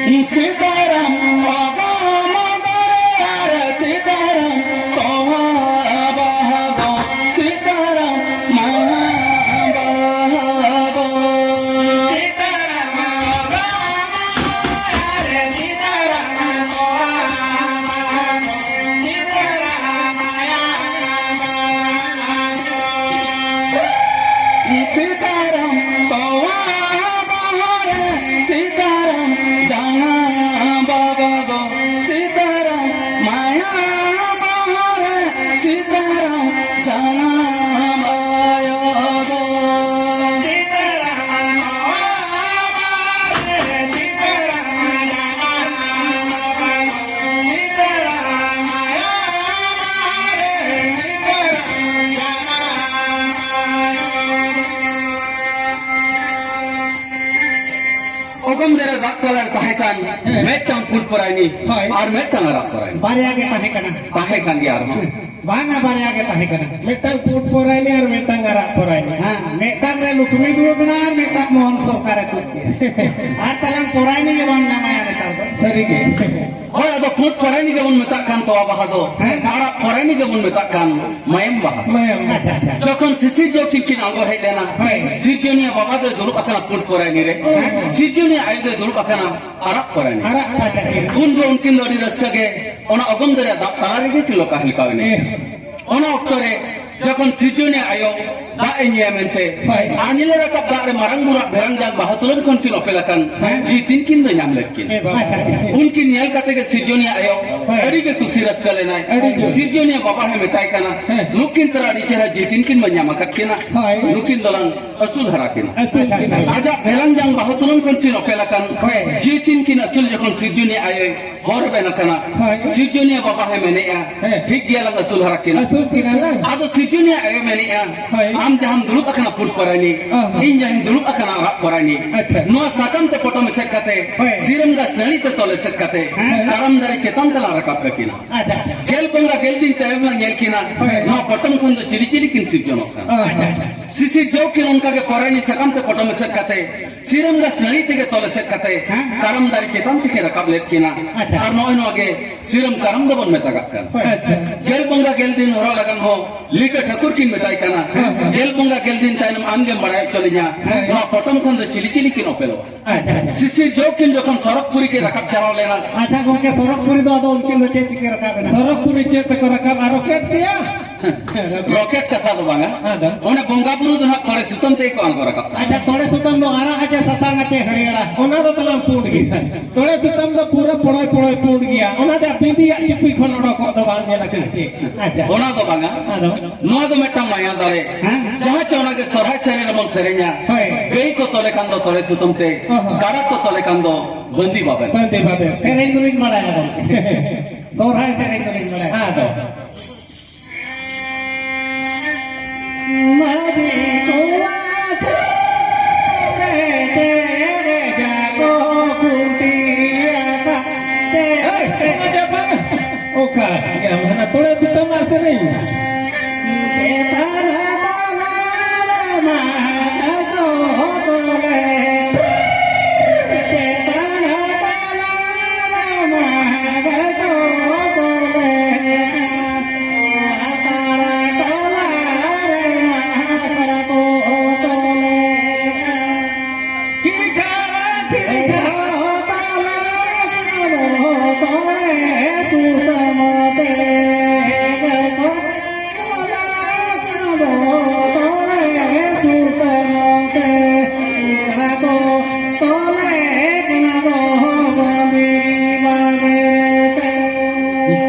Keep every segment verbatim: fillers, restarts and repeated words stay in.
ᱥᱤᱛᱟᱨᱟᱢ ᱵᱟᱵᱟ ᱢᱟᱫᱟᱨᱮ ᱟᱨ ᱥᱤᱛᱟᱨᱟᱢ ᱛᱚᱣᱟ ᱵᱟᱦᱟ ᱫᱚ ᱥᱤᱛᱟᱨᱟᱢ ᱢᱟᱭᱟ ᱵᱟᱦᱟ ᱫᱚ᱾ ᱥᱤᱛᱟᱨᱟᱢ ᱵᱟᱵᱟ ᱢᱟᱫᱟᱨᱮ ᱟᱨ ᱥᱤᱛᱟᱨᱟᱢ ᱛᱚᱣᱟ ᱵᱟᱦᱟ ᱫᱚ ᱥᱤᱛᱟᱨᱟᱢ ᱢᱟᱭᱟ ᱵᱟᱦᱟ ᱫᱚ᱾ ᱥᱤᱛᱟᱨᱟᱢ ᱛᱚᱣᱟ ᱵᱟᱦᱟ ᱨᱮ ᱥᱤᱛᱟᱨᱟᱢ ᱡᱟᱱᱟᱢ ᱵᱟᱵᱟ ᱫᱚ ᱥᱤᱛᱟᱨᱟᱢ ᱢᱟᱭᱟ ᱵᱟᱦᱟ ᱨᱮ ᱥᱤᱛᱟᱨᱟᱢ ᱡᱟᱱᱟᱢ ᱟᱭᱳ ᱫᱚ᱾ ᱥᱤᱛᱟᱨᱟᱢ ᱛᱚᱣᱟ ᱵᱟᱦᱟ ᱨᱮ ᱥᱤᱛᱟᱨᱟᱢ ᱡᱟᱱᱟᱢ ᱵᱟᱵᱟ ᱫᱚ ᱥᱤᱛᱟᱨᱟᱢ ᱢᱟᱭᱟ ᱵᱟᱦᱟ ᱨᱮ ᱥᱤᱛᱟᱨᱟᱢ ᱡᱟᱱᱟᱢ ᱟᱭᱳ ᱫᱚ᱾ ᱚᱜᱚᱢ ᱫᱟᱨᱮ ᱫᱟᱜ ᱛᱟᱞᱟᱨᱮ ᱛᱟᱦᱮᱸ ᱠᱟᱱ ᱦᱮᱸ᱾ ᱢᱤᱫᱴᱟᱝ ᱯᱩᱸᱰ ᱯᱚᱨᱟᱭᱱᱤ ᱦᱳᱭ᱾ ᱟᱨ ᱢᱤᱫᱴᱟᱝ ᱟᱨᱟᱜ ᱯᱚᱨᱟᱭᱱᱤ᱾ ᱵᱟᱨᱭᱟ ᱜᱮ ᱛᱟᱦᱮᱸ ᱠᱟᱱᱟ᱾ ᱛᱟᱦᱮᱸ ᱠᱟᱱ ᱜᱮᱭᱟ ᱟᱨᱦᱚᱸ᱾ ᱵᱟᱝᱟ, ᱵᱟᱨᱭᱟ ᱜᱮ ᱛᱟᱦᱮᱸ ᱠᱟᱱᱟ᱾ ᱢᱤᱫᱴᱟᱝ ᱯᱩᱸᱰ ᱯᱚᱨᱟᱭᱱᱤ ᱟᱨ ᱢᱤᱫᱴᱟᱝ ᱟᱨᱟᱜ ᱯᱚᱨᱟᱭᱱᱤ᱾ ᱦᱮᱸ, ᱢᱤᱫᱴᱟᱝ ᱨᱮ ᱞᱩᱠᱷᱢᱤ ᱫᱩᱲᱩᱵ ᱮᱱᱟ ᱟᱨ ᱢᱤᱫᱴᱟᱝ ᱢᱳᱦᱚᱱ ᱥᱚᱨᱠᱟᱨᱮ ᱛᱩᱫ ᱠᱮᱫᱟ᱾ ᱟᱨ ᱛᱟᱞᱟᱝ ᱯᱚᱨᱟᱭᱱᱤ ᱜᱮ ᱵᱟᱢ ᱧᱟᱢᱟᱭᱟ ᱱᱮᱛᱟᱨ ᱫᱚ᱾ ᱥᱟᱹᱨᱤ ᱜᱮ᱾ ᱦᱳᱭ, ᱟᱫᱚ ᱯᱩᱸᱰ ᱯᱚᱨᱟᱭᱱᱤ ᱜᱮᱵᱚᱱ ᱢᱮᱛᱟᱜ ᱠᱟᱱ ᱛᱚᱣᱟ ᱵᱟᱦᱟ ᱫᱚ᱾ ᱦᱮᱸ᱾ ᱟᱨᱟᱜ ᱯᱚᱨᱟᱭᱱᱤ ᱜᱮᱵᱚᱱ ᱢᱮᱛᱟᱜ ᱠᱟᱱ ᱢᱟᱭᱟᱢ ᱵᱟᱦᱟ᱾ ᱢᱟᱭᱟᱢ᱾ ᱟᱪᱪᱷᱟ, ᱟᱪᱪᱷᱟ᱾ ᱡᱚᱠᱷᱚᱱ ᱥᱤᱥᱤᱨ ᱡᱚ ᱩᱱᱠᱤᱱ ᱠᱤᱱ ᱟᱬᱜᱚ ᱦᱮᱡ ᱞᱮᱱᱟ, ᱦᱳᱭ᱾ ᱥᱤᱨᱡᱚᱱᱤᱭᱟᱹ ᱵᱟᱵᱟ ᱫᱚᱭ ᱫᱩᱲᱩᱵ ᱟᱠᱟᱱᱟ ᱯᱩᱸᱰ ᱯᱚᱨᱟᱭᱱᱤ ᱨᱮ, ᱦᱮᱸ᱾ ᱥᱤᱨᱡᱚᱱᱤᱭᱟᱹ ᱟᱭᱳ ᱫᱚᱭ ᱫᱩᱲᱩᱵ ᱟᱠᱟᱱᱟ ᱟᱨᱟᱜ ᱯᱚᱨᱟᱭᱱᱤ᱾ ᱟᱨᱟᱜ ᱯᱟᱪᱟ ᱠᱤᱱ᱾ ᱩᱱ ᱫᱚ ᱩᱱᱠᱤᱱ ᱫᱚ ᱟᱹᱰᱤ ᱨᱟᱹᱥᱠᱟᱹ ᱜᱮ ᱚᱱᱟ ᱚᱜᱚᱢ ᱫᱟᱨᱮ ᱫᱟᱜ ᱛᱟᱞᱟ ᱨᱮᱜᱮ ᱠᱤᱱ ᱞᱚᱠᱟ ᱦᱮᱞᱠᱟᱣ ᱮᱱᱟ᱾ ᱦᱮᱸ᱾ ᱚᱱᱟ ᱚᱠᱛᱚ ᱨᱮ ᱡᱚᱠᱷᱚᱱ ᱥᱤᱨᱡᱚᱱᱤᱭᱟᱹ ᱟᱭᱳ ᱫᱟᱜ ᱮ ᱧᱩᱭᱟ ᱢᱮᱱᱛᱮ ᱦᱳᱭ᱾ ᱟᱨ ᱧᱮᱞᱮ ᱨᱟᱠᱟᱵ ᱫᱟᱜ ᱨᱮ ᱢᱟᱨᱟᱝ ᱵᱩᱨᱩᱣᱟᱜ ᱵᱷᱮᱨᱟᱝ ᱡᱟᱝ ᱵᱟᱦᱟ ᱛᱩᱞᱟᱹᱢ ᱠᱷᱚᱱ ᱠᱤᱱ ᱚᱯᱮᱞ ᱟᱠᱟᱱ ᱦᱮᱸ᱾ ᱡᱤᱣᱤ ᱛᱤᱱᱠᱤᱱ ᱫᱚ ᱧᱟᱢ ᱞᱮᱫ ᱠᱤᱱ᱾ ᱦᱮᱸ, ᱵᱟᱵᱟ᱾ ᱟᱪᱪᱷᱟ, ᱟᱪᱪᱷᱟ᱾ ᱩᱱᱠᱤᱱ ᱧᱮᱞ ᱠᱟᱛᱮ ᱜᱮ ᱥᱤᱨᱡᱚᱱᱤᱭᱟᱹ ᱟᱭᱳ ᱦᱳᱭ᱾ ᱟᱹᱰᱤ ᱜᱮ ᱠᱩᱥᱤ ᱨᱟᱹᱥᱠᱟᱹ ᱞᱮᱱᱟᱭ᱾ ᱟᱹᱰᱤ ᱜᱮ᱾ ᱥᱤᱨᱡᱚᱱᱤᱭᱟᱹ ᱵᱟᱵᱟ ᱦᱚᱸᱭ ᱢᱮᱛᱟᱭ ᱠᱟᱱᱟ, ᱦᱮᱸ᱾ ᱱᱩᱠᱤᱱ ᱛᱟᱨᱟ ᱟᱹᱰᱤ ᱪᱮᱦᱨᱟ ᱡᱤᱣᱤ ᱛᱤᱱᱠᱤᱱ ᱢᱟ ᱧᱟᱢ ᱟᱠᱟᱫ ᱠᱤᱱᱟ᱾ ᱦᱳᱭ᱾ ᱱᱩᱠᱤᱱ ᱫᱚᱞᱟᱝ ᱟᱹᱥᱩᱞ ᱦᱟᱨᱟ ᱠᱤᱱᱟ᱾ ᱟᱪᱪᱷᱟ, ᱟᱪᱪᱷᱟ᱾ ᱟᱡᱟᱜ ᱵᱷᱮᱨᱟᱝ ᱡᱟᱝ ᱵᱟᱦᱟ ᱛᱩᱞᱟᱹᱢ ᱠᱷᱚᱱ ᱠᱤᱱ ᱚᱯᱮᱞ ᱟᱠᱟᱱ ᱦᱳᱭ᱾ ᱡᱤᱣᱤ ᱛᱤᱱᱠᱤᱱ ᱟᱹᱥᱩᱞ ᱡᱚᱠᱷᱚᱱ ᱥᱤᱨᱡᱚᱱᱤᱭᱟᱹ ᱟᱭᱳᱭ ᱦᱚᱨ ᱵᱮᱱ ᱟᱠᱟᱱᱟ᱾ ᱦᱳᱭ᱾ ᱥᱤᱨᱡᱚᱱᱤᱭᱟᱹ ᱵᱟᱵᱟ ᱦᱚᱸᱭ ᱢᱮᱱᱮᱜᱼᱟ, ᱦᱮᱸ᱾ ᱴᱷᱤᱠ ᱜᱮᱭᱟ, ᱞᱟᱝ ᱟᱹᱥᱩᱞ ᱦᱟᱨᱟ ᱠᱤᱱᱟ᱾ ᱟᱹᱥᱩᱞ ᱠᱤᱱᱟ ᱞᱟᱝ᱾ ᱟᱫᱚ ᱥᱤᱨᱡᱚᱱᱤᱭᱟᱹ ᱟᱭᱳ ᱢᱮᱱᱮᱜᱼᱟ, ᱦᱳᱭ᱾ ᱟᱢ ᱡᱟᱦᱟᱸᱢ ᱫᱩᱲᱩᱵ ᱟᱠᱟᱱᱟ ᱯᱩᱸᱰ ᱯᱚᱨᱟᱭᱱᱤ, ᱚ ᱦᱚᱸ᱾ ᱤᱧ ᱡᱟᱦᱟᱸᱧ ᱫᱩᱲᱩᱵ ᱟᱠᱟᱱᱟ ᱟᱨᱟᱜ ᱯᱚᱨᱟᱭᱱᱤ᱾ ᱟᱪᱪᱷᱟ᱾ ᱱᱚᱣᱟ ᱥᱟᱠᱟᱢ ᱛᱮ ᱯᱚᱴᱚᱢ ᱮᱥᱮᱫ ᱠᱟᱛᱮ, ᱦᱳᱭ᱾ ᱥᱤᱨᱟᱹᱢ ᱜᱟᱪᱷ ᱱᱟᱹᱲᱤ ᱛᱮ ᱛᱚᱞ ᱮᱥᱮᱫ ᱠᱟᱛᱮ, ᱦᱮᱸ᱾ ᱠᱟᱨᱟᱢ ᱫᱟᱨᱮ ᱪᱮᱛᱟᱱ ᱛᱮᱞᱟᱝ ᱨᱟᱠᱟᱵ ᱠᱟᱹᱠᱤᱱᱟ᱾ ᱟᱪᱪᱷᱟ, ᱟᱪᱪᱷᱟ᱾ ᱜᱮᱞ ᱵᱚᱸᱜᱟ ᱜᱮᱞ ᱫᱤᱱ ᱛᱟᱭᱚᱢ ᱞᱟᱝ ᱧᱮᱞ ᱠᱤᱱᱟ᱾ ᱦᱳᱭ᱾ ᱱᱚᱣᱟ ᱯᱚᱴᱚᱢ ᱠᱷᱚᱱ ᱫᱚ ᱪᱤᱞᱤ ᱪᱤᱞᱤ ᱠᱤᱱ ᱥᱤᱨᱡᱚᱱᱚᱜ ᱠᱟᱱᱟ᱾ ᱟᱪᱪᱷᱟ, ᱟᱪᱪᱷᱟ᱾ ᱥᱤᱥᱤᱨ ᱡᱚ ᱠᱤᱱ ᱚᱱᱠᱟ ᱜᱮ ᱯᱚᱨᱟᱭᱱᱤ ᱥᱟᱠᱟᱢ ᱛᱮ ᱯᱚᱴᱚᱢ ᱮᱥᱮᱫ ᱠᱟᱛᱮ, ᱥᱤᱨᱟᱹᱢ ᱜᱟᱪᱷ ᱱᱟᱹᱲᱤ ᱛᱮᱜᱮ ᱛᱚᱞ ᱮᱥᱮᱫ ᱠᱟᱛᱮ, ᱦᱮᱸ᱾ ᱠᱟᱨᱟᱢ ᱫᱟᱨᱮ ᱪᱮᱛᱟᱱ ᱛᱮᱠᱤᱱ ᱨᱟᱠᱟᱵ ᱞᱮᱫ ᱠᱤᱱᱟ᱾ ᱟᱪᱪᱷᱟ᱾ ᱟᱨ ᱱᱚᱜᱼᱚᱭ ᱱᱚᱣᱟ ᱜᱮ ᱥᱤᱨᱟᱹᱢ ᱠᱟᱨᱟᱢ ᱫᱚᱵᱚᱱ ᱢᱮᱛᱟᱜᱟᱜ ᱠᱟᱱᱟ᱾ ᱦᱳᱭ᱾ ᱟᱪᱪᱷᱟ᱾ ᱜᱮᱞ ᱵᱚᱸᱜᱟ ᱜᱮᱞ ᱫᱤᱱ ᱦᱚᱨᱚ ᱞᱟᱜᱟᱱ ᱦᱚᱸ ᱞᱤᱴᱟᱹ ᱴᱷᱟᱹᱠᱩᱨ ᱠᱤᱱ ᱢᱮᱛᱟᱭ ᱠᱟᱱᱟ᱾ ᱦᱮᱸ, ᱦᱮᱸ᱾ ᱜᱮᱞ ᱵᱚᱸᱜᱟ ᱜᱮᱞ ᱫᱤᱱ ᱛᱟᱭᱱᱚᱢ ᱟᱢ ᱜᱮᱢ ᱵᱟᱲᱟᱭ ᱦᱚᱪᱚ ᱞᱤᱧᱟ, ᱦᱮᱸ᱾ ᱱᱚᱣᱟ ᱯᱚᱴᱚᱢ ᱠᱷᱚᱱ ᱫᱚ ᱪᱤᱞᱤ ᱪᱤᱞᱤ ᱠᱤᱱ ᱚᱯᱮᱞᱚᱜᱼᱟ? ᱟᱪᱪᱷᱟ, ᱟᱪᱪᱷᱟ᱾ ᱥᱤᱥᱤᱨ ᱡᱚ ᱠᱤᱱ ᱡᱚᱠᱷᱚᱱ ᱥᱚᱨᱚᱜᱽᱯᱩᱨᱤ ᱠᱤᱱ ᱨᱟᱠᱟᱵ ᱪᱟᱞᱟᱣ ᱞᱮᱱᱟ᱾ ᱟᱪᱪᱷᱟ ᱜᱚᱢᱠᱮ, ᱥᱚᱨᱚᱜᱽᱯᱩᱨᱤ ᱫᱚ ᱟᱫᱚ ᱩᱱᱠᱤᱱ ᱫᱚ ᱪᱮᱫ ᱛᱮᱠᱤᱱ ᱨᱟᱠᱟᱵ ᱮᱱᱟ? ᱥᱚᱨᱚᱜᱽᱯᱩᱨᱤ ᱪᱮᱫ ᱛᱮᱠᱚ ᱨᱟᱠᱟᱵ ᱟᱨ ᱨᱚᱠᱮᱴ ᱛᱮᱭᱟ? ᱨᱚᱠᱮᱴ ᱠᱟᱛᱷᱟ ᱫᱚ ᱵᱟᱝᱟ᱾ ᱟᱫᱚ? ᱚᱱᱮ ᱵᱚᱸᱜᱟ ᱵᱩᱨᱩ ᱫᱚ ᱦᱟᱸᱜ ᱛᱚᱲᱮ ᱥᱩᱛᱟᱹᱢ ᱛᱮᱜᱮ ᱠᱚ ᱟᱬᱜᱚ ᱨᱟᱠᱟᱵ ᱛᱟᱦᱮᱸᱫ᱾ ᱟᱪᱪᱷᱟ, ᱛᱚᱲᱮ ᱥᱩᱛᱟᱹᱢ ᱫᱚ ᱟᱨᱟᱜ ᱟᱪᱮ ᱥᱟᱥᱟᱝ ᱟᱪᱮ ᱦᱟᱹᱨᱭᱟᱹᱲᱟ? ᱚᱱᱟ ᱫᱚ ᱛᱟᱞᱟᱝ ᱯᱩᱸᱰ ᱜᱮᱭᱟ᱾ ᱛᱚᱲᱮ ᱥᱩᱛᱟᱹᱢ ᱫᱚ ᱯᱩᱨᱟᱹ ᱯᱚᱲᱚᱭ ᱯᱚᱲᱚᱭ ᱯᱩᱸᱰ ᱜᱮᱭᱟ᱾ ᱚᱱᱟ ᱫᱚ ᱵᱤᱸᱫᱤᱭᱟᱜ ᱪᱩᱯᱤ ᱠᱷᱚᱱ ᱚᱰᱚᱠᱚᱜ ᱫᱚ ᱵᱟᱝ ᱧᱮᱞ ᱟᱠᱟᱱᱟ ᱪᱮ? ᱟᱪᱪᱷᱟ᱾ ᱚᱱᱟ ᱫᱚ ᱵᱟᱝᱟ᱾ ᱟᱫᱚ? ᱱᱚᱣᱟ ᱫᱚ ᱢᱤᱫᱴᱟᱝ ᱢᱟᱭᱟ ᱫᱟᱲᱮ᱾ ᱦᱮᱸ? ᱡᱟᱦᱟᱸ ᱪᱮ ᱚᱱᱟᱜᱮ ᱥᱚᱨᱦᱟᱭ ᱥᱮᱨᱮᱧ ᱨᱮᱵᱚᱱ ᱥᱮᱨᱮᱧᱟ᱾ ᱦᱳᱭ᱾ ᱜᱟᱹᱭ ᱠᱚ ᱛᱚᱞᱮ ᱠᱟᱱ ᱫᱚ ᱛᱚᱲᱮ ᱥᱩᱛᱟᱹᱢ ᱛᱮ, ᱚ ᱦᱚᱸ᱾ ᱠᱟᱰᱟ ᱠᱚ ᱛᱚᱞᱮ ᱠᱟᱱ ᱫᱚ ᱵᱟᱸᱫᱤ ᱵᱟᱵᱮᱨ᱾ ᱵᱟᱸᱫᱤ ᱵᱟᱵᱮᱨ᱾ ᱥᱮᱨᱮᱧ ᱫᱚᱞᱤᱧ ᱵᱟᱲᱟᱭᱟ ᱜᱚᱢᱠᱮ᱾ ᱥᱚᱨᱦᱟᱭ ᱥᱮᱨᱮᱧ ᱫᱚᱞᱤᱧ ᱵᱟᱲᱟᱭᱟ᱾ ᱟᱫᱚ᱾ ᱢᱟᱹᱡᱷᱤ ᱠᱚᱲᱟ ᱥᱮᱨᱮᱧ ᱛᱮ ᱡᱟᱜᱚ ᱠᱷᱩᱱᱴᱤ ᱟᱠᱟᱫ ᱛᱮ᱾ ᱮᱭ, ᱚᱠᱟ ᱜᱮ ᱦᱟᱱᱟ ᱛᱚᱲᱮ ᱥᱩᱛᱟᱹᱢ ᱢᱟ ᱥᱮᱨᱮᱧ᱾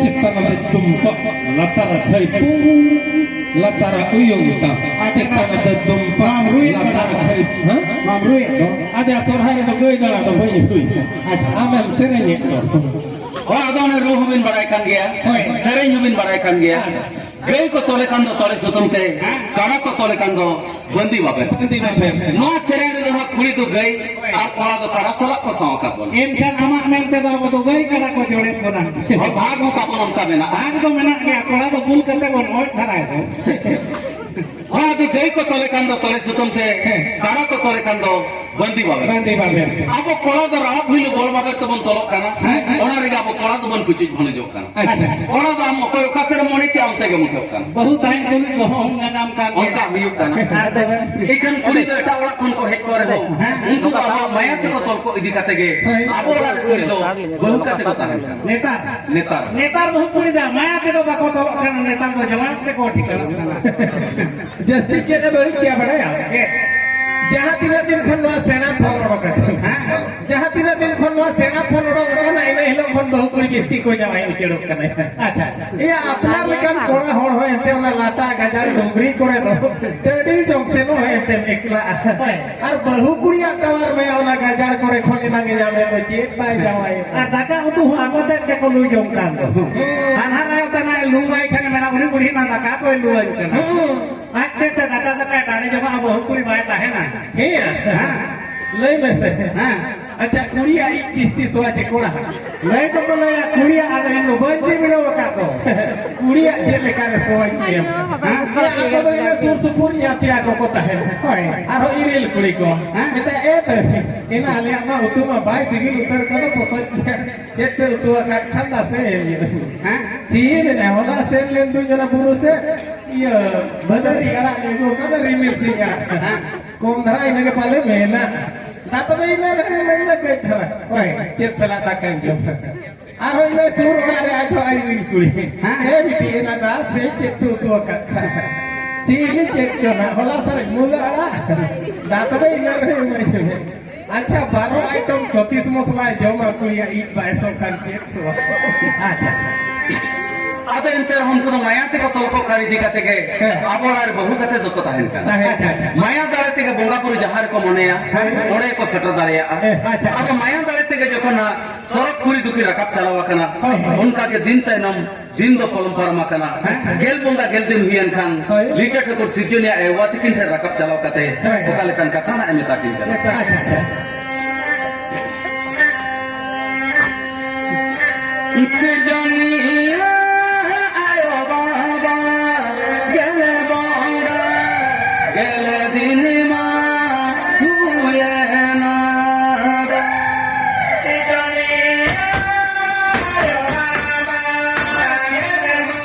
ᱪᱮᱛᱟᱱ ᱨᱮ ᱫᱩᱢᱵᱟ, ᱞᱟᱛᱟᱨ ᱨᱮ ᱴᱷᱟᱹᱭ ᱯᱩᱨ, ᱞᱟᱛᱟᱨ ᱨᱮ ᱩᱭᱩᱝ ᱛᱟᱢ᱾ ᱟᱪᱪᱷᱟ᱾ ᱪᱮᱛᱟᱱ ᱨᱮ ᱫᱩᱢᱵᱟ, ᱵᱟᱢ ᱨᱩᱭᱮᱫ ᱞᱟᱛᱟᱨ ᱨᱮ ᱠᱟᱱᱟ᱾ ᱴᱷᱟᱹᱭ, ᱦᱮᱸ? ᱵᱟᱢ ᱨᱩᱭᱮᱫ ᱫᱚ᱾ ᱟᱫᱚ ᱥᱚᱨᱦᱟᱭ ᱨᱮᱫᱚ ᱜᱟᱹᱭ ᱫᱟᱬᱟ ᱫᱚ ᱵᱟᱹᱧ ᱨᱩᱭᱟ᱾ ᱟᱪᱪᱷᱟ᱾ ᱟᱢᱮᱢ ᱥᱮᱨᱮᱧᱮᱫ ᱫᱚ᱾ ᱦᱳᱭ, ᱟᱫᱚ ᱚᱱᱮ ᱨᱩ ᱦᱚᱸᱵᱤᱱ ᱵᱟᱲᱟᱭ ᱠᱟᱱ ᱜᱮᱭᱟ, ᱦᱳᱭ᱾ ᱥᱮᱨᱮᱧ ᱦᱚᱸᱵᱤᱱ ᱵᱟᱲᱟᱭ ᱠᱟᱱ ᱜᱮᱭᱟ᱾ ᱦᱮᱸ᱾ ᱜᱟᱹᱭ ᱠᱚ ᱛᱚᱞᱮ ᱠᱷᱟᱱ ᱫᱚ ᱛᱚᱲᱮ ᱥᱩᱛᱟᱹᱢ ᱛᱮ, ᱠᱟᱰᱟ ᱠᱚ ᱛᱚᱞᱮ ᱠᱷᱟᱱ ᱫᱚ ᱵᱟᱸᱫᱤ ᱵᱟᱵᱮᱨ᱾ ᱵᱟᱸᱫᱤ ᱵᱟᱵᱮᱨ᱾ ᱱᱚᱣᱟ ᱥᱮᱨᱮᱧ ᱨᱮᱫᱚ ᱱᱟᱦᱟᱜ ᱠᱩᱲᱤ ᱫᱚ ᱜᱟᱹᱭ ᱟᱨ ᱠᱚᱲᱟ ᱫᱚ ᱠᱟᱰᱟ ᱥᱟᱞᱟᱜ ᱠᱚ ᱥᱟᱶ ᱟᱠᱟᱫ ᱵᱚᱱᱟ᱾ ᱮᱱᱠᱷᱟᱱ ᱟᱢᱟᱜ ᱢᱮᱱ ᱛᱮᱫᱚ ᱟᱵᱚ ᱫᱚ ᱜᱟᱹᱭ ᱠᱟᱰᱟ ᱠᱚ ᱡᱚᱲᱮᱫ ᱵᱚᱱᱟ᱾ ᱦᱳᱭ, ᱵᱷᱟᱜᱽ ᱦᱚᱸ ᱛᱟᱵᱚᱱ ᱚᱱᱠᱟ ᱢᱮᱱᱟᱜᱼᱟ᱾ ᱵᱷᱟᱜᱽ ᱫᱚ ᱢᱮᱱᱟᱜ ᱜᱮᱭᱟ, ᱠᱚᱲᱟ ᱫᱚ ᱵᱩᱞ ᱠᱟᱛᱮ ᱵᱚᱱ ᱚᱡ ᱫᱷᱟᱨᱟᱭ ᱫᱚ᱾ ᱠᱚᱲᱟ ᱫᱚ ᱜᱟᱹᱭ ᱠᱚ ᱛᱚᱞᱮ ᱠᱷᱟᱱ ᱫᱚ ᱛᱚᱲᱮ ᱥᱩᱛᱟᱹᱢ ᱛᱮ, ᱠᱟᱰᱟ ᱠᱚ ᱛᱚᱞᱮ ᱠᱷᱟᱱ ᱫᱚ ᱵᱟᱸᱫᱤ ᱵᱟᱵᱮᱨ᱾ ᱵᱟᱸᱫᱤ ᱵᱟᱵᱮᱨ᱾ ᱟᱵᱚ ᱠᱚᱲᱟ ᱫᱚ ᱨᱟᱲᱟ ᱵᱷᱩᱭᱞᱩ ᱵᱚᱞ ᱵᱟᱵᱮᱨ ᱛᱮᱵᱚᱱ ᱛᱚᱞᱚᱜ ᱠᱟᱱᱟ᱾ ᱦᱮᱸ᱾ ᱚᱱᱟ ᱨᱮᱜᱮ ᱟᱵᱚ ᱠᱚᱲᱟ ᱫᱚᱵᱚᱱ ᱯᱩᱪᱩᱡ ᱵᱷᱩᱱᱩᱡᱚᱜ ᱠᱟᱱᱟ᱾ ᱟᱪᱪᱷᱟ᱾ ᱠᱚᱲᱟ ᱫᱚ ᱟᱢ ᱚᱠᱚᱭ ᱚᱠᱟ ᱥᱮᱫ ᱮᱢ ᱢᱚᱱᱮ ᱠᱮᱜᱼᱟ, ᱚᱱᱛᱮ ᱜᱮ ᱢᱩᱴᱷᱟᱹᱜ ᱠᱟᱱᱟ᱾ ᱵᱟᱹᱦᱩ ᱛᱟᱦᱮᱸ ᱛᱩᱞᱩᱡ ᱵᱟᱹᱦᱩ ᱦᱚᱸ ᱧᱟᱧᱟᱢ ᱠᱟᱱ ᱜᱮ᱾ ᱚᱱᱠᱟ ᱦᱩᱭᱩᱜ ᱠᱟᱱᱟ᱾ ᱟᱨ ᱛᱚᱵᱮ? ᱮᱱᱠᱷᱟᱱ ᱠᱩᱲᱤ ᱫᱚ ᱮᱴᱟᱜ ᱚᱲᱟᱜ ᱠᱷᱚᱱ ᱠᱚ ᱦᱮᱡ ᱠᱚ ᱨᱮᱦᱚᱸ, ᱦᱮᱸ᱾ ᱩᱱᱠᱩ ᱫᱚ ᱟᱵᱚᱣᱟᱜ ᱢᱟᱭᱟ ᱛᱮᱠᱚ ᱛᱚᱞ ᱠᱚ ᱤᱫᱤ ᱠᱟᱛᱮ ᱜᱮ, ᱦᱳᱭ᱾ ᱟᱵᱚ ᱚᱲᱟᱜ ᱨᱮ ᱠᱩᱲᱤ ᱫᱚ ᱵᱟᱹᱦᱩ ᱠᱟᱛᱮ ᱠᱚ ᱛᱟᱦᱮᱱ ᱠᱟᱱᱟ᱾ ᱱᱮᱛᱟᱨ? ᱱᱮᱛᱟᱨ᱾ ᱱᱮᱛᱟᱨ ᱵᱟᱹᱦᱩ ᱠᱩᱲᱤ ᱫᱚ ᱢᱟᱭᱟ ᱛᱮᱫᱚ ᱵᱟᱠᱚ ᱛᱚᱞᱚᱜ ᱠᱟᱱᱟ, ᱱᱮᱛᱟᱨ ᱫᱚ ᱡᱟᱶᱟᱭ ᱛᱮᱠᱚ ᱴᱷᱤᱠᱟᱹᱱᱚᱜ ᱠᱟᱱᱟ᱾ ᱡᱟᱹᱥᱛᱤ ᱪᱮᱫ ᱮ ᱵᱟᱹᱲᱤᱡ ᱠᱮᱭᱟ ᱵᱟᱲᱟᱭᱟᱢ? ᱪᱮᱫ? ᱡᱟᱦᱟᱸ ᱛᱤᱱᱟᱹᱜ ᱫᱤᱱ ᱠᱷᱚᱱ ᱱᱚᱣᱟ ᱥᱮᱬᱟ ᱯᱷᱳᱱ ᱚᱰᱚᱠ ᱟᱠᱟᱱᱟ, ᱦᱮᱸ? ᱡᱟᱦᱟᱸ ᱛᱤᱱᱟᱹᱜ ᱫᱤᱱ ᱠᱷᱚᱱ ᱱᱚᱣᱟ ᱥᱮᱬᱟ ᱯᱷᱳᱱ ᱚᱰᱚᱠ ᱟᱠᱟᱱᱟ, ᱤᱱᱟᱹ ᱦᱤᱞᱳᱜ ᱠᱷᱚᱱ ᱵᱟᱹᱦᱩ ᱠᱩᱲᱤ ᱡᱟᱹᱥᱛᱤ ᱠᱚ ᱡᱟᱶᱟᱭ ᱩᱪᱟᱹᱲᱚᱜ ᱠᱟᱱᱟ᱾ ᱟᱪᱪᱷᱟ᱾ ᱮᱭᱟ, ᱟᱯᱱᱟᱨ ᱞᱮᱠᱟᱱ ᱠᱚᱲᱟ ᱦᱚᱲ ᱦᱚᱸ ᱮᱱᱛᱮ ᱚᱱᱟ ᱞᱟᱴᱟ ᱜᱟᱡᱟᱲ ᱰᱩᱝᱨᱤ ᱠᱚᱨᱮ ᱫᱚ ᱴᱟᱺᱰᱤ ᱡᱚᱝ ᱥᱮᱱᱚᱜ ᱦᱚᱸ ᱮᱱᱛᱮᱢ ᱮᱠᱞᱟᱜᱼᱟ᱾ ᱦᱳᱭ᱾ ᱟᱨ ᱵᱟᱹᱦᱩ ᱠᱩᱲᱤᱭᱟᱜ ᱴᱟᱣᱟᱨ ᱢᱮ ᱚᱱᱟ ᱜᱟᱡᱟᱲ ᱠᱚᱨᱮ ᱠᱷᱚᱱ ᱮᱱᱟᱝ ᱮ ᱧᱟᱢᱮᱫ ᱫᱚ ᱪᱮᱫ ᱵᱟᱭ ᱡᱟᱶᱟᱭᱚᱜᱼᱟ? ᱟᱨ ᱫᱟᱠᱟ ᱩᱛᱩ ᱦᱚᱸ ᱟᱠᱚ ᱛᱮᱫ ᱜᱮᱠᱚ ᱞᱩ ᱡᱚᱝ ᱠᱟᱱ ᱫᱚ᱾ ᱦᱩᱸ᱾ ᱦᱟᱱᱦᱟᱨ ᱟᱭᱳ ᱛᱟᱱᱟᱜ ᱮ ᱞᱩ ᱟᱭ ᱠᱷᱟᱱ ᱢᱮᱱᱟ, "ᱩᱱᱤ ᱵᱩᱲᱦᱤ ᱢᱟ ᱫᱟᱠᱟ ᱠᱚᱭ ᱞᱩ ᱟᱹᱧ ᱠᱟᱱᱟ᱾" ᱦᱩᱸ᱾ ᱟᱡ ᱛᱮ ᱛᱮ ᱫᱟᱠᱟ ᱫᱟᱠᱟᱭ ᱰᱟᱲᱮ ᱡᱚᱝᱟ, ᱵᱟᱹᱦᱩ ᱠᱩᱲᱤ ᱵᱟᱭ ᱛᱟᱦᱮᱱᱟ᱾ ᱦᱮᱸ᱾ ᱦᱮᱸ᱾ ᱞᱟᱹᱭ ᱢᱮᱥᱮ᱾ ᱦᱮᱸ᱾ ᱟᱪᱪᱷᱟ, ᱠᱩᱲᱤᱭᱟᱜ ᱤᱡ ᱵᱤᱥᱛᱤ ᱥᱚᱣᱟ ᱪᱮ ᱠᱚᱲᱟ? ᱞᱟᱹᱭ ᱫᱚᱠᱚ ᱞᱟᱹᱭᱟ ᱠᱩᱲᱤᱭᱟᱜ, ᱟᱫᱚ ᱤᱧ ᱫᱚ ᱵᱟᱹᱧ ᱪᱮ ᱵᱤᱰᱟᱹᱣ ᱟᱠᱟᱫ ᱫᱚ᱾ ᱠᱩᱲᱤᱭᱟᱜ ᱪᱮᱫ ᱞᱮᱠᱟ ᱨᱮ ᱥᱚᱣᱟᱧ ᱮᱢ? ᱦᱮᱸ? ᱟᱠᱚ ᱫᱚ ᱤᱱᱟᱹ ᱥᱩᱨ ᱥᱩᱯᱩᱨ ᱧᱟᱛᱤ ᱟᱠᱚ ᱠᱚ ᱛᱟᱦᱮᱱᱟ᱾ ᱦᱳᱭ᱾ ᱟᱨᱦᱚᱸ ᱤᱨᱤᱞ ᱠᱩᱲᱤ ᱠᱚ᱾ ᱦᱮᱸ? ᱢᱮᱛᱟᱭ, "ᱮ ᱫᱟᱹᱭ, ᱮᱱᱟ ᱟᱞᱮᱭᱟᱜ ᱢᱟ ᱩᱛᱩ ᱢᱟ ᱵᱟᱭ ᱥᱤᱵᱤᱞ ᱩᱛᱟᱹᱨ ᱠᱟᱱᱟ, ᱯᱚᱥᱚᱡ ᱜᱮᱭᱟ᱾ ᱪᱮᱫ ᱯᱮ ᱩᱛᱩ ᱟᱠᱟᱫ ᱠᱷᱟᱱ ᱱᱟᱥᱮ ᱮᱢ ᱧᱚᱜ?" ᱦᱮᱸ? ᱪᱮᱫ ᱮᱢ ᱢᱮᱱᱟ, ᱦᱚᱞᱟ ᱥᱮᱱ ᱞᱮᱱ ᱫᱩᱧ ᱚᱱᱟ ᱵᱩᱨᱩ ᱥᱮᱫ, ᱤᱭᱟᱹ, ᱵᱷᱟᱹᱫᱟᱹᱨᱤ ᱟᱲᱟᱜ ᱞᱮ ᱟᱹᱜᱩ ᱟᱠᱟᱫᱟ, ᱨᱤᱢᱤᱞ ᱥᱤᱧ ᱟᱲᱟᱜ᱾ ᱦᱮᱸ? ᱠᱚᱢ ᱫᱷᱟᱨᱟ ᱤᱱᱟᱹ ᱜᱮ ᱯᱟᱞᱮ ᱢᱮᱱᱟ᱾ ᱫᱟ ᱛᱚᱵᱮ ᱤᱱᱟᱹ ᱨᱮ ᱤᱱᱟᱹ ᱠᱟᱹᱡ ᱫᱷᱟᱨᱟ᱾ ᱦᱳᱭ᱾ ᱪᱮᱫ ᱥᱟᱞᱟᱜ ᱫᱟᱠᱟᱧ ᱡᱚᱢᱟ? ᱟᱨᱦᱚᱸ ᱤᱱᱟᱹ ᱥᱩᱨ ᱚᱲᱟᱜ ᱨᱮ ᱟᱡ ᱦᱚᱸ ᱟᱡ ᱨᱤᱱ ᱠᱩᱲᱤ᱾ ᱦᱮᱸ᱾ ᱮ ᱵᱤᱴᱤ, ᱮᱱᱟ ᱫᱟ ᱥᱮ ᱪᱮᱫ ᱯᱮ ᱩᱛᱩ ᱟᱠᱟᱫ ᱠᱷᱟᱱ? ᱪᱤᱞᱤ ᱪᱮᱫ ᱪᱚ ᱱᱟ, ᱦᱚᱞᱟ ᱥᱟᱨᱮᱡ ᱢᱩᱞᱟᱹ ᱟᱲᱟᱜ᱾ ᱫᱟ ᱛᱚᱵᱮ ᱤᱱᱟᱹ ᱨᱮ ᱤᱢᱟᱹᱧ ᱢᱮ᱾ ᱟᱪᱪᱷᱟ, ᱵᱟᱨᱚ item ᱪᱷᱚᱛᱤᱥ ᱢᱚᱥᱞᱟᱭ ᱡᱚᱢᱟ, ᱠᱩᱲᱤᱭᱟᱜ ᱤᱡ ᱵᱟᱭ ᱥᱚ ᱠᱷᱟᱱ ᱪᱮᱫ ᱥᱚᱣᱟ? ᱟᱪᱪᱷᱟ᱾ ᱟᱫᱚ ᱮᱱᱛᱮ ᱨᱮᱦᱚᱸ ᱩᱱᱠᱩ ᱫᱚ ᱢᱟᱭᱟ ᱛᱮᱠᱚ ᱛᱚᱞ ᱠᱚᱜ ᱠᱟᱱ ᱤᱫᱤ ᱠᱟᱛᱮ ᱜᱮ ᱦᱮᱸ᱾ ᱟᱵᱚ ᱚᱲᱟᱜ ᱨᱮ ᱵᱟᱹᱦᱩ ᱠᱟᱛᱮ ᱫᱚᱠᱚ ᱛᱟᱦᱮᱱ ᱠᱟᱱᱟ᱾ ᱛᱟᱦᱮᱸ ᱠᱟᱱᱟ᱾ ᱢᱟᱭᱟ ᱫᱟᱲᱮ ᱛᱮᱜᱮ ᱵᱚᱸᱜᱟ ᱵᱩᱨᱩ ᱡᱟᱦᱟᱸ ᱨᱮᱠᱚ ᱢᱚᱱᱮᱭᱟ, ᱦᱮᱸ᱾ ᱚᱸᱰᱮ ᱠᱚ ᱥᱮᱴᱮᱨ ᱫᱟᱲᱮᱭᱟᱜᱼᱟ᱾ ᱦᱮᱸ᱾ ᱟᱪᱪᱷᱟ᱾ ᱟᱫᱚ ᱢᱟᱭᱟ ᱫᱟᱲᱮ ᱜᱮ ᱡᱚᱠᱷᱚᱱ ᱦᱟᱸᱜ ᱥᱚᱨᱚᱜᱽᱯᱩᱨᱤ ᱫᱚᱠᱤᱱ ᱨᱟᱠᱟᱵ ᱪᱟᱞᱟᱣ ᱟᱠᱟᱱᱟ, ᱦᱳᱭ, ᱦᱳᱭ᱾ ᱚᱱᱠᱟ ᱜᱮ ᱫᱤᱱ ᱛᱟᱭᱱᱚᱢ ᱫᱤᱱ ᱫᱚ ᱯᱚᱞᱚᱢ ᱯᱟᱨᱚᱢ ᱟᱠᱟᱱᱟ᱾ ᱟᱪᱪᱷᱟ᱾ ᱜᱮᱞ ᱵᱚᱸᱜᱟ ᱜᱮᱞ ᱫᱤᱱ ᱦᱩᱭᱮᱱ ᱠᱷᱟᱱ, ᱦᱳᱭ᱾ ᱞᱤᱴᱟᱹ ᱴᱷᱟᱹᱠᱩᱨ ᱥᱤᱨᱡᱚᱱᱤᱭᱟᱹ ᱟᱭᱳ ᱵᱟᱵᱟ ᱛᱤᱠᱤᱱ ᱴᱷᱮᱱ ᱨᱟᱠᱟᱵ ᱪᱟᱞᱟᱣ ᱠᱟᱛᱮ, ᱦᱳᱭ᱾ ᱚᱠᱟ ᱞᱮᱠᱟᱱ ᱠᱟᱛᱷᱟ ᱱᱟᱜ ᱮ ᱢᱮᱛᱟ ᱠᱤᱱ ᱠᱟᱱᱟ᱾ ᱟᱪᱪᱷᱟ, ᱟᱪᱪᱷᱟ᱾ ᱥᱤᱨᱡᱚᱱᱤᱭᱟᱹ ᱟᱭᱳ ᱵᱟᱵᱟ ᱜᱮᱞ ᱵᱚᱸᱜᱟ ᱜᱮᱞ ᱫᱤᱱ ᱢᱟ ᱦᱩᱭᱮᱱᱟ᱾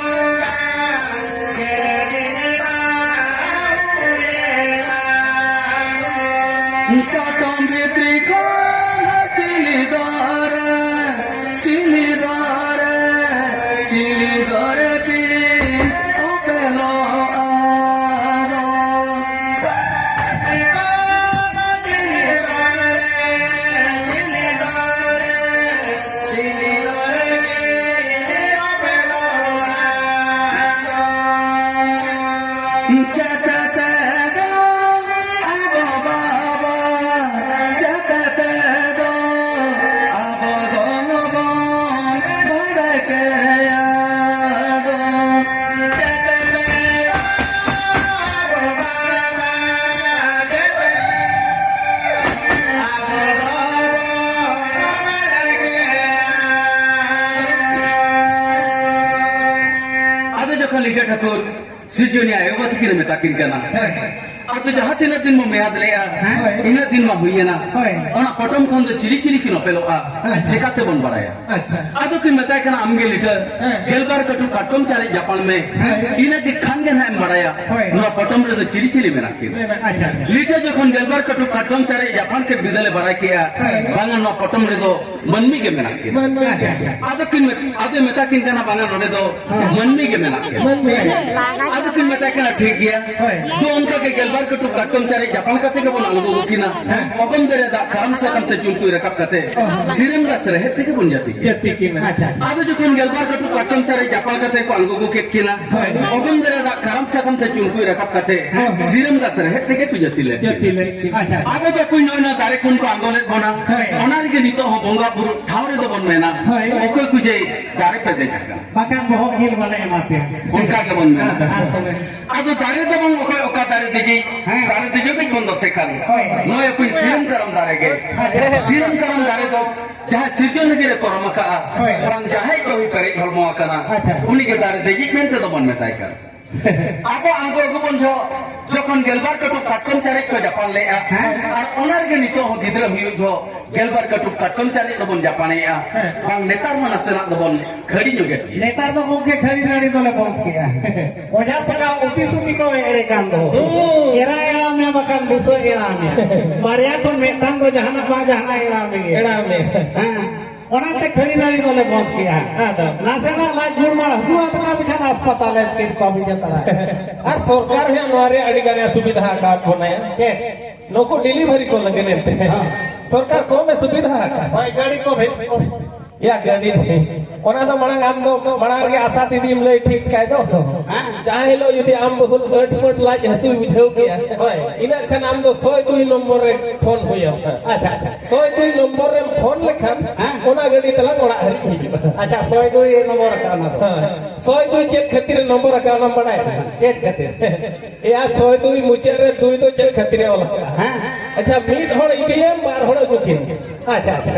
ᱥᱟᱛᱟᱢ ᱵᱷᱤᱛᱨᱤ ᱠᱷᱚᱱ ᱪᱤᱞᱤ ᱫᱟᱨᱮ, ᱪᱤᱞᱤ ᱫᱟᱨᱮ, ᱪᱤᱞᱤ ᱫᱟᱨᱮ ᱪᱤᱞᱤ ᱚᱯᱮᱞᱚᱜᱼᱟ᱾ ᱪᱮᱛᱮ ᱛᱮ ᱫᱚ ᱟᱵᱚ ᱵᱟᱵᱟ, ᱪᱮᱛᱮ ᱛᱮ ᱫᱚ ᱟᱵᱚ ᱫᱚ ᱵᱚᱱ ᱵᱟᱰᱟᱭ ᱠᱮᱭᱟ ᱫᱚ᱾ ᱪᱮᱛᱮ ᱛᱮ ᱫᱚ ᱟᱵᱚ ᱵᱟᱵᱟ, ᱪᱮᱛᱮ ᱛᱮ ᱫᱚ ᱟᱵᱚ ᱫᱚ ᱵᱚᱱ ᱵᱟᱰᱟᱭ ᱠᱮᱭᱟ ᱫᱚ᱾ ᱟᱫᱚ ᱡᱚᱠᱷᱚᱱ ᱞᱤᱴᱟᱹ ᱴᱷᱟᱹᱠᱩᱨ ᱥᱤᱨᱡᱚᱱᱤᱭᱟᱹ ᱟᱭᱳ ᱵᱟᱵᱟ ᱛᱟᱹᱠᱤᱱᱮ ᱢᱮᱛᱟ ᱠᱤᱱ ᱠᱟᱱᱟ᱾ ᱦᱳᱭ, ᱦᱳᱭ᱾ ᱟᱫᱚ ᱡᱟᱦᱟᱸ ᱛᱤᱱᱟᱹᱜ ᱫᱤᱱ ᱵᱚ ᱢᱮᱭᱟᱫ ᱞᱮᱜᱼᱟ, ᱦᱳᱭ᱾ ᱤᱱᱟᱹᱜ ᱫᱤᱱ ᱢᱟ ᱦᱩᱭᱮᱱᱟ᱾ ᱦᱳᱭ᱾ ᱚᱱᱟ ᱯᱚᱴᱚᱢ ᱠᱷᱚᱱ ᱫᱚ ᱪᱤᱞᱤ ᱪᱤᱞᱤ ᱠᱤᱱ ᱚᱯᱮᱞᱚᱜᱼᱟ, ᱟᱪᱪᱷᱟ᱾ ᱪᱮᱠᱟᱛᱮ ᱵᱚᱱ ᱵᱟᱲᱟᱭᱟ? ᱟᱪᱪᱷᱟ᱾ ᱟᱫᱚ ᱠᱤᱱ ᱢᱮᱛᱟᱭ ᱠᱟᱱᱟ, ᱟᱢᱜᱮ ᱞᱤᱴᱟᱹ, ᱦᱮᱸ᱾ ᱜᱮᱞᱵᱟᱨ ᱠᱟᱹᱴᱩᱵ ᱠᱟᱴᱠᱚᱢ ᱪᱟᱨᱮᱡ ᱡᱟᱯᱟᱲ ᱢᱮ, ᱦᱮᱸ᱾ ᱤᱱᱟᱹ ᱜᱮ ᱠᱷᱟᱱ ᱜᱮ ᱱᱟᱦᱟᱜ ᱮᱢ ᱵᱟᱲᱟᱭᱟ, ᱦᱳᱭ᱾ ᱱᱚᱣᱟ ᱯᱚᱴᱚᱢ ᱨᱮᱫᱚ ᱪᱤᱞᱤ ᱪᱤᱞᱤ ᱢᱮᱱᱟᱜ ᱠᱤᱱᱟ᱾ ᱢᱮᱱᱟᱜ, ᱟᱪᱪᱷᱟ, ᱟᱪᱪᱷᱟ᱾ ᱞᱤᱴᱟᱹ ᱡᱚᱠᱷᱚᱱ ᱜᱮᱞᱵᱟᱨ ᱠᱟᱹᱴᱩᱵ ᱠᱟᱴᱠᱚᱢ ᱪᱟᱨᱮᱡ ᱡᱟᱯᱟᱲ ᱠᱮᱫ ᱵᱤᱫᱟᱹᱞᱮ ᱵᱟᱲᱟᱭ ᱠᱮᱜᱼᱟ, ᱦᱳᱭ᱾ ᱵᱟᱝᱟ ᱱᱚᱣᱟ ᱯᱚᱴᱚᱢ ᱨᱮᱫᱚ ᱢᱟᱹᱱᱢᱤ ᱜᱮ ᱢᱮᱱᱟᱜ ᱠᱤᱱᱟ᱾ ᱢᱟᱹᱱᱢᱤ ᱜᱮ᱾ ᱟᱪᱪᱷᱟ, ᱟᱪᱪᱷᱟ᱾ ᱟᱫᱚ ᱠᱤᱱ ᱢᱮᱛ-, ᱟᱫᱚᱭ ᱢᱮᱛᱟ ᱠᱤᱱ ᱠᱟᱱᱟ, ᱵᱟᱝᱟ ᱱᱚᱰᱮ ᱫᱚ ᱦᱳᱭ᱾ ᱢᱟᱹᱱᱢᱤ ᱜᱮ ᱢᱮᱱᱟᱜ ᱠᱤᱱᱟ᱾ ᱢᱟᱹᱱᱢᱤ ᱜᱮ᱾ ᱟᱫᱚ ᱠᱤᱱ ᱢᱮᱛᱟᱭ ᱠᱟᱱᱟ, ᱴᱷᱤᱠ ᱜᱮᱭᱟ᱾ ᱦᱳᱭ᱾ ᱫᱩ ᱚᱱᱠᱟ ᱜᱮ ᱜᱮᱞᱵᱟᱨ ᱠᱟᱹᱴᱩᱵ ᱠᱟᱴᱠᱚᱢ ᱪᱟᱨᱮᱡ ᱡᱟᱯᱟᱝ ᱠᱟᱛᱮ ᱜᱮᱵᱚᱱ ᱟᱬᱜᱚ ᱜᱚᱫ ᱠᱤᱱᱟ᱾ ᱦᱮᱸ᱾ ᱚᱜᱚᱢ ᱫᱟᱨᱮ ᱫᱟᱜ ᱠᱟᱨᱟᱢ ᱥᱟᱠᱟᱢ ᱛᱮ ᱪᱩᱢᱠᱩᱡ ᱨᱟᱠᱟᱵ ᱠᱟᱛᱮ, ᱦᱮᱸ, ᱥᱤᱨᱟᱹᱢ ᱜᱟᱥ ᱨᱮᱦᱮᱫ ᱛᱮᱜᱮ ᱵᱚᱱ ᱡᱟᱹᱛᱤ ᱠᱤᱱᱟ᱾ ᱡᱟᱹᱛᱤ ᱠᱤᱱᱟ᱾ ᱟᱪᱪᱷᱟ, ᱟᱪᱪᱷᱟ᱾ ᱟᱫᱚ ᱡᱚᱠᱷᱚᱱ ᱜᱮᱞᱵᱟᱨ ᱠᱟᱹᱴᱩᱵ ᱠᱟᱴᱠᱚᱢ ᱪᱟᱨᱮᱡ ᱡᱟᱯᱟᱝ ᱠᱟᱛᱮ ᱠᱚ ᱟᱬᱜᱚ ᱜᱚᱫ ᱠᱮᱫ ᱠᱤᱱᱟ, ᱦᱳᱭ᱾ ᱚᱜᱚᱢ ᱫᱟᱨᱮ ᱫᱟᱜ ᱠᱟᱨᱟᱢ ᱥᱟᱠᱟᱢ ᱛᱮ ᱪᱩᱢᱠᱩᱡ ᱨᱟᱠᱟᱵ ᱠᱟᱛᱮ, ᱦᱮᱸ, ᱦᱮᱸ, ᱥᱤᱨᱟᱹᱢ ᱜᱟᱥ ᱨᱮᱦᱮᱫ ᱛᱮᱜᱮ ᱠᱚ ᱡᱟᱹᱛᱤ ᱞᱮᱫ ᱡᱟᱹᱛᱤ ᱠᱤᱱᱟ᱾ ᱞᱮᱫ ᱠᱤᱱᱟ᱾ ᱟᱪᱪᱷᱟ, ᱟᱪᱪᱷᱟ᱾ ᱟᱵᱚ ᱫᱚ ᱠᱩᱧ ᱱᱚᱜᱼᱚᱭ ᱱᱚᱣᱟ ᱫᱟᱨᱮ ᱠᱷᱚᱱ ᱠᱚ ᱟᱬᱜᱚ ᱞᱮᱫ ᱵᱚᱱᱟ, ᱦᱳᱭ᱾ ᱚᱱᱟ ᱨᱮᱜᱮ ᱱᱤᱛᱚᱜ ᱦᱚᱸ ᱵᱚᱸᱜᱟ ᱵᱩᱨᱩ ᱴᱷᱟᱶ ᱨᱮᱫᱚ ᱵᱚᱱ ᱢᱮᱱᱟ, ᱦᱳᱭ᱾ ᱚᱠᱚᱭ ᱠᱚ ᱡᱮ ᱫᱟᱨᱮ ᱯᱮ ᱫᱮᱡ ᱟᱠᱟᱱᱟ᱾ ᱵᱟᱠᱷᱟᱱ ᱵᱚᱦᱚᱜ ᱡᱤᱞ ᱵᱟᱞᱮ ᱮᱢᱟ ᱯᱮᱭᱟ᱾ ᱚᱱᱠᱟ ᱜᱮᱵᱚᱱ ᱢᱮᱱᱟ᱾ ᱟᱨ ᱛᱚᱵᱮ? ᱟᱫᱚ ᱫᱟᱨᱮ ᱫᱚ ᱵᱟᱝ ᱚᱠᱚᱭ ᱚᱠᱟ ᱫᱟᱨᱮ ᱫᱮᱡᱤᱡ, ᱦᱮᱸ᱾ ᱫᱟᱨᱮ ᱫᱮᱡᱚᱜᱤᱡ ᱵᱚᱱ ᱫᱚᱥᱮ ᱠᱷᱟᱱ᱾ ᱦᱳᱭ᱾ ᱱᱚᱜᱼᱚᱭ ᱟᱯᱮ ᱥᱤᱨᱚᱢ ᱠᱟᱨᱟᱢ ᱫᱟᱨᱮ ᱜᱮ᱾ ᱟᱪᱪᱷᱟ᱾ ᱥᱤᱨᱚᱢ ᱠᱟᱨᱟᱢ ᱫᱟᱨᱮ ᱫᱚ ᱡᱟᱦᱟᱸᱭ ᱥᱤᱨᱡᱚᱱ ᱞᱟᱹᱜᱤᱫ ᱮ ᱠᱚᱨᱚᱢ ᱟᱠᱟᱫᱼᱟ, ᱦᱳᱭ᱾ ᱵᱟᱝ ᱡᱟᱦᱟᱸᱭ ᱠᱟᱹᱢᱤ ᱯᱮᱨᱮᱡ ᱦᱚᱲᱢᱚ ᱟᱠᱟᱱᱟ, ᱟᱪᱪᱷᱟ᱾ ᱩᱱᱤ ᱜᱮ ᱫᱟᱨᱮ ᱫᱮᱡᱤᱡ ᱢᱮᱱᱛᱮ ᱫᱚ ᱵᱚᱱ ᱢᱮᱛᱟᱭ ᱠᱟᱱᱟ᱾ ᱟᱵᱚ ᱟᱬᱜᱚ ᱟᱹᱜᱩ ᱵᱚᱱ ᱡᱚᱦᱚᱜ ᱡᱚᱠᱷᱚᱱ ᱜᱮᱞᱵᱟᱨ ᱠᱟᱹᱴᱩᱵ ᱠᱟᱴᱠᱚᱢ ᱪᱟᱨᱮᱡ ᱠᱚ ᱡᱟᱯᱟᱱ ᱞᱮᱫᱼᱟ, ᱦᱮᱸ᱾ ᱟᱨ ᱚᱱᱟ ᱨᱮᱜᱮ ᱱᱤᱛᱚᱜ ᱦᱚᱸ ᱜᱤᱫᱽᱨᱟᱹ ᱦᱩᱭᱩᱜ ᱡᱚᱦᱚᱜ ᱜᱮᱞᱵᱟᱨ ᱠᱟᱹᱴᱩᱵ ᱠᱟᱴᱠᱚᱢ ᱪᱟᱨᱮᱡ ᱫᱚᱵᱚᱱ ᱡᱟᱯᱟᱱᱮᱜᱼᱟ, ᱦᱮᱸ᱾ ᱵᱟᱝ ᱱᱮᱛᱟᱨ ᱦᱚᱸ ᱱᱟᱥᱮᱱᱟᱜ ᱫᱚᱵᱚᱱ ᱠᱷᱟᱹᱲᱤ ᱧᱚᱜᱮᱫ ᱜᱮᱭᱟ᱾ ᱱᱮᱛᱟᱨ ᱫᱚ ᱜᱚᱢᱠᱮ ᱠᱷᱟᱹᱲᱤ ᱱᱟᱹᱲᱤ ᱫᱚᱞᱮ ᱵᱚᱱᱫ ᱠᱮᱜᱼᱟ᱾ ᱚᱡᱷᱟ ᱥᱟᱠᱟᱢ ᱩᱛᱤ ᱥᱩᱛᱤ ᱠᱚ ᱮᱲᱮ ᱠᱟᱱ ᱫᱚ᱾ ᱦᱩᱸ᱾ ᱮᱨᱟ ᱮᱲᱟᱣ ᱢᱮ ᱵᱟᱠᱷᱟᱱ ᱵᱩᱥᱟᱹᱜ ᱮᱲᱟᱣ ᱢᱮ᱾ ᱵᱟᱨᱭᱟ ᱠᱷᱚᱱ ᱢᱤᱫᱴᱟᱝ ᱫᱚ ᱡᱟᱦᱟᱱᱟᱜ ᱵᱟᱝ ᱡᱟᱦᱟᱱᱟᱜ ᱮᱲᱟᱣ ᱢᱮ ᱜᱮ᱾ ᱮᱲᱟᱣ ᱢᱮ᱾ ᱦᱮᱸ᱾ ᱚᱱᱟᱛᱮ ᱠᱷᱟᱹᱲᱤ ᱱᱟᱹᱲᱤ ᱫᱚᱞᱮ ᱵᱚᱱᱫ ᱠᱮᱜᱼᱟ᱾ ᱟᱫᱚ? ᱱᱟᱥᱮᱱᱟᱜ ᱞᱟᱡ ᱜᱩᱲᱢᱟᱲ ᱦᱟᱹᱥᱩ ᱟᱛᱨᱟ ᱞᱮᱠᱷᱟᱱ ᱦᱟᱥᱯᱟᱛᱟᱞ ᱮ ᱛᱤᱥ ᱵᱟᱵᱤᱱ ᱪᱟᱞᱟᱜᱼᱟ᱾ ᱟᱨ ᱥᱚᱨᱠᱟᱨ ᱦᱚᱸ ᱱᱚᱣᱟ ᱨᱮ ᱟᱹᱰᱤ ᱜᱟᱱᱮ ᱥᱩᱵᱤᱫᱷᱟ ᱟᱠᱟᱫ ᱵᱚᱱᱟᱭᱟ᱾ ᱪᱮᱫ? ᱱᱩᱠᱩ ᱰᱮᱞᱤᱵᱷᱟᱨᱤ ᱠᱚ ᱞᱟᱹᱜᱤᱫ ᱮᱱᱛᱮ᱾ ᱦᱮᱸ᱾ ᱥᱚᱨᱠᱟᱨ ᱠᱚᱢᱮ ᱥᱩᱵᱤᱫᱷᱟ ᱟᱠᱟᱫ᱾ ᱦᱳᱭ, ᱜᱟᱹᱰᱤ ᱠᱚ ᱵᱷᱮᱡ ᱠᱚ᱾ ᱭᱟ, ᱜᱟᱹᱰᱤ ᱫᱚ᱾ ᱚᱱᱟ ᱫᱚ ᱢᱟᱲᱟᱝ ᱟᱢ ᱫᱚ ᱢᱟᱲᱟᱝ ᱨᱮᱜᱮ ᱟᱥᱟ ᱫᱤᱫᱤᱢ ᱞᱟᱹᱭ ᱴᱷᱤᱠ ᱠᱟᱭ ᱫᱚ᱾ ᱦᱮᱸ᱾ ᱡᱟᱦᱟᱸ ᱦᱤᱞᱳᱜ ᱡᱩᱫᱤ ᱟᱢ ᱵᱟᱹᱦᱩ ᱟᱹᱴ ᱢᱟᱹᱴ ᱞᱟᱡ ᱦᱟᱹᱥᱩᱭ ᱵᱩᱡᱷᱟᱹᱣ ᱠᱮᱜᱼᱟ, ᱦᱳᱭ᱾ ᱤᱱᱟᱹᱜ ᱠᱷᱟᱱ ᱟᱢ ᱫᱚ ᱥᱚᱭ ᱫᱩᱭ ᱱᱚᱢᱵᱚᱨ ᱨᱮ ᱯᱷᱳᱱ ᱦᱩᱭ ᱟᱢᱟ᱾ ᱟᱪᱪᱷᱟ, ᱟᱪᱪᱷᱟ᱾ ᱥᱚᱭ ᱫᱩᱭ ᱱᱚᱢᱵᱚᱨ ᱨᱮᱢ ᱯᱷᱳᱱ ᱞᱮᱠᱷᱟᱱ, ᱦᱮᱸ᱾ ᱚᱱᱟ ᱜᱟᱹᱰᱤ ᱛᱟᱞᱟᱝ ᱚᱲᱟᱜ ᱦᱟᱹᱨᱤᱡ ᱦᱤᱡᱩᱜᱼᱟ᱾ ᱟᱪᱪᱷᱟ, ᱥᱚᱭ ᱫᱩᱭ ᱱᱚᱢᱵᱚᱨ ᱟᱠᱟᱫ ᱚᱱᱟ ᱫᱚ᱾ ᱦᱮᱸ᱾ ᱥᱚᱭ ᱫᱩᱭ ᱪᱮᱫ ᱠᱷᱟᱹᱛᱤᱨ ᱮ ᱱᱚᱢᱵᱚᱨ ᱟᱠᱟᱫ ᱚᱱᱟᱢ ᱵᱟᱲᱟᱭᱟ? ᱪᱮᱫ ᱠᱷᱟᱹᱛᱤᱨ? ᱮᱭᱟ, ᱥᱚᱭ ᱫᱩᱭ ᱢᱩᱪᱟᱹᱫ ᱨᱮ ᱫᱩᱭ ᱫᱚ ᱪᱮᱫ ᱠᱷᱟᱹᱛᱤᱨ ᱮ ᱚᱞ ᱟᱠᱟᱫᱼᱟ? ᱦᱮᱸ᱾ ᱟᱪᱪᱷᱟ, ᱢᱤᱫ ᱦᱚᱲ ᱤᱫᱤᱭᱮᱢ, ᱵᱟᱨ ᱦᱚᱲ ᱟᱹᱜᱩ ᱠᱤᱱ᱾ ᱟᱪᱪᱷᱟ, ᱟᱪᱪᱷᱟ᱾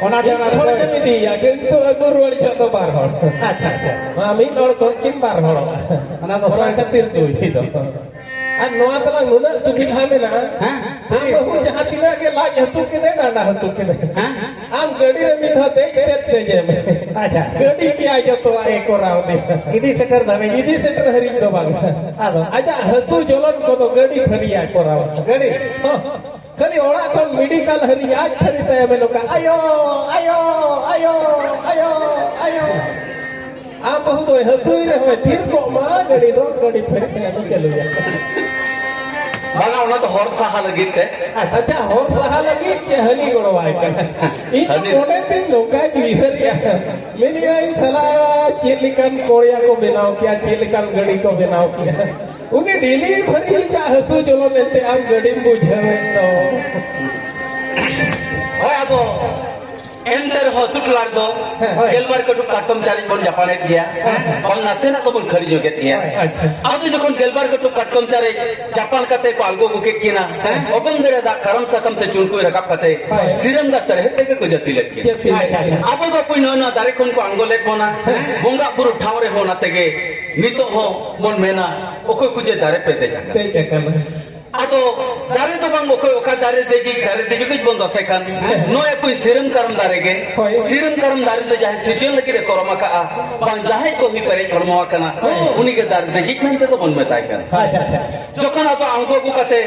ᱚᱱᱟ ᱫᱚ ᱢᱤᱫ ᱚᱱᱟ ᱦᱚᱲ ᱥᱚᱭ ᱜᱮᱢ ᱤᱫᱤᱭᱮᱭᱟ, ᱠᱤᱱᱛᱩ ᱟᱹᱜᱩ ᱨᱩᱣᱟᱹᱲ ᱡᱚᱦᱚᱜ ᱫᱚ ᱵᱟᱨ ᱦᱚᱲ᱾ ᱟᱪᱪᱷᱟ, ᱟᱪᱪᱷᱟ᱾ ᱢᱟ, ᱢᱤᱫ ᱦᱚᱲ ᱠᱷᱚᱱ ᱠᱤᱱ ᱵᱟᱨ ᱦᱚᱲᱚᱜᱼᱟ᱾ ᱚᱱᱟ ᱫᱚ ᱚᱱᱟ ᱥᱚᱭ ᱠᱷᱟᱹᱛᱤᱨ ᱫᱩᱭ ᱫᱚ᱾ ᱟᱨ ᱱᱚᱣᱟ ᱛᱟᱞᱟᱝ ᱱᱩᱱᱟᱹᱜ ᱥᱩᱵᱤᱫᱷᱟ ᱢᱮᱱᱟᱜᱼᱟ, ᱦᱮᱸ᱾ ᱟᱢ ᱵᱟᱹᱦᱩ ᱡᱟᱦᱟᱸ ᱛᱤᱱᱟᱹᱜ ᱜᱮ ᱞᱟᱡ ᱦᱟᱹᱥᱩ ᱠᱮᱫᱮ, ᱰᱟᱸᱰᱟ ᱦᱟᱹᱥᱩ ᱠᱮᱫᱮ, ᱦᱮᱸ᱾ ᱟᱢ ᱜᱟᱹᱰᱤ ᱨᱮ ᱢᱤᱫ ᱫᱷᱟᱣ ᱫᱮᱡ ᱛᱮᱫ ᱫᱮᱡᱮ ᱢᱮ᱾ ᱟᱪᱪᱷᱟ᱾ ᱜᱟᱹᱰᱤ ᱜᱮ ᱟᱡ ᱡᱚᱛᱚᱣᱟᱜ ᱮ ᱠᱚᱨᱟᱣ ᱢᱮ᱾ ᱤᱫᱤ ᱥᱮᱴᱮᱨ ᱫᱷᱟᱹᱵᱤᱡ᱾ ᱤᱫᱤ ᱥᱮᱴᱮᱨ ᱦᱟᱹᱨᱤᱡ ᱫᱚ ᱵᱟᱝ᱾ ᱟᱫᱚ? ᱟᱡᱟᱜ ᱦᱟᱹᱥᱩ ᱡᱚᱞᱚᱱ ᱠᱚᱫᱚ ᱜᱟᱹᱰᱤ ᱯᱷᱟᱹᱨᱤᱭᱟᱭ ᱠᱚᱨᱟᱣᱟ᱾ ᱜᱟᱹᱰᱤ? ᱦᱚᱸ᱾ ᱠᱷᱟᱹᱞᱤ ᱚᱲᱟᱜ ᱠᱷᱚᱱ ᱢᱮᱰᱤᱠᱟᱞ ᱦᱟᱹᱨᱤᱡ ᱟᱡ ᱯᱷᱟᱹᱨᱤ ᱛᱟᱭᱚᱢᱮ ᱱᱚᱝᱠᱟ, "ᱟᱭᱳ, ᱟᱭᱳ, ᱟᱭᱳ, ᱟᱭᱳ, ᱟᱭᱳ᱾" ᱟᱢ ᱵᱟᱹᱦᱩ ᱫᱚᱭ ᱦᱟᱹᱥᱩᱭ ᱨᱮᱦᱚᱸᱭ ᱛᱷᱤᱨ ᱠᱚᱜ ᱢᱟ, ᱜᱟᱹᱰᱤ ᱫᱚ ᱜᱟᱹᱰᱤ ᱯᱷᱟᱹᱨᱤ ᱛᱟᱭᱚᱢᱮ ᱪᱟᱹᱞᱩᱭᱟ᱾ ᱵᱟᱝᱟ, ᱚᱱᱟ ᱫᱚ ᱦᱚᱲ ᱥᱟᱦᱟ ᱞᱟᱹᱜᱤᱫ ᱛᱮ᱾ ᱟᱪᱪᱷᱟ, ᱦᱚᱲ ᱥᱟᱦᱟ ᱞᱟᱹᱜᱤᱫ ᱪᱮ ᱦᱟᱹᱱᱤ ᱜᱚᱲᱚᱣᱟᱭ ᱠᱟᱱᱟ? ᱤᱧ ᱫᱚ ᱦᱟᱹᱱᱤ᱾ ᱢᱚᱱᱮ ᱛᱤᱧ ᱱᱚᱝᱠᱟᱧ ᱩᱭᱦᱟᱹᱨᱮᱜᱼᱟ, ᱢᱮᱱᱮᱜᱼᱟᱹᱧ, "ᱥᱟᱞᱟ ᱪᱮᱫ ᱞᱮᱠᱟᱱ ᱠᱚᱲᱟ ᱠᱚ ᱵᱮᱱᱟᱣ ᱠᱮᱭᱟ, ᱪᱮᱫ ᱞᱮᱠᱟᱱ ᱜᱟᱹᱰᱤ ᱠᱚ ᱵᱮᱱᱟᱣ ᱠᱮᱭᱟ?" ᱩᱱᱤ delivery ᱨᱮᱭᱟᱜ ᱦᱟᱹᱥᱩ ᱡᱚᱞᱚᱱ ᱮᱱᱛᱮ ᱟᱢ ᱜᱟᱹᱰᱤᱢ ᱵᱩᱡᱷᱟᱹᱣᱮᱫ ᱫᱚ᱾ ᱦᱳᱭ, ᱟᱫᱚ ᱮᱱᱛᱮ ᱨᱮᱦᱚᱸ ᱟᱹᱛᱩ ᱴᱚᱞᱟ ᱨᱮᱫᱚ ᱦᱮᱸ, ᱦᱳᱭ᱾ ᱜᱮᱞᱵᱟᱨ ᱠᱟᱹᱴᱩᱵ ᱠᱟᱴᱠᱚᱢ ᱪᱟᱨᱮᱡ ᱵᱚᱱ ᱡᱟᱯᱟᱱᱮᱫ ᱜᱮᱭᱟ᱾ ᱦᱮᱸ, ᱦᱮᱸ᱾ ᱵᱟᱝ ᱱᱟᱥᱮᱱᱟᱜ ᱫᱚᱵᱚᱱ ᱠᱷᱟᱹᱲᱤ ᱧᱚᱜᱮᱫ ᱜᱮᱭᱟ᱾ ᱦᱳᱭ, ᱟᱪᱪᱷᱟ᱾ ᱟᱫᱚ ᱡᱚᱠᱷᱚᱱ ᱜᱮᱞᱵᱟᱨ ᱠᱟᱹᱴᱩᱵ ᱠᱟᱴᱠᱚᱢ ᱪᱟᱨᱮᱡ ᱡᱟᱯᱟᱱ ᱠᱟᱛᱮ ᱠᱚ ᱟᱬᱜᱚ ᱟᱹᱜᱩ ᱠᱮᱫ ᱠᱤᱱᱟ, ᱦᱮᱸ᱾ ᱚᱜᱚᱢ ᱫᱟᱨᱮ ᱫᱟᱜ ᱠᱟᱨᱟᱢ ᱥᱟᱠᱟᱢ ᱛᱮ ᱪᱩᱲᱠᱩᱡ ᱨᱟᱠᱟᱵ ᱠᱟᱛᱮ ᱦᱳᱭ᱾ ᱥᱤᱨᱟᱹᱢ ᱜᱟᱥ ᱨᱮᱦᱮᱫ ᱛᱮᱜᱮ ᱠᱚ ᱡᱟᱹᱛᱤ ᱞᱮᱫ ᱠᱤᱱᱟ᱾ ᱡᱟᱹᱛᱤ ᱞᱮᱫ ᱠᱤᱱᱟ᱾ ᱟᱵᱚ ᱫᱚ ᱯᱩᱭ ᱱᱚᱜᱼᱚ ᱱᱚᱣᱟ ᱫᱟᱨᱮ ᱠᱷᱚᱱ ᱠᱚ ᱟᱬᱜᱚ ᱞᱮᱫ ᱵᱚᱱᱟ᱾ ᱦᱮᱸ᱾ ᱵᱚᱸᱜᱟ ᱵᱩᱨᱩ ᱴᱷᱟᱶ ᱨᱮᱦᱚᱸ ᱚᱱᱟ ᱛᱮᱜᱮ ᱱᱤᱛᱚᱜ ᱦᱚᱸ ᱵᱚᱱ ᱢᱮᱱᱟ, "ᱚᱠᱚᱭ ᱠᱚ ᱡᱮ ᱫᱟᱨᱮ ᱯᱮ ᱫᱮᱡ ᱟᱠᱟᱱᱟ?" ᱫᱮᱡ ᱟᱠᱟᱱᱟ᱾ ᱟᱫᱚ ᱫᱟᱨᱮ ᱫᱚ ᱵᱟᱝ, ᱚᱠᱚᱭ ᱚᱠᱟ ᱫᱟᱨᱮ ᱫᱮᱡᱤᱡ, ᱫᱟᱨᱮ ᱫᱮᱡᱚᱜᱤᱡ ᱵᱚᱱ ᱫᱚᱥᱮ ᱠᱟᱱ᱾ ᱦᱮᱸ᱾ ᱱᱚᱜᱼᱚᱭ ᱯᱩᱭ ᱥᱤᱨᱟᱹᱢ ᱠᱟᱨᱟᱢ ᱫᱟᱨᱮ ᱜᱮ᱾ ᱦᱳᱭ᱾ ᱥᱤᱨᱟᱹᱢ ᱠᱟᱨᱟᱢ ᱫᱟᱨᱮ ᱫᱚ ᱡᱟᱦᱟᱸᱭ ᱥᱤᱨᱡᱚᱱ ᱞᱟᱹᱜᱤᱫ ᱮ ᱠᱚᱨᱚᱢ ᱟᱠᱟᱜᱼᱟ, ᱵᱟᱝ ᱡᱟᱦᱟᱸᱭ ᱠᱚ ᱦᱩᱭ ᱯᱮᱨᱮᱡ ᱦᱚᱲᱢᱚ ᱟᱠᱟᱱᱟ, ᱦᱳᱭ᱾ ᱩᱱᱤ ᱜᱮ ᱫᱟᱨᱮ ᱫᱮᱡᱤᱡ ᱢᱮᱱᱛᱮ ᱫᱚ ᱵᱚᱱ ᱢᱮᱛᱟᱭ ᱠᱟᱱᱟ᱾ ᱟᱪᱪᱷᱟ, ᱟᱪᱪᱷᱟ᱾ ᱡᱚᱠᱷᱚᱱ ᱟᱫᱚ ᱟᱬᱜᱚ ᱟᱹᱜᱩ ᱠᱟᱛᱮ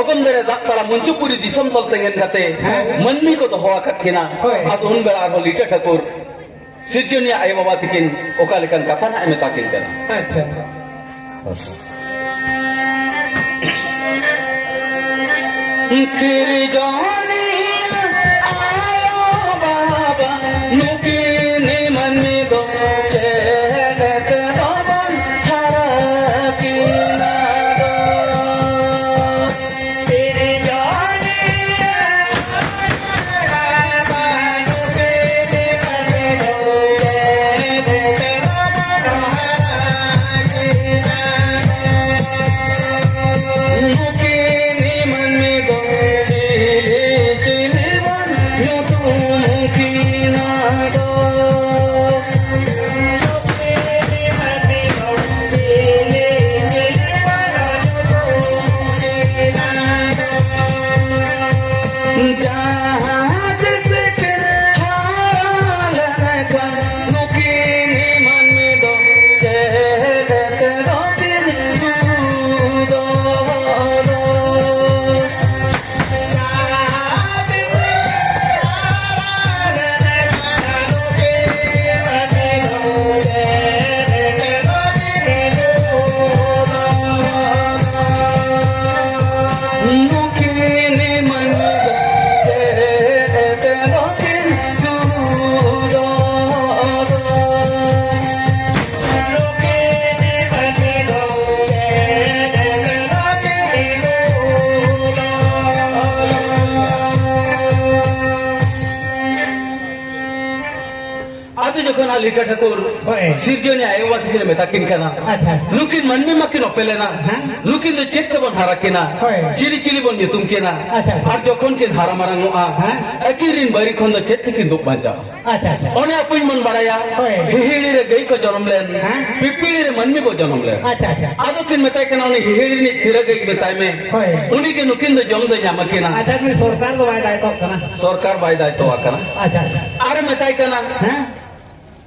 ᱚᱜᱚᱢ ᱫᱟᱨᱮ ᱫᱟᱜ ᱛᱟᱞᱟ ᱢᱚᱧᱪᱚᱯᱩᱨᱤ ᱫᱤᱥᱚᱢ ᱛᱚᱞ ᱛᱮᱸᱜᱮᱱ ᱠᱟᱛᱮ ᱦᱮᱸ᱾ ᱢᱟᱹᱱᱢᱤ ᱠᱚ ᱫᱚᱦᱚ ᱟᱠᱟᱫ ᱠᱤᱱᱟ, ᱦᱳᱭ᱾ ᱟᱫᱚ ᱩᱱ ᱵᱮᱲᱟ ᱟᱨᱦᱚᱸ ᱞᱤᱴᱟᱹ ᱴᱷᱟᱹᱠᱩᱨ ᱥᱤᱨᱡᱚᱱᱤᱭᱟᱹ ᱟᱭᱳ ᱵᱟᱵᱟ ᱛᱤᱠᱤᱱ ᱚᱠᱟ ᱞᱮᱠᱟᱱ ᱠᱟᱛᱷᱟ ᱱᱟᱜ ᱮ ᱢᱮᱛᱟ ᱠᱤᱱ ᱠᱟᱱᱟ᱾ ᱟᱪᱪᱷᱟ᱾ ᱥᱤᱨᱡᱚᱱᱤᱭᱟᱹ ᱟᱭᱳ ᱵᱟᱵᱟ ᱱᱩᱠᱤᱱ ᱢᱟᱹᱱᱢᱤ ᱫᱚ ᱪᱮᱫ ᱛᱮᱫᱚ ᱵᱟᱝ ᱦᱟᱨᱟ ᱠᱤᱱᱟ ᱫᱚ᱾ ᱠᱟᱱᱟ ᱞᱤᱴᱟᱹ ᱴᱷᱟᱹᱠᱩᱨ, ᱦᱳᱭ᱾ ᱥᱤᱨᱡᱚᱱᱤᱭᱟᱹ ᱟᱭᱳ ᱵᱟᱵᱟ ᱛᱟᱹᱠᱤᱱ ᱢᱮᱛᱟ ᱠᱤᱱ ᱠᱟᱱᱟ, ᱟᱪᱪᱷᱟ᱾ ᱱᱩᱠᱤᱱ ᱢᱟᱹᱱᱢᱤ ᱢᱟᱠᱤᱱ ᱚᱯᱮᱞᱮᱱᱟ, ᱦᱮᱸ᱾ ᱱᱩᱠᱤᱱ ᱫᱚ ᱪᱮᱫ ᱛᱮᱵᱚᱱ ᱦᱟᱨᱟ ᱠᱤᱱᱟ? ᱦᱳᱭ᱾ ᱪᱤᱞᱤ ᱪᱤᱞᱤ ᱵᱚᱱ ᱧᱩᱛᱩᱢ ᱠᱤᱱᱟ? ᱟᱪᱪᱷᱟ, ᱟᱪᱪᱷᱟ᱾ ᱟᱨ ᱡᱚᱠᱷᱚᱱ ᱠᱤᱱ ᱦᱟᱨᱟ ᱢᱟᱨᱟᱝᱚᱜᱼᱟ, ᱦᱮᱸ᱾ ᱟᱹᱠᱤᱱ ᱨᱤᱱ ᱵᱟᱹᱭᱨᱤ ᱠᱷᱚᱱ ᱫᱚ ᱪᱮᱫ ᱛᱮᱠᱤᱱ ᱫᱩᱜ ᱵᱟᱧᱪᱟᱜᱼᱟ? ᱟᱪᱪᱷᱟ, ᱟᱪᱪᱷᱟ᱾ ᱚᱱᱮ ᱟᱯᱮ ᱵᱚᱱ ᱵᱟᱲᱟᱭᱟ, ᱦᱳᱭ᱾ ᱦᱤᱦᱤᱲᱤ ᱨᱮ ᱜᱟᱹᱭ ᱠᱚ ᱡᱚᱱᱚᱢ ᱞᱮᱱ, ᱦᱮᱸ᱾ ᱯᱤᱯᱤᱲᱤ ᱨᱮ ᱢᱟᱹᱱᱢᱤ ᱵᱚ ᱡᱚᱱᱚᱢ ᱞᱮᱱ᱾ ᱟᱪᱪᱷᱟ, ᱟᱪᱪᱷᱟ᱾ ᱟᱫᱚ ᱠᱤᱱ ᱢᱮᱛᱟᱭ ᱠᱟᱱᱟ, ᱩᱱᱤ ᱦᱤᱦᱤᱲᱤ ᱨᱤᱱᱤᱡ ᱥᱤᱨᱟᱹ ᱜᱟᱹᱭ ᱢᱮᱛᱟᱭ ᱢᱮ, ᱦᱳᱭ᱾ ᱩᱱᱤ ᱜᱮ ᱱᱩᱠᱤᱱ ᱫᱚ ᱡᱚᱢ ᱫᱚᱭ ᱧᱟᱢ ᱟᱹᱠᱤᱱᱟ᱾ ᱟᱪᱪᱷᱟ, ᱱᱩᱭ ᱥᱚᱨᱠᱟᱨ ᱫᱚ ᱵᱟᱭ ᱫᱟᱭᱤᱛᱛᱚᱜ ᱠᱟᱱᱟ᱾ ᱥᱚᱨᱠᱟᱨ ᱵᱟᱭ ᱫᱟᱭᱤᱛᱛᱚ ᱟᱠᱟᱱᱟ᱾ ᱟᱪᱪᱷᱟ, ᱟᱪᱪᱷᱟ᱾ ᱟᱨᱮ ᱢᱮᱛᱟᱭ ᱠᱟᱱᱟ, ᱦᱮᱸ᱾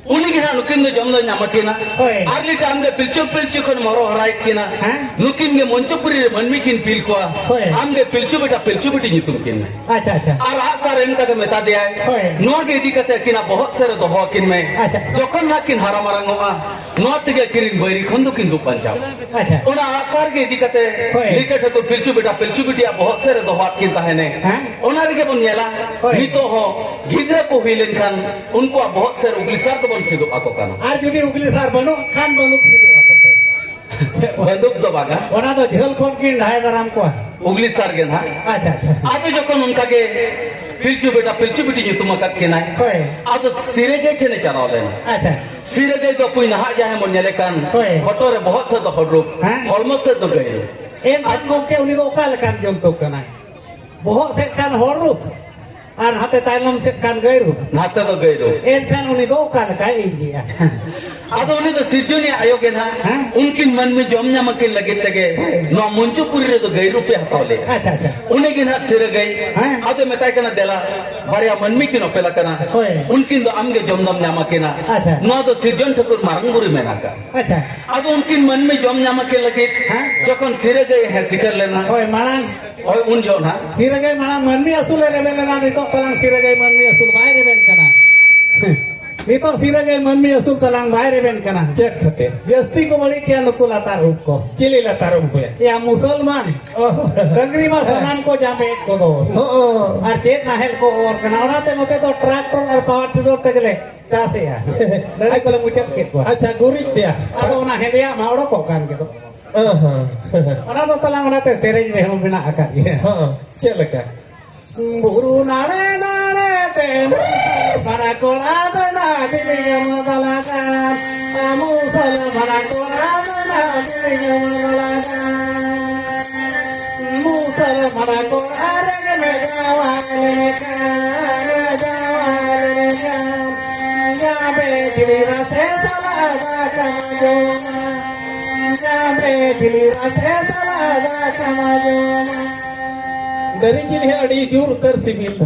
ᱩᱱᱤ ᱜᱮ ᱦᱟᱸᱜ ᱱᱩᱠᱤᱱ ᱫᱚ ᱡᱚᱢ ᱫᱚᱭ ᱧᱟᱢ ᱟᱹᱠᱤᱱᱟ᱾ ᱦᱳᱭ᱾ ᱟᱨ ᱞᱤᱴᱟ ᱟᱢ ᱜᱮ ᱯᱤᱞᱪᱩ ᱯᱤᱞᱪᱩ ᱠᱷᱚᱱ ᱢᱚᱨᱚ ᱦᱟᱨᱟᱭᱮᱫ ᱠᱤᱱᱟ᱾ ᱦᱮᱸ? ᱱᱩᱠᱤᱱ ᱜᱮ ᱢᱚᱧᱪᱚᱯᱩᱨᱤ ᱨᱮ ᱢᱟᱹᱱᱢᱤ ᱠᱤᱱ ᱯᱤᱞ ᱠᱚᱣᱟ᱾ ᱦᱳᱭ᱾ ᱟᱢ ᱜᱮ ᱯᱤᱞᱪᱩ ᱵᱮᱴᱟ ᱯᱤᱞᱪᱩ ᱵᱤᱴᱤ ᱧᱩᱛᱩᱢ ᱠᱤᱱ ᱢᱮ᱾ ᱟᱪᱪᱷᱟ, ᱟᱪᱪᱷᱟ᱾ ᱟᱨ ᱟᱜ ᱥᱟᱨ ᱮᱢ ᱠᱟᱛᱮ ᱢᱮᱛᱟ ᱫᱮᱭᱟᱭ, ᱦᱳᱭ᱾ ᱱᱚᱣᱟ ᱜᱮ ᱤᱫᱤ ᱠᱟᱛᱮ ᱟᱹᱠᱤᱱᱟᱜ ᱵᱚᱦᱚᱜ ᱥᱮᱫ ᱨᱮ ᱫᱚᱦᱚ ᱟᱹᱠᱤᱱ ᱢᱮ᱾ ᱟᱪᱪᱷᱟ᱾ ᱡᱚᱠᱷᱚᱱ ᱦᱟᱸᱜ ᱠᱤᱱ ᱦᱟᱨᱟ ᱢᱟᱨᱟᱝᱚᱜᱼᱟ, ᱱᱚᱣᱟ ᱛᱮᱜᱮ ᱟᱹᱠᱤᱱ ᱨᱤᱱ ᱵᱟᱹᱭᱨᱤ ᱠᱷᱚᱱ ᱫᱚᱠᱤᱱ ᱫᱩᱜ ᱵᱟᱧᱪᱟᱣ᱾ ᱟᱪᱪᱷᱟ᱾ ᱚᱱᱟ ᱟᱜ ᱥᱟᱨ ᱜᱮ ᱤᱫᱤ ᱠᱟᱛᱮ ᱦᱳᱭ᱾ ᱞᱤᱴᱟᱹ ᱴᱷᱟᱹᱠᱩᱨ ᱯᱤᱞᱪᱩ ᱵᱮᱴᱟ ᱯᱤᱞᱪᱩ ᱵᱤᱴᱤᱭᱟᱜ ᱵᱚᱦᱚᱜ ᱥᱮᱫ ᱨᱮ ᱫᱚᱦᱚ ᱟᱫ ᱠᱤᱱ ᱛᱟᱦᱮᱱᱮ᱾ ᱦᱮᱸ? ᱚᱱᱟ ᱨᱮᱜᱮ ᱵᱚᱱ ᱧᱮᱞᱟ, ᱦᱳᱭ᱾ ᱱᱤᱛᱚᱜ ᱦᱚᱸ ᱜᱤᱫᱽᱨᱟᱹ ᱠᱚ ᱦᱩᱭ ᱞᱮᱱᱠᱷᱟᱱ ᱩᱱᱠᱩᱣᱟᱜ ᱵᱚᱦᱚᱜ ᱥᱮᱫ ᱩᱜᱽᱞᱤ ᱥᱟᱨ ᱫᱚᱵᱚᱱ ᱥᱤᱫᱚᱜ ᱟᱠᱚ ᱠᱟᱱᱟ᱾ ᱟᱨ ᱡᱩᱫᱤ ᱩᱜᱽᱞᱤ ᱥᱟᱨ ᱵᱟᱹᱱᱩᱜ ᱠᱷᱟᱱ ᱵᱟᱹᱱᱩᱜ ᱥᱤᱫᱚᱜ ᱟᱠᱚ ᱯᱮ᱾ ᱵᱟᱹᱱᱫᱩᱠ ᱫᱚ ᱵᱟᱝᱟ᱾ ᱚᱱᱟ ᱫᱚ ᱡᱷᱟᱹᱞ ᱠᱷᱚᱱ ᱠᱤᱱ ᱰᱷᱟᱭ ᱫᱟᱨᱟᱢ ᱠᱚᱣᱟ᱾ ᱩᱜᱽᱞᱤ ᱥᱟᱨ ᱜᱮ ᱱᱟᱦᱟᱜ᱾ ᱟᱪᱪᱷᱟ, ᱟᱪᱪᱷᱟ᱾ ᱟᱫᱚ ᱡᱚᱠᱷᱚᱱ ᱚᱱᱠᱟ ᱜᱮ ᱯᱤᱞᱪᱩ ᱵᱮᱴᱟ ᱯᱤᱞᱪᱩ ᱵᱤᱴᱤ ᱧᱩᱛᱩᱢ ᱟᱠᱟᱫ ᱠᱤᱱᱟᱭ, ᱦᱳᱭ᱾ ᱟᱫᱚ ᱥᱤᱨᱟᱹ ᱜᱟᱹᱭ ᱴᱷᱮᱱᱮ ᱪᱟᱞᱟᱣ ᱞᱮᱱᱟ᱾ ᱟᱪᱪᱷᱟ᱾ ᱥᱤᱨᱟᱹ ᱜᱟᱹᱭ ᱫᱚ ᱠᱩᱧ ᱱᱟᱦᱟᱜ ᱡᱟᱦᱟᱸᱭ ᱵᱚᱱ ᱧᱮᱞᱮ ᱠᱟᱱ, ᱦᱳᱭ᱾ ᱦᱚᱴᱚᱜ ᱨᱮ ᱵᱚᱦᱚᱜ ᱥᱮᱫ ᱫᱚ ᱦᱚᱲ ᱨᱩᱯ, ᱦᱮᱸ᱾ ᱦᱚᱲᱢᱚ ᱥᱮᱫ ᱫᱚ ᱜᱟᱹᱭ ᱨᱩᱯ᱾ ᱮᱱᱠᱷᱟᱱ ᱜᱚᱢᱠᱮ, ᱩᱱᱤ ᱫᱚ ᱚᱠᱟ ᱞᱮᱠᱟᱱ ᱡᱚᱱᱛᱩ ᱠᱟᱱᱟᱭ? ᱵᱚᱦᱚᱜ ᱥᱮᱫ ᱠᱷᱟᱱ ᱦᱚᱲ ᱨᱩᱯ ᱟᱨ ᱱᱟᱛᱮ ᱛᱟᱭᱱᱚᱢ ᱥᱮᱫ ᱠᱷᱟᱱ ᱜᱟᱹᱭ ᱨᱩᱯ᱾ ᱱᱟᱛᱮ ᱫᱚ ᱜᱟᱹᱭ ᱨᱩᱯ᱾ ᱮᱱᱠᱷᱟᱱ ᱩᱱᱤ ᱫᱚ ᱚᱠᱟ ᱞᱮᱠᱟᱭ ᱤᱭᱟᱹᱭᱟ? ᱟᱫᱚ ᱩᱱᱤ ᱫᱚ ᱥᱤᱨᱡᱚᱱᱤᱭᱟᱹ ᱟᱭᱳ ᱜᱮ ᱱᱟᱦᱟᱜ ᱦᱮᱸ? ᱩᱱᱠᱤᱱ ᱢᱟᱹᱱᱢᱤ ᱡᱚᱢ ᱧᱟᱢ ᱟᱹᱠᱤᱱ ᱞᱟᱹᱜᱤᱫ ᱛᱮᱜᱮ ᱦᱮᱸ᱾ ᱱᱚᱣᱟ ᱢᱚᱧᱪᱚᱯᱩᱨᱤ ᱨᱮᱫᱚ ᱜᱟᱹᱭ ᱨᱩᱯᱮ ᱦᱟᱛᱟᱣ ᱞᱮᱫᱼᱟ᱾ ᱟᱪᱪᱷᱟ, ᱟᱪᱪᱷᱟ᱾ ᱩᱱᱤ ᱜᱮ ᱱᱟᱦᱟᱜ ᱥᱤᱨᱟᱹ ᱜᱟᱹᱭ᱾ ᱦᱮᱸ᱾ ᱟᱫᱚ ᱢᱮᱛᱟᱭ ᱠᱟᱱᱟ, ᱫᱮᱞᱟ, ᱵᱟᱨᱭᱟ ᱢᱟᱹᱱᱢᱤ ᱠᱤᱱ ᱚᱯᱮᱞ ᱟᱠᱟᱱᱟ᱾ ᱦᱳᱭ᱾ ᱩᱱᱠᱤᱱ ᱫᱚ ᱟᱢ ᱜᱮ ᱡᱚᱢ ᱫᱚᱢ ᱧᱟᱢ ᱟᱹᱠᱤᱱᱟ᱾ ᱟᱪᱪᱷᱟ᱾ ᱱᱚᱣᱟ ᱫᱚ ᱥᱤᱨᱡᱚᱱ ᱴᱷᱟᱹᱠᱩᱨ ᱢᱟᱨᱟᱝ ᱵᱩᱨᱩᱭ ᱢᱮᱱ ᱟᱠᱟᱫ᱾ ᱟᱪᱪᱷᱟ᱾ ᱟᱫᱚ ᱩᱱᱠᱤᱱ ᱢᱟᱹᱱᱢᱤ ᱡᱚᱢ ᱧᱟᱢ ᱟᱹᱠᱤᱱ ᱞᱟᱹᱜᱤᱫ ᱦᱮᱸ? ᱡᱚᱠᱷᱚᱱ ᱥᱤᱨᱟᱹ ᱜᱟᱹᱭ ᱦᱮᱸ ᱥᱤᱠᱟᱹᱨ ᱞᱮᱱᱟ᱾ ᱦᱳᱭ, ᱢᱟᱲᱟᱝ ᱦᱳᱭ, ᱩᱱ ᱡᱚᱦᱚᱜ ᱱᱟᱦᱟᱜ᱾ ᱥᱤᱨᱟᱹ ᱜᱟᱹᱭ ᱢᱟᱲᱟᱝ ᱢᱟᱹᱱᱢᱤ ᱟᱹᱥᱩᱞᱮ ᱨᱮᱵᱮᱱ ᱞᱮᱱᱟ, ᱱᱤᱛᱚᱜ ᱛᱟᱞᱟᱝ ᱥᱤᱨᱟᱹ ᱜᱟᱹᱭ ᱢᱟᱹᱱᱢᱤ ᱟᱹᱥᱩᱞ ᱵᱟᱭ ᱨᱮᱵᱮᱱ ᱠᱟᱱᱟ᱾ ᱱᱤᱛᱚᱜ ᱥᱤᱨᱟᱹ ᱜᱟᱹᱭ ᱢᱟᱹᱱᱢᱤ ᱟᱹᱥᱩᱞ ᱛᱟᱞᱟᱝ ᱵᱟᱭ ᱨᱮᱵᱮᱱ ᱠᱟᱱᱟ᱾ ᱪᱮᱫ ᱠᱷᱟᱹᱛᱤᱨ? ᱡᱟᱹᱥᱛᱤ ᱠᱚ ᱵᱟᱹᱲᱤᱡ ᱠᱮᱭᱟ ᱱᱩᱠᱩ ᱞᱟᱛᱟᱨ ᱩᱵ ᱠᱚ᱾ ᱪᱤᱞᱤ ᱞᱟᱛᱟᱨ ᱩᱵ ᱠᱚᱭᱟ? ᱭᱟ ᱢᱩᱥᱚᱞᱢᱟᱱ᱾ ᱚ᱾ ᱰᱟᱹᱝᱨᱤ ᱢᱟ ᱥᱟᱱᱟᱢ ᱠᱚ ᱡᱟᱢᱮᱫ ᱠᱚᱫᱚ᱾ ᱚ, ᱚ᱾ ᱟᱨ ᱪᱮᱫ ᱱᱟᱦᱮᱞ ᱠᱚ ᱚᱨ ᱠᱟᱱᱟ, ᱚᱱᱟᱛᱮ ᱱᱚᱛᱮ ᱫᱚ ᱴᱨᱟᱠᱴᱚᱨ ᱟᱨ ᱯᱟᱣᱟᱨ ᱴᱤᱞᱚᱨ ᱛᱮᱜᱮᱞᱮ ᱪᱟᱥᱮᱜᱼᱟ᱾ ᱰᱟᱹᱝᱨᱤ ᱠᱚᱞᱮ ᱢᱩᱪᱟᱹᱫ ᱠᱮᱫ ᱠᱚᱣᱟ᱾ ᱟᱪᱪᱷᱟ, ᱜᱩᱨᱤᱡ ᱛᱮᱭᱟ᱾ ᱟᱫᱚ ᱚᱱᱟ ᱦᱮᱸᱫᱮᱭᱟᱜ ᱢᱟ ᱚᱰᱚᱠᱚᱜ ᱠᱟᱱ ᱜᱮ᱾ ᱚ, ᱦᱚᱸ᱾ ᱚᱱᱟ ᱫᱚ ᱛᱟᱞᱟᱝ ᱚᱱᱟᱛᱮ ᱥᱮᱨᱮᱧ ᱨᱮᱦᱚᱸ ᱢᱮᱱᱟᱜ ᱟᱠᱟᱫ ᱜᱮᱭᱟ᱾ ᱦᱚᱸ, ᱪᱮᱫ ᱞᱮᱠᱟ? ᱵᱩᱨᱩ ᱱᱟᱲᱮ ᱱᱟᱲᱮ ᱛᱮ ᱵᱟᱨᱟ ᱠᱚᱲᱟ ᱫᱚ ᱱᱟᱲᱮ ᱵᱤᱲᱤᱭᱟᱹᱢ ᱵᱟᱞᱟᱜᱟ, ᱢᱩᱥᱚᱞᱢᱟᱱ ᱠᱚᱲᱟ ᱫᱚ ᱱᱟ ᱵᱤᱲᱤᱭᱟᱹᱢ ᱵᱟᱞᱟᱜᱟ᱾ ᱢᱩᱥᱚᱞᱢᱟᱱ ᱠᱚᱲᱟ ᱨᱮᱜᱮ ᱢᱮ ᱡᱟᱶᱟᱭ ᱞᱮᱱᱠᱷᱟᱱ, ᱡᱟᱶᱟᱭ ᱞᱮᱱᱠᱷᱟᱱ, ᱡᱟᱵᱮ ᱡᱤᱞ ᱨᱟᱥᱮ ᱥᱟᱞᱟᱜ ᱫᱟᱠᱟᱢ ᱡᱚᱢᱟ, ᱡᱟᱵᱮ ᱡᱤᱞ ᱨᱟᱥᱮ ᱥᱟᱞᱟᱜ ᱫᱟᱠᱟᱢ ᱡᱚᱢᱟ᱾ ᱫᱟᱨᱮ ᱡᱤᱞ ᱦᱚᱸ ᱟᱹᱰᱤ ᱡᱳᱨ ᱩᱛᱟᱹᱨ ᱥᱤᱵᱤᱞ ᱫᱚ᱾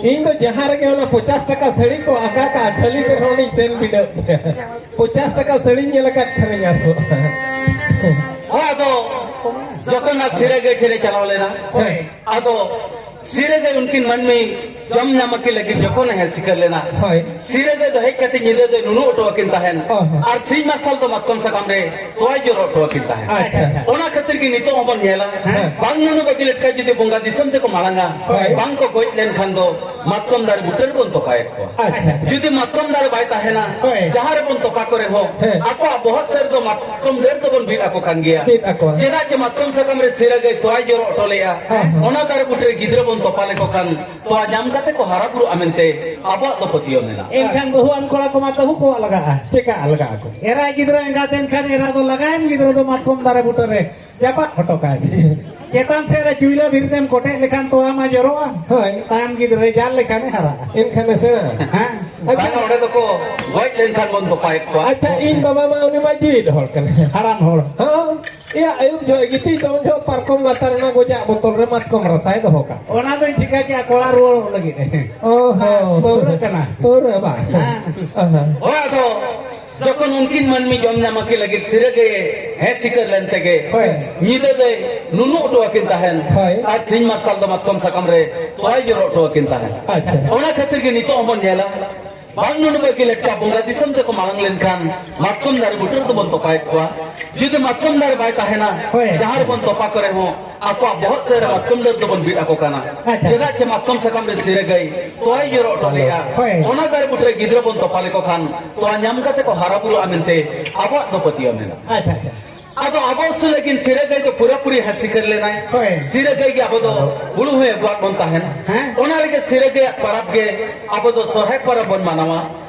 ᱤᱧ ᱫᱚ ᱡᱟᱦᱟᱸ ᱨᱮᱜᱮ ᱚᱱᱟ ᱯᱚᱪᱟᱥ ᱴᱟᱠᱟ ᱥᱟᱹᱲᱤ ᱠᱚ ᱟᱠᱟ ᱠᱟᱜᱼᱟ, ᱠᱷᱟᱹᱞᱤ ᱛᱮ ᱨᱮᱦᱚᱸ ᱤᱧ ᱥᱮᱱ ᱵᱤᱰᱟᱹᱜ ᱜᱮᱭᱟ᱾ ᱯᱚᱪᱟᱥ ᱴᱟᱠᱟ ᱥᱟᱹᱲᱤᱧ ᱧᱮᱞ ᱟᱠᱟᱫ ᱠᱷᱟᱱᱤᱧ ᱟᱥᱚᱜᱼᱟ᱾ ᱦᱳᱭ, ᱟᱫᱚ ᱡᱚᱠᱷᱚᱱ ᱟᱡ ᱥᱤᱨᱟᱹ ᱜᱟᱹᱭ ᱴᱷᱮᱱ ᱮ ᱪᱟᱞᱟᱣ ᱞᱮᱱᱟ, ᱦᱳᱭ᱾ ᱟᱫᱚ ᱥᱤᱨᱟᱹ ᱜᱟᱹᱭ ᱩᱱᱠᱤᱱ ᱢᱟᱹᱱᱢᱤ ᱡᱚᱢ ᱧᱟᱢ ᱟᱹᱠᱤᱱ ᱞᱟᱹᱜᱤᱫ ᱡᱚᱠᱷᱚᱱ ᱮ ᱦᱮᱡ ᱥᱤᱠᱟᱹᱨ ᱞᱮᱱᱟ, ᱦᱳᱭ᱾ ᱥᱤᱨᱟᱹ ᱜᱟᱹᱭ ᱫᱚ ᱦᱮᱡ ᱠᱟᱛᱮ ᱧᱤᱫᱟᱹ ᱫᱚᱭ ᱱᱩᱱᱩ ᱦᱚᱴᱚ ᱟᱹᱠᱤᱱ ᱛᱟᱦᱮᱱ᱾ ᱦᱳᱭ, ᱦᱳᱭ᱾ ᱟᱨ ᱥᱤᱧ ᱢᱟᱨᱥᱟᱞ ᱫᱚ ᱢᱟᱛᱠᱚᱢ ᱥᱟᱠᱟᱢ ᱨᱮ ᱛᱚᱣᱟᱭ ᱡᱚᱨᱚ ᱦᱚᱴᱚ ᱟᱹᱠᱤᱱ ᱛᱟᱦᱮᱸᱫ᱾ ᱟᱪᱪᱷᱟ, ᱟᱪᱪᱷᱟ᱾ ᱚᱱᱟ ᱠᱷᱟᱹᱛᱤᱨ ᱜᱮ ᱱᱤᱛᱚᱜ ᱦᱚᱸᱵᱚᱱ ᱧᱮᱞᱟ, ᱦᱮᱸ᱾ ᱵᱟᱝ ᱱᱩᱱᱩ ᱵᱟᱹᱜᱤ ᱞᱮᱴᱠᱟ ᱡᱩᱫᱤ ᱵᱚᱸᱜᱟ ᱫᱤᱥᱚᱢ ᱛᱮᱠᱚ ᱢᱟᱲᱟᱝᱟ, ᱦᱳᱭ᱾ ᱵᱟᱝ ᱠᱚ ᱜᱚᱡ ᱞᱮᱱᱠᱷᱟᱱ ᱫᱚ ᱢᱟᱛᱠᱚᱢ ᱫᱟᱨᱮ ᱵᱩᱴᱟᱹ ᱨᱮᱵᱚᱱ ᱛᱚᱯᱟᱭᱮᱫ ᱠᱚᱣᱟ᱾ ᱟᱪᱪᱷᱟ, ᱟᱪᱪᱷᱟ᱾ ᱡᱩᱫᱤ ᱢᱟᱛᱠᱚᱢ ᱫᱟᱨᱮ ᱵᱟᱭ ᱛᱟᱦᱮᱱᱟ, ᱦᱳᱭ᱾ ᱡᱟᱦᱟᱸ ᱨᱮᱵᱚᱱ ᱛᱚᱯᱟ ᱠᱚ ᱨᱮᱦᱚᱸ, ᱦᱮᱸ᱾ ᱟᱠᱚᱣᱟᱜ ᱵᱚᱦᱚᱜ ᱥᱮᱫ ᱫᱚ ᱢᱟᱛᱠᱚᱢ ᱰᱟᱹᱨ ᱫᱚᱵᱚᱱ ᱵᱤᱫ ᱟᱠᱚ ᱠᱟᱱ ᱜᱮᱭᱟ᱾ ᱵᱤᱫ ᱟᱠᱚᱣᱟ᱾ ᱪᱮᱫᱟᱜ ᱡᱮ ᱢᱟᱛᱠᱚᱢ ᱥᱟᱠᱟᱢ ᱨᱮ ᱥᱤᱨᱟᱹ ᱜᱟᱹᱭ ᱛᱚᱣᱟᱭ ᱡᱚᱨᱚ ᱦᱚᱴᱚ ᱞᱮᱜᱼᱟ, ᱦᱮᱸ, ᱦᱮᱸ᱾ ᱚᱱᱟ ᱫᱟᱨᱮ ᱵᱩᱴᱟᱹ ᱨᱮ ᱜᱤᱫᱽᱨᱟᱹ ᱵᱚᱱ ᱛᱚᱯᱟ ᱞᱮᱠᱚ ᱠᱷᱟᱱ, ᱛᱚᱣᱟ ᱧᱟᱢ ᱠᱟᱛᱮ ᱠᱚ ᱦᱟᱨᱟ ᱵᱩᱨᱩᱜᱼᱟ ᱢᱮᱱᱛᱮ ᱟᱵᱚᱣᱟᱜ ᱫᱚ ᱯᱟᱹᱛᱭᱟᱹᱣ ᱢᱮᱱᱟᱜᱼᱟ᱾ ᱮᱱᱠᱷᱟᱱ ᱵᱟᱹᱦᱩᱣᱟᱱ ᱠᱚᱲᱟ ᱠᱚᱢᱟ ᱛᱟᱹᱦᱩ ᱠᱚᱣᱟᱜ ᱞᱟᱜᱟᱜᱼᱟ᱾ ᱪᱮᱠᱟ ᱞᱟᱜᱟᱜ ᱟᱠᱚ? ᱮᱨᱟ ᱜᱤᱫᱽᱨᱟᱹ ᱮᱸᱜᱟᱛ ᱮᱱᱠᱷᱟᱱ ᱮᱨᱟ ᱫᱚ ᱞᱟᱜᱟᱭᱮᱱ ᱜᱤᱫᱽᱨᱟᱹ ᱫᱚ ᱢᱟᱛᱠᱚᱢ ᱫᱟᱨᱮ ᱵᱩᱴᱟᱹ ᱨᱮ ᱪᱟᱯᱟᱫ ᱦᱚᱴᱚ ᱠᱟᱭ ᱢᱮ᱾ ᱪᱮᱛᱟᱱ ᱥᱮᱫ ᱨᱮ ᱪᱩᱭᱞᱟᱹ ᱫᱷᱤᱨᱤ ᱛᱮᱢ ᱠᱚᱴᱮᱡ ᱞᱮᱠᱷᱟᱱ ᱛᱚᱣᱟ ᱢᱟ ᱡᱚᱨᱚᱜᱼᱟ᱾ ᱦᱳᱭ᱾ ᱛᱟᱭᱚᱢ ᱜᱤᱫᱽᱨᱟᱹ ᱡᱟᱞ ᱞᱮᱠᱷᱟᱱᱮ ᱦᱟᱨᱟᱜᱼᱟ᱾ ᱮᱱᱠᱷᱟᱱᱮ ᱥᱮᱬᱟ᱾ ᱦᱮᱸ᱾ ᱟᱪᱪᱷᱟ᱾ ᱵᱟᱝᱟ, ᱚᱸᱰᱮ ᱫᱚᱠᱚ ᱜᱚᱡ ᱞᱮᱱᱠᱷᱟᱱ ᱵᱚᱱ ᱛᱚᱯᱟᱭᱮᱫ ᱠᱚᱣᱟ᱾ ᱟᱪᱪᱷᱟ, ᱤᱧ ᱵᱟᱵᱟ ᱢᱟ ᱩᱱᱤ ᱢᱟ ᱡᱤᱣᱤᱫ ᱦᱚᱲ ᱠᱟᱱᱟ᱾ ᱦᱟᱲᱟᱢ ᱦᱚᱲ᱾ ᱦᱚᱸ᱾ ᱮᱭᱟ, ᱟᱹᱭᱩᱵ ᱡᱚᱦᱚᱜ ᱜᱤᱛᱤᱡ ᱫᱚ ᱩᱱ ᱡᱚᱦᱚᱜ ᱯᱟᱨᱠᱚᱢ ᱞᱟᱛᱟᱨ ᱨᱮᱱᱟᱜ ᱜᱚᱡᱟᱜ ᱵᱚᱛᱚᱞ ᱨᱮ ᱢᱟᱛᱠᱚᱢ ᱨᱟᱥᱟᱭ ᱫᱚᱦᱚ ᱠᱟᱜ᱾ ᱚᱱᱟ ᱫᱚᱧ ᱴᱷᱤᱠᱟᱹ ᱠᱮᱜᱼᱟ, ᱠᱚᱲᱟ ᱨᱩᱣᱟᱹᱲᱚᱜ ᱞᱟᱹᱜᱤᱫ᱾ ᱚ ᱦᱚᱸ᱾ ᱯᱟᱹᱣᱨᱟᱹ ᱠᱟᱱᱟ᱾ ᱯᱟᱹᱣᱨᱟᱹ ᱵᱟᱝ᱾ ᱦᱮᱸ᱾ ᱚ ᱦᱚᱸ᱾ ᱦᱳᱭ, ᱟᱫᱚ ᱡᱚᱠᱷᱚᱱ ᱩᱱᱠᱤᱱ ᱢᱟᱹᱱᱢᱤ ᱡᱚᱢ ᱧᱟᱢ ᱟᱹᱠᱤᱱ ᱞᱟᱹᱜᱤᱫ ᱥᱤᱨᱟᱹ ᱜᱟᱹᱭᱮ ᱦᱮᱡ ᱥᱤᱠᱟᱹᱨ ᱞᱮᱱ ᱛᱮᱜᱮ, ᱦᱳᱭ᱾ ᱧᱤᱫᱟᱹ ᱫᱚᱭ ᱱᱩᱱᱩ ᱦᱚᱴᱚ ᱟᱹᱠᱤᱱ ᱛᱟᱦᱮᱱ᱾ ᱦᱳᱭ᱾ ᱟᱨ ᱥᱤᱧ ᱢᱟᱨᱥᱟᱞ ᱫᱚ ᱢᱟᱛᱠᱚᱢ ᱥᱟᱠᱟᱢ ᱨᱮ ᱛᱚᱣᱟᱭ ᱡᱚᱨᱚ ᱦᱚᱴᱚ ᱟᱹᱠᱤᱱ ᱛᱟᱦᱮᱱ᱾ ᱟᱪᱪᱷᱟ᱾ ᱚᱱᱟ ᱠᱷᱟᱹᱛᱤᱨ ᱜᱮ ᱱᱤᱛᱚᱜ ᱦᱚᱸᱵᱚᱱ ᱧᱮᱞᱟ, ᱵᱟᱝ ᱱᱩᱱᱩ ᱵᱟᱹᱜᱤ ᱞᱮᱴᱠᱟ ᱵᱚᱸᱜᱟ ᱫᱤᱥᱚᱢ ᱛᱮᱠᱚ ᱢᱟᱲᱟᱝ ᱞᱮᱱᱠᱷᱟᱱ ᱢᱟᱛᱠᱚᱢ ᱫᱟᱨᱮ ᱵᱩᱴᱟᱹ ᱨᱮᱫᱚ ᱵᱚᱱ ᱛᱚᱯᱟᱭᱮᱫ ᱠᱚᱣᱟ᱾ ᱡᱩᱫᱤ ᱢᱟᱛᱠᱚᱢ ᱫᱟᱨᱮ ᱵᱟᱭ ᱛᱟᱦᱮᱱᱟ, ᱦᱳᱭ᱾ ᱡᱟᱦᱟᱸ ᱨᱮᱵᱚᱱ ᱛᱚᱯᱟ ᱠᱚᱨᱮ ᱦᱚᱸ ᱟᱠᱚᱣᱟᱜ ᱵᱚᱦᱚᱜ ᱥᱮᱫ ᱨᱮ ᱢᱟᱛᱠᱚᱢ ᱰᱟᱹᱨ ᱫᱚᱵᱚᱱ ᱵᱤᱫ ᱟᱠᱚ ᱠᱟᱱᱟ᱾ ᱟᱪᱪᱷᱟ᱾ ᱪᱮᱫᱟᱜ ᱪᱮ ᱢᱟᱛᱠᱚᱢ ᱥᱟᱠᱟᱢ ᱨᱮ ᱥᱤᱨᱟᱹ ᱜᱟᱹᱭ ᱛᱚᱣᱟᱭ ᱡᱚᱨᱚ ᱦᱚᱴᱚ ᱞᱮᱜᱼᱟ᱾ ᱦᱳᱭ᱾ ᱚᱱᱟ ᱫᱟᱨᱮ ᱵᱩᱴᱟᱹ ᱨᱮ ᱜᱤᱫᱽᱨᱟᱹ ᱵᱚᱱ ᱛᱚᱯᱟ ᱞᱮᱠᱚ ᱠᱷᱟᱱ ᱛᱚᱣᱟ ᱧᱟᱢ ᱠᱟᱛᱮ ᱠᱚ ᱦᱟᱨᱟ ᱵᱩᱨᱩᱜᱼᱟ ᱢᱮᱱᱛᱮ ᱟᱵᱚᱣᱟᱜ ᱫᱚ ᱯᱟᱹᱛᱭᱟᱹᱣ ᱢᱮᱱᱟᱜᱼᱟ᱾ ᱟᱪᱪᱷᱟ, ᱟᱪᱪᱷᱟ᱾ ᱟᱫᱚ ᱟᱵᱚ ᱥᱮ ᱞᱟᱹᱜᱤᱫ ᱥᱤᱨᱟᱹ ᱜᱟᱹᱭ ᱫᱚ ᱯᱩᱨᱟᱹᱯᱩᱨᱤ ᱦᱮᱡ ᱥᱤᱠᱟᱹᱨ ᱞᱮᱱᱟᱭ᱾ ᱦᱳᱭ᱾ ᱥᱤᱨᱟᱹ ᱜᱟᱹᱭ ᱜᱮ ᱟᱵᱚ ᱫᱚ ᱦᱩᱲᱩ ᱦᱚᱸᱭ ᱟᱹᱜᱩᱣᱟᱫ ᱵᱚᱱ ᱛᱟᱦᱮᱱ᱾ ᱦᱮᱸ᱾ ᱚᱱᱟ ᱨᱮᱜᱮ ᱥᱤᱨᱟᱹ ᱜᱟᱹᱭᱟᱜ ᱯᱟᱨᱟᱵᱽ ᱜᱮ ᱟᱵᱚ ᱫᱚ ᱥᱚᱨᱦᱟᱭ ᱯᱟᱨᱟᱵᱽ ᱵᱚᱱ ᱢᱟᱱᱟᱣᱟ᱾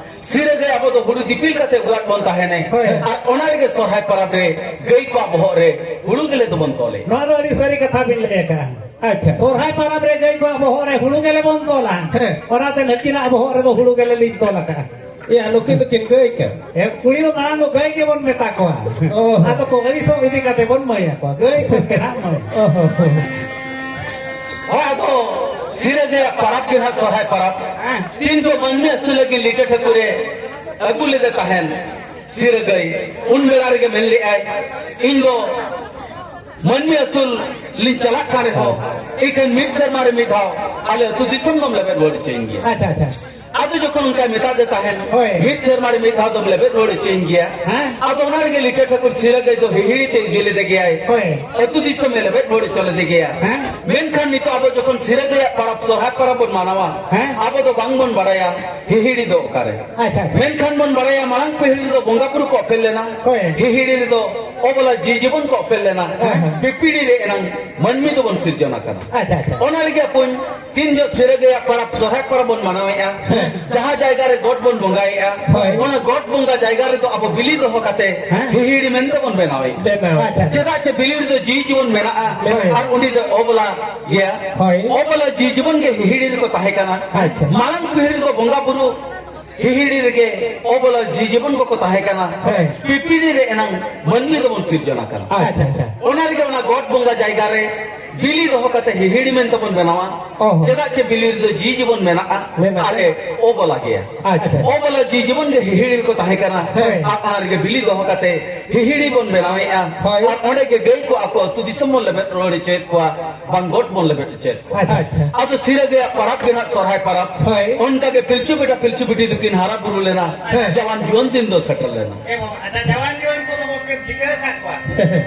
ᱥᱤᱨᱟᱹ ᱜᱟᱹᱭ ᱟᱵᱚ ᱫᱚ ᱦᱩᱲᱩ ᱫᱤᱯᱤᱞ ᱠᱟᱛᱮ ᱩᱰᱩᱠ ᱵᱚᱱ ᱛᱟᱦᱮᱱᱟᱭ᱾ ᱦᱳᱭ᱾ ᱟᱨ ᱚᱱᱟ ᱨᱮᱜᱮ ᱥᱚᱨᱦᱟᱭ ᱯᱚᱨᱚᱵᱽ ᱨᱮ ᱜᱟᱹᱭ ᱠᱚᱣᱟᱜ ᱵᱚᱦᱚᱜ ᱨᱮ ᱦᱩᱲᱩ ᱜᱮᱞᱮ ᱫᱚᱵᱚᱱ ᱛᱚᱞᱮ᱾ ᱱᱚᱣᱟ ᱫᱚ ᱟᱹᱰᱤ ᱥᱟᱹᱨᱤ ᱠᱟᱛᱷᱟ ᱵᱤᱱ ᱞᱟᱹᱭ ᱟᱠᱟᱫᱼᱟ᱾ ᱟᱪᱪᱷᱟ᱾ ᱥᱚᱨᱦᱟᱭ ᱯᱚᱨᱚᱵᱽ ᱨᱮ ᱜᱟᱹᱭ ᱠᱚᱣᱟᱜ ᱵᱚᱦᱚᱜ ᱨᱮ ᱦᱩᱲᱩ ᱜᱮᱞᱮ ᱵᱚᱱ ᱛᱚᱞᱟ᱾ ᱦᱮᱸ᱾ ᱚᱱᱟᱛᱮ ᱱᱟᱹᱠᱤᱱᱟᱜ ᱵᱚᱦᱚᱜ ᱨᱮᱫᱚ ᱦᱩᱲᱩ ᱜᱮᱞᱮ ᱞᱤᱧ ᱛᱚᱞ ᱟᱠᱟᱫᱼᱟ᱾ ᱮᱭᱟ, ᱱᱩᱠᱤᱱ ᱫᱚᱠᱤᱱ ᱜᱟᱹᱭ ᱠᱟᱱᱟ᱾ ᱦᱮᱸ, ᱠᱩᱲᱤ ᱫᱚ ᱢᱟᱲᱟᱝ ᱫᱚ ᱜᱟᱹᱭ ᱜᱮᱵᱚᱱ ᱢᱮᱛᱟ ᱠᱚᱣᱟ᱾ ᱚ᱾ ᱟᱫᱚ ᱠᱚ ᱟᱹᱲᱤᱥᱚᱜ ᱤᱫᱤ ᱠᱟᱛᱮ ᱵᱚᱱ ᱢᱟᱹᱭ ᱟᱠᱚᱣᱟ᱾ ᱜᱟᱹᱭ ᱠᱷᱚᱱ ᱜᱮ ᱱᱟᱜ ᱢᱟᱹᱭ᱾ ᱚ᱾ ᱦᱳᱭ, ᱟᱫᱚ ᱥᱤᱨᱟᱹ ᱜᱟᱹᱭᱟᱜ ᱯᱟᱨᱟᱵᱽ ᱜᱮ ᱱᱟᱜ ᱥᱚᱨᱦᱟᱭ ᱯᱟᱨᱟᱵᱽ᱾ ᱦᱮᱸ᱾ ᱛᱤᱱ ᱫᱚ ᱢᱟᱹᱱᱢᱤ ᱟᱹᱥᱩᱞ ᱞᱟᱹᱜᱤᱫ ᱞᱤᱴᱟᱹ ᱴᱷᱟᱹᱠᱩᱨᱮ ᱟᱹᱜᱩ ᱞᱮᱫᱮ ᱛᱟᱦᱮᱱ ᱥᱤᱨᱟᱹ ᱜᱟᱹᱭ, ᱩᱱ ᱵᱮᱲᱟ ᱨᱮᱜᱮ ᱢᱮᱱ ᱞᱮᱫᱼᱟᱭ, ᱤᱧ ᱫᱚ ᱢᱟᱹᱱᱢᱤ ᱟᱹᱥᱩᱞ ᱞᱤᱧ ᱪᱟᱞᱟᱜ ᱠᱟᱱ ᱨᱮᱦᱚᱸ, ᱤᱠᱷᱟᱹᱱ ᱢᱤᱫ ᱥᱮᱨᱢᱟ ᱨᱮ ᱢᱤᱫ ᱫᱷᱟᱣ ᱟᱞᱮ ᱟᱹᱛᱩ ᱫᱤᱥᱚᱢ ᱫᱚᱢ ᱞᱮᱵᱮᱫ ᱨᱩᱣᱟᱹᱲ ᱦᱚᱪᱚᱧ ᱜᱮᱭᱟ᱾ ᱟᱪᱪᱷᱟ, ᱟᱪᱪᱷᱟ᱾ ᱟᱫᱚ ᱡᱚᱠᱷᱚᱱ ᱚᱱᱠᱟᱭ ᱢᱮᱛᱟᱫᱮ ᱛᱟᱦᱮᱸᱱ, ᱦᱳᱭ᱾ ᱢᱤᱫ ᱥᱮᱨᱢᱟ ᱨᱮ ᱢᱤᱫ ᱫᱷᱟᱣ ᱫᱚᱢ ᱞᱮᱵᱮᱫ ᱨᱩᱣᱟᱹᱲ ᱦᱚᱪᱚᱧ ᱜᱮᱭᱟ᱾ ᱦᱮᱸ᱾ ᱟᱫᱚ ᱚᱱᱟ ᱨᱮᱜᱮ ᱞᱤᱴᱟᱹ ᱴᱷᱟᱹᱠᱩᱨ ᱥᱤᱨᱟᱹ ᱜᱟᱹᱭ ᱫᱚ ᱦᱤᱦᱤᱲᱤ ᱛᱮ ᱤᱫᱤ ᱞᱮᱫᱮ ᱜᱮᱭᱟᱭ᱾ ᱦᱳᱭ᱾ ᱟᱹᱛᱩ ᱫᱤᱥᱚᱢ ᱮ ᱞᱮᱵᱮᱫ ᱨᱩᱣᱟᱹᱲ ᱦᱚᱪᱚ ᱞᱮᱫᱮ ᱜᱮᱭᱟ᱾ ᱦᱮᱸ᱾ ᱢᱮᱱᱠᱷᱟᱱ ᱱᱤᱛᱚᱜ ᱟᱵᱚ ᱡᱚᱠᱷᱚᱱ ᱥᱤᱨᱟᱹ ᱜᱟᱹᱭᱟᱜ ᱯᱚᱨᱚᱵᱽ, ᱥᱚᱨᱦᱟᱭ ᱯᱚᱨᱚᱵᱽ ᱵᱚᱱ ᱢᱟᱱᱟᱣᱟ, ᱦᱮᱸ᱾ ᱟᱵᱚ ᱫᱚ ᱵᱟᱝ ᱵᱚᱱ ᱵᱟᱲᱟᱭᱟ ᱦᱤᱦᱤᱲᱤ ᱫᱚ ᱚᱠᱟᱨᱮ᱾ ᱟᱪᱪᱷᱟ, ᱟᱪᱪᱷᱟ᱾ ᱢᱮᱱᱠᱷᱟᱱ ᱵᱚᱱ ᱵᱟᱲᱟᱭᱟ ᱢᱟᱲᱟᱝ ᱯᱤᱦᱤᱲᱤ ᱨᱮᱫᱚ ᱵᱚᱸᱜᱟ ᱵᱩᱨᱩ ᱠᱚ ᱚᱯᱮᱞ ᱞᱮᱱᱟ᱾ ᱦᱳᱭ᱾ ᱦᱤᱦᱤᱲᱤ ᱨᱮᱫᱚ ᱚᱵᱚᱞᱟ ᱡᱤᱣᱤ ᱡᱤᱵᱚᱱ ᱠᱚ ᱚᱯᱮᱞ ᱞᱮᱱᱟ᱾ ᱦᱮᱸ, ᱦᱮᱸ᱾ ᱯᱤᱯᱤᱲᱤ ᱨᱮ ᱮᱱᱟᱝ ᱢᱟᱹᱱᱢᱤ ᱫᱚᱵᱚᱱ ᱥᱤᱨᱡᱚᱱ ᱟᱠᱟᱱᱟ᱾ ᱟᱪᱪᱷᱟ, ᱟᱪᱪᱷᱟ᱾ ᱚᱱᱟ ᱨᱮᱜᱮ ᱟᱯᱩᱧ ᱛᱤᱱ ᱡᱚᱦᱚᱜ ᱥᱤᱨᱟᱹ ᱜᱟᱹᱭᱟᱜ ᱯᱚᱨᱚᱵᱽ, ᱥᱚᱨᱦᱟᱭ ᱯᱚᱨᱚᱵᱽ ᱵᱚᱱ ᱢᱟᱱᱟᱣᱮᱫᱼᱟ, ᱦᱮᱸ᱾ ᱡᱟᱦᱟᱸ ᱡᱟᱭᱜᱟ ᱨᱮ ᱜᱚᱴ ᱵᱚᱱ ᱵᱚᱸᱜᱟᱭᱮᱫᱼᱟ, ᱦᱳᱭ᱾ ᱚᱱᱟ ᱜᱚᱴ ᱵᱚᱸᱜᱟ ᱡᱟᱭᱜᱟ ᱨᱮᱫᱚ ᱟᱵᱚ ᱵᱤᱞᱤ ᱫᱚᱦᱚ ᱠᱟᱛᱮ ᱦᱮᱸ᱾ ᱦᱤᱦᱤᱲᱤ ᱢᱮᱱᱛᱮ ᱵᱚᱱ ᱵᱮᱱᱟᱣᱮᱫᱼᱟ᱾ ᱵᱮᱱᱟᱣ᱾ ᱟᱪᱪᱷᱟ, ᱟᱪᱪᱷᱟ᱾ ᱪᱮᱫᱟᱜ ᱪᱮ ᱵᱤᱞᱤ ᱨᱮᱫᱚ ᱡᱤᱣᱤ ᱡᱤᱵᱚᱱ ᱢᱮᱱᱟᱜᱼᱟ, ᱦᱳᱭ᱾ ᱟᱨ ᱩᱱᱤ ᱫᱚ ᱚᱵᱚᱞᱟ ᱜᱮᱭᱟ᱾ ᱦᱳᱭ᱾ ᱚᱵᱚᱞᱟ ᱡᱤᱣᱤ ᱡᱤᱵᱚᱱ ᱜᱮ ᱦᱤᱦᱤᱲᱤ ᱨᱮᱠᱚ ᱛᱟᱦᱮᱸ ᱠᱟᱱᱟ᱾ ᱟᱪᱪᱷᱟ᱾ ᱢᱟᱲᱟᱝ ᱯᱤᱦᱤᱲᱤ ᱨᱮᱫᱚ ᱵᱚᱸᱜᱟ ᱵᱩᱨᱩ ᱦᱤᱦᱤᱲᱤ ᱨᱮᱜᱮ ᱚᱵᱚᱞᱟ ᱡᱤᱣᱤ ᱡᱤᱵᱚᱱ ᱠᱚᱠᱚ ᱛᱟᱦᱮᱸ ᱠᱟᱱᱟ᱾ ᱦᱮᱸ᱾ ᱯᱤᱯᱤᱲᱤ ᱨᱮ ᱮᱱᱟᱝ ᱢᱟᱹᱱᱢᱤ ᱫᱚᱵᱚᱱ ᱥᱤᱨᱡᱚᱱ ᱟᱠᱟᱱᱟ᱾ ᱟᱪᱪᱷᱟ, ᱟᱪᱪᱷᱟ᱾ ᱚᱱᱟ ᱨᱮᱜᱮ ᱚᱱᱟ ᱜᱚᱴ ᱵᱚᱸᱜᱟ ᱡᱟᱭᱜᱟ ᱨᱮ ᱵᱤᱞᱤ ᱫᱚᱦᱚ ᱠᱟᱛᱮ ᱦᱤᱦᱤᱲᱤ ᱢᱮᱱᱛᱮ ᱵᱚᱱ ᱵᱮᱱᱟᱣᱟ᱾ ᱚ᱾ ᱪᱮᱫᱟᱜ ᱪᱮ ᱵᱤᱞᱤ ᱨᱮᱫᱚ ᱡᱤᱣᱤ ᱡᱤᱵᱚᱱ ᱢᱮᱱᱟᱜᱼᱟ᱾ ᱢᱮᱱᱟᱜᱼᱟ᱾ ᱟᱨ ᱮ ᱚᱵᱚᱞᱟ ᱜᱮᱭᱟ᱾ ᱟᱪᱪᱷᱟ᱾ ᱚᱵᱚᱞᱟ ᱡᱤᱣᱤ ᱡᱤᱵᱚᱱ ᱜᱮ ᱦᱤᱦᱤᱲᱤ ᱨᱮᱠᱚ ᱛᱟᱦᱮᱸ ᱠᱟᱱᱟ᱾ ᱦᱮᱸ᱾ ᱟᱨ ᱚᱱᱟ ᱨᱮᱜᱮ ᱵᱤᱞᱤ ᱫᱚᱦᱚ ᱠᱟᱛᱮ ᱦᱤᱦᱤᱲᱤ ᱵᱚᱱ ᱵᱮᱱᱟᱣᱮᱫᱼᱟ᱾ ᱦᱳᱭ᱾ ᱟᱨ ᱚᱸᱰᱮ ᱜᱮ ᱜᱟᱹᱭ ᱠᱚ ᱟᱠᱚ ᱟᱹᱛᱩ ᱫᱤᱥᱚᱢ ᱵᱚᱱ ᱞᱮᱵᱮᱫ ᱨᱩᱣᱟᱹᱲ ᱦᱚᱪᱚᱭᱮᱫ ᱠᱚᱣᱟ, ᱵᱟᱝ ᱜᱚᱴ ᱵᱚᱱ ᱞᱮᱵᱮᱫ ᱦᱚᱪᱚᱭᱮᱫ ᱠᱚᱣᱟ᱾ ᱟᱪᱪᱷᱟ᱾ ᱟᱫᱚ ᱥᱤᱨᱟᱹ ᱜᱟᱹᱭᱟᱜ ᱯᱟᱨᱟᱵᱽ ᱜᱮ ᱱᱟᱜ ᱥᱚᱨᱦᱟᱭ ᱯᱟᱨᱟᱵᱽ᱾ ᱦᱳᱭ᱾ ᱚᱱᱠᱟ ᱜᱮ ᱯᱤᱞᱪᱩ ᱵᱮᱴᱟ ᱯᱤᱞᱪᱩ ᱵᱤᱴᱤ ᱫᱚᱠᱤᱱ ᱦᱟᱨᱟ ᱵᱩᱨᱩ ᱞᱮᱱᱟ, ᱦᱮᱸ᱾ ᱡᱟᱣᱟᱱ ᱡᱩᱣᱟᱹᱱ ᱫᱤᱱ ᱫᱚ ᱥᱮᱴᱮᱨ ᱞᱮᱱᱟ᱾ ᱮ ᱵᱟᱵᱟ, ᱟᱪᱪᱷᱟ, ᱡᱟᱣᱟᱱ ᱡᱩᱣᱟᱹᱱ ᱠᱚᱫᱚ ᱵᱚᱱ ᱴᱷᱤᱠᱟᱹ ᱟᱠᱟᱫ ᱠᱚᱣᱟ᱾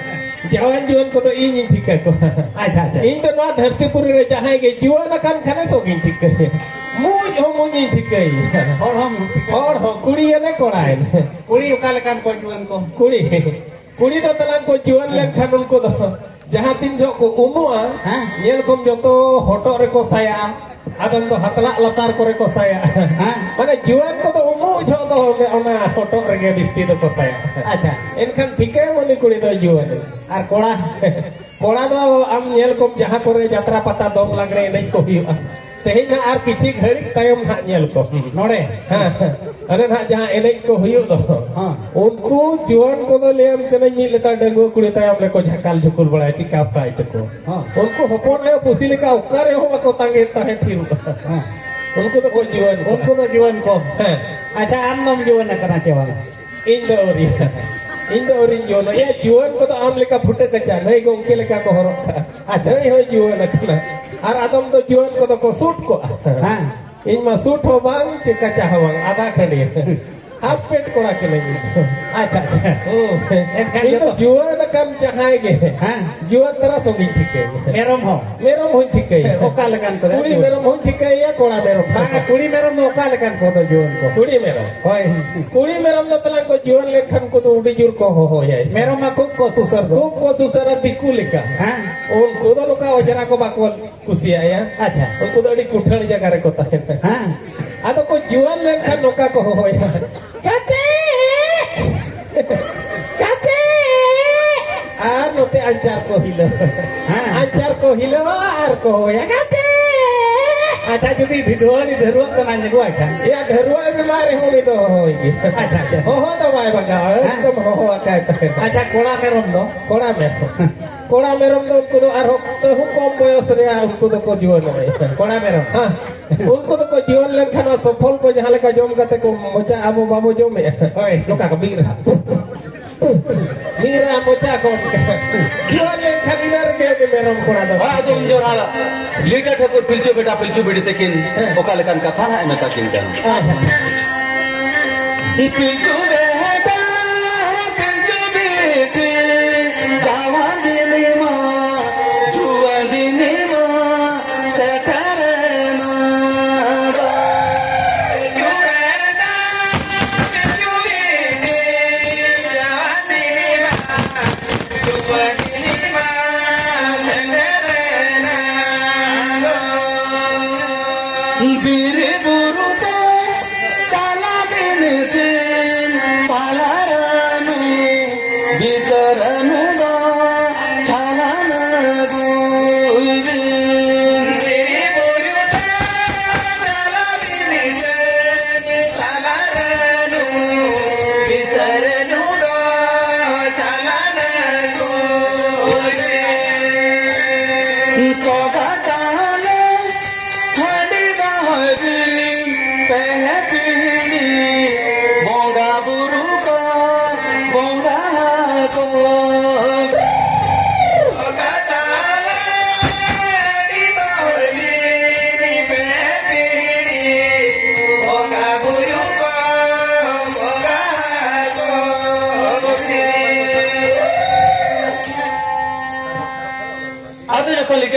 ᱡᱟᱣᱟᱱ ᱡᱩᱣᱟᱹᱱ ᱠᱚᱫᱚ ᱤᱧᱤᱧ ᱴᱷᱤᱠᱟᱹ ᱠᱚᱣᱟ᱾ ᱟᱪᱪᱷᱟ, ᱟᱪᱪᱷᱟ᱾ ᱤᱧ ᱫᱚ ᱱᱚᱣᱟ ᱫᱷᱟᱹᱨᱛᱤ ᱯᱩᱨᱤ ᱨᱮ ᱡᱟᱦᱟᱸᱭ ᱜᱮ ᱡᱩᱣᱟᱹᱱ ᱟᱠᱟᱱ ᱠᱷᱟᱱᱮ ᱥᱚᱵᱤᱧ ᱴᱷᱤᱠᱟᱹᱭᱟ᱾ ᱢᱩᱸᱡ ᱦᱚᱸ ᱢᱩᱸᱡᱤᱧ ᱴᱷᱤᱠᱟᱹᱭᱟ᱾ ᱦᱚᱲ ᱦᱚᱸ ᱴᱷᱤᱠᱟᱹ᱾ ᱦᱚᱲ ᱦᱚᱸ, ᱠᱩᱲᱤ ᱮᱱᱮ ᱠᱚᱲᱟ ᱮᱱᱮ᱾ ᱠᱩᱲᱤ ᱚᱠᱟ ᱞᱮᱠᱟᱱ ᱠᱚ ᱡᱩᱣᱟᱹᱱ ᱠᱚ? ᱠᱩᱲᱤ᱾ ᱠᱩᱲᱤ ᱫᱚ ᱛᱟᱞᱟᱝ ᱠᱚ ᱡᱩᱣᱟᱹᱱ ᱞᱮᱱᱠᱷᱟᱱ ᱩᱱᱠᱩ ᱫᱚ ᱡᱟᱦᱟᱸ ᱛᱤᱱ ᱡᱚᱦᱚᱜ ᱠᱚ ᱩᱢᱩᱜᱼᱟ, ᱦᱮᱸ᱾ ᱧᱮᱞ ᱠᱚᱢ ᱡᱚᱛᱚ ᱦᱚᱴᱚᱜ ᱨᱮᱠᱚ ᱥᱟᱭᱟᱜᱼᱟ, ᱟᱫᱚᱢ ᱫᱚ ᱦᱟᱛᱞᱟᱜ ᱞᱟᱛᱟᱨ ᱠᱚᱨᱮ ᱠᱚ ᱥᱟᱭᱟᱜᱼᱟ᱾ ᱦᱮᱸ᱾ ᱢᱟᱱᱮ ᱡᱩᱣᱟᱹᱱ ᱠᱚᱫᱚ ᱩᱢᱩᱜ ᱡᱚᱦᱚᱜ ᱫᱚ ᱚᱱᱟ ᱦᱚᱴᱚᱜ ᱨᱮᱜᱮ ᱵᱤᱥᱛᱤ ᱫᱚᱠᱚ ᱥᱟᱭᱟ᱾ ᱟᱪᱪᱷᱟ᱾ ᱮᱱᱠᱷᱟᱱ ᱴᱷᱤᱠᱟᱹᱭᱟᱢ ᱩᱱᱤ ᱠᱩᱲᱤ ᱫᱚᱭ ᱡᱩᱣᱟᱹᱱ᱾ ᱟᱨ ᱠᱚᱲᱟ? ᱠᱚᱲᱟ ᱫᱚ ᱟᱢ ᱧᱮᱞ ᱠᱚᱢ, ᱡᱟᱦᱟᱸ ᱠᱚᱨᱮ ᱡᱟᱛᱨᱟ ᱯᱟᱛᱟ ᱫᱚᱝ ᱞᱟᱜᱽᱲᱮ ᱮᱱᱮᱡ ᱠᱚ ᱦᱩᱭᱩᱜᱼᱟ, ᱛᱮᱦᱮᱧ ᱱᱟᱜ ᱟᱨ ᱠᱤᱪᱷᱤ ᱜᱷᱟᱹᱲᱤᱡ ᱛᱟᱭᱚᱢ ᱱᱟᱜ ᱧᱮᱞ ᱠᱚ᱾ ᱱᱚᱰᱮ? ᱦᱮᱸ, ᱦᱮᱸ᱾ ᱚᱱᱮ ᱱᱟᱜ ᱡᱟᱦᱟᱸ ᱮᱱᱮᱡ ᱠᱚ ᱦᱩᱭᱩᱜ ᱫᱚ, ᱦᱮᱸ᱾ ᱩᱱᱠᱩ ᱡᱩᱣᱟᱹᱱ ᱠᱚᱫᱚ ᱞᱟᱹᱭᱟᱢ ᱠᱟᱹᱱᱟᱹᱧ ᱢᱤᱫ ᱞᱮᱛᱟᱲ ᱰᱟᱺᱜᱩᱣᱟᱹ ᱠᱩᱲᱤ ᱛᱟᱭᱚᱢ ᱨᱮᱠᱚ ᱡᱷᱟᱠᱟᱞ ᱡᱷᱩᱠᱩᱞ ᱵᱟᱲᱟᱭᱟ, ᱪᱤᱠᱟ ᱯᱷᱨᱟᱭ ᱪᱚᱠᱚ᱾ ᱦᱮᱸ᱾ ᱩᱱᱠᱩ ᱦᱚᱯᱚᱱ ᱟᱭᱳ ᱯᱩᱥᱤ ᱞᱮᱠᱟ ᱚᱠᱟ ᱨᱮᱦᱚᱸ ᱵᱟᱠᱚ ᱛᱟᱸᱜᱮ ᱛᱟᱦᱮᱸ ᱛᱷᱤᱨᱚᱜᱼᱟ᱾ ᱦᱮᱸ᱾ ᱩᱱᱠᱩ ᱫᱚᱠᱚ ᱡᱩᱣᱟᱹᱱ ᱠᱚ᱾ ᱩᱱᱠᱩ ᱫᱚ ᱡᱩᱣᱟᱹᱱ ᱠᱚ᱾ ᱦᱮᱸ᱾ ᱟᱪᱪᱷᱟ, ᱟᱢ ᱫᱚᱢ ᱡᱩᱣᱟᱹᱱ ᱟᱠᱟᱱᱟ ᱪᱮ ᱵᱟᱝ? ᱤᱧ ᱫᱚ ᱟᱹᱣᱨᱤ᱾ ᱤᱧ ᱫᱚ ᱟᱹᱣᱨᱤᱧ ᱡᱩᱣᱟᱹᱱᱚᱜ᱾ ᱮᱭᱟ, ᱡᱩᱣᱟᱹᱱ ᱠᱚᱫᱚ ᱟᱢ ᱞᱮᱠᱟ ᱯᱷᱩᱴᱟᱹ ᱠᱟᱪᱟ, ᱱᱟᱹᱭ ᱜᱚᱢᱠᱮ ᱞᱮᱠᱟ ᱠᱚ ᱦᱚᱨᱚᱜ ᱠᱟᱜᱼᱟ᱾ ᱟᱪᱪᱷᱟ᱾ ᱱᱟᱹᱭ ᱦᱚᱸᱭ ᱡᱩᱣᱟᱹᱱ ᱟᱠᱟᱱᱟ᱾ ᱟᱨ ᱟᱫᱚᱢ ᱫᱚ ᱡᱩᱣᱟᱹᱱ ᱠᱚᱫᱚ ᱠᱚ ᱥᱩᱴ ᱠᱚᱜᱼᱟ᱾ ᱦᱮᱸ᱾ ᱤᱧ ᱢᱟ ᱥᱩᱴ ᱦᱚᱸ ᱵᱟᱝ, ᱪᱮ ᱠᱟᱪᱟ ᱦᱚᱸ ᱵᱟᱝ, ᱟᱫᱷᱟ ᱠᱷᱟᱹᱰᱤᱭᱟᱹ᱾ ᱦᱟᱯ ᱯᱮᱱᱴ ᱠᱚᱲᱟ ᱠᱟᱹᱱᱟᱹᱧ ᱤᱧ ᱫᱚ᱾ ᱟᱪᱪᱷᱟ, ᱟᱪᱪᱷᱟ᱾ ᱦᱩᱸ᱾ ᱮᱱᱠᱷᱟᱱ ᱤᱧ ᱫᱚ ᱡᱚᱛᱚ ᱡᱩᱣᱟᱹᱱ ᱟᱠᱟᱱ ᱡᱟᱦᱟᱸᱭ ᱜᱮ, ᱦᱮᱸ᱾ ᱡᱩᱣᱟᱹᱱ ᱛᱟᱨᱟ ᱥᱚᱝᱜᱤᱧ ᱴᱷᱤᱠᱟᱹᱭᱟ᱾ ᱢᱮᱨᱚᱢ ᱦᱚᱸ? ᱢᱮᱨᱚᱢ ᱦᱚᱸᱧ ᱴᱷᱤᱠᱟᱹᱭᱟ᱾ ᱦᱮᱸ, ᱚᱠᱟ ᱞᱮᱠᱟᱱ ᱠᱚᱫᱚ? ᱠᱩᱲᱤ ᱢᱮᱨᱚᱢ ᱦᱚᱸᱧ ᱴᱷᱤᱠᱟᱹᱭᱟ, ᱠᱚᱲᱟ ᱢᱮᱨᱚᱢ ᱦᱚᱸ᱾ ᱵᱟᱝᱟ, ᱠᱩᱲᱤ ᱢᱮᱨᱚᱢ ᱫᱚ ᱚᱠᱟ ᱞᱮᱠᱟᱱ ᱠᱚᱫᱚ ᱡᱩᱣᱟᱹᱱ ᱠᱚ? ᱠᱩᱲᱤ ᱢᱮᱨᱚᱢ᱾ ᱦᱳᱭ᱾ ᱠᱩᱲᱤ ᱢᱮᱨᱚᱢ ᱫᱚ ᱛᱟᱞᱟᱝ ᱠᱚ ᱡᱩᱣᱟᱹᱱ ᱞᱮᱱᱠᱷᱟᱱ ᱩᱱᱠᱩ ᱫᱚ ᱟᱹᱰᱤ ᱡᱳᱨ ᱠᱚ ᱦᱚᱦᱚᱭᱟ᱾ ᱢᱮᱨᱚᱢ ᱢᱟ ᱠᱷᱩᱵ ᱠᱚ ᱥᱩᱥᱟᱹᱨ ᱫᱚ᱾ ᱠᱷᱩᱵ ᱠᱚ ᱥᱩᱥᱟᱹᱨᱟ ᱫᱤᱠᱩ ᱞᱮᱠᱟ᱾ ᱦᱮᱸ᱾ ᱩᱱᱠᱩ ᱫᱚ ᱱᱚᱝᱠᱟ ᱚᱡᱽᱨᱟ ᱠᱚ ᱵᱟᱠᱚ ᱠᱩᱥᱤᱭᱟᱜᱼᱟ᱾ ᱟᱪᱪᱷᱟ᱾ ᱩᱱᱠᱩ ᱫᱚ ᱟᱹᱰᱤ ᱠᱩᱴᱷᱟᱹᱲ ᱡᱟᱭᱜᱟ ᱨᱮᱠᱚ ᱛᱟᱦᱮᱱᱟ᱾ ᱦᱮᱸ᱾ ᱟᱫᱚ ᱠᱚ ᱡᱩᱣᱟᱹᱱ ᱞᱮᱱᱠᱷᱟᱱ ᱱᱚᱝᱠᱟ ᱠᱚ ᱦᱚᱦᱚᱭᱟ, "ᱜᱟᱛᱮ! ᱜᱟᱛᱮ!" ᱟᱨ ᱱᱚᱛᱮ ᱟᱧᱪᱟᱨ ᱠᱚ ᱦᱤᱞᱟᱹᱣᱟ᱾ ᱦᱮᱸ᱾ ᱟᱧᱪᱟᱨ ᱠᱚ ᱦᱤᱞᱟᱹᱣᱟ ᱟᱨ ᱠᱚ ᱦᱚᱦᱚᱭᱟ, "ᱜᱟᱛᱮ!" ᱟᱪᱪᱷᱟ, ᱡᱩᱫᱤ ᱵᱷᱤᱰᱣᱟᱹ ᱩᱱᱤ ᱰᱷᱟᱹᱨᱣᱟᱹᱜ ᱠᱟᱱᱟ ᱧᱮᱞᱚᱜᱼᱟᱭ ᱠᱷᱟᱱ? ᱮᱭᱟ, ᱰᱷᱟᱹᱨᱣᱟᱹᱜ ᱵᱤᱢᱟᱨ ᱨᱮᱦᱚᱸ ᱩᱱᱤ ᱫᱚ ᱦᱚᱦᱚᱭ ᱜᱮ᱾ ᱟᱪᱪᱷᱟ, ᱟᱪᱪᱷᱟ᱾ ᱦᱚᱦᱚ ᱫᱚ ᱵᱟᱭ ᱵᱟᱜᱟᱣᱟ, ᱦᱮᱸ᱾ ᱮᱠᱫᱚᱢ ᱦᱚᱦᱚ ᱟᱠᱟᱭ ᱛᱟᱦᱮᱸᱱᱟ᱾ ᱟᱪᱪᱷᱟ, ᱠᱚᱲᱟ ᱢᱮᱨᱚᱢ ᱫᱚ? ᱠᱚᱲᱟ ᱢᱮᱨᱚᱢ᱾ ᱠᱚᱲᱟ ᱢᱮᱨᱚᱢ ᱫᱚ ᱩᱱᱠᱩ ᱫᱚ ᱟᱨᱦᱚᱸ ᱛᱟᱹᱦᱩ ᱠᱚᱢ ᱵᱚᱭᱚᱥ ᱨᱮᱭᱟᱜ ᱩᱱᱠᱩ ᱫᱚᱠᱚ ᱡᱩᱣᱟᱹᱱᱚᱜᱼᱟ᱾ ᱠᱚᱲᱟ ᱢᱮᱨᱚᱢ? ᱦᱮᱸ᱾ ᱩᱱᱠᱩ ᱫᱚᱠᱚ ᱡᱩᱣᱟᱹᱱ ᱞᱮᱱᱠᱷᱟᱱ ᱚᱱᱟ ᱥᱚᱯᱷᱚᱞ ᱠᱚ ᱡᱟᱦᱟᱸ ᱞᱮᱠᱟ ᱡᱚᱢ ᱠᱟᱛᱮ ᱠᱚ ᱢᱚᱪᱟ, ᱟᱵᱚ ᱵᱟᱵᱚ ᱡᱚᱢᱮᱫᱼᱟ᱾ ᱦᱳᱭ᱾ ᱱᱚᱝᱠᱟ ᱠᱚ ᱢᱤᱫ ᱨᱟᱦᱟ᱾ ᱢᱤᱫ ᱨᱟᱦᱟ ᱢᱚᱪᱟ ᱠᱚ ᱚᱱᱠᱟ᱾ ᱡᱩᱣᱟᱹᱱ ᱞᱮᱱᱠᱷᱟᱱ ᱤᱱᱟᱹ ᱨᱮᱜᱮ ᱩᱱᱤ ᱢᱮᱨᱚᱢ ᱠᱚᱲᱟ ᱫᱚ᱾ ᱟᱫᱚᱢ ᱡᱚᱲᱟ ᱞᱤᱴᱟᱹ ᱴᱷᱟᱹᱠᱩᱨ ᱯᱤᱞᱪᱩ ᱵᱮᱴᱟ ᱯᱤᱞᱪᱩ ᱵᱤᱴᱤ ᱛᱟᱹᱠᱤᱱ ᱦᱮᱸ᱾ ᱚᱠᱟ ᱞᱮᱠᱟᱱ ᱠᱟᱛᱷᱟ ᱦᱟᱸᱜ ᱮ ᱢᱮᱛᱟ ᱠᱤᱱ ᱠᱟᱱᱟ? ᱦᱮᱸ᱾ ᱯᱤᱞᱪᱩ ᱵᱮᱴᱟ, ᱯᱤᱞᱪᱩ ᱵᱤᱴᱤ, ᱡᱟᱣᱟᱱ ᱫᱤᱱ ᱢᱟ, ᱡᱩᱣᱟᱹᱱ ᱫᱤᱱ ᱢᱟ ᱥᱮᱴᱮᱨᱮᱱᱟ᱾ ᱯᱤᱞᱪᱩ ᱵᱮᱴᱟ, ᱯᱤᱞᱪᱩ ᱵᱤᱴᱤ, ᱡᱟᱣᱟᱱ ᱫᱤᱱ ᱢᱟ, ᱡᱩᱣᱟᱹᱱ ᱫᱤᱱ ᱢᱟ ᱥᱮᱴᱮᱨᱮᱱᱟ᱾ ᱵᱤᱨ ᱵᱩᱨᱩ ᱛᱮ ᱪᱟᱞᱟᱣ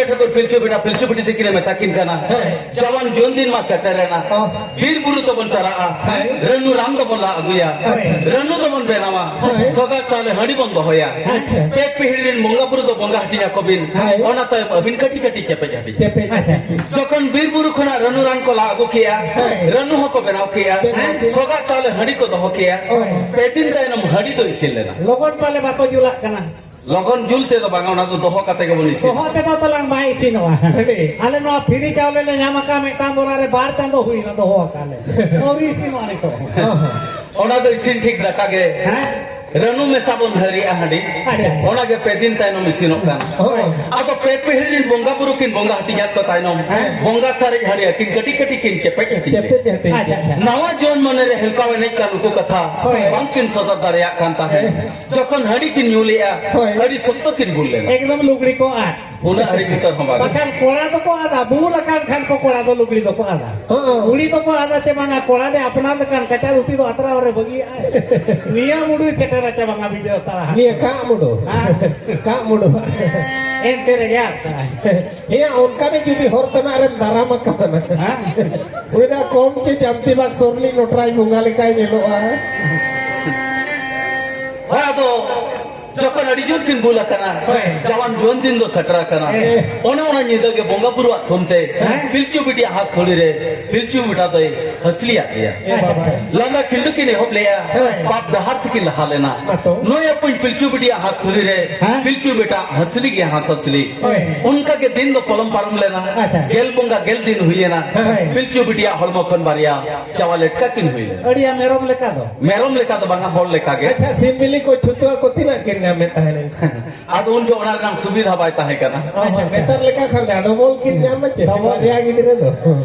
ᱴᱷᱟᱹᱠᱩᱨ ᱯᱤᱞᱪᱩ ᱵᱮᱴᱟ ᱯᱤᱞᱪᱩ ᱵᱤᱴᱤ ᱛᱤᱠᱤᱱᱮ ᱢᱮᱛᱟ ᱠᱤᱱ ᱠᱟᱱᱟ, ᱦᱮᱸ᱾ ᱡᱟᱣᱟᱱ ᱡᱩᱱ ᱫᱤᱱ ᱢᱟ ᱥᱮᱴᱮᱨᱮᱱᱟ, ᱦᱚᱸ᱾ ᱵᱤᱨ ᱵᱩᱨᱩ ᱛᱮᱵᱚᱱ ᱪᱟᱞᱟᱜᱼᱟ, ᱦᱮᱸ᱾ ᱨᱟᱹᱱᱩ ᱨᱟᱱ ᱫᱚᱵᱚᱱ ᱞᱟ ᱟᱹᱜᱩᱭᱟ, ᱦᱮᱸ᱾ ᱨᱟᱹᱱᱩ ᱫᱚᱵᱚᱱ ᱵᱮᱱᱟᱣᱟ, ᱦᱮᱸ᱾ ᱥᱚᱜᱟ ᱪᱟᱣᱞᱮ ᱦᱟᱺᱰᱤ ᱵᱚᱱ ᱫᱚᱦᱚᱭᱟ, ᱟᱪᱪᱷᱟ᱾ ᱯᱮ ᱯᱤᱦᱤᱲ ᱨᱤᱱ ᱵᱚᱸᱜᱟ ᱵᱩᱨᱩ ᱫᱚ ᱵᱚᱸᱜᱟ ᱦᱟᱹᱴᱤᱧ ᱟᱠᱚ ᱵᱤᱱ, ᱦᱮᱸ᱾ ᱚᱱᱟ ᱛᱟᱭᱚᱢ ᱟᱹᱵᱤᱱ ᱠᱟᱹᱴᱤᱡ ᱠᱟᱹᱴᱤᱡ ᱪᱮᱯᱮᱡ ᱦᱟᱹᱴᱤᱧ᱾ ᱪᱮᱯᱮᱡ᱾ ᱟᱪᱪᱷᱟ᱾ ᱡᱚᱠᱷᱚᱱ ᱵᱤᱨ ᱵᱩᱨᱩ ᱠᱷᱚᱱᱟᱜ ᱨᱟᱹᱱᱩ ᱨᱟᱱ ᱠᱚ ᱞᱟ ᱟᱹᱜᱩ ᱠᱮᱜᱼᱟ, ᱦᱮᱸ᱾ ᱨᱟᱹᱱᱩ ᱦᱚᱸᱠᱚ ᱵᱮᱱᱟᱣ ᱠᱮᱜᱼᱟ, ᱵᱮᱱᱟᱣ ᱠᱮᱜᱼᱟ᱾ ᱥᱚᱜᱟ ᱪᱟᱣᱞᱮ ᱦᱟᱺᱰᱤ ᱠᱚ ᱫᱚᱦᱚ ᱠᱮᱜᱼᱟ, ᱦᱳᱭ᱾ ᱯᱮ ᱫᱤᱱ ᱛᱟᱭᱱᱚᱢ ᱦᱟᱺᱰᱤ ᱫᱚ ᱤᱥᱤᱱ ᱞᱮᱱᱟ᱾ ᱞᱚᱜᱚᱱ ᱯᱟᱞᱮ ᱵᱟᱠᱚ ᱡᱩᱞᱟᱜ ᱠᱟᱱᱟ᱾ ᱞᱚᱜᱚᱱ ᱡᱩᱞ ᱛᱮᱫᱚ ᱵᱟᱝᱟ, ᱚᱱᱟ ᱫᱚ ᱫᱚᱦᱚ ᱠᱟᱛᱮ ᱜᱮᱵᱚᱱ ᱤᱥᱤᱱᱟ᱾ ᱫᱚᱦᱚ ᱛᱮᱫᱚ ᱛᱟᱞᱟᱝ ᱵᱟᱭ ᱤᱥᱤᱱᱚᱜᱼᱟ᱾ ᱦᱮᱸ᱾ ᱟᱞᱮ ᱱᱚᱣᱟ ᱯᱷᱤᱨᱤ ᱪᱟᱣᱞᱮ ᱞᱮ ᱧᱟᱢ ᱟᱠᱟᱫ ᱢᱤᱫᱴᱟᱝ ᱵᱚᱨᱟ ᱨᱮ, ᱵᱟᱨ ᱪᱟᱸᱫᱚ ᱦᱩᱭᱱᱟ ᱫᱚᱦᱚ ᱟᱠᱟᱫ ᱞᱮ᱾ ᱟᱹᱣᱨᱤ ᱤᱥᱤᱱᱚᱜᱼᱟ ᱱᱤᱛᱚᱜ᱾ ᱚᱱᱟ ᱫᱚ ᱤᱥᱤᱱ ᱴᱷᱤᱠ ᱫᱟᱠᱟ ᱜᱮ᱾ ᱦᱮᱸ᱾ ᱨᱟᱹᱱᱩ ᱢᱮᱥᱟ ᱵᱚᱱ ᱦᱟᱹᱨᱤᱜᱼᱟ ᱦᱟᱺᱰᱤ᱾ ᱟᱪᱪᱷᱟ, ᱟᱪᱪᱷᱟ᱾ ᱚᱱᱟ ᱜᱮ ᱯᱮ ᱫᱤᱱ ᱛᱟᱭᱱᱚᱢ ᱤᱥᱤᱱᱚᱜ ᱠᱟᱱᱟ᱾ ᱦᱳᱭ᱾ ᱟᱫᱚ ᱯᱮ ᱯᱤᱦᱤᱲ ᱨᱤᱱ ᱵᱚᱸᱜᱟ ᱵᱩᱨᱩ ᱠᱤᱱ ᱵᱚᱸᱜᱟ ᱦᱟᱹᱴᱤᱧᱟᱫ ᱠᱚ ᱛᱟᱭᱱᱚᱢ, ᱦᱮᱸ᱾ ᱵᱚᱸᱜᱟ ᱥᱟᱨᱮᱡ ᱦᱟᱺᱰᱤ ᱟᱹᱠᱤᱱ ᱠᱟᱹᱴᱤᱡ ᱠᱟᱹᱴᱤᱡ ᱠᱤᱱ ᱪᱮᱯᱮᱡ ᱦᱟᱹᱴᱤᱧ ᱠᱮᱫ᱾ ᱪᱮᱯᱮᱡ ᱦᱟᱹᱴᱤᱧ᱾ ᱟᱪᱪᱷᱟ, ᱟᱪᱪᱷᱟ᱾ ᱱᱟᱣᱟ ᱡᱩᱣᱟᱹᱱ ᱢᱚᱱᱮ ᱨᱮ ᱦᱮᱞᱠᱟᱣ ᱮᱱᱮᱡ ᱠᱟᱱ ᱩᱱᱠᱩ ᱠᱟᱛᱷᱟ ᱦᱳᱭ᱾ ᱵᱟᱝ ᱠᱤᱱ ᱥᱚᱫᱚᱨ ᱫᱟᱲᱮᱭᱟᱜ ᱠᱟᱱ ᱛᱟᱦᱮᱸᱫ᱾ ᱦᱮᱸ᱾ ᱡᱚᱠᱷᱚᱱ ᱦᱟᱺᱰᱤ ᱠᱤᱱ ᱧᱩ ᱞᱮᱜᱼᱟ, ᱦᱳᱭ᱾ ᱟᱹᱰᱤ ᱥᱚᱠᱛᱚ ᱠᱤᱱ ᱵᱩᱞ ᱞᱮᱱᱟ᱾ ᱮᱠᱫᱚᱢ ᱞᱩᱜᱽᱲᱤ ᱠᱚ ᱟᱫ᱾ ᱩᱱᱟᱹᱜ ᱦᱟᱹᱨᱤᱡ ᱵᱷᱤᱛᱟᱹᱨ ᱦᱚᱸ ᱵᱟᱝ᱾ ᱵᱟᱠᱷᱟᱱ ᱠᱚᱲᱟ ᱫᱚᱠᱚ ᱟᱫᱟ, ᱵᱩᱞ ᱟᱠᱟᱱ ᱠᱷᱟᱱ ᱠᱚ ᱠᱚᱲᱟ ᱫᱚ ᱞᱩᱜᱽᱲᱤ ᱫᱚᱠᱚ ᱟᱫᱟ᱾ ᱦᱚᱸ᱾ ᱠᱩᱲᱤ ᱫᱚᱠᱚ ᱟᱫᱟ ᱪᱮ ᱵᱟᱝᱟ, ᱠᱚᱲᱟ ᱫᱚ ᱟᱯᱱᱟᱨ ᱞᱮᱠᱟᱱ ᱠᱟᱪᱟ ᱫᱷᱩᱛᱤ ᱫᱚ ᱟᱛᱨᱟᱣ ᱨᱮ ᱵᱟᱹᱜᱤᱭᱟᱜᱼᱟᱭ᱾ ᱱᱤᱭᱟᱹ ᱢᱩᱰᱩᱭ ᱥᱮᱴᱮᱨ ᱟᱪᱟ ᱵᱟᱝᱟ ᱵᱤᱡᱚᱭ ᱛᱟᱲᱟ᱾ ᱱᱤᱭᱟᱹ ᱠᱟᱜ ᱢᱩᱰᱩ᱾ ᱦᱮᱸ᱾ ᱠᱟᱜ ᱢᱩᱰᱩ᱾ ᱮᱱᱛᱮ ᱨᱮᱜᱮ ᱟᱫ ᱠᱟᱜᱼᱟᱭ᱾ ᱦᱮᱸ, ᱚᱱᱠᱟ ᱜᱮ ᱡᱩᱫᱤ ᱦᱚᱨ ᱛᱮᱱᱟᱜ ᱨᱮᱢ ᱫᱟᱨᱟᱢ ᱟᱠᱟᱱᱟ᱾ ᱦᱮᱸ᱾ ᱩᱱᱤ ᱫᱚ ᱠᱚᱢ ᱪᱮ ᱡᱟᱢᱛᱤ ᱵᱟᱜᱽ ᱥᱚᱨᱱᱤ ᱱᱚᱴᱨᱟᱭ ᱵᱚᱸᱜᱟ ᱞᱮᱠᱟᱭ ᱧᱮᱞᱚᱜᱼᱟ᱾ ᱦᱳᱭ, ᱟᱫᱚ ᱡᱚᱠᱷᱚᱱ ᱟᱹᱰᱤ ᱡᱳᱨ ᱠᱤᱱ ᱵᱩᱞ ᱟᱠᱟᱱᱟ, ᱦᱳᱭ᱾ ᱡᱟᱣᱟᱱ ᱡᱩᱣᱟᱹᱱ ᱫᱤᱱ ᱫᱚ ᱥᱮᱴᱮᱨ ᱟᱠᱟᱱᱟ᱾ ᱦᱮᱸ᱾ ᱚᱱᱮ ᱚᱱᱟ ᱧᱤᱫᱟᱹ ᱜᱮ ᱵᱚᱸᱜᱟ ᱵᱩᱨᱩᱣᱟᱜ ᱛᱷᱩᱢ ᱛᱮ ᱦᱮᱸ᱾ ᱯᱤᱞᱪᱩ ᱵᱤᱴᱤᱭᱟᱜ ᱦᱟᱸᱥ ᱛᱷᱩᱲᱤ ᱨᱮ ᱯᱤᱞᱪᱩ ᱵᱮᱴᱟ ᱫᱚᱭ ᱦᱟᱹᱥᱞᱤᱭᱟᱫ ᱜᱮᱭᱟ᱾ ᱮ ᱵᱟᱵᱟ᱾ ᱞᱟᱸᱫᱟ ᱠᱷᱤᱞᱰᱩ ᱠᱤᱱ ᱮᱦᱚᱵ ᱞᱮᱜᱼᱟ, ᱦᱳᱭ᱾ ᱯᱟᱯ ᱰᱟᱦᱟᱨ ᱛᱮᱠᱤᱱ ᱞᱟᱦᱟ ᱞᱮᱱᱟ᱾ ᱢᱟᱛᱚ᱾ ᱱᱩᱭ ᱟᱯᱩᱧ ᱯᱤᱞᱪᱩ ᱵᱤᱴᱤᱭᱟᱜ ᱦᱟᱸᱥ ᱛᱷᱩᱲᱤ ᱨᱮ ᱦᱮᱸ᱾ ᱯᱤᱞᱪᱩ ᱵᱮᱴᱟ ᱦᱟᱸᱥᱞᱤ ᱜᱮ ᱦᱟᱸᱥ ᱦᱟᱸᱥᱞᱤ᱾ ᱦᱳᱭ᱾ ᱚᱱᱠᱟ ᱜᱮ ᱫᱤᱱ ᱫᱚ ᱯᱚᱞᱚᱢ ᱯᱟᱨᱚᱢ ᱞᱮᱱᱟ᱾ ᱟᱪᱪᱷᱟ᱾ ᱜᱮᱞ ᱵᱚᱸᱜᱟ ᱜᱮᱞ ᱫᱤᱱ ᱦᱩᱭᱮᱱᱟ᱾ ᱦᱳᱭ᱾ ᱯᱤᱞᱪᱩ ᱵᱤᱴᱤᱭᱟᱜ ᱦᱚᱲᱢᱚ ᱠᱷᱚᱱ ᱵᱟᱨᱭᱟ ᱪᱟᱣᱟ ᱞᱮᱴᱠᱟ ᱠᱤᱱ ᱦᱩᱭ ᱞᱮᱱᱟ᱾ ᱟᱹᱰᱤᱭᱟ ᱢᱮᱨᱚᱢ ᱞᱮᱠᱟ ᱫᱚ᱾ ᱢᱮᱨᱚᱢ ᱞᱮᱠᱟ ᱫᱚ ᱵᱟᱝᱟ, ᱦᱚᱲ ᱞᱮᱠᱟ ᱜᱮ᱾ ᱟᱪᱪᱷᱟ, ᱥᱤᱢ ᱵᱤᱞᱤ ᱠᱚ ᱪᱷᱩᱛᱩᱣᱟ ᱠᱚ ᱛᱤᱱᱟᱹᱜ ᱠᱤᱱ ᱧᱟᱢᱮᱫ ᱛᱟᱦᱮᱱ ᱮᱱᱠᱷᱟᱱ? ᱟᱫᱚ ᱩᱱ ᱡᱚᱦᱚᱜ ᱚᱱᱟ ᱨᱮᱱᱟᱜ ᱥᱩᱵᱤᱫᱷᱟ ᱵᱟᱭ ᱛᱟᱦᱮᱸ ᱠᱟᱱᱟ᱾ ᱚ, ᱦᱚᱸ, ᱱᱮᱛᱟᱨ ᱞᱮᱠᱟ ᱠᱷᱟᱱ ᱫᱚ ᱰᱚᱵᱚᱞ ᱠᱤᱱ ᱧᱟᱢᱟ ᱪᱮ? ᱰᱚᱵᱚᱞ᱾ ᱵᱟᱨᱭᱟ ᱜᱤᱫᱽᱨᱟᱹ ᱫᱚ᱾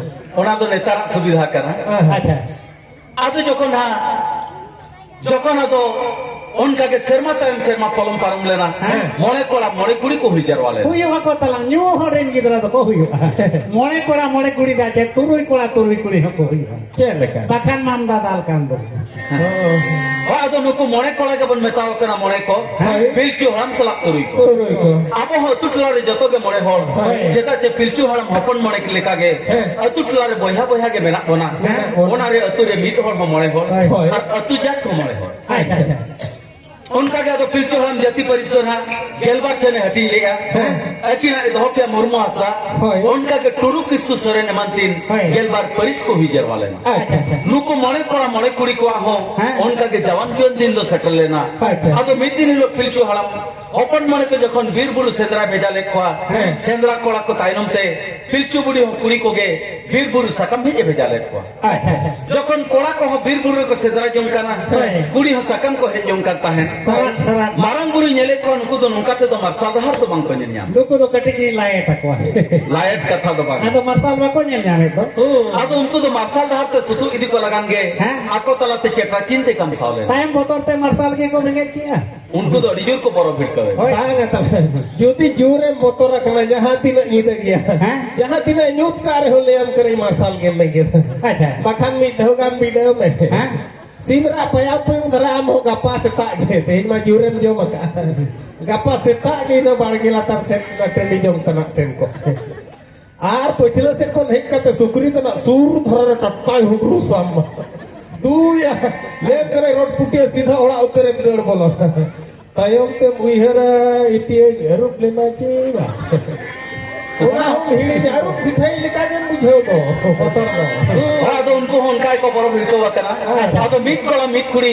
ᱚᱱᱟ ᱫᱚ ᱱᱮᱛᱟᱨᱟᱜ ᱥᱩᱵᱤᱫᱷᱟ ᱠᱟᱱᱟ᱾ ᱟᱪᱪᱷᱟ᱾ ᱟᱫᱚ ᱡᱚᱠᱷᱚᱱ ᱦᱟᱸᱜ, ᱡᱚᱠᱷᱚᱱ ᱟᱫᱚ ᱚᱱᱠᱟ ᱜᱮ ᱥᱮᱨᱢᱟ ᱛᱟᱭᱚᱢ ᱥᱮᱨᱢᱟ ᱯᱚᱞᱚᱢ ᱯᱟᱨᱚᱢ ᱞᱮᱱᱟ, ᱦᱮᱸ᱾ ᱢᱚᱬᱮ ᱠᱚᱲᱟ ᱢᱚᱬᱮ ᱠᱩᱲᱤ ᱠᱚ ᱦᱩᱭ ᱡᱟᱨᱣᱟ ᱞᱮᱱᱟ᱾ ᱦᱩᱭᱩᱜ ᱟᱠᱚ ᱛᱟᱞᱟᱝ, ᱧᱩ ᱦᱚᱲ ᱨᱮᱱ ᱜᱤᱫᱽᱨᱟᱹ ᱫᱚᱠᱚ ᱦᱩᱭᱩᱜᱼᱟ᱾ ᱢᱚᱬᱮ ᱠᱚᱲᱟ ᱢᱚᱬᱮ ᱠᱩᱲᱤ ᱫᱚ ᱪᱮᱫ, ᱛᱩᱨᱩᱭ ᱠᱚᱲᱟ ᱛᱩᱨᱩᱭ ᱠᱩᱲᱤ ᱦᱚᱸᱠᱚ ᱦᱩᱭᱩᱜᱼᱟ᱾ ᱪᱮᱫ ᱞᱮᱠᱟ? ᱵᱟᱠᱷᱟᱱ ᱢᱟᱢ ᱫᱟᱫᱟᱞ ᱠᱟᱱ ᱫᱚ᱾ ᱦᱳᱭ, ᱟᱫᱚ ᱱᱩᱠᱩ ᱢᱚᱬᱮ ᱠᱚᱲᱟ ᱜᱮᱵᱚᱱ ᱢᱮᱛᱟᱣ ᱠᱟᱱᱟ ᱢᱚᱬᱮ ᱠᱚ᱾ ᱦᱳᱭ᱾ ᱯᱤᱞᱪᱩ ᱦᱟᱲᱟᱢ ᱥᱟᱞᱟᱜ ᱛᱩᱨᱩᱭ ᱠᱚ᱾ ᱛᱩᱨᱩᱭ ᱠᱚ᱾ ᱟᱵᱚ ᱦᱚᱸ ᱟᱹᱛᱩ ᱴᱚᱞᱟ ᱨᱮ ᱡᱚᱛᱚ ᱜᱮ ᱢᱚᱬᱮ ᱦᱚᱲ᱾ ᱦᱳᱭ᱾ ᱪᱮᱫᱟᱜ ᱪᱮ ᱯᱤᱞᱪᱩ ᱦᱟᱲᱟᱢ ᱦᱚᱯᱚᱱ ᱢᱚᱬᱮ ᱞᱮᱠᱟ ᱜᱮ ᱦᱮᱸ᱾ ᱟᱹᱛᱩ ᱴᱚᱞᱟ ᱨᱮ ᱵᱚᱭᱦᱟ ᱵᱚᱭᱦᱟ ᱜᱮ ᱢᱮᱱᱟᱜ ᱵᱚᱱᱟ᱾ ᱢᱮᱱᱟᱜ ᱵᱚᱱᱟ᱾ ᱚᱱᱟ ᱨᱮ ᱟᱹᱛᱩ ᱨᱮ ᱢᱤᱫ ᱦᱚᱲ ᱦᱚᱸ ᱢᱚᱬᱮ ᱦᱚᱲ᱾ ᱦᱳᱭ᱾ ᱟᱨ ᱟᱹᱛᱩ ᱡᱟᱠ ᱦᱚᱸ ᱢᱚᱬᱮ ᱦᱚᱲ᱾ ᱟᱪᱪᱷᱟ, ᱟᱪᱪᱷᱟ᱾ ᱚᱱᱠᱟ ᱜᱮ ᱟᱫᱚ ᱯᱤᱞᱪᱩ ᱦᱟᱲᱟᱢ ᱡᱟᱹᱛᱤ ᱯᱟᱹᱨᱤᱥ ᱫᱚ ᱱᱟᱦᱟᱜ ᱜᱮᱞᱵᱟᱨ ᱴᱷᱮᱱᱮ ᱦᱟᱹᱴᱤᱧ ᱞᱮᱜᱼᱟ᱾ ᱦᱮᱸ᱾ ᱟᱹᱠᱤᱱᱟᱜ ᱮ ᱫᱚᱦᱚ ᱠᱮᱜᱼᱟ ᱢᱩᱨᱢᱩ ᱦᱟᱸᱥᱫᱟ᱾ ᱦᱳᱭ᱾ ᱚᱱᱠᱟ ᱜᱮ ᱴᱩᱰᱩ ᱠᱤᱥᱠᱩ ᱥᱚᱨᱮᱱ ᱮᱢᱟᱱ ᱛᱤᱱ ᱦᱳᱭ᱾ ᱜᱮᱞᱵᱟᱨ ᱯᱟᱹᱨᱤᱥ ᱠᱚ ᱦᱩᱭ ᱡᱟᱨᱣᱟ ᱞᱮᱱᱟ᱾ ᱟᱪᱪᱷᱟ, ᱟᱪᱪᱷᱟ᱾ ᱱᱩᱠᱩ ᱢᱚᱬᱮ ᱠᱚᱲᱟ ᱢᱚᱬᱮ ᱠᱩᱲᱤ ᱠᱚᱣᱟᱜ ᱦᱚᱸ ᱦᱮᱸ᱾ ᱚᱱᱠᱟ ᱜᱮ ᱡᱟᱣᱟᱱ ᱡᱩᱣᱟᱹᱱ ᱫᱤᱱ ᱫᱚ ᱥᱮᱴᱮᱨ ᱞᱮᱱᱟ᱾ ᱟᱪᱪᱷᱟ᱾ ᱟᱫᱚ ᱢᱤᱫ ᱫᱤᱱ ᱦᱤᱞᱳᱜ ᱯᱤᱞᱪᱩ ᱦᱟᱲᱟᱢ ᱦᱚᱯᱚᱱ ᱢᱚᱬᱮ ᱠᱚ ᱡᱚᱠᱷᱚᱱ ᱵᱤᱨ ᱵᱩᱨᱩ ᱥᱮᱸᱫᱽᱨᱟ ᱵᱷᱮᱡᱟ ᱞᱮᱫ ᱠᱚᱣᱟ, ᱦᱮᱸ᱾ ᱥᱮᱸᱫᱽᱨᱟ ᱠᱚᱲᱟ ᱠᱚ ᱛᱟᱭᱱᱚᱢ ᱛᱮ ᱯᱤᱞᱪᱩ ᱵᱩᱰᱷᱤ ᱦᱚᱸ ᱠᱩᱲᱤ ᱠᱚᱜᱮ ᱵᱤᱨ ᱵᱩᱨᱩ ᱥᱟᱠᱟᱢ ᱦᱮᱡ ᱮ ᱵᱷᱮᱡᱟ ᱞᱮᱫ ᱠᱚᱣᱟ᱾ ᱟᱪᱪᱷᱟ, ᱟᱪᱪᱷᱟ᱾ ᱡᱚᱠᱷᱚᱱ ᱠᱚᱲᱟ ᱠᱚᱦᱚᱸ ᱵᱤᱨ ᱵᱩᱨᱩ ᱨᱮᱠᱚ ᱥᱮᱸᱫᱽᱨᱟ ᱡᱚᱝ ᱠᱟᱱᱟ, ᱦᱳᱭ᱾ ᱠᱩᱲᱤ ᱦᱚᱸ ᱥᱟᱠᱟᱢ ᱠᱚ ᱦᱮᱡ ᱡᱚᱝ ᱠᱟᱱ ᱛᱟᱦᱮᱸᱫ᱾ ᱥᱟᱨᱟᱜ, ᱥᱟᱨᱟᱜ᱾ ᱢᱟᱨᱟᱝ ᱵᱩᱨᱩᱭ ᱧᱮᱞᱮᱫ ᱠᱚᱣᱟ, ᱱᱩᱠᱩ ᱫᱚ ᱱᱚᱝᱠᱟ ᱛᱮᱫᱚ ᱢᱟᱨᱥᱟᱞ ᱰᱟᱦᱟᱨ ᱫᱚ ᱵᱟᱝ ᱠᱚ ᱧᱮᱞ ᱧᱟᱢ᱾ ᱱᱩᱠᱩ ᱫᱚ ᱠᱟᱹᱴᱤᱡ ᱜᱮ ᱞᱟᱭᱮᱴ ᱟᱠᱚᱣᱟ᱾ ᱞᱟᱭᱮᱴ ᱠᱟᱛᱷᱟ ᱫᱚ ᱵᱟᱝ᱾ ᱟᱫᱚ ᱢᱟᱨᱥᱟᱞ ᱵᱟᱠᱚ ᱧᱮᱞ ᱧᱟᱢᱮᱫ ᱫᱚ᱾ ᱟᱫᱚ ᱩᱱᱠᱩ ᱫᱚ ᱢᱟᱨᱥᱟᱞ ᱰᱟᱦᱟᱨ ᱛᱮ ᱥᱩᱛᱩᱜ ᱤᱫᱤ ᱠᱚ ᱞᱟᱜᱟᱱ ᱜᱮ ᱦᱮᱸ? ᱟᱠᱚ ᱛᱟᱞᱟᱛᱮ ᱪᱮᱴᱨᱟ ᱪᱤᱱᱛᱟᱹ ᱠᱟᱢᱥᱟᱣ ᱞᱮᱱᱟ᱾ ᱛᱟᱭᱚᱢ ᱵᱚᱛᱚᱨ ᱛᱮ ᱢᱟᱨᱥᱟᱞ ᱜᱮᱠᱚ ᱵᱮᱸᱜᱮᱫ ᱠᱮᱜᱼᱟ᱾ ᱩᱱᱠᱩ ᱫᱚ ᱟᱹᱰᱤ ᱡᱳᱨ ᱠᱚ ᱵᱚᱨᱚ ᱵᱷᱤᱲᱠᱟᱹᱣ ᱮᱱᱟ᱾ ᱦᱳᱭ᱾ ᱵᱟᱝᱟ ᱛᱟᱦᱞᱮ, ᱡᱩᱫᱤ ᱡᱳᱨᱮᱢ ᱵᱚᱛᱚᱨ ᱟᱠᱟᱱᱟ, ᱡᱟᱦᱟᱸ ᱛᱤᱱᱟᱹᱜ ᱧᱤᱫᱟᱹ ᱜᱮᱭᱟ, ᱦᱮᱸ? ᱡᱟᱦᱟᱸ ᱛᱤᱱᱟᱹᱜ ᱧᱩᱛ ᱠᱟᱜ ᱨᱮᱦᱚᱸ ᱞᱟᱹᱭᱟᱢ ᱠᱟᱹᱱᱟᱹᱧ ᱢᱟᱨᱥᱟᱞ ᱜᱮᱢ ᱵᱮᱸᱜᱮᱫᱟ᱾ ᱟᱪᱪᱷᱟ᱾ ᱵᱟᱠᱷᱟᱱ ᱢᱤᱫ ᱫᱷᱟᱣ ᱜᱟᱱ ᱵᱤᱰᱟᱹᱣ ᱢᱮ᱾ ᱦᱮᱸ? ᱥᱤᱢ ᱨᱟᱜ ᱯᱟᱭᱟᱣ ᱯᱩᱭᱩᱝ ᱫᱷᱟᱨᱟ ᱟᱢ ᱦᱚᱸ ᱜᱟᱯᱟ ᱥᱮᱛᱟᱜ ᱜᱮ, ᱛᱮᱦᱮᱧ ᱢᱟ ᱡᱳᱨᱮᱢ ᱡᱚᱢ ᱟᱠᱟᱜᱼᱟ᱾ ᱜᱟᱯᱟ ᱥᱮᱛᱟᱜ ᱜᱮ ᱤᱱᱟᱹ ᱵᱟᱲᱜᱮ ᱞᱟᱛᱟᱨ ᱥᱮᱫ ᱚᱱᱟ ᱴᱟᱺᱰᱤ ᱡᱚᱝ ᱛᱮᱱᱟᱜ ᱥᱮᱱ ᱠᱚᱜ ᱢᱮ᱾ ᱟᱨ ᱯᱟᱹᱪᱷᱞᱟᱹ ᱥᱮᱫ ᱠᱷᱚᱱ ᱦᱮᱡ ᱠᱟᱛᱮ ᱥᱩᱠᱨᱤ ᱛᱮᱱᱟᱜ ᱥᱩᱨ ᱫᱷᱟᱨᱟ ᱨᱮ ᱴᱟᱴᱠᱟᱭ ᱦᱩᱰᱨᱩ ᱥᱟᱢ ᱢᱟ᱾ ᱫᱩᱭᱟ, ᱞᱮᱯ ᱠᱟᱱᱟᱭ ᱨᱚᱰ ᱯᱩᱴᱤᱭᱟᱹ ᱥᱤᱫᱷᱟ ᱚᱲᱟᱜ ᱩᱛᱟᱹᱨᱮᱢ ᱫᱟᱹᱲ ᱵᱚᱞᱚᱱᱟ᱾ ᱛᱟᱭᱚᱢ ᱛᱮᱢ ᱩᱭᱦᱟᱹᱨᱟ, ᱤᱛᱤᱭᱟᱹᱧ ᱟᱹᱨᱩᱵ ᱞᱮᱱᱟ ᱪᱮ ᱵᱟᱝ? ᱚᱱᱟ ᱦᱚᱸᱢ ᱦᱤᱲᱤᱧᱟ, ᱟᱹᱨᱩᱵ ᱥᱤᱴᱷᱟᱹᱭ ᱞᱮᱠᱟ ᱜᱮᱢ ᱵᱩᱡᱷᱟᱹᱣ ᱫᱚ᱾ ᱵᱚᱛᱚᱨ ᱫᱚ᱾ ᱦᱮᱸ, ᱟᱫᱚ ᱩᱱᱠᱩ ᱦᱚᱸ ᱚᱱᱠᱟ ᱜᱮᱠᱚ ᱵᱚᱨᱚ ᱵᱷᱤᱲᱠᱟᱹᱣ ᱟᱠᱟᱱᱟ᱾ ᱟᱪᱪᱷᱟ᱾ ᱟᱫᱚ ᱢᱤᱫ ᱠᱚᱲᱟ ᱢᱤᱫ ᱠᱩᱲᱤ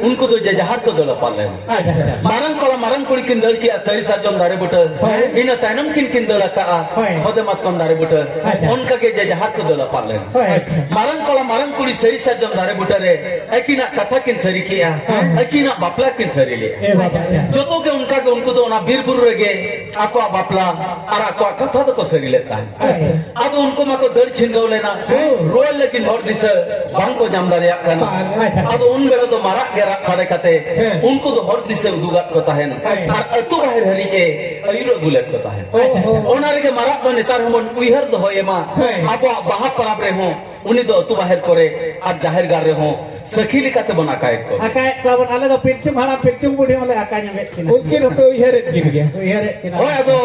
ᱩᱱᱠᱩ ᱫᱚ ᱡᱮ ᱡᱟᱦᱟᱨ ᱠᱚ ᱫᱟᱹᱲ ᱟᱯᱟᱨ ᱞᱮᱱᱟ᱾ ᱟᱪᱪᱷᱟ, ᱟᱪᱪᱷᱟ᱾ ᱢᱟᱨᱟᱝ ᱠᱚᱲᱟ ᱢᱟᱨᱟᱝ ᱠᱩᱲᱤ ᱠᱤᱱ ᱫᱟᱹᱲ ᱠᱮᱜᱼᱟ ᱥᱟᱹᱨᱤ ᱥᱟᱨᱡᱚᱢ ᱫᱟᱨᱮ ᱵᱩᱴᱟᱹ᱾ ᱦᱳᱭ᱾ ᱤᱱᱟᱹ ᱛᱟᱭᱱᱚᱢ ᱠᱤᱱ ᱠᱤᱱ ᱫᱟᱹᱲ ᱟᱠᱟᱜᱼᱟ ᱦᱳᱭ᱾ ᱠᱷᱚᱫᱮ ᱢᱟᱛᱠᱚᱢ ᱫᱟᱨᱮ ᱵᱩᱴᱟᱹ᱾ ᱟᱪᱪᱷᱟ᱾ ᱚᱱᱠᱟ ᱜᱮ ᱡᱮ ᱡᱟᱦᱟᱨ ᱠᱚ ᱫᱟᱹᱲ ᱟᱯᱟᱨ ᱞᱮᱱᱟ᱾ ᱦᱳᱭ᱾ ᱟᱪᱪᱷᱟ᱾ ᱢᱟᱨᱟᱝ ᱠᱚᱲᱟ ᱢᱟᱨᱟᱝ ᱠᱩᱲᱤ ᱥᱟᱹᱨᱤ ᱥᱟᱨᱡᱚᱢ ᱫᱟᱨᱮ ᱵᱩᱴᱟᱹ ᱨᱮ ᱟᱹᱠᱤᱱᱟᱜ ᱠᱟᱛᱷᱟ ᱠᱤᱱ ᱥᱟᱹᱨᱤ ᱠᱮᱜᱼᱟ᱾ ᱦᱮᱸ᱾ ᱟᱹᱠᱤᱱᱟᱜ ᱵᱟᱯᱞᱟ ᱠᱤᱱ ᱥᱟᱹᱨᱤ ᱞᱮᱜᱼᱟ᱾ ᱮ ᱵᱟᱵᱟ, ᱟᱪᱪᱷᱟ᱾ ᱡᱚᱛᱚ ᱜᱮ ᱚᱱᱠᱟ ᱜᱮ ᱩᱱᱠᱩ ᱫᱚ ᱚᱱᱟ ᱵᱤᱨ ᱵᱩᱨᱩ ᱨᱮᱜᱮ ᱟᱠᱚᱣᱟᱜ ᱵᱟᱯᱞᱟ ᱟᱨ ᱟᱠᱚᱣᱟᱜ ᱠᱟᱛᱷᱟ ᱫᱚᱠᱚ ᱥᱟᱹᱨᱤ ᱞᱮᱫ ᱛᱟᱦᱮᱸᱫ᱾ ᱟᱪᱪᱷᱟ᱾ ᱟᱫᱚ ᱩᱱᱠᱩ ᱢᱟᱠᱚ ᱫᱟᱹᱲ ᱪᱷᱤᱱᱜᱟᱹᱣ ᱞᱮᱱᱟ, ᱦᱮᱸ᱾ ᱨᱩᱣᱟᱹᱲ ᱞᱟᱹᱜᱤᱫ ᱦᱚᱨ ᱫᱤᱥᱟᱹ ᱵᱟᱝ ᱠᱚ ᱧᱟᱢ ᱫᱟᱲᱮᱭᱟᱜ ᱠᱟᱱᱟ᱾ ᱵᱟᱝ, ᱟᱪᱪᱷᱟ᱾ ᱟᱫᱚ ᱩᱱ ᱵᱮᱲᱟ ᱫᱚ ᱢᱟᱨᱟᱜ ᱜᱮ ᱨᱟᱜ ᱥᱟᱰᱮ ᱠᱟᱛᱮ ᱦᱮᱸ᱾ ᱩᱱᱠᱩ ᱫᱚ ᱦᱚᱨ ᱫᱤᱥᱟᱹ ᱩᱫᱩᱜᱟᱫ ᱠᱚ ᱛᱟᱦᱮᱱ᱾ ᱟᱪᱪᱷᱟ᱾ ᱟᱨ ᱟᱹᱛᱩ ᱵᱟᱦᱮᱨ ᱦᱟᱹᱨᱤᱡ ᱮ ᱟᱹᱭᱩᱨ ᱟᱹᱜᱩ ᱞᱮᱫ ᱠᱚ ᱛᱟᱦᱮᱸᱫ᱾ ᱚ, ᱚ᱾ ᱚᱱᱟ ᱨᱮᱜᱮ ᱢᱟᱨᱟᱜ ᱫᱚ ᱱᱮᱛᱟᱨ ᱦᱚᱸᱵᱚᱱ ᱩᱭᱦᱟᱹᱨ ᱫᱚᱦᱚᱭᱮ ᱢᱟ᱾ ᱦᱮᱸ᱾ ᱟᱵᱚᱣᱟᱜ ᱵᱟᱦᱟ ᱯᱚᱨᱚᱵᱽ ᱨᱮᱦᱚᱸ ᱩᱱᱤ ᱫᱚ ᱟᱹᱛᱩ ᱵᱟᱦᱮᱨ ᱠᱚᱨᱮ ᱟᱨ ᱡᱟᱦᱮᱨ ᱜᱟᱲ ᱨᱮᱦᱚᱸ ᱥᱟᱹᱠᱷᱤ ᱞᱮᱠᱟᱛᱮ ᱵᱚᱱ ᱟᱠᱟᱭᱮᱫ ᱠᱚᱣᱟ᱾ ᱟᱠᱟᱭᱮᱫ ᱠᱚᱣᱟ ᱵᱚᱱ᱾ ᱟᱞᱮ ᱫᱚ ᱯᱤᱞᱪᱩ ᱦᱟᱲᱟᱢ ᱯᱤᱞᱪᱩ ᱵᱩᱰᱷᱤ ᱦᱚᱸᱞᱮ ᱟᱠᱟ ᱧᱚᱜᱮᱫ ᱠᱤᱱᱟ᱾ ᱩᱱᱠᱤᱱ ᱦᱚᱸᱯᱮ ᱩᱭᱦᱟᱹᱨᱮᱫ ᱠᱤᱱ ᱜᱮᱭᱟ᱾ ᱩᱭᱦᱟᱹᱨᱮᱫ ᱠᱤᱱᱟ᱾ ᱦᱳᱭ, ᱟᱫᱚ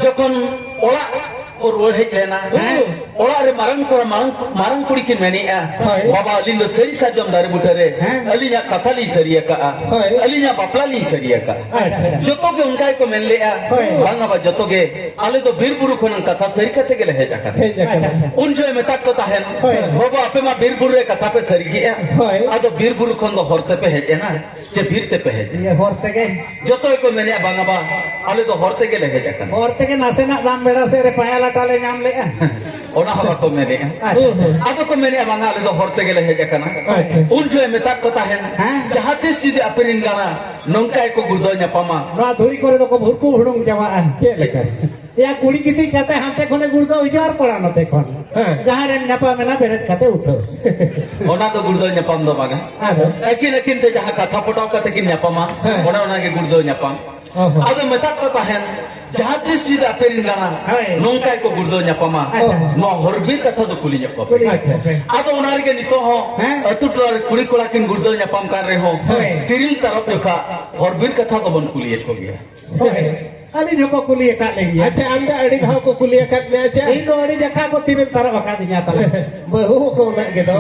ᱡᱚᱠᱷᱚᱱ ᱚᱲᱟᱜ ᱠᱚ ᱨᱩᱣᱟᱹᱲ ᱦᱮᱡ ᱞᱮᱱᱟ, ᱦᱮᱸ᱾ ᱚᱲᱟᱜ ᱨᱮ ᱢᱟᱨᱟᱝ ᱠᱚᱲᱟ, ᱢᱟᱨᱟᱝ, ᱢᱟᱨᱟᱝ ᱠᱩᱲᱤ ᱠᱤᱱ ᱢᱮᱱᱮᱜᱼᱟ, ᱦᱳᱭ᱾ "ᱵᱟᱵᱟ, ᱟᱹᱞᱤᱧ ᱫᱚ ᱥᱟᱹᱨᱤ ᱥᱟᱨᱡᱚᱢ ᱫᱟᱨᱮ ᱵᱩᱴᱟᱹ ᱨᱮ ᱦᱮᱸ᱾ ᱟᱹᱞᱤᱧᱟᱜ ᱠᱟᱛᱷᱟ ᱞᱤᱧ ᱥᱟᱹᱨᱤ ᱟᱠᱟᱜᱼᱟ, ᱟᱪᱪᱷᱟ᱾ ᱟᱹᱞᱤᱧᱟᱜ ᱵᱟᱯᱞᱟ ᱞᱤᱧ ᱥᱟᱹᱨᱤ ᱟᱠᱟᱜᱼᱟ᱾" ᱟᱪᱪᱷᱟ᱾ ᱡᱚᱛᱚ ᱜᱮ ᱚᱱᱠᱟ ᱜᱮᱠᱚ ᱢᱮᱱ ᱞᱮᱜᱼᱟ, ᱦᱳᱭ᱾ "ᱵᱟᱝᱟ ᱵᱟ, ᱡᱚᱛᱚ ᱜᱮ ᱟᱞᱮ ᱫᱚ ᱵᱤᱨ ᱵᱩᱨᱩ ᱠᱷᱚᱱᱟᱝ ᱠᱟᱛᱷᱟ ᱥᱟᱹᱨᱤ ᱠᱟᱛᱮ ᱜᱮᱞᱮ ᱦᱮᱡ ᱟᱠᱟᱱᱟ᱾" ᱦᱮᱡ ᱟᱠᱟᱱᱟ᱾ ᱟᱪᱪᱷᱟ, ᱟᱪᱪᱷᱟ᱾ ᱩᱱ ᱡᱚᱦᱚᱜ ᱢᱮᱛᱟᱫ ᱠᱚ ᱛᱟᱦᱮᱱ, ᱦᱳᱭ᱾ "ᱵᱟᱵᱟ, ᱟᱯᱮ ᱢᱟ ᱵᱤᱨ ᱵᱩᱨᱩ ᱨᱮ ᱠᱟᱛᱷᱟ ᱯᱮ ᱥᱟᱹᱨᱤ ᱠᱮᱜᱼᱟ, ᱦᱳᱭ᱾ ᱟᱫᱚ ᱵᱤᱨ ᱵᱩᱨᱩ ᱠᱷᱚᱱ ᱫᱚ ᱦᱚᱨ ᱛᱮᱯᱮ ᱦᱮᱡ ᱮᱱᱟ ᱪᱮ ᱵᱤᱨ ᱛᱮᱯᱮ ᱦᱮᱡ ᱮᱱᱟ?" ᱤᱭᱟᱹ ᱦᱚᱨ ᱛᱮᱜᱮ᱾ ᱡᱚᱛᱚ ᱜᱮᱠᱚ ᱢᱮᱱᱮᱜᱼᱟ, "ᱵᱟᱝᱟ ᱵᱟ, ᱟᱞᱮ ᱫᱚ ᱦᱚᱨ ᱛᱮᱜᱮ ᱞᱮ ᱦᱮᱡ ᱟᱠᱟᱱᱟ᱾" ᱦᱚᱨ ᱛᱮᱜᱮ ᱱᱟᱥᱮᱱᱟᱜ ᱫᱟᱢ ᱵᱮᱲᱟ ᱥᱮᱫ ᱨᱮ ᱯᱟᱭᱟ ᱞᱟᱴᱟ ᱞᱮ ᱧᱟᱢ ᱞᱮᱜᱼᱟ᱾ ᱚᱱᱟ ᱦᱚᱸ ᱵᱟᱠᱚ ᱢᱮᱱᱮᱜᱼᱟ᱾ ᱟᱪᱪᱷᱟ᱾ ᱦᱩᱸ, ᱦᱩᱸ᱾ ᱟᱫᱚ ᱠᱚ ᱢᱮᱱᱮᱜᱼᱟ, "ᱵᱟᱝᱟ, ᱟᱞᱮ ᱫᱚ ᱦᱚᱨ ᱛᱮᱜᱮ ᱞᱮ ᱦᱮᱡ ᱟᱠᱟᱱᱟ᱾" ᱟᱪᱪᱷᱟ᱾ ᱩᱱ ᱡᱚᱦᱚᱜ ᱢᱮᱛᱟᱫ ᱠᱚ ᱛᱟᱦᱮᱱ, ᱦᱮᱸ᱾ "ᱡᱟᱦᱟᱸ ᱛᱤᱥ ᱡᱩᱫᱤ ᱟᱯᱮ ᱨᱮᱱ ᱜᱟᱬᱟ ᱱᱚᱝᱠᱟ ᱜᱮᱠᱚ ᱜᱩᱲᱫᱟᱹᱣ ᱧᱟᱯᱟᱢᱟ, ᱱᱚᱣᱟ ᱫᱷᱩᱲᱤ ᱠᱚᱨᱮ ᱫᱚᱠᱚ ᱵᱷᱩᱨᱠᱩ ᱦᱩᱲᱩᱝ ᱪᱟᱵᱟᱜᱼᱟ᱾" ᱪᱮᱫ ᱞᱮᱠᱟ? ᱮᱭᱟ, ᱠᱩᱲᱤ ᱜᱤᱛᱤᱡ ᱠᱟᱛᱮ ᱦᱟᱱᱛᱮ ᱠᱷᱚᱱᱮ ᱜᱩᱲᱫᱟᱹᱣ ᱦᱤᱡᱩᱜᱼᱟ ᱟᱨ ᱠᱚᱲᱟ ᱱᱚᱛᱮ ᱠᱷᱚᱱ᱾ ᱦᱮᱸ᱾ ᱡᱟᱦᱟᱸ ᱨᱮᱢ ᱧᱟᱯᱟᱢ ᱮᱱᱟ, ᱵᱮᱨᱮᱫ ᱠᱟᱛᱮ ᱩᱴᱷᱟᱹᱣ᱾ ᱚᱱᱟ ᱫᱚ ᱜᱩᱲᱫᱟᱹᱣ ᱧᱟᱯᱟᱢ ᱫᱚ ᱵᱟᱝᱟ᱾ ᱟᱫᱚ? ᱟᱹᱠᱤᱱ ᱟᱹᱠᱤᱱ ᱛᱮ ᱡᱟᱦᱟᱸ ᱠᱟᱛᱷᱟ ᱯᱚᱴᱟᱣ ᱠᱟᱛᱮ ᱠᱤᱱ ᱧᱟᱯᱟᱢᱟ, ᱦᱮᱸ᱾ ᱚᱱᱮ ᱚᱱᱟ ᱜᱮ ᱜᱩᱲᱫᱟᱹᱣ ᱧᱟᱯᱟᱢ᱾ ᱚ ᱦᱚᱸ᱾ ᱟᱫᱚ ᱢᱮᱛᱟᱫ ᱠᱚ ᱛᱟᱦᱮᱱ, ᱡᱟᱦᱟᱸ ᱛᱤᱥ ᱡᱩᱫᱤ ᱟᱯᱮ ᱨᱮᱱ ᱜᱟᱬᱟ ᱦᱳᱭ᱾ ᱱᱚᱝᱠᱟ ᱜᱮᱠᱚ ᱜᱩᱲᱫᱟᱹᱣ ᱧᱟᱯᱟᱢᱟ, ᱟᱪᱪᱷᱟ᱾ ᱱᱚᱣᱟ ᱦᱚᱨ ᱵᱤᱨ ᱠᱟᱛᱷᱟ ᱫᱚ ᱠᱩᱞᱤ ᱧᱚᱜ ᱠᱚᱯᱮ᱾ ᱠᱩᱞᱤ ᱧᱚᱜ ᱠᱚᱯᱮ᱾ ᱟᱫᱚ ᱚᱱᱟ ᱨᱮᱜᱮ ᱱᱤᱛᱚᱜ ᱦᱚᱸ ᱦᱮᱸ᱾ ᱟᱹᱛᱩ ᱴᱚᱞᱟ ᱨᱮ ᱠᱩᱲᱤ ᱠᱚᱲᱟ ᱠᱤᱱ ᱜᱩᱲᱫᱟᱹᱣ ᱧᱟᱯᱟᱢ ᱠᱟᱱ ᱨᱮᱦᱚᱸ, ᱦᱳᱭ᱾ ᱛᱤᱨᱤᱞ ᱛᱟᱨᱚᱵ ᱡᱚᱠᱷᱟ ᱦᱚᱨ ᱵᱤᱨ ᱠᱟᱛᱷᱟ ᱫᱚᱵᱚᱱ ᱠᱩᱞᱤᱭᱮᱫ ᱠᱚᱜᱮᱭᱟ᱾ ᱦᱳᱭ᱾ ᱟᱹᱞᱤᱧ ᱦᱚᱸᱠᱚ ᱠᱩᱞᱤ ᱟᱠᱟᱫ ᱞᱤᱧ ᱜᱮᱭᱟ᱾ ᱟᱪᱪᱷᱟ, ᱟᱢ ᱫᱚ ᱟᱹᱰᱤ ᱫᱷᱟᱣ ᱠᱚ ᱠᱩᱞᱤ ᱟᱠᱟᱫ ᱢᱮᱭᱟ ᱪᱮ? ᱤᱧ ᱫᱚ ᱟᱹᱰᱤ ᱡᱟᱠᱷᱟ ᱠᱚ ᱛᱤᱨᱤᱞ ᱛᱟᱨᱚᱵ ᱟᱠᱟᱫᱤᱧᱟ ᱛᱟᱞᱮ᱾ ᱵᱟᱹᱦᱩ ᱦᱚᱸᱠᱚ ᱩᱱᱟᱹᱜ ᱜᱮ ᱫᱚ᱾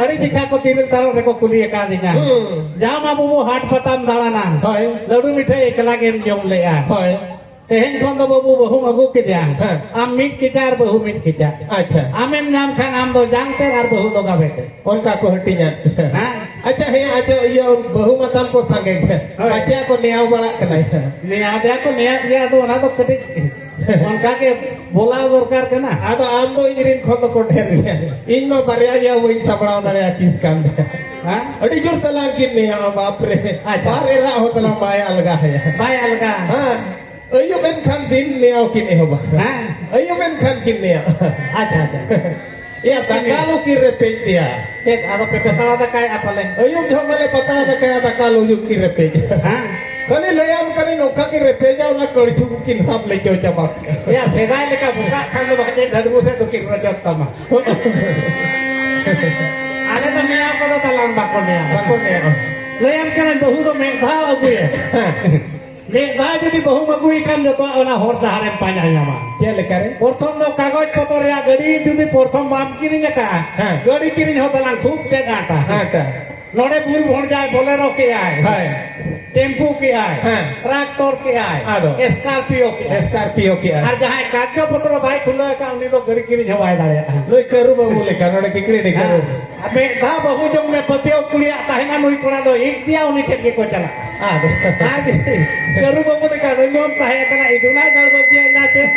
ᱟᱹᱰᱤ ᱡᱟᱠᱷᱟ ᱠᱚ ᱛᱤᱨᱤᱞ ᱛᱟᱨᱚᱵ ᱨᱮᱠᱚ ᱠᱩᱞᱤ ᱟᱠᱟᱫᱤᱧᱟ᱾ ᱦᱩᱸ᱾ ᱡᱟᱣ ᱢᱟ ᱵᱟᱹᱵᱩ ᱦᱟᱴ ᱯᱟᱛᱟᱢ ᱫᱟᱬᱟᱱᱟ᱾ ᱦᱳᱭ᱾ ᱞᱟᱹᱰᱩ ᱢᱤᱴᱷᱟᱹᱭ ᱮᱠᱞᱟ ᱜᱮᱢ ᱡᱚᱢ ᱞᱮᱜᱼᱟ᱾ ᱦᱳᱭ᱾ ᱛᱮᱦᱮᱧ ᱠᱷᱚᱱ ᱫᱚ ᱵᱟᱹᱵᱩ ᱵᱟᱹᱦᱩᱢ ᱟᱹᱜᱩ ᱠᱮᱫᱮᱭᱟ᱾ ᱦᱮᱸ᱾ ᱟᱢ ᱢᱤᱫ ᱠᱮᱪᱟ ᱟᱨ ᱵᱟᱹᱦᱩ ᱢᱤᱫ ᱠᱮᱪᱟ᱾ ᱟᱪᱪᱷᱟ᱾ ᱟᱢᱮᱢ ᱧᱟᱢ ᱠᱷᱟᱱ ᱟᱢ ᱫᱚ ᱡᱟᱝ ᱛᱮᱫ ᱟᱨ ᱵᱟᱹᱦᱩ ᱫᱚ ᱜᱟᱵᱮ ᱛᱮᱫ᱾ ᱚᱱᱠᱟ ᱠᱚ ᱦᱟᱹᱴᱤᱧᱟ᱾ ᱦᱮᱸ᱾ ᱟᱪᱪᱷᱟ, ᱦᱮᱸ, ᱟᱪᱪᱷᱟ, ᱤᱭᱟᱹ, ᱵᱟᱹᱦᱩ ᱢᱟᱛᱟᱢ ᱠᱚ ᱥᱟᱸᱜᱮ ᱜᱮ᱾ ᱦᱳᱭ᱾ ᱯᱟᱪᱮ ᱠᱚ ᱱᱮᱭᱟᱣ ᱵᱟᱲᱟᱜ ᱠᱟᱱᱟ᱾ ᱱᱮᱭᱟᱣ ᱫᱮᱭᱟ ᱠᱚ ᱱᱮᱭᱟᱜ ᱜᱮᱭᱟ, ᱟᱫᱚ ᱚᱱᱟ ᱫᱚ ᱠᱟᱹᱴᱤᱡ ᱚᱱᱠᱟ ᱜᱮ ᱵᱚᱞᱟᱣ ᱫᱚᱨᱠᱟᱨ ᱠᱟᱱᱟ᱾ ᱟᱫᱚ ᱟᱢ ᱫᱚ ᱤᱧ ᱨᱮᱱ ᱠᱷᱚᱱ ᱫᱚᱠᱚ ᱰᱷᱮᱨ ᱜᱮᱭᱟ᱾ ᱤᱧ ᱢᱟ ᱵᱟᱨᱭᱟ ᱜᱮᱭᱟ, ᱵᱟᱹᱧ ᱥᱟᱢᱵᱲᱟᱣ ᱫᱟᱲᱮᱭᱟᱠᱤᱱ ᱠᱟᱱ᱾ ᱦᱮᱸ? ᱟᱹᱰᱤ ᱡᱳᱨ ᱛᱟᱞᱟᱝ ᱠᱤᱱ ᱱᱮᱭᱟᱣᱟ, ᱵᱟᱯ ᱨᱮ᱾ ᱟᱪᱪᱷᱟ᱾ ᱵᱟᱨ ᱮᱨᱟ ᱦᱚᱸ ᱛᱟᱞᱟᱝ ᱵᱟᱭ ᱟᱞᱜᱟ ᱦᱮᱭᱟ᱾ ᱵᱟᱭ ᱟᱞᱜᱟ᱾ ᱦᱮᱸ᱾ ᱟᱹᱭᱩᱵ ᱮᱱᱠᱷᱟᱱ ᱫᱤᱱ ᱱᱮᱭᱟᱣ ᱠᱤᱱ ᱮᱦᱚᱵᱟ᱾ ᱦᱮᱸ᱾ ᱟᱹᱭᱩᱵ ᱮᱱᱠᱷᱟᱱ ᱠᱤᱱ ᱱᱮᱭᱟᱣ᱾ ᱟᱪᱪᱷᱟ, ᱟᱪᱪᱷᱟ᱾ ᱮᱭᱟ, ᱫᱟᱠᱟ ᱞᱩ ᱠᱤᱱ ᱨᱮᱯᱮᱡ ᱯᱮᱭᱟ᱾ ᱪᱮᱫ, ᱟᱫᱚ ᱯᱮ ᱯᱟᱛᱲᱟ ᱫᱟᱠᱟᱭᱮᱫᱼᱟ ᱯᱟᱞᱮ? ᱟᱹᱭᱩᱵ ᱡᱚᱦᱚᱜ ᱢᱟᱞᱮ ᱯᱟᱛᱲᱟ ᱫᱟᱠᱟᱭᱟ, ᱫᱟᱠᱟ ᱞᱩ ᱠᱤᱱ ᱨᱮᱯᱮᱡ᱾ ᱦᱮᱸ᱾ ᱠᱷᱟᱹᱞᱤ ᱞᱟᱹᱭᱟᱢ ᱠᱟᱹᱱᱟᱹᱧ, ᱱᱚᱝᱠᱟ ᱠᱤᱱ ᱨᱮᱯᱮᱡᱟ, ᱚᱱᱟ ᱠᱟᱹᱲᱪᱷᱩ ᱠᱤᱱ ᱥᱟᱵ ᱞᱮ ᱪᱚ ᱪᱟᱵᱟ ᱠᱮᱜᱼᱟ᱾ ᱮᱭᱟ, ᱥᱮᱫᱟᱭ ᱞᱮᱠᱟ ᱵᱚᱠᱟᱜ ᱠᱷᱟᱱ ᱫᱚ ᱵᱟᱠᱷᱟᱡ ᱰᱷᱟᱹᱰᱵᱩ ᱥᱮᱫ ᱫᱚ ᱠᱤᱱ ᱨᱚᱪᱚᱫ ᱛᱟᱢᱟ᱾ ᱟᱞᱮ ᱫᱚ ᱱᱮᱭᱟᱣ ᱠᱚᱫᱚ ᱛᱟᱞᱟᱝ ᱵᱟᱠᱚ ᱱᱮᱭᱟᱣ᱾ ᱵᱟᱠᱚ ᱱᱮᱭᱟᱣ᱾ ᱞᱟᱹᱭᱟᱢ ᱠᱟᱹᱱᱟᱹᱧ, ᱵᱟᱹᱦᱩ ᱫᱚ ᱢᱤᱫ ᱫᱷᱟᱣ ᱟᱹᱜᱩᱭᱟ᱾ ᱦᱮᱸ᱾ ᱢᱤᱫ ᱫᱷᱟᱣ ᱡᱩᱫᱤ ᱵᱟᱹᱦᱩᱢ ᱟᱹᱜᱩᱭ ᱠᱷᱟᱱ, ᱡᱚᱛᱚᱣᱟᱜ ᱚᱱᱟ ᱦᱚᱨ ᱰᱟᱦᱟᱨᱮᱢ ᱯᱟᱸᱡᱟ ᱧᱟᱢᱟ᱾ ᱪᱮᱫ ᱞᱮᱠᱟᱨᱮ? ᱯᱨᱚᱛᱷᱚᱢ ᱫᱚ ᱠᱟᱜᱚᱡᱽ ᱯᱚᱛᱚᱨ ᱨᱮᱭᱟᱜ ᱜᱟᱹᱰᱤ ᱡᱩᱫᱤ ᱯᱨᱚᱛᱷᱚᱢ ᱵᱟᱢ ᱠᱤᱨᱤᱧ ᱟᱠᱟᱫᱼᱟ, ᱦᱮᱸ᱾ ᱜᱟᱹᱰᱤ ᱠᱤᱨᱤᱧ ᱦᱚᱸ ᱛᱟᱞᱟᱝ ᱠᱷᱩᱵ ᱛᱮᱫ ᱟᱸᱴᱟ᱾ ᱟᱸᱴᱟ᱾ ᱱᱚᱰᱮ ᱵᱩᱞ ᱵᱷᱚᱲᱡᱟᱭ ᱵᱚᱞᱮᱨᱳ ᱠᱮᱜᱼᱟᱭ, ᱦᱳᱭ᱾ ᱴᱮᱢᱯᱩ ᱠᱮᱜᱼᱟᱭ, ᱦᱮᱸ᱾ ᱴᱨᱟᱠᱴᱚᱨ ᱠᱮᱜᱼᱟᱭ, ᱟᱫᱚ? ᱥᱠᱟᱨᱯᱤᱭᱳ ᱠᱮᱜᱼᱟᱭ᱾ ᱥᱠᱟᱨᱯᱤᱭᱳ ᱠᱮᱜᱼᱟᱭ᱾ ᱟᱨ ᱡᱟᱦᱟᱸᱭ ᱠᱟᱜᱚᱡᱽ ᱯᱚᱛᱨᱚ ᱵᱟᱭ ᱠᱷᱩᱞᱟᱹᱣ ᱟᱠᱟᱫ, ᱩᱱᱤ ᱫᱚ ᱜᱟᱹᱰᱤ ᱠᱤᱨᱤᱧ ᱦᱚᱸ ᱵᱟᱭ ᱫᱟᱲᱮᱭᱟᱜᱼᱟ᱾ ᱱᱩᱭ ᱠᱟᱹᱨᱩ ᱵᱟᱹᱵᱩ ᱞᱮᱠᱟ, ᱱᱚᱰᱮ ᱠᱤᱠᱲᱤ ᱰᱤ ᱠᱟᱹᱨᱩ᱾ ᱦᱮᱸ᱾ ᱟᱨ ᱢᱤᱫ ᱫᱷᱟᱣ ᱵᱟᱹᱦᱩ ᱡᱚᱝ ᱢᱮ, ᱯᱟᱹᱛᱭᱟᱹᱣ ᱠᱩᱲᱤᱭᱟᱜ ᱛᱟᱦᱮᱱᱟ, ᱱᱩᱭ ᱠᱚᱲᱟ ᱫᱚ ᱤᱡ ᱜᱮᱭᱟ, ᱩᱱᱤ ᱴᱷᱮᱱ ᱜᱮᱠᱚ ᱪᱟᱞᱟᱜᱼᱟ᱾ ᱟᱫᱚ? ᱟᱨ ᱡᱩᱫᱤ ᱠᱟᱹᱨᱩ ᱵᱟᱹᱵᱩ ᱞᱮᱠᱟ ᱰᱟᱹᱝᱜᱩᱣᱟᱹᱢ ᱛᱟᱦᱮᱸ ᱠᱟᱱᱟ, ᱤᱫᱩᱱᱟᱭ ᱫᱟᱹᱲ ᱵᱟᱹᱜᱤᱭᱟ ᱤᱧᱟ ᱪᱮᱫ?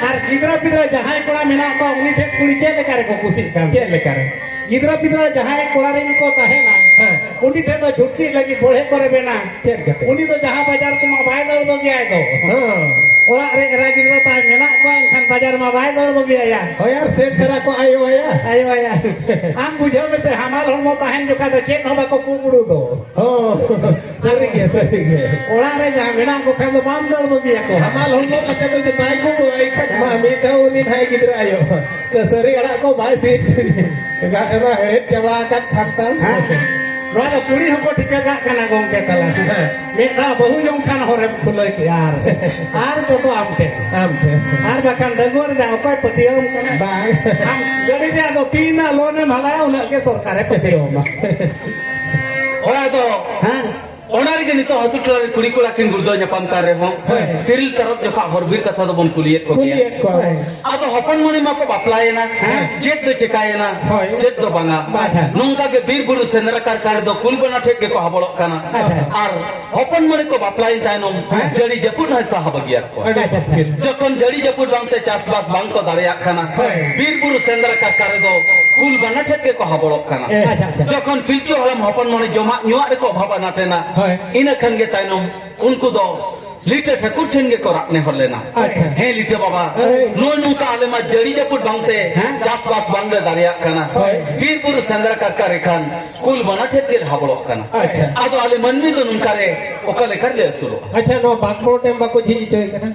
ᱟᱨ ᱜᱤᱫᱽᱨᱟᱹ ᱯᱤᱫᱽᱨᱟᱹ ᱡᱟᱦᱟᱸᱭ ᱠᱚᱲᱟ ᱢᱮᱱᱟᱜ ᱠᱚᱣᱟ, ᱩᱱᱤ ᱴᱷᱮᱱ ᱠᱩᱲᱤ ᱪᱮᱫ ᱞᱮᱠᱟ ᱨᱮᱠᱚ ᱠᱩᱥᱤᱜ ᱠᱟᱱ? ᱪᱮᱫ ᱞᱮᱠᱟ ᱨᱮ? ᱜᱤᱫᱽᱨᱟᱹ ᱯᱤᱫᱽᱨᱟᱹ ᱡᱟᱦᱟᱸᱭ ᱠᱚᱲᱟ ᱨᱮᱱ ᱠᱚ ᱛᱟᱦᱮᱱᱟ, ᱦᱮᱸ᱾ ᱩᱱᱤ ᱴᱷᱮᱱ ᱫᱚ ᱪᱷᱩᱴᱠᱤ ᱞᱟᱹᱜᱤᱫ ᱵᱚᱲᱦᱮ ᱠᱚᱨᱮ ᱢᱮᱱᱟ᱾ ᱪᱮᱫ ᱠᱟᱛᱮ? ᱩᱱᱤ ᱫᱚ ᱡᱟᱦᱟᱸ ᱵᱟᱡᱟᱨ ᱠᱚᱢᱟ ᱵᱟᱭ ᱫᱟᱹᱲ ᱵᱟᱹᱜᱤᱭᱟᱭ ᱫᱚ᱾ ᱦᱮᱸ᱾ ᱚᱲᱟᱜ ᱨᱮ ᱮᱨᱟ ᱜᱤᱫᱽᱨᱟᱹ ᱛᱟᱭ ᱢᱮᱱᱟᱜ ᱠᱚᱣᱟ, ᱮᱱᱠᱷᱟᱱ ᱵᱟᱡᱟᱨ ᱢᱟ ᱵᱟᱭ ᱫᱟᱹᱲ ᱵᱟᱹᱜᱤᱭᱟᱭᱟ᱾ ᱦᱳᱭ, ᱟᱨ ᱥᱮᱱ ᱛᱚᱨᱟ ᱠᱚ ᱟᱭᱳ ᱟᱭᱟ᱾ ᱟᱭᱳ ᱟᱭᱟ᱾ ᱟᱢ ᱵᱩᱡᱷᱟᱹᱣ ᱢᱮᱥᱮ, ᱦᱟᱢᱟᱞ ᱦᱚᱲᱢᱚ ᱛᱟᱦᱮᱱ ᱡᱚᱠᱷᱟᱡ ᱫᱚ ᱪᱮᱫ ᱦᱚᱸ ᱵᱟᱠᱚ ᱠᱩᱢᱵᱽᱲᱩ ᱫᱚ᱾ ᱦᱚᱸ, ᱥᱟᱹᱨᱤ ᱜᱮ, ᱥᱟᱹᱨᱤ ᱜᱮ᱾ ᱚᱲᱟᱜ ᱨᱮ ᱡᱟᱦᱟᱸ ᱢᱮᱱᱟᱜ ᱠᱚ ᱠᱷᱟᱱ ᱫᱚ ᱵᱟᱢ ᱫᱟᱹᱲ ᱵᱟᱹᱜᱤᱭᱟᱠᱚᱣᱟ᱾ ᱦᱟᱢᱟᱞ ᱦᱚᱲᱢᱚ ᱠᱟᱛᱮ ᱫᱚ ᱡᱟᱛᱟᱭ ᱠᱚ ᱮᱱᱠᱷᱟᱱ ᱢᱟ ᱢᱤᱫ ᱫᱷᱟᱣ ᱩᱱᱤ ᱱᱟᱦᱟᱭ ᱜᱤᱫᱽᱨᱟᱹ ᱟᱭᱳ᱾ ᱠᱟᱹᱥᱟᱹᱨᱤ ᱟᱲᱟᱜ ᱠᱚ ᱵᱟᱭ ᱥᱤᱫ᱾ ᱜᱟᱜ ᱮᱢᱟ ᱦᱮᱲᱦᱮᱫ ᱪᱟᱵᱟ ᱟᱠᱟᱫ ᱠᱷᱟᱱ ᱛᱟᱢ᱾ ᱦᱮᱸ᱾ ᱱᱚᱣᱟ ᱫᱚ ᱠᱩᱲᱤ ᱦᱚᱸᱠᱚ ᱴᱷᱤᱠᱟᱹ ᱠᱟᱜ ᱠᱟᱱᱟ ᱜᱚᱢᱠᱮ ᱛᱟᱞᱟ᱾ ᱦᱮᱸ᱾ ᱢᱤᱫ ᱫᱷᱟᱣ ᱵᱟᱹᱦᱩ ᱡᱚᱝ ᱠᱷᱟᱱ ᱦᱚᱨᱮᱢ ᱠᱷᱩᱞᱟᱹᱣ ᱠᱮᱜᱼᱟ ᱟᱨ, ᱟᱨ ᱡᱚᱛᱚ ᱟᱢ ᱴᱷᱮᱱ᱾ ᱟᱢ ᱴᱷᱮᱱ᱾ ᱟᱨ ᱵᱟᱠᱷᱟᱱ ᱰᱟᱺᱜᱩᱣᱟᱹ ᱨᱮᱫᱚ ᱚᱠᱚᱭ ᱯᱟᱹᱛᱭᱟᱹᱣ ᱟᱢ ᱠᱟᱱᱟ? ᱵᱟᱝ᱾ ᱟᱢ ᱜᱟᱹᱰᱤ ᱨᱮᱭᱟᱜ ᱫᱚ ᱛᱤᱱᱟᱹᱜ ᱞᱳᱱ ᱮᱢ ᱦᱟᱞᱟᱭᱟ, ᱩᱱᱟᱹᱜ ᱜᱮ ᱥᱚᱨᱠᱟᱨᱮ ᱯᱟᱹᱛᱭᱟᱹᱣ ᱟᱢᱟ᱾ ᱦᱳᱭ, ᱟᱫᱚ ᱦᱮᱸ᱾ ᱚᱱᱟ ᱨᱮᱜᱮ ᱱᱤᱛᱚᱜ ᱟᱹᱛᱩ ᱴᱚᱞᱟ ᱨᱮ ᱠᱩᱲᱤ ᱠᱚᱲᱟ ᱠᱤᱱ ᱜᱩᱲᱫᱟᱹᱣ ᱧᱟᱯᱟᱢ ᱠᱟᱱ ᱨᱮᱦᱚᱸ, ᱦᱳᱭ᱾ ᱛᱤᱨᱤᱞ ᱛᱟᱨᱚᱵ ᱡᱚᱠᱷᱟ ᱦᱚᱨ ᱵᱤᱨ ᱠᱟᱛᱷᱟ ᱫᱚᱵᱚᱱ ᱠᱩᱞᱤᱭᱮᱫ ᱠᱚ ᱜᱮᱭᱟ᱾ ᱠᱩᱞᱤᱭᱮᱫ ᱠᱚᱣᱟ᱾ ᱦᱳᱭ᱾ ᱟᱫᱚ ᱦᱚᱯᱚᱱ ᱢᱚᱱᱤ ᱢᱟᱠᱚ ᱵᱟᱯᱞᱟᱭᱮᱱᱟ, ᱦᱮᱸ᱾ ᱪᱮᱫ ᱫᱚ ᱪᱮᱠᱟᱭᱮᱱᱟ? ᱦᱳᱭ᱾ ᱪᱮᱫ ᱫᱚ ᱵᱟᱝᱟ᱾ ᱟᱪᱪᱷᱟ᱾ ᱱᱚᱝᱠᱟ ᱜᱮ ᱵᱤᱨ ᱵᱩᱨᱩ ᱥᱮᱸᱫᱽᱨᱟ ᱠᱟᱨᱠᱟ ᱨᱮᱫᱚ ᱠᱩᱞ ᱵᱟᱱᱟ ᱴᱷᱮᱡ ᱜᱮᱠᱚ ᱦᱟᱵᱚᱲᱚᱜ ᱠᱟᱱᱟ᱾ ᱟᱪᱪᱷᱟ᱾ ᱟᱨ ᱦᱚᱯᱚᱱ ᱢᱚᱱᱤ ᱠᱚ ᱵᱟᱯᱞᱟᱭᱮᱱ ᱛᱟᱭᱱᱚᱢ, ᱦᱮᱸ᱾ ᱡᱟᱹᱲᱤ ᱡᱟᱹᱯᱩᱫ ᱦᱚᱸᱭ ᱥᱟᱦᱟ ᱵᱟᱹᱜᱤᱭᱟᱫ ᱠᱚᱣᱟ᱾ ᱟᱹᱰᱤ ᱢᱩᱥᱠᱤᱞ᱾ ᱡᱚᱠᱷᱚᱱ ᱡᱟᱹᱲᱤ ᱡᱟᱹᱯᱩᱫ ᱵᱟᱝᱛᱮ ᱪᱟᱥᱵᱟᱥ ᱵᱟᱝ ᱠᱚ ᱫᱟᱲᱮᱭᱟᱜ ᱠᱟᱱᱟ, ᱦᱳᱭ᱾ ᱵᱤᱨ ᱵᱩᱨᱩ ᱥᱮᱸᱫᱽᱨᱟ ᱠᱟᱨᱠᱟ ᱨᱮᱫᱚ ᱠᱩᱞ ᱵᱟᱱᱟ ᱴᱷᱮᱡ ᱜᱮᱠᱚ ᱦᱟᱵᱚᱲᱚᱜ ᱠᱟᱱᱟ᱾ ᱟᱪᱪᱷᱟ, ᱟᱪᱪᱷᱟ᱾ ᱡᱚᱠᱷᱚᱱ ᱯᱤᱞᱪᱩ ᱦᱟᱲᱟᱢ ᱦᱚᱯᱚᱱ ᱢᱚᱱᱤ ᱡᱚᱢᱟᱜ ᱧᱩᱣᱟᱜ ᱨᱮᱠᱚ ᱚᱵᱷᱟᱵ ᱟᱱᱟᱴ ᱮᱱᱟ, ᱦᱳᱭ᱾ ᱤᱱᱟᱹ ᱠᱷᱟᱱ ᱜᱮ ᱛᱟᱭᱱᱚᱢ ᱩᱱᱠᱩ ᱫᱚ ᱞᱤᱴᱟᱹ ᱴᱷᱟᱹᱠᱩᱨ ᱴᱷᱮᱱ ᱜᱮᱠᱚ ᱨᱟᱜ ᱱᱮᱦᱚᱨ ᱞᱮᱱᱟ᱾ ᱟᱪᱪᱷᱟ᱾ ᱦᱮᱸ ᱞᱤᱴᱟᱹ ᱵᱟᱵᱟ, ᱦᱳᱭ᱾ ᱱᱚᱜᱼᱚᱭ ᱱᱚᱝᱠᱟ ᱟᱞᱮ ᱢᱟ ᱡᱟᱹᱲᱤ ᱡᱟᱹᱯᱩᱫ ᱵᱟᱝᱛᱮ ᱦᱮᱸ᱾ ᱪᱟᱥᱵᱟᱥ ᱵᱟᱝᱞᱮ ᱫᱟᱲᱮᱭᱟᱜ ᱠᱟᱱᱟ᱾ ᱦᱳᱭ᱾ ᱵᱤᱨ ᱵᱩᱨᱩ ᱥᱮᱸᱫᱽᱨᱟ ᱠᱟᱨᱠᱟ ᱨᱮᱠᱷᱟᱱ ᱠᱩᱞ ᱵᱟᱱᱟ ᱴᱷᱮᱱ ᱜᱮᱞᱮ ᱦᱟᱵᱚᱲᱚᱜ ᱠᱟᱱᱟ᱾ ᱟᱪᱪᱷᱟ᱾ ᱟᱫᱚ ᱟᱞᱮ ᱢᱟᱹᱱᱢᱤ ᱫᱚ ᱱᱚᱝᱠᱟ ᱨᱮ ᱚᱠᱟ ᱞᱮᱠᱟ ᱨᱮᱞᱮ ᱟᱹᱥᱩᱞᱚᱜᱼᱟ? ᱟᱪᱪᱷᱟ, ᱱᱚᱣᱟ ᱵᱟᱸᱠᱵᱚᱲ ᱰᱮᱢ ᱵᱟᱠᱚ ᱡᱷᱤᱡ ᱦᱚᱪᱚᱭ ᱠᱟᱱᱟ?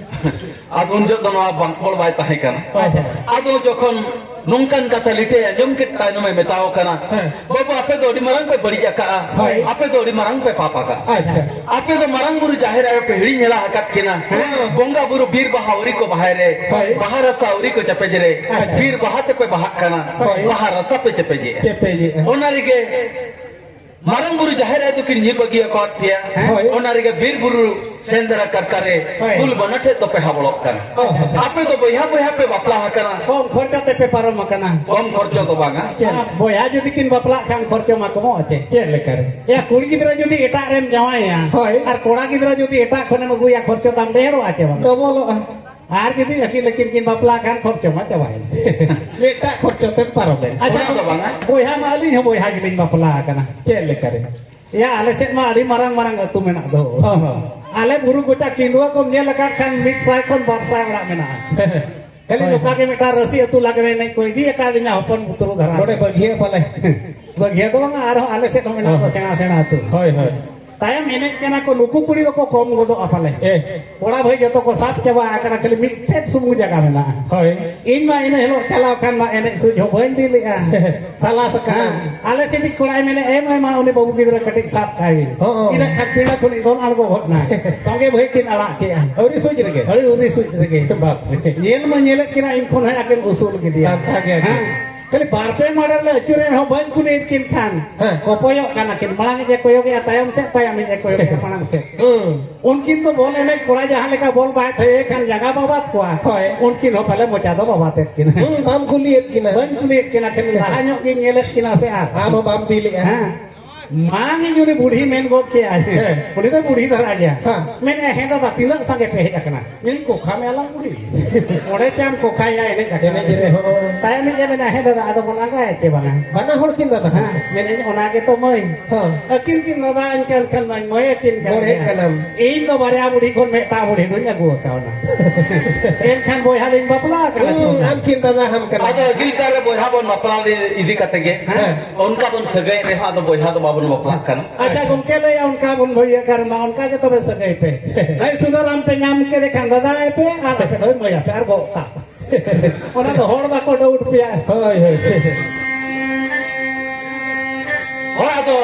ᱟᱫᱚ ᱩᱱ ᱡᱚᱦᱚᱜ ᱫᱚ ᱱᱚᱣᱟ ᱵᱟᱸᱠᱵᱚᱲ ᱵᱟᱭ ᱛᱟᱦᱮᱸ ᱠᱟᱱᱟ᱾ ᱟᱪᱪᱷᱟ᱾ ᱟᱫᱚ ᱡᱚᱠᱷᱚᱱ ᱱᱚᱝᱠᱟᱱ ᱠᱟᱛᱷᱟ ᱞᱤᱴᱟᱹᱭ ᱟᱸᱡᱚᱢ ᱠᱮᱫ ᱛᱟᱭᱱᱚᱢᱮ ᱢᱮᱛᱟᱣ ᱠᱟᱱᱟ, ᱦᱮᱸ᱾ "ᱵᱟᱹᱵᱩ, ᱟᱯᱮ ᱫᱚ ᱟᱹᱰᱤ ᱢᱟᱨᱟᱝ ᱯᱮ ᱵᱟᱹᱲᱤᱡ ᱟᱠᱟᱜᱼᱟ, ᱦᱳᱭ᱾ ᱟᱯᱮ ᱫᱚ ᱟᱹᱰᱤ ᱢᱟᱨᱟᱝ ᱯᱮ ᱯᱟᱯ ᱟᱠᱟᱜᱼᱟ᱾ ᱟᱪᱪᱷᱟ᱾ ᱟᱯᱮ ᱫᱚ ᱢᱟᱨᱟᱝ ᱵᱩᱨᱩ ᱡᱟᱦᱮᱨ ᱟᱭᱳ ᱯᱮ ᱦᱤᱲᱤᱧ ᱦᱮᱞᱟ ᱟᱠᱟᱫ ᱠᱤᱱᱟ᱾ ᱦᱮᱸ᱾ ᱵᱚᱸᱜᱟ ᱵᱩᱨᱩ ᱵᱤᱨ ᱵᱟᱦᱟ ᱟᱹᱣᱨᱤ ᱠᱚ ᱵᱟᱦᱟᱭ ᱨᱮ, ᱦᱳᱭ᱾ ᱵᱟᱦᱟ ᱨᱟᱥᱟ ᱟᱹᱣᱨᱤ ᱠᱚ ᱪᱟᱯᱮᱡ ᱨᱮ, ᱟᱪᱪᱷᱟ᱾ ᱵᱤᱨ ᱵᱟᱦᱟ ᱛᱮᱯᱮ ᱵᱟᱦᱟᱜ ᱠᱟᱱᱟ, ᱦᱳᱭ᱾ ᱵᱟᱦᱟ ᱨᱟᱥᱟ ᱯᱮ ᱪᱟᱯᱮᱡᱮᱜᱼᱟ᱾" ᱪᱟᱯᱮᱡᱮᱜᱼᱟ᱾ ᱚᱱᱟ ᱨᱮᱜᱮ ᱢᱟᱨᱟᱝ ᱵᱩᱨᱩ ᱡᱟᱦᱮᱨ ᱟᱭᱳ ᱫᱚᱠᱤᱱ ᱧᱤᱨ ᱵᱟᱹᱜᱤ ᱟᱠᱟᱫ ᱯᱮᱭᱟ᱾ ᱦᱳᱭ᱾ ᱚᱱᱟ ᱨᱮᱜᱮ ᱵᱤᱨ ᱵᱩᱨᱩ ᱥᱮᱸᱫᱽᱨᱟ ᱠᱟᱨᱠᱟ ᱨᱮ ᱦᱳᱭ᱾ ᱠᱩᱞ ᱵᱟᱱᱟ ᱴᱷᱮᱡ ᱫᱚᱯᱮ ᱦᱟᱵᱚᱲᱚᱜ ᱠᱟᱱᱟ᱾ ᱦᱳᱭ᱾ ᱟᱯᱮ ᱫᱚ ᱵᱚᱭᱦᱟ ᱵᱚᱭᱦᱟ ᱯᱮ ᱵᱟᱯᱞᱟ ᱟᱠᱟᱱᱟ᱾ ᱠᱚᱢ ᱠᱷᱚᱨᱪᱟ ᱛᱮᱯᱮ ᱯᱟᱨᱚᱢ ᱟᱠᱟᱱᱟ᱾ ᱠᱚᱢ ᱠᱷᱚᱨᱪᱟ ᱫᱚ ᱵᱟᱝᱟ᱾ ᱪᱮᱫ? ᱟᱨ ᱵᱚᱭᱦᱟ ᱡᱩᱫᱤ ᱠᱤᱱ ᱵᱟᱯᱞᱟᱜ ᱠᱷᱟᱱ ᱠᱷᱚᱨᱪᱟ ᱢᱟ ᱠᱚᱢᱚᱜᱼᱟ ᱪᱮ? ᱪᱮᱫ ᱞᱮᱠᱟ ᱨᱮ? ᱭᱟ, ᱠᱩᱲᱤ ᱜᱤᱫᱽᱨᱟᱹ ᱡᱩᱫᱤ ᱮᱴᱟᱜ ᱨᱮᱢ ᱡᱟᱶᱟᱭᱟ ᱦᱳᱭ᱾ ᱟᱨ ᱠᱚᱲᱟ ᱜᱤᱫᱽᱨᱟᱹ ᱡᱩᱫᱤ ᱮᱴᱟᱜ ᱠᱷᱚᱱᱮᱢ ᱟᱹᱜᱩᱭᱟ, ᱠᱷᱚᱨᱪᱟ ᱛᱟᱢ ᱰᱷᱮᱨᱚᱜᱼᱟ ᱪᱮ ᱵᱟᱝ? ᱰᱚᱵᱚᱞᱚᱜᱼᱟ᱾ ᱟᱨ ᱡᱩᱫᱤ ᱟᱹᱠᱤᱱ ᱟᱹᱠᱤᱱ ᱠᱤᱱ ᱵᱟᱯᱞᱟ ᱠᱷᱟᱱ ᱠᱷᱚᱨᱪᱟ ᱢᱟ ᱪᱟᱵᱟᱭᱮᱱ᱾ ᱢᱤᱫᱴᱟᱜ ᱠᱷᱚᱨᱪᱟ ᱛᱮᱢ ᱯᱟᱨᱚᱢᱮᱱ᱾ ᱟᱪᱪᱷᱟ, ᱚᱱᱟ ᱫᱚ ᱵᱟᱝᱟ᱾ ᱵᱚᱭᱦᱟ ᱢᱟ ᱟᱹᱞᱤᱧ ᱦᱚᱸ ᱵᱚᱭᱦᱟ ᱜᱮᱞᱤᱧ ᱵᱟᱯᱞᱟ ᱟᱠᱟᱱᱟ᱾ ᱪᱮᱫ ᱞᱮᱠᱟ ᱨᱮ? ᱭᱟ, ᱟᱞᱮ ᱥᱮᱫ ᱢᱟ ᱟᱹᱰᱤ ᱢᱟᱨᱟᱝ ᱢᱟᱨᱟᱝ ᱟᱹᱛᱩ ᱢᱮᱱᱟᱜ ᱫᱚ᱾ ᱦᱚᱸ, ᱦᱚᱸ᱾ ᱟᱞᱮ ᱵᱩᱨᱩ ᱠᱚᱪᱟ ᱠᱤᱸᱫᱩᱣᱟᱹ ᱠᱚᱢ ᱧᱮᱞ ᱟᱠᱟᱫ ᱠᱷᱟᱱ ᱢᱤᱫ ᱥᱟᱭ ᱠᱷᱚᱱ ᱵᱟᱨ ᱥᱟᱭ ᱚᱲᱟᱜ ᱢᱮᱱᱟᱜᱼᱟ᱾ ᱠᱷᱟᱹᱞᱤ ᱦᱳᱭ, ᱱᱚᱝᱠᱟ ᱦᱳᱭ᱾ ᱜᱮ ᱢᱤᱫᱴᱟᱝ ᱨᱟᱹᱥᱤ ᱟᱹᱛᱩ ᱞᱟᱜᱽᱲᱮ ᱮᱱᱮᱡ ᱠᱚ ᱤᱫᱤ ᱟᱠᱟᱫᱤᱧᱟ ᱦᱚᱯᱚᱱ ᱵᱩᱛᱨᱩ ᱫᱷᱟᱨᱟ᱾ ᱱᱚᱰᱮ ᱵᱟᱹᱜᱷᱤᱭᱟᱹ ᱯᱟᱞᱮ᱾ ᱵᱟᱹᱜᱷᱤᱭᱟᱹ ᱫᱚ ᱵᱟᱝᱟ, ᱟᱨᱦᱚᱸ ᱟᱞᱮ ᱥᱮᱫ ᱦᱚᱸ ᱢᱮᱱᱟᱜ ᱠᱚᱣᱟ ᱦᱚᱸ᱾ ᱥᱮᱬᱟ ᱥᱮᱬᱟ ᱟᱹᱛᱩ᱾ ᱦᱳᱭ, ᱦᱳᱭ᱾ ᱛᱟᱭᱚᱢ ᱮᱱᱮᱡ ᱠᱟᱱᱟ ᱠᱚ, ᱱᱩᱠᱩ ᱠᱩᱲᱤ ᱫᱚᱠᱚ ᱠᱚᱢ ᱜᱚᱫᱚᱜᱼᱟ ᱯᱟᱞᱮ᱾ ᱮ᱾ ᱠᱚᱲᱟ ᱵᱷᱟᱹᱭ ᱡᱚᱛᱚ ᱠᱚ ᱥᱟᱵ ᱪᱟᱵᱟ ᱟᱠᱟᱱᱟ, ᱠᱷᱟᱹᱞᱤ ᱢᱤᱫᱴᱷᱮᱱ ᱥᱩᱢᱩᱝ ᱡᱟᱭᱜᱟ ᱢᱮᱱᱟᱜᱼᱟ᱾ ᱦᱳᱭ᱾ ᱤᱧ ᱢᱟ ᱤᱱᱟᱹ ᱦᱤᱞᱳᱜ ᱪᱟᱞᱟᱣ ᱠᱷᱟᱱ ᱢᱟ ᱮᱱᱮᱡ ᱥᱩᱡ ᱦᱚᱸ ᱵᱟᱹᱧ ᱤᱫᱤ ᱞᱮᱜᱼᱟ᱾ ᱥᱟᱞᱟ ᱥᱟᱠᱟᱢ᱾ ᱦᱮᱸ, ᱟᱞᱮ ᱥᱮᱫᱤᱡ ᱠᱚᱲᱟᱭ ᱢᱮᱱᱮᱫ, "ᱮ ᱢᱟᱹᱭ ᱢᱟ, ᱩᱱᱤ ᱵᱟᱹᱵᱩ ᱜᱤᱫᱽᱨᱟᱹ ᱠᱟᱹᱴᱤᱡ ᱥᱟᱵ ᱠᱟᱭ ᱵᱤᱱ᱾" ᱦᱚᱸ, ᱦᱚᱸ᱾ ᱤᱱᱟᱹ ᱠᱷᱟᱱ ᱯᱤᱸᱰᱟᱹ ᱠᱷᱚᱱᱤᱧ ᱫᱚᱱ ᱟᱬᱜᱚ ᱜᱚᱫ ᱱᱟ᱾ ᱥᱚᱸᱜᱮ ᱵᱷᱟᱹᱭ ᱠᱤᱱ ᱟᱲᱟᱜ ᱠᱮᱜᱼᱟ᱾ ᱟᱹᱣᱨᱤ ᱥᱩᱡ ᱨᱮᱜᱮ? ᱟᱹᱣᱨᱤ, ᱟᱹᱣᱨᱤ ᱥᱩᱡ ᱨᱮᱜᱮ᱾ ᱵᱟᱯ ᱨᱮ᱾ ᱧᱮᱞ ᱢᱟ ᱧᱮᱞᱮᱫ ᱠᱤᱱᱟ ᱤᱧ ᱠᱷᱚᱱ ᱦᱚᱸ ᱟᱹᱠᱤᱱ ᱩᱥᱩᱞ ᱜᱮᱫᱮᱭᱟ᱾ ᱠᱟᱛᱷᱟ ᱜᱮ᱾ ᱦᱮᱸ᱾ ᱠᱷᱟᱹᱞᱤ ᱵᱟᱨ ᱯᱮ ᱢᱟᱲᱮ ᱞᱮ ᱟᱹᱪᱩᱨ ᱮᱱ ᱨᱮᱦᱚᱸ ᱵᱟᱹᱧ ᱠᱩᱞᱤᱭᱮᱫ ᱠᱤᱱ ᱠᱷᱟᱱ, ᱦᱮᱸ᱾ ᱠᱚᱯᱚᱭᱚᱜ ᱠᱟᱱᱟ ᱠᱤᱱ, ᱢᱟᱲᱟᱝ ᱤᱡ ᱮ ᱠᱚᱭᱚᱜᱮᱜᱼᱟ, ᱛᱟᱭᱚᱢ ᱥᱮᱫ, ᱛᱟᱭᱚᱢ ᱤᱡ ᱮ ᱠᱚᱭᱚᱜᱮᱜᱼᱟ, ᱢᱟᱲᱟᱝ ᱥᱮᱫ᱾ ᱦᱩᱸ᱾ ᱩᱱᱠᱤᱱ ᱫᱚ ᱵᱚᱞ ᱮᱱᱮᱡ ᱠᱚᱲᱟ ᱡᱟᱦᱟᱸ ᱞᱮᱠᱟ ᱵᱚᱞ ᱵᱟᱭ ᱛᱷᱟᱹᱭᱟᱹ ᱠᱷᱟᱱ ᱡᱟᱸᱜᱟ ᱵᱟᱵᱟᱫ ᱠᱚᱣᱟ, ᱦᱳᱭ᱾ ᱩᱱᱠᱤᱱ ᱦᱚᱸ ᱯᱟᱞᱮ ᱢᱚᱪᱟ ᱫᱚ ᱵᱟᱵᱟᱫ ᱮᱫ ᱠᱤᱱᱟ᱾ ᱦᱩᱸ, ᱵᱟᱢ ᱠᱩᱞᱤᱭᱮᱫ ᱠᱤᱱᱟ᱾ ᱵᱟᱹᱧ ᱠᱩᱞᱤᱭᱮᱫ ᱠᱤᱱᱟ, ᱠᱷᱟᱹᱞᱤ ᱞᱟᱦᱟ ᱧᱚᱜ ᱜᱤᱧ ᱧᱮᱞᱮᱫ ᱠᱤᱱᱟ ᱥᱮ ᱟᱨ᱾ ᱟᱢ ᱦᱚᱸ ᱵᱟᱢ ᱫᱤᱞᱮᱜᱼᱟ᱾ ᱦᱮᱸ᱾ ᱢᱟᱝ ᱤᱧ ᱩᱱᱤ ᱵᱩᱲᱦᱤ ᱢᱮᱱ ᱜᱚᱫ ᱠᱮᱜᱼᱟᱭ᱾ ᱦᱮᱸ᱾ ᱩᱱᱤ ᱫᱚ ᱵᱩᱲᱦᱤ ᱫᱷᱟᱨᱟ ᱜᱮᱭᱟ᱾ ᱦᱮᱸ᱾ ᱢᱮᱱᱮᱫᱼᱟ, "ᱦᱮᱸ ᱫᱟᱫᱟ, ᱛᱤᱱᱟᱹᱜ ᱥᱟᱸᱜᱮ ᱯᱮ ᱦᱮᱡ ᱟᱠᱟᱱᱟ?" ᱢᱮᱱ, "ᱠᱚᱠᱷᱟ ᱢᱮ ᱟᱞᱟᱝ ᱵᱩᱲᱦᱤ, ᱚᱸᱰᱮ ᱪᱟᱢ ᱠᱚᱠᱷᱟᱭᱟ ᱮᱱᱮᱡ ᱟᱠᱟᱱᱟ?" ᱮᱱᱮᱡ ᱨᱮ, ᱦᱚᱸ᱾ ᱛᱟᱭᱚᱢᱤᱡ ᱮ ᱢᱮᱱᱟ, "ᱦᱮᱸ ᱫᱟᱫᱟ, ᱟᱫᱚ ᱵᱚᱱ ᱟᱸᱜᱟᱭᱟ ᱪᱮ ᱵᱟᱝᱟ?" ᱵᱟᱱᱟ ᱦᱚᱲ ᱠᱤᱱ ᱫᱟᱫᱟ ᱦᱮᱸ, ᱠᱟᱱᱟ᱾ ᱢᱮᱱᱮᱫ, "ᱚᱱᱟ ᱜᱮᱛᱚ ᱢᱟᱹᱭ᱾ ᱦᱚᱸ᱾ ᱟᱹᱠᱤᱱ ᱠᱤᱱ ᱫᱟᱫᱟ ᱟᱹᱧ ᱠᱟᱱ ᱠᱷᱟᱱ ᱢᱟᱹᱧ ᱢᱟᱹᱭ ᱟᱹᱠᱤᱱ ᱠᱟᱱ ᱵᱚᱲᱦᱮᱜ ᱜᱮᱭᱟ᱾ ᱠᱟᱱᱟᱢ᱾ ᱤᱧ ᱫᱚ ᱵᱟᱨᱭᱟ ᱵᱩᱲᱦᱤ ᱠᱷᱚᱱ ᱢᱤᱫᱴᱟᱝ ᱵᱩᱲᱦᱤ ᱫᱚᱧ ᱟᱹᱜᱩ ᱟᱠᱟᱣᱱᱟ᱾ ᱮᱱᱠᱷᱟᱱ ᱵᱚᱭᱦᱟ ᱞᱤᱧ ᱵᱟᱯᱞᱟ ᱟᱠᱟᱱᱟ ᱦᱩᱸ, ᱪᱮ ᱵᱟᱝᱟ?" ᱟᱢ ᱠᱤᱱ ᱫᱟᱫᱟ ᱦᱟᱢ ᱠᱟᱱᱟ᱾ ᱟᱫᱚ ᱟᱹᱜᱤᱞ ᱠᱟᱞ ᱨᱮ ᱵᱚᱭᱦᱟ ᱵᱚᱱ ᱵᱟᱯᱞᱟ ᱤᱫᱤ ᱠᱟᱛᱮ ᱜᱮ, ᱦᱮᱸ᱾ ᱚᱱᱠᱟ ᱵᱚᱱ ᱥᱟᱹᱜᱟᱹᱭ ᱨᱮᱦᱚᱸ ᱟᱫᱚ ᱵᱚᱭᱦᱟ ᱫᱚ ᱵᱟᱵᱚᱱ ᱵᱟᱯᱞᱟᱜ ᱠᱟᱱᱟ᱾ ᱟᱪᱪᱷᱟ ᱜᱚᱢᱠᱮ, ᱞᱟᱹᱭᱟ ᱚᱱᱠᱟ ᱵᱚᱱ ᱵᱷᱟᱹᱜᱤᱭᱟ, ᱠᱟᱨᱚᱱ ᱢᱟ ᱚᱱᱠᱟ ᱜᱮ ᱛᱚᱵᱮ ᱥᱟᱹᱜᱟᱹᱭ ᱯᱮ᱾ ᱱᱟᱹᱭ ᱥᱩᱱᱟᱹᱨᱟᱢ ᱯᱮ ᱧᱟᱢ ᱠᱮᱫᱮ ᱠᱷᱟᱱ ᱫᱟᱫᱟ ᱟᱭ ᱯᱮ ᱟᱨ ᱟᱯᱮ ᱫᱚ ᱢᱟᱹᱭ ᱟᱯᱮ ᱟᱨ ᱜᱚᱜ ᱛᱟ᱾ ᱚᱱᱟ ᱫᱚ ᱦᱚᱲ ᱵᱟᱠᱚ ᱰᱟᱹᱣᱩᱴ ᱯᱮᱭᱟ᱾ ᱦᱳᱭ, ᱦᱳᱭ᱾ ᱦᱳᱭ, ᱟᱫᱚ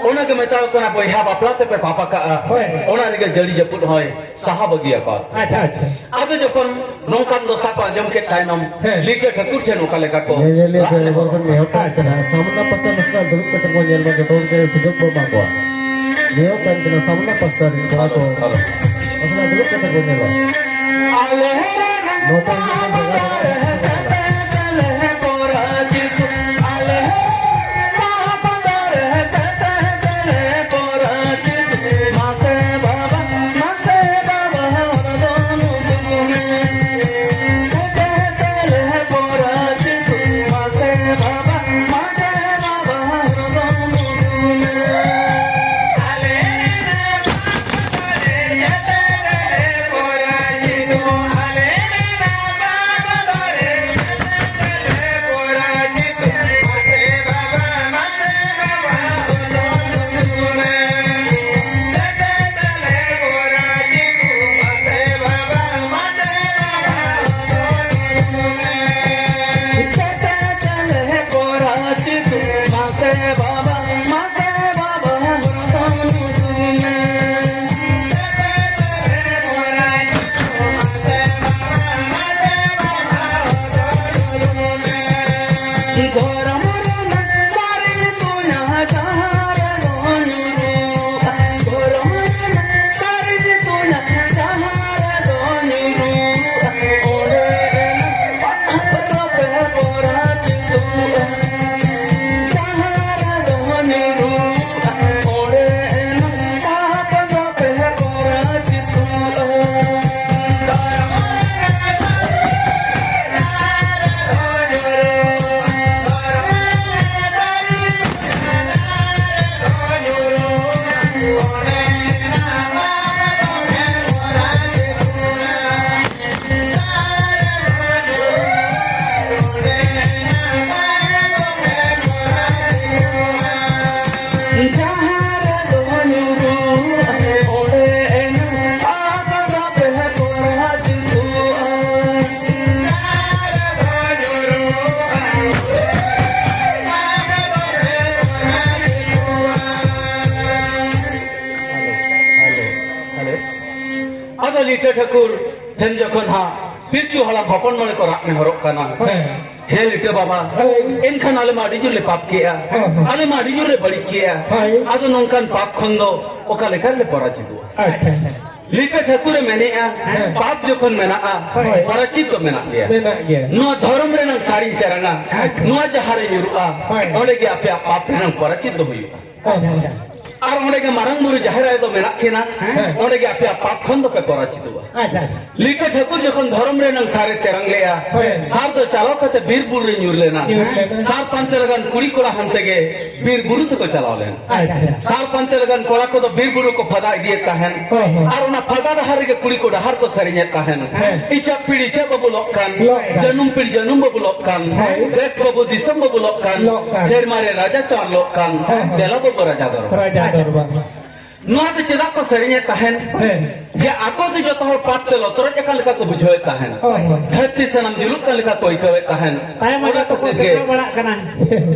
ᱚᱱᱟ ᱜᱮ ᱢᱮᱛᱟᱣ ᱠᱟᱱᱟ, ᱵᱚᱭᱦᱟ ᱵᱟᱯᱞᱟ ᱛᱮᱯᱮ ᱯᱟᱯ ᱟᱠᱟᱜᱼᱟ᱾ ᱦᱳᱭ᱾ ᱚᱱᱟ ᱨᱮᱜᱮ ᱡᱟᱹᱲᱤ ᱡᱟᱹᱯᱩᱫ ᱦᱚᱸᱭ ᱥᱟᱦᱟ ᱵᱟᱹᱜᱤᱭᱟᱠᱚᱣᱟ᱾ ᱟᱪᱪᱷᱟ, ᱟᱪᱪᱷᱟ᱾ ᱟᱫᱚ ᱡᱚᱠᱷᱚᱱ ᱱᱚᱝᱠᱟᱱ ᱫᱚᱥᱟ ᱠᱚ ᱟᱸᱡᱚᱢ ᱠᱮᱫ ᱛᱟᱭᱱᱚᱢ, ᱦᱮᱸ᱾ ᱞᱤᱴᱟᱹ ᱴᱷᱟᱹᱠᱩᱨ ᱴᱷᱮᱱ ᱚᱠᱟ ᱞᱮᱠᱟ ᱠᱚ ᱧᱮᱧᱮᱞᱤᱭᱟᱹ ᱨᱟᱜ ᱠᱚ ᱱᱮᱦᱚᱨ ᱮᱵᱚᱨ ᱠᱟᱱᱟ᱾ ᱥᱟᱢᱱᱟ ᱯᱟᱦᱴᱟ ᱱᱟᱥᱮᱱᱟᱜ ᱫᱩᱲᱩᱵ ᱠᱟᱛᱮ ᱵᱚᱱ ᱧᱮᱞ ᱢᱟ, ᱡᱚᱛᱚ ᱦᱚᱲ ᱜᱮ ᱥᱩᱡᱳᱜᱽ ᱵᱚ ᱮᱢᱟ ᱠᱚᱣᱟ᱾ ᱱᱮᱦᱚᱨ ᱠᱟᱱ ᱠᱟᱱᱟ ᱥᱟᱢᱱᱟ ᱯᱟᱦᱴᱟ ᱨᱮᱱ ᱠᱚᱲᱟ ᱠᱚ᱾ Hello, hello. ᱱᱟᱥᱮᱱᱟᱜ ᱫᱩᱲᱩᱵ ᱠᱟᱛᱮ ᱵᱚᱱ ᱧᱮᱞᱟ᱾ ᱱᱚᱛᱮ ᱡᱩᱫᱤ ᱵᱚᱱ ᱵᱷᱮᱜᱟᱨ ᱵᱷᱮᱜᱟᱨ ᱞᱤᱴᱟᱹ ᱴᱷᱟᱹᱠᱩᱨ ᱴᱷᱮᱱ ᱡᱚᱠᱷᱚᱱ ᱦᱟᱸᱜ ᱯᱤᱞᱪᱩ ᱦᱟᱲᱟᱢ ᱦᱚᱯᱚᱱ ᱢᱚᱬᱮ ᱠᱚ ᱨᱟᱜ ᱱᱮᱦᱚᱨᱚᱜ ᱠᱟᱱᱟ, ᱦᱮᱸ᱾ ᱦᱮᱸ ᱞᱤᱴᱟᱹ ᱵᱟᱵᱟ, ᱦᱳᱭ᱾ ᱮᱱᱠᱷᱟᱱ ᱟᱞᱮ ᱢᱟ ᱟᱹᱰᱤ ᱡᱳᱨ ᱞᱮ ᱯᱟᱯ ᱠᱮᱜᱼᱟ, ᱦᱮᱸ, ᱦᱮᱸ᱾ ᱟᱞᱮ ᱢᱟ ᱟᱹᱰᱤ ᱡᱳᱨ ᱞᱮ ᱵᱟᱹᱲᱤᱡ ᱠᱮᱜᱼᱟ, ᱦᱳᱭ᱾ ᱟᱫᱚ ᱱᱚᱝᱠᱟᱱ ᱯᱟᱯ ᱠᱷᱚᱱ ᱫᱚ ᱚᱠᱟ ᱞᱮᱠᱟ ᱨᱮᱞᱮ ᱯᱚᱨᱟᱡᱤᱛᱚᱜᱼᱟ? ᱟᱪᱪᱷᱟ, ᱟᱪᱪᱷᱟ᱾ ᱞᱤᱴᱟᱹ ᱴᱷᱟᱹᱠᱩᱨᱮ ᱢᱮᱱᱮᱜᱼᱟ, ᱦᱮᱸ᱾ ᱯᱟᱯ ᱡᱚᱠᱷᱚᱱ ᱢᱮᱱᱟᱜᱼᱟ, ᱦᱳᱭ᱾ ᱯᱚᱨᱟᱡᱤᱛ ᱫᱚ ᱢᱮᱱᱟᱜ ᱜᱮᱭᱟ᱾ ᱢᱮᱱᱟᱜ ᱜᱮᱭᱟ᱾ ᱱᱚᱣᱟ ᱫᱷᱚᱨᱚᱢ ᱨᱮᱱᱟᱝ ᱥᱟᱨᱤᱧ ᱛᱮᱨᱟᱝᱟ, ᱟᱪᱪᱷᱟ᱾ ᱱᱚᱣᱟ ᱡᱟᱦᱟᱸ ᱨᱮ ᱧᱩᱨᱩᱜᱼᱟ, ᱦᱳᱭ᱾ ᱚᱸᱰᱮ ᱜᱮ ᱟᱯᱮᱭᱟᱜ ᱯᱟᱯ ᱨᱮᱱᱟᱝ ᱯᱚᱨᱟᱡᱤᱛ ᱫᱚ ᱦᱩᱭᱩᱜᱼᱟ᱾ ᱟᱪᱪᱷᱟ, ᱟᱪᱪᱷᱟ᱾ ᱟᱨ ᱚᱸᱰᱮ ᱜᱮ ᱢᱟᱨᱟᱝ ᱵᱩᱨᱩ ᱡᱟᱦᱮᱨ ᱟᱭᱳ ᱫᱚ ᱢᱮᱱᱟᱜ ᱠᱤᱱᱟ, ᱦᱮᱸ᱾ ᱚᱸᱰᱮ ᱜᱮ ᱟᱯᱮᱭᱟᱜ ᱯᱟᱯ ᱠᱷᱚᱱ ᱫᱚᱯᱮ ᱯᱚᱨᱟᱡᱤᱛᱚᱜᱼᱟ᱾ ᱟᱪᱪᱷᱟ, ᱟᱪᱪᱷᱟ᱾ ᱞᱤᱴᱟᱹ ᱴᱷᱟᱹᱠᱩᱨ ᱡᱚᱠᱷᱚᱱ ᱫᱷᱚᱨᱚᱢ ᱨᱮᱱᱟᱝ ᱥᱟᱨᱮ ᱛᱮᱨᱟᱝ ᱞᱮᱜᱼᱟ, ᱦᱳᱭ᱾ ᱥᱟᱨ ᱫᱚ ᱪᱟᱞᱟᱣ ᱠᱟᱛᱮ ᱵᱤᱨ ᱵᱩᱨᱩ ᱨᱮ ᱧᱩᱨ ᱞᱮᱱᱟ᱾ ᱧᱩᱨ ᱞᱮᱱᱟ᱾ ᱥᱟᱨ ᱯᱟᱱᱛᱮ ᱞᱟᱜᱟᱱ ᱠᱩᱲᱤ ᱠᱚᱲᱟ ᱦᱟᱱᱛᱮ ᱜᱮ ᱵᱤᱨ ᱵᱩᱨᱩ ᱛᱮᱠᱚ ᱪᱟᱞᱟᱣ ᱞᱮᱱᱟ᱾ ᱟᱪᱪᱷᱟ, ᱟᱪᱪᱷᱟ᱾ ᱥᱟᱨ ᱯᱟᱱᱛᱮ ᱞᱟᱜᱟᱱ ᱠᱚᱲᱟ ᱠᱚᱫᱚ ᱵᱤᱨ ᱵᱩᱨᱩ ᱠᱚ ᱯᱷᱟᱫᱟ ᱤᱫᱤᱭᱮᱫ ᱛᱟᱦᱮᱱ᱾ ᱦᱳᱭ, ᱦᱳᱭ᱾ ᱟᱨ ᱚᱱᱟ ᱯᱷᱟᱫᱟ ᱰᱟᱦᱟᱨ ᱨᱮᱜᱮ ᱠᱩᱲᱤ ᱠᱚ ᱰᱟᱦᱟᱨ ᱠᱚ ᱥᱮᱨᱮᱧᱮᱫ ᱛᱟᱦᱮᱱ᱾ ᱦᱮᱸ᱾ ᱤᱪᱟᱹᱜ ᱯᱤᱲ ᱤᱪᱟᱹᱜ ᱵᱟᱹᱵᱩ ᱞᱚᱜ ᱠᱟᱱ, ᱞᱚᱜ ᱠᱟᱱ᱾ ᱡᱟᱹᱱᱩᱢ ᱯᱤᱲ ᱡᱟᱹᱱᱩᱢ ᱵᱟᱹᱵᱩ ᱞᱚᱜ ᱠᱟᱱ, ᱦᱳᱭ᱾ ᱫᱮᱥ ᱵᱟᱹᱵᱩ ᱫᱤᱥᱚᱢ ᱵᱟᱹᱵᱩ ᱞᱚᱜ ᱠᱟᱱ, ᱞᱚᱜ ᱠᱟᱱ᱾ ᱥᱮᱨᱢᱟ ᱨᱮ ᱨᱟᱡᱟ ᱪᱟᱸᱫ ᱞᱚᱜ ᱠᱟᱱ, ᱦᱮᱸ, ᱦᱮᱸ᱾ ᱫᱮᱞᱟ ᱵᱟᱹᱵᱩ ᱨᱟᱡᱟ ᱫᱚᱨᱵᱟᱨ᱾ ᱨᱟᱡᱟ ᱫᱚᱨᱵᱟᱨ᱾ ᱱᱚᱣᱟ ᱫᱚ ᱪᱮᱫᱟᱜ ᱠᱚ ᱥᱮᱨᱮᱧᱮᱫ ᱛᱟᱦᱮᱱ? ᱦᱮᱸ᱾ ᱡᱮ ᱟᱠᱚ ᱫᱚ ᱡᱚᱛᱚ ᱦᱚᱲ ᱯᱟᱯ ᱛᱮ ᱞᱚᱛᱚᱨᱚᱡ ᱟᱠᱟᱱ ᱞᱮᱠᱟ ᱠᱚ ᱵᱩᱡᱷᱟᱹᱣᱮᱫ ᱛᱟᱦᱮᱱ᱾ ᱦᱳᱭ, ᱦᱳᱭ᱾ ᱫᱷᱟᱹᱨᱛᱤ ᱥᱟᱱᱟᱢ ᱡᱩᱞᱩᱜ ᱠᱟᱱ ᱞᱮᱠᱟ ᱠᱚ ᱟᱹᱭᱠᱟᱹᱣᱮᱫ ᱛᱟᱦᱮᱱ᱾ ᱛᱟᱭᱚᱢ ᱚᱱᱟ ᱟᱡᱟᱜ ᱫᱚᱠᱚ ᱠᱷᱟᱹᱛᱤᱨ ᱜᱮ ᱥᱮᱠᱟᱣ ᱵᱟᱲᱟᱜ ᱠᱟᱱᱟ᱾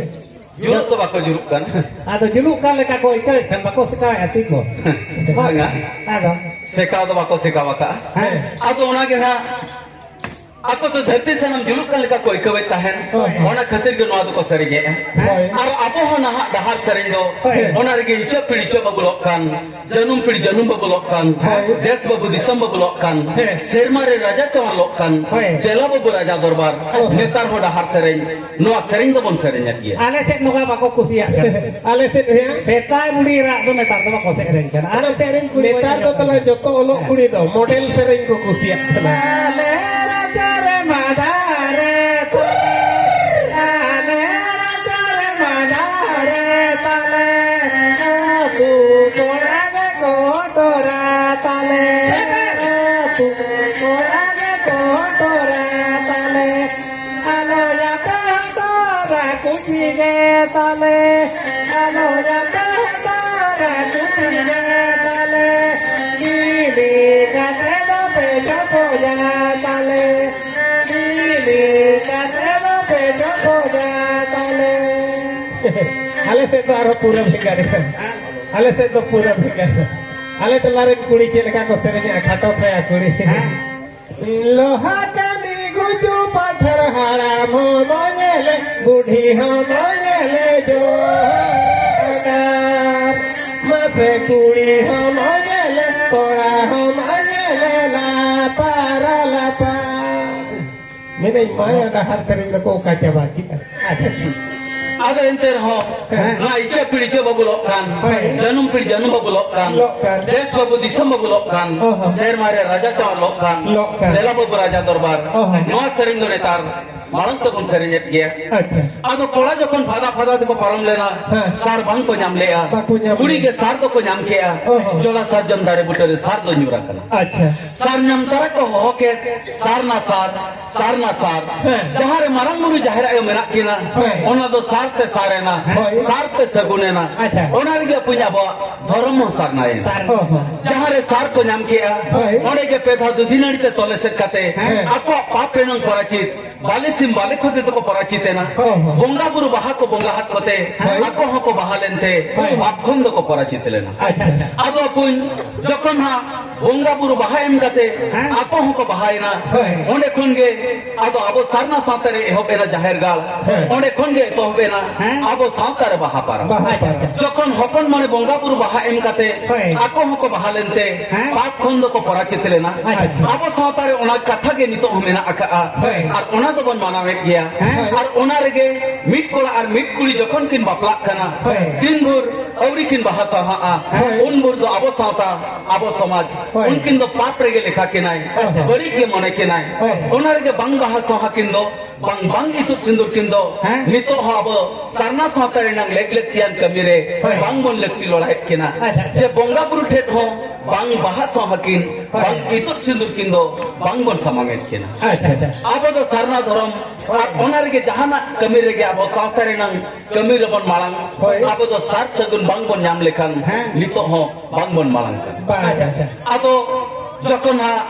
ᱡᱩᱞᱩᱜ ᱫᱚ ᱵᱟᱠᱚ ᱡᱩᱞᱩᱜ ᱠᱟᱱ᱾ ᱟᱫᱚ ᱡᱩᱞᱩᱜ ᱠᱟᱱ ᱞᱮᱠᱟ ᱠᱚ ᱟᱹᱭᱠᱟᱹᱣᱮᱫ ᱠᱷᱟᱱ ᱵᱟᱠᱚ ᱥᱮᱠᱟᱣᱮᱫᱼᱟ ᱛᱤ ᱠᱚ᱾ ᱵᱟᱝᱟ᱾ ᱟᱫᱚ? ᱥᱮᱠᱟᱣ ᱫᱚ ᱵᱟᱠᱚ ᱥᱮᱠᱟᱣ ᱟᱠᱟᱜᱼᱟ᱾ ᱦᱮᱸ᱾ ᱟᱫᱚ ᱚᱱᱟ ᱜᱮ ᱱᱟᱦᱟᱜ ᱟᱠᱚ ᱫᱚ ᱫᱷᱟᱹᱨᱛᱤ ᱥᱟᱱᱟᱢ ᱡᱩᱞᱩᱜ ᱠᱟᱱ ᱞᱮᱠᱟ ᱠᱚ ᱟᱹᱭᱠᱟᱹᱣᱮᱫ ᱛᱟᱦᱮᱱ᱾ ᱦᱳᱭ᱾ ᱚᱱᱟ ᱠᱷᱟᱹᱛᱤᱨ ᱜᱮ ᱱᱚᱣᱟ ᱫᱚᱠᱚ ᱥᱮᱨᱮᱧᱮᱫᱼᱟ᱾ ᱦᱳᱭ᱾ ᱟᱨ ᱟᱵᱚ ᱦᱚᱸ ᱱᱟᱦᱟᱜ ᱰᱟᱦᱟᱨ ᱥᱮᱨᱮᱧ ᱫᱚ ᱦᱳᱭ᱾ ᱚᱱᱟ ᱨᱮᱜᱮ ᱤᱪᱟᱹᱜ ᱯᱤᱲ ᱤᱪᱟᱹᱜ ᱵᱟᱹᱵᱩᱞᱚᱜ ᱠᱟᱱ, ᱡᱟᱹᱱᱩᱢ ᱯᱤᱲ ᱡᱟᱹᱱᱩᱢ ᱵᱟᱹᱵᱩᱞᱚᱜ ᱠᱟᱱ, ᱦᱳᱭ᱾ ᱫᱮᱥ ᱵᱟᱹᱵᱩ ᱫᱤᱥᱚᱢ ᱵᱟᱹᱵᱩᱞᱚᱜ ᱠᱟᱱ, ᱦᱮᱸ᱾ ᱥᱮᱨᱢᱟ ᱨᱮ ᱨᱟᱡᱟ ᱪᱟᱣᱟᱞᱚᱜ ᱠᱟᱱ, ᱦᱳᱭ᱾ ᱫᱮᱞᱟ ᱵᱟᱹᱵᱩ ᱨᱟᱡᱟ ᱫᱚᱨᱵᱟᱨ, ᱦᱳᱭ᱾ ᱱᱮᱛᱟᱨ ᱦᱚᱸ ᱰᱟᱦᱟᱨ ᱥᱮᱨᱮᱧ, ᱱᱚᱣᱟ ᱥᱮᱨᱮᱧ ᱫᱚᱵᱚᱱ ᱥᱮᱨᱮᱧᱮᱫ ᱜᱮᱭᱟ᱾ ᱟᱞᱮ ᱥᱮᱫ ᱱᱚᱝᱠᱟ ᱵᱟᱠᱚ ᱠᱩᱥᱤᱭᱟᱜ ᱠᱟᱱᱟ᱾ ᱟᱞᱮ ᱥᱮᱫ ᱦᱮᱸ? ᱥᱮᱛᱟ ᱵᱩᱲᱦᱤ ᱨᱟᱜ ᱫᱚ ᱱᱮᱛᱟᱨ ᱫᱚ ᱵᱟᱠᱚ ᱥᱮᱨᱮᱧ ᱠᱟᱱᱟ᱾ ᱟᱞᱮ ᱥᱮᱨᱮᱧ ᱠᱩᱞᱤ ᱱᱮᱛᱟᱨ ᱫᱚ ᱛᱟᱦᱞᱮ ᱡᱚᱛᱚ ᱚᱞᱚᱜ ᱠᱩᱲᱤ ᱫᱚ ᱢᱚᱰᱮᱞ ᱥᱮᱨᱮᱧ ᱠᱚ ᱠᱩᱥᱤᱭᱟᱜ ᱠᱟᱱᱟ᱾ ᱟᱞᱮ ᱨᱟᱡᱟ ᱨᱮ ᱢᱟᱰᱟ ᱨᱮ ᱛᱟᱞᱮ, ᱟᱞᱮ ᱨᱟᱡᱟ ᱨᱮ ᱢᱟᱰᱟ ᱨᱮ ᱛᱟᱞᱮ, ᱟᱹᱛᱩ ᱠᱚᱲᱟ ᱜᱮ ᱠᱚ ᱴᱚᱨᱟ ᱛᱟᱞᱮ, ᱟᱹᱛᱩ ᱠᱚᱲᱟ ᱜᱮ ᱠᱚ ᱴᱚᱨᱟ ᱛᱟᱞᱮ᱾ ᱟᱞᱚ ᱭᱟᱯᱮ ᱦᱚᱴᱚᱨᱟ ᱠᱩᱥᱤ ᱜᱮ ᱛᱟᱞᱮ, ᱟᱞᱚ ᱭᱟᱯᱮ ᱦᱚᱴᱚᱨᱟ ᱠᱩᱥᱤ ᱜᱮ ᱛᱟᱞᱮ, ᱵᱤᱞᱤ ᱠᱟᱛᱮ ᱫᱚ ᱯᱮ ᱪᱚᱯᱚᱭᱟ ᱛᱟᱞᱮ, ᱵᱤᱞᱤ ᱠᱟᱛᱮ ᱫᱚ ᱯᱮ ᱪᱚᱯᱚᱭᱟ ᱛᱟᱞᱮ᱾ ᱟᱞᱮ ᱥᱮᱫ ᱫᱚ ᱟᱨᱦᱚᱸ ᱯᱩᱨᱟᱹ ᱵᱷᱮᱜᱟᱨ ᱜᱮᱭᱟ᱾ ᱟᱞᱮ ᱥᱮᱫ ᱫᱚ ᱯᱩᱨᱟᱹ ᱵᱷᱮᱜᱟᱨ᱾ ᱟᱞᱮ ᱴᱚᱞᱟ ᱨᱮᱱ ᱠᱩᱲᱤ ᱪᱮᱫ ᱞᱮᱠᱟ ᱠᱚ ᱥᱮᱨᱮᱧᱟ, ᱠᱷᱟᱴᱚ ᱥᱟᱭᱟ ᱠᱩᱲᱤ᱾ ᱦᱮᱸ᱾ ᱞᱚᱦᱟ ᱠᱟᱹᱢᱤ ᱜᱩᱡᱩ ᱯᱟᱴᱷᱟᱲ ᱦᱟᱲᱟᱢ ᱦᱚᱸ ᱢᱚᱡᱮᱞᱮ, ᱵᱩᱰᱷᱤ ᱦᱚᱸ ᱢᱚᱡᱮᱞᱮ ᱡᱚᱦᱟᱨ᱾ ᱢᱟᱥᱮ ᱠᱩᱲᱤ ᱦᱚᱸ ᱢᱚᱡᱮᱞᱮ, ᱠᱚᱲᱟ ᱦᱚᱸ ᱢᱚᱡᱮᱞᱮ, ᱞᱟᱯᱟᱨᱟ ᱞᱟᱯᱟ᱾ ᱢᱮᱱᱟᱹᱧ, ᱢᱟᱭᱟ ᱰᱟᱦᱟᱨ ᱥᱮᱨᱮᱧ ᱫᱚᱠᱚ ᱚᱠᱟ ᱪᱟᱵᱟ ᱠᱮᱫᱟ? ᱟᱪᱪᱷᱟ, ᱴᱷᱤᱠ᱾ ᱟᱫᱚ ᱮᱱᱛᱮ ᱨᱮᱦᱚᱸ, ᱦᱮᱸ᱾ ᱱᱚᱣᱟ ᱤᱪᱟᱹ ᱯᱤᱲ ᱤᱪᱟᱹ ᱵᱟᱵᱚ ᱞᱚᱜ ᱠᱟᱱ, ᱦᱳᱭ᱾ ᱡᱟᱹᱱᱩᱢ ᱯᱤᱲ ᱡᱟᱹᱱᱩᱢ ᱵᱟᱵᱚ ᱞᱚᱜ ᱠᱟᱱ, ᱞᱚᱜ ᱠᱟᱱ᱾ ᱫᱮᱥ ᱵᱟᱵᱚ ᱫᱤᱥᱚᱢ ᱵᱟᱵᱚ ᱞᱚᱜ ᱠᱟᱱ, ᱚ ᱦᱚᱸ᱾ ᱥᱮᱨᱢᱟ ᱨᱮ ᱨᱟᱡᱟ ᱪᱟᱣᱟᱨ ᱞᱚᱜ ᱠᱟᱱ, ᱞᱚᱜ ᱠᱟᱱ᱾ ᱫᱮᱞᱟ ᱵᱟᱵᱩ ᱨᱟᱡᱟ ᱫᱚᱨᱵᱟᱨ, ᱚ ᱦᱚᱸ᱾ ᱱᱚᱣᱟ ᱥᱮᱨᱮᱧ ᱫᱚ ᱱᱮᱛᱟᱨ ᱢᱟᱲᱟᱝ ᱛᱮᱵᱚᱱ ᱥᱮᱨᱮᱧᱮᱫ ᱜᱮᱭᱟ᱾ ᱟᱪᱪᱷᱟ᱾ ᱟᱫᱚ ᱠᱚᱲᱟ ᱡᱚᱠᱷᱚᱱ ᱯᱷᱟᱫᱟ ᱯᱷᱟᱫᱟ ᱛᱮᱠᱚ ᱯᱟᱨᱚᱢ ᱞᱮᱱᱟ, ᱦᱮᱸ᱾ ᱥᱟᱨ ᱵᱟᱝ ᱠᱚ ᱧᱟᱢ ᱞᱮᱜᱼᱟ᱾ ᱵᱟᱠᱚ ᱧᱟᱢ ᱠᱩᱲᱤ ᱞᱮᱜᱼᱟ᱾ ᱜᱮ ᱥᱟᱨ ᱫᱚᱠᱚ ᱧᱟᱢ ᱠᱮᱜᱼᱟ᱾ ᱚ ᱦᱚᱸ᱾ ᱡᱚᱞᱟ ᱥᱟᱨᱡᱚᱢ ᱫᱟᱨᱮ ᱵᱩᱴᱟᱹ ᱨᱮ ᱥᱟᱨ ᱫᱚ ᱧᱩᱨ ᱟᱠᱟᱱᱟ᱾ ᱟᱪᱪᱷᱟ᱾ ᱥᱟᱨ ᱧᱟᱢ ᱛᱟᱨᱟ ᱠᱚ ᱦᱚᱦᱚ ᱠᱮᱫ, "ᱥᱟᱨᱱᱟ ᱥᱟᱨ, ᱥᱟᱨᱱᱟ ᱥᱟᱨ", ᱦᱮᱸ᱾ ᱡᱟᱦᱟᱸ ᱨᱮ ᱢᱟᱨᱟᱝ ᱵᱩᱨᱩ ᱡᱟᱦᱮᱨ ᱟᱭᱳ ᱢᱮᱱᱟᱜ ᱠᱤᱱᱟ, ᱦᱮᱸ᱾ ᱚᱱᱟ ᱫᱚ ᱥᱟᱨ ᱛᱮ ᱥᱟᱨᱮᱱᱟ, ᱦᱳᱭ᱾ ᱥᱟᱨ ᱛᱮ ᱥᱟᱹᱜᱩᱱᱮᱱᱟ᱾ ᱟᱪᱪᱷᱟ᱾ ᱚᱱᱟ ᱨᱮᱜᱮ ᱟᱯᱩᱧ ᱟᱵᱚᱣᱟᱜ ᱫᱷᱚᱨᱚᱢ ᱦᱚᱸ ᱥᱟᱨᱱᱟᱭᱮᱱᱟ᱾ ᱥᱟᱨ-, ᱦᱚᱸ, ᱦᱚᱸ᱾ ᱡᱟᱦᱟᱸ ᱨᱮ ᱥᱟᱨ ᱠᱚ ᱧᱟᱢ ᱠᱮᱜᱼᱟ, ᱦᱳᱭ᱾ ᱚᱸᱰᱮ ᱜᱮ ᱯᱮ ᱫᱷᱟᱣ ᱫᱩᱫᱷᱤ ᱱᱟᱹᱲᱤ ᱛᱮ ᱛᱚᱞ ᱮᱥᱮᱫ ᱠᱟᱛᱮ ᱦᱮᱸ᱾ ᱟᱠᱚᱣᱟᱜ ᱯᱟᱯ ᱨᱮᱱᱟᱝ ᱯᱚᱨᱟᱪᱤᱛ, ᱵᱟᱞᱮ ᱥᱤᱢ ᱵᱟᱞᱮ ᱠᱷᱚᱫᱮ ᱛᱮᱠᱚ ᱯᱚᱨᱟᱪᱤᱛ ᱮᱱᱟ᱾ ᱦᱚᱸ, ᱦᱚᱸ᱾ ᱵᱚᱸᱜᱟ ᱵᱩᱨᱩ ᱵᱟᱦᱟ ᱠᱚ ᱵᱚᱸᱜᱟ ᱦᱟᱛ ᱠᱚᱛᱮ ᱦᱳᱭ᱾ ᱟᱠᱚ ᱦᱚᱸᱠᱚ ᱵᱟᱦᱟ ᱞᱮᱱᱛᱮ ᱦᱳᱭ᱾ ᱯᱟᱯ ᱠᱷᱚᱱ ᱫᱚᱠᱚ ᱯᱚᱨᱟᱪᱤᱛ ᱞᱮᱱᱟ᱾ ᱟᱪᱪᱷᱟ, ᱟᱪᱪᱷᱟ᱾ ᱟᱫᱚ ᱟᱯᱩᱧ ᱡᱚᱠᱷᱚᱱ ᱦᱟᱸᱜ ᱵᱚᱸᱜᱟ ᱵᱩᱨᱩ ᱵᱟᱦᱟ ᱮᱢ ᱠᱟᱛᱮ ᱦᱮᱸ᱾ ᱟᱠᱚ ᱦᱚᱸᱠᱚ ᱵᱟᱦᱟᱭᱮᱱᱟ᱾ ᱦᱳᱭ᱾ ᱚᱸᱰᱮ ᱠᱷᱚᱱ ᱜᱮ ᱟᱫᱚ ᱟᱵᱚ ᱥᱟᱨᱱᱟ ᱥᱟᱶᱛᱟ ᱨᱮ ᱮᱦᱚᱵ ᱮᱱᱟ ᱡᱟᱦᱮᱨ ᱜᱟᱲ᱾ ᱦᱮᱸ᱾ ᱚᱸᱰᱮ ᱠᱷᱚᱱ ᱜᱮ ᱮᱛᱚᱦᱚᱵ ᱮᱱᱟ ᱦᱮᱸ᱾ ᱟᱵᱚ ᱥᱟᱶᱛᱟ ᱨᱮ ᱵᱟᱦᱟ ᱯᱟᱨᱟᱵᱽ᱾ ᱵᱟᱦᱟ ᱯᱟᱨᱟᱵᱽ᱾ ᱡᱚᱠᱷᱚᱱ ᱦᱚᱯᱚᱱ ᱢᱚᱬᱮ ᱵᱚᱸᱜᱟ ᱵᱩᱨᱩ ᱵᱟᱦᱟ ᱮᱢ ᱠᱟᱛᱮ ᱦᱳᱭ᱾ ᱟᱠᱚ ᱦᱚᱸᱠᱚ ᱵᱟᱦᱟ ᱞᱮᱱᱛᱮ ᱦᱮᱸ᱾ ᱯᱟᱯ ᱠᱷᱚᱱ ᱫᱚᱠᱚ ᱯᱚᱨᱟᱪᱤᱛ ᱞᱮᱱᱟ᱾ ᱟᱪᱪᱷᱟ᱾ ᱟᱵᱚ ᱥᱟᱶᱛᱟ ᱨᱮ ᱚᱱᱟ ᱠᱟᱛᱷᱟ ᱜᱮ ᱱᱤᱛᱚᱜ ᱦᱚᱸ ᱢᱮᱱᱟᱜ ᱟᱠᱟᱜᱼᱟ᱾ ᱦᱳᱭ᱾ ᱟᱨ ᱚᱱᱟ ᱫᱚᱵᱚᱱ ᱢᱟᱱᱟᱣᱮᱫ ᱜᱮᱭᱟ᱾ ᱦᱮᱸ᱾ ᱟᱨ ᱚᱱᱟ ᱨᱮᱜᱮ ᱢᱤᱫ ᱠᱚᱲᱟ ᱟᱨ ᱢᱤᱫ ᱠᱩᱲᱤ ᱡᱚᱠᱷᱚᱱ ᱠᱤᱱ ᱵᱟᱯᱞᱟᱜ ᱠᱟᱱᱟ, ᱦᱳᱭ᱾ ᱛᱤᱱ ᱵᱷᱳᱨ ᱟᱹᱣᱨᱤ ᱠᱤᱱ ᱵᱟᱦᱟ ᱥᱟᱦᱟᱜᱼᱟ, ᱦᱳᱭ᱾ ᱩᱱ ᱵᱷᱳᱨ ᱫᱚ ᱟᱵᱚ ᱥᱟᱶᱛᱟ, ᱟᱵᱚ ᱥᱚᱢᱟᱡᱽ, ᱦᱳᱭ᱾ ᱩᱱᱠᱤᱱ ᱫᱚ ᱯᱟᱯ ᱨᱮᱜᱮ ᱞᱮᱠᱷᱟ ᱠᱤᱱᱟᱭ, ᱦᱳᱭ᱾ ᱵᱟᱹᱲᱤᱡ ᱜᱮ ᱢᱚᱱᱮ ᱠᱤᱱᱟᱭ᱾ ᱦᱳᱭ᱾ ᱚᱱᱟ ᱨᱮᱜᱮ ᱵᱟᱝ ᱵᱟᱦᱟ ᱥᱟᱦᱟ ᱠᱤᱱ ᱫᱚ, ᱵᱟᱝ, ᱵᱟᱝ ᱤᱛᱩᱫ ᱥᱤᱸᱫᱩᱨ ᱠᱤᱱ ᱫᱚ, ᱦᱮᱸ᱾ ᱱᱤᱛᱚᱜ ᱦᱚᱸ ᱟᱵᱚ ᱥᱟᱨᱱᱟ ᱥᱟᱶᱛᱟ ᱨᱮᱱᱟᱜ ᱞᱮᱠ ᱞᱟᱹᱠᱛᱤᱭᱟᱱ ᱠᱟᱹᱢᱤ ᱨᱮ ᱦᱳᱭ᱾ ᱵᱟᱝ ᱵᱚᱱ ᱞᱟᱹᱠᱛᱤ ᱞᱚᱲᱟᱭᱮᱫ ᱠᱤᱱᱟ᱾ ᱟᱪᱪᱷᱟ, ᱟᱪᱪᱷᱟ᱾ ᱡᱮ ᱵᱚᱸᱜᱟ ᱵᱩᱨᱩ ᱴᱷᱮᱱ ᱦᱚᱸ ᱵᱟᱝ ᱵᱟᱦᱟ ᱥᱟᱦᱟ ᱠᱤᱱ, ᱦᱳᱭ᱾ ᱵᱟᱝ ᱤᱛᱩᱫ ᱥᱤᱸᱫᱩᱨ ᱠᱤᱱ ᱫᱚ ᱵᱟᱝ ᱵᱚᱱ ᱥᱟᱢᱟᱝ ᱮᱫ ᱠᱤᱱᱟ᱾ ᱟᱪᱪᱷᱟ, ᱟᱪᱪᱷᱟ᱾ ᱟᱵᱚ ᱫᱚ ᱥᱟᱨᱱᱟ ᱫᱷᱚᱨᱚᱢ ᱟᱨ ᱚᱱᱟ ᱨᱮᱜᱮ ᱡᱟᱦᱟᱱᱟᱜ ᱠᱟᱹᱢᱤ ᱨᱮᱜᱮ ᱟᱵᱚ ᱥᱟᱶᱛᱟ ᱨᱮᱱᱟᱝ ᱠᱟᱹᱢᱤ ᱨᱮᱵᱚᱱ ᱢᱟᱲᱟᱝ᱾ ᱦᱳᱭ᱾ ᱟᱵᱚ ᱫᱚ ᱥᱟᱨ ᱥᱟᱹᱜᱩᱱ ᱵᱟᱝ ᱵᱚᱱ ᱧᱟᱢ ᱞᱮᱠᱷᱟᱱ ᱦᱮᱸ᱾ ᱱᱤᱛᱚᱜ ᱦᱚᱸ ᱵᱟᱝ ᱵᱚᱱ ᱢᱟᱲᱟᱝ ᱠᱟᱱᱟ᱾ ᱵᱟᱝ, ᱟᱪᱪᱷᱟ, ᱟᱪᱪᱷᱟ᱾ ᱟᱫᱚ ᱡᱚᱠᱷᱚᱱ ᱦᱟᱸᱜ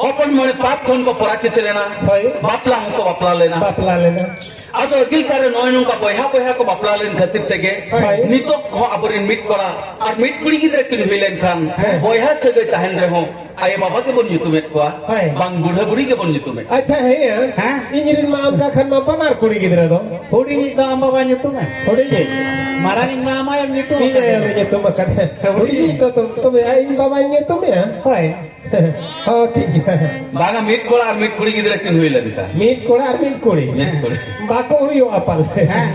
ᱦᱚᱯᱚᱱ ᱢᱚᱬᱮ ᱯᱟᱯ ᱠᱷᱚᱱ ᱠᱚ ᱯᱚᱨᱟᱪᱤᱛ ᱞᱮᱱᱟ, ᱦᱳᱭ᱾ ᱵᱟᱯᱞᱟ ᱦᱚᱸᱠᱚ ᱵᱟᱯᱞᱟ ᱞᱮᱱᱟ᱾ ᱵᱟᱯᱞᱟ ᱞᱮᱱᱟ᱾ ᱟᱫᱚ ᱟᱹᱜᱤᱞ ᱠᱟᱨᱮ ᱱᱚᱜᱼᱚᱭ ᱱᱚᱝᱠᱟ ᱵᱚᱭᱦᱟ ᱵᱚᱭᱦᱟ ᱠᱚ ᱵᱟᱯᱞᱟ ᱞᱮᱱ ᱠᱷᱟᱹᱛᱤᱨ ᱛᱮᱜᱮ ᱦᱳᱭ᱾ ᱱᱤᱛᱚᱜ ᱦᱚᱸ ᱟᱵᱚᱨᱮᱱ ᱢᱤᱫ ᱠᱚᱲᱟ ᱟᱨ ᱢᱤᱫ ᱠᱩᱲᱤ ᱜᱤᱫᱽᱨᱟᱹ ᱠᱤᱱ ᱦᱩᱭ ᱞᱮᱱᱠᱷᱟᱱ ᱦᱮᱸ᱾ ᱵᱚᱭᱦᱟ ᱥᱟᱹᱜᱟᱹᱭ ᱛᱟᱦᱮᱱ ᱨᱮᱦᱚᱸ ᱟᱭᱳ ᱵᱟᱵᱟ ᱜᱮᱵᱚᱱ ᱧᱩᱛᱩᱢᱮᱫ ᱠᱚᱣᱟ, ᱦᱳᱭ᱾ ᱵᱟᱝ ᱵᱩᱲᱦᱟᱹ ᱵᱩᱲᱦᱤ ᱜᱮᱵᱚᱱ ᱧᱩᱛᱩᱢᱮᱫ ᱠᱚᱣᱟ᱾ ᱟᱪᱪᱷᱟ, ᱦᱮᱸ, ᱦᱮᱸ᱾ ᱤᱧ ᱨᱮᱱ ᱢᱟ ᱚᱱᱠᱟ ᱠᱷᱟᱱ ᱢᱟ ᱵᱟᱱᱟᱨ ᱠᱩᱲᱤ ᱜᱤᱫᱽᱨᱟᱹ ᱫᱚ᱾ ᱦᱩᱰᱤᱧᱤᱡ ᱫᱚ ᱟᱢ ᱵᱟᱵᱟ ᱧᱩᱛᱩᱢᱮ᱾ ᱦᱩᱰᱤᱧᱤᱡ᱾ ᱢᱟᱨᱟᱝᱤᱡ ᱢᱟ ᱟᱢ ᱟᱭᱳᱢ ᱧᱩᱛᱩᱢ ᱤᱧ ᱟᱠᱟᱫᱮ᱾ ᱟᱭᱳ ᱧᱩᱛᱩᱢ ᱟᱠᱟᱫᱮ᱾ ᱦᱩᱰᱤᱧᱤᱡ᱾ ᱦᱩᱰᱤᱧᱤᱡ ᱫᱚ ᱛᱚ-, ᱛᱚᱵᱮ ᱤᱧ ᱵᱟᱵᱟᱧ ᱧᱩᱛᱩᱢᱮᱭᱟ? ᱦᱳᱭ᱾ ᱦᱚᱸ, ᱴᱷᱤᱠ ᱜᱮᱭᱟ᱾ ᱵᱟᱝᱟ, ᱢᱤᱫ ᱠᱚᱲᱟ ᱟᱨ ᱢᱤᱫ ᱠᱩᱲᱤ ᱜᱤᱫᱽᱨᱟᱹ ᱠᱤᱱ ᱦᱩᱭ ᱞᱮᱱᱠᱷᱟᱱ᱾ ᱢᱤᱫ ᱠᱚᱲᱟ ᱟᱨ ᱢᱤᱫ ᱠᱩᱲᱤ? ᱢᱤᱫ ᱠᱩᱲᱤ᱾ ᱵᱟᱠᱚ ᱦᱩᱭᱩᱜᱼᱟ ᱯᱟᱞᱮ᱾ ᱦᱮᱸ᱾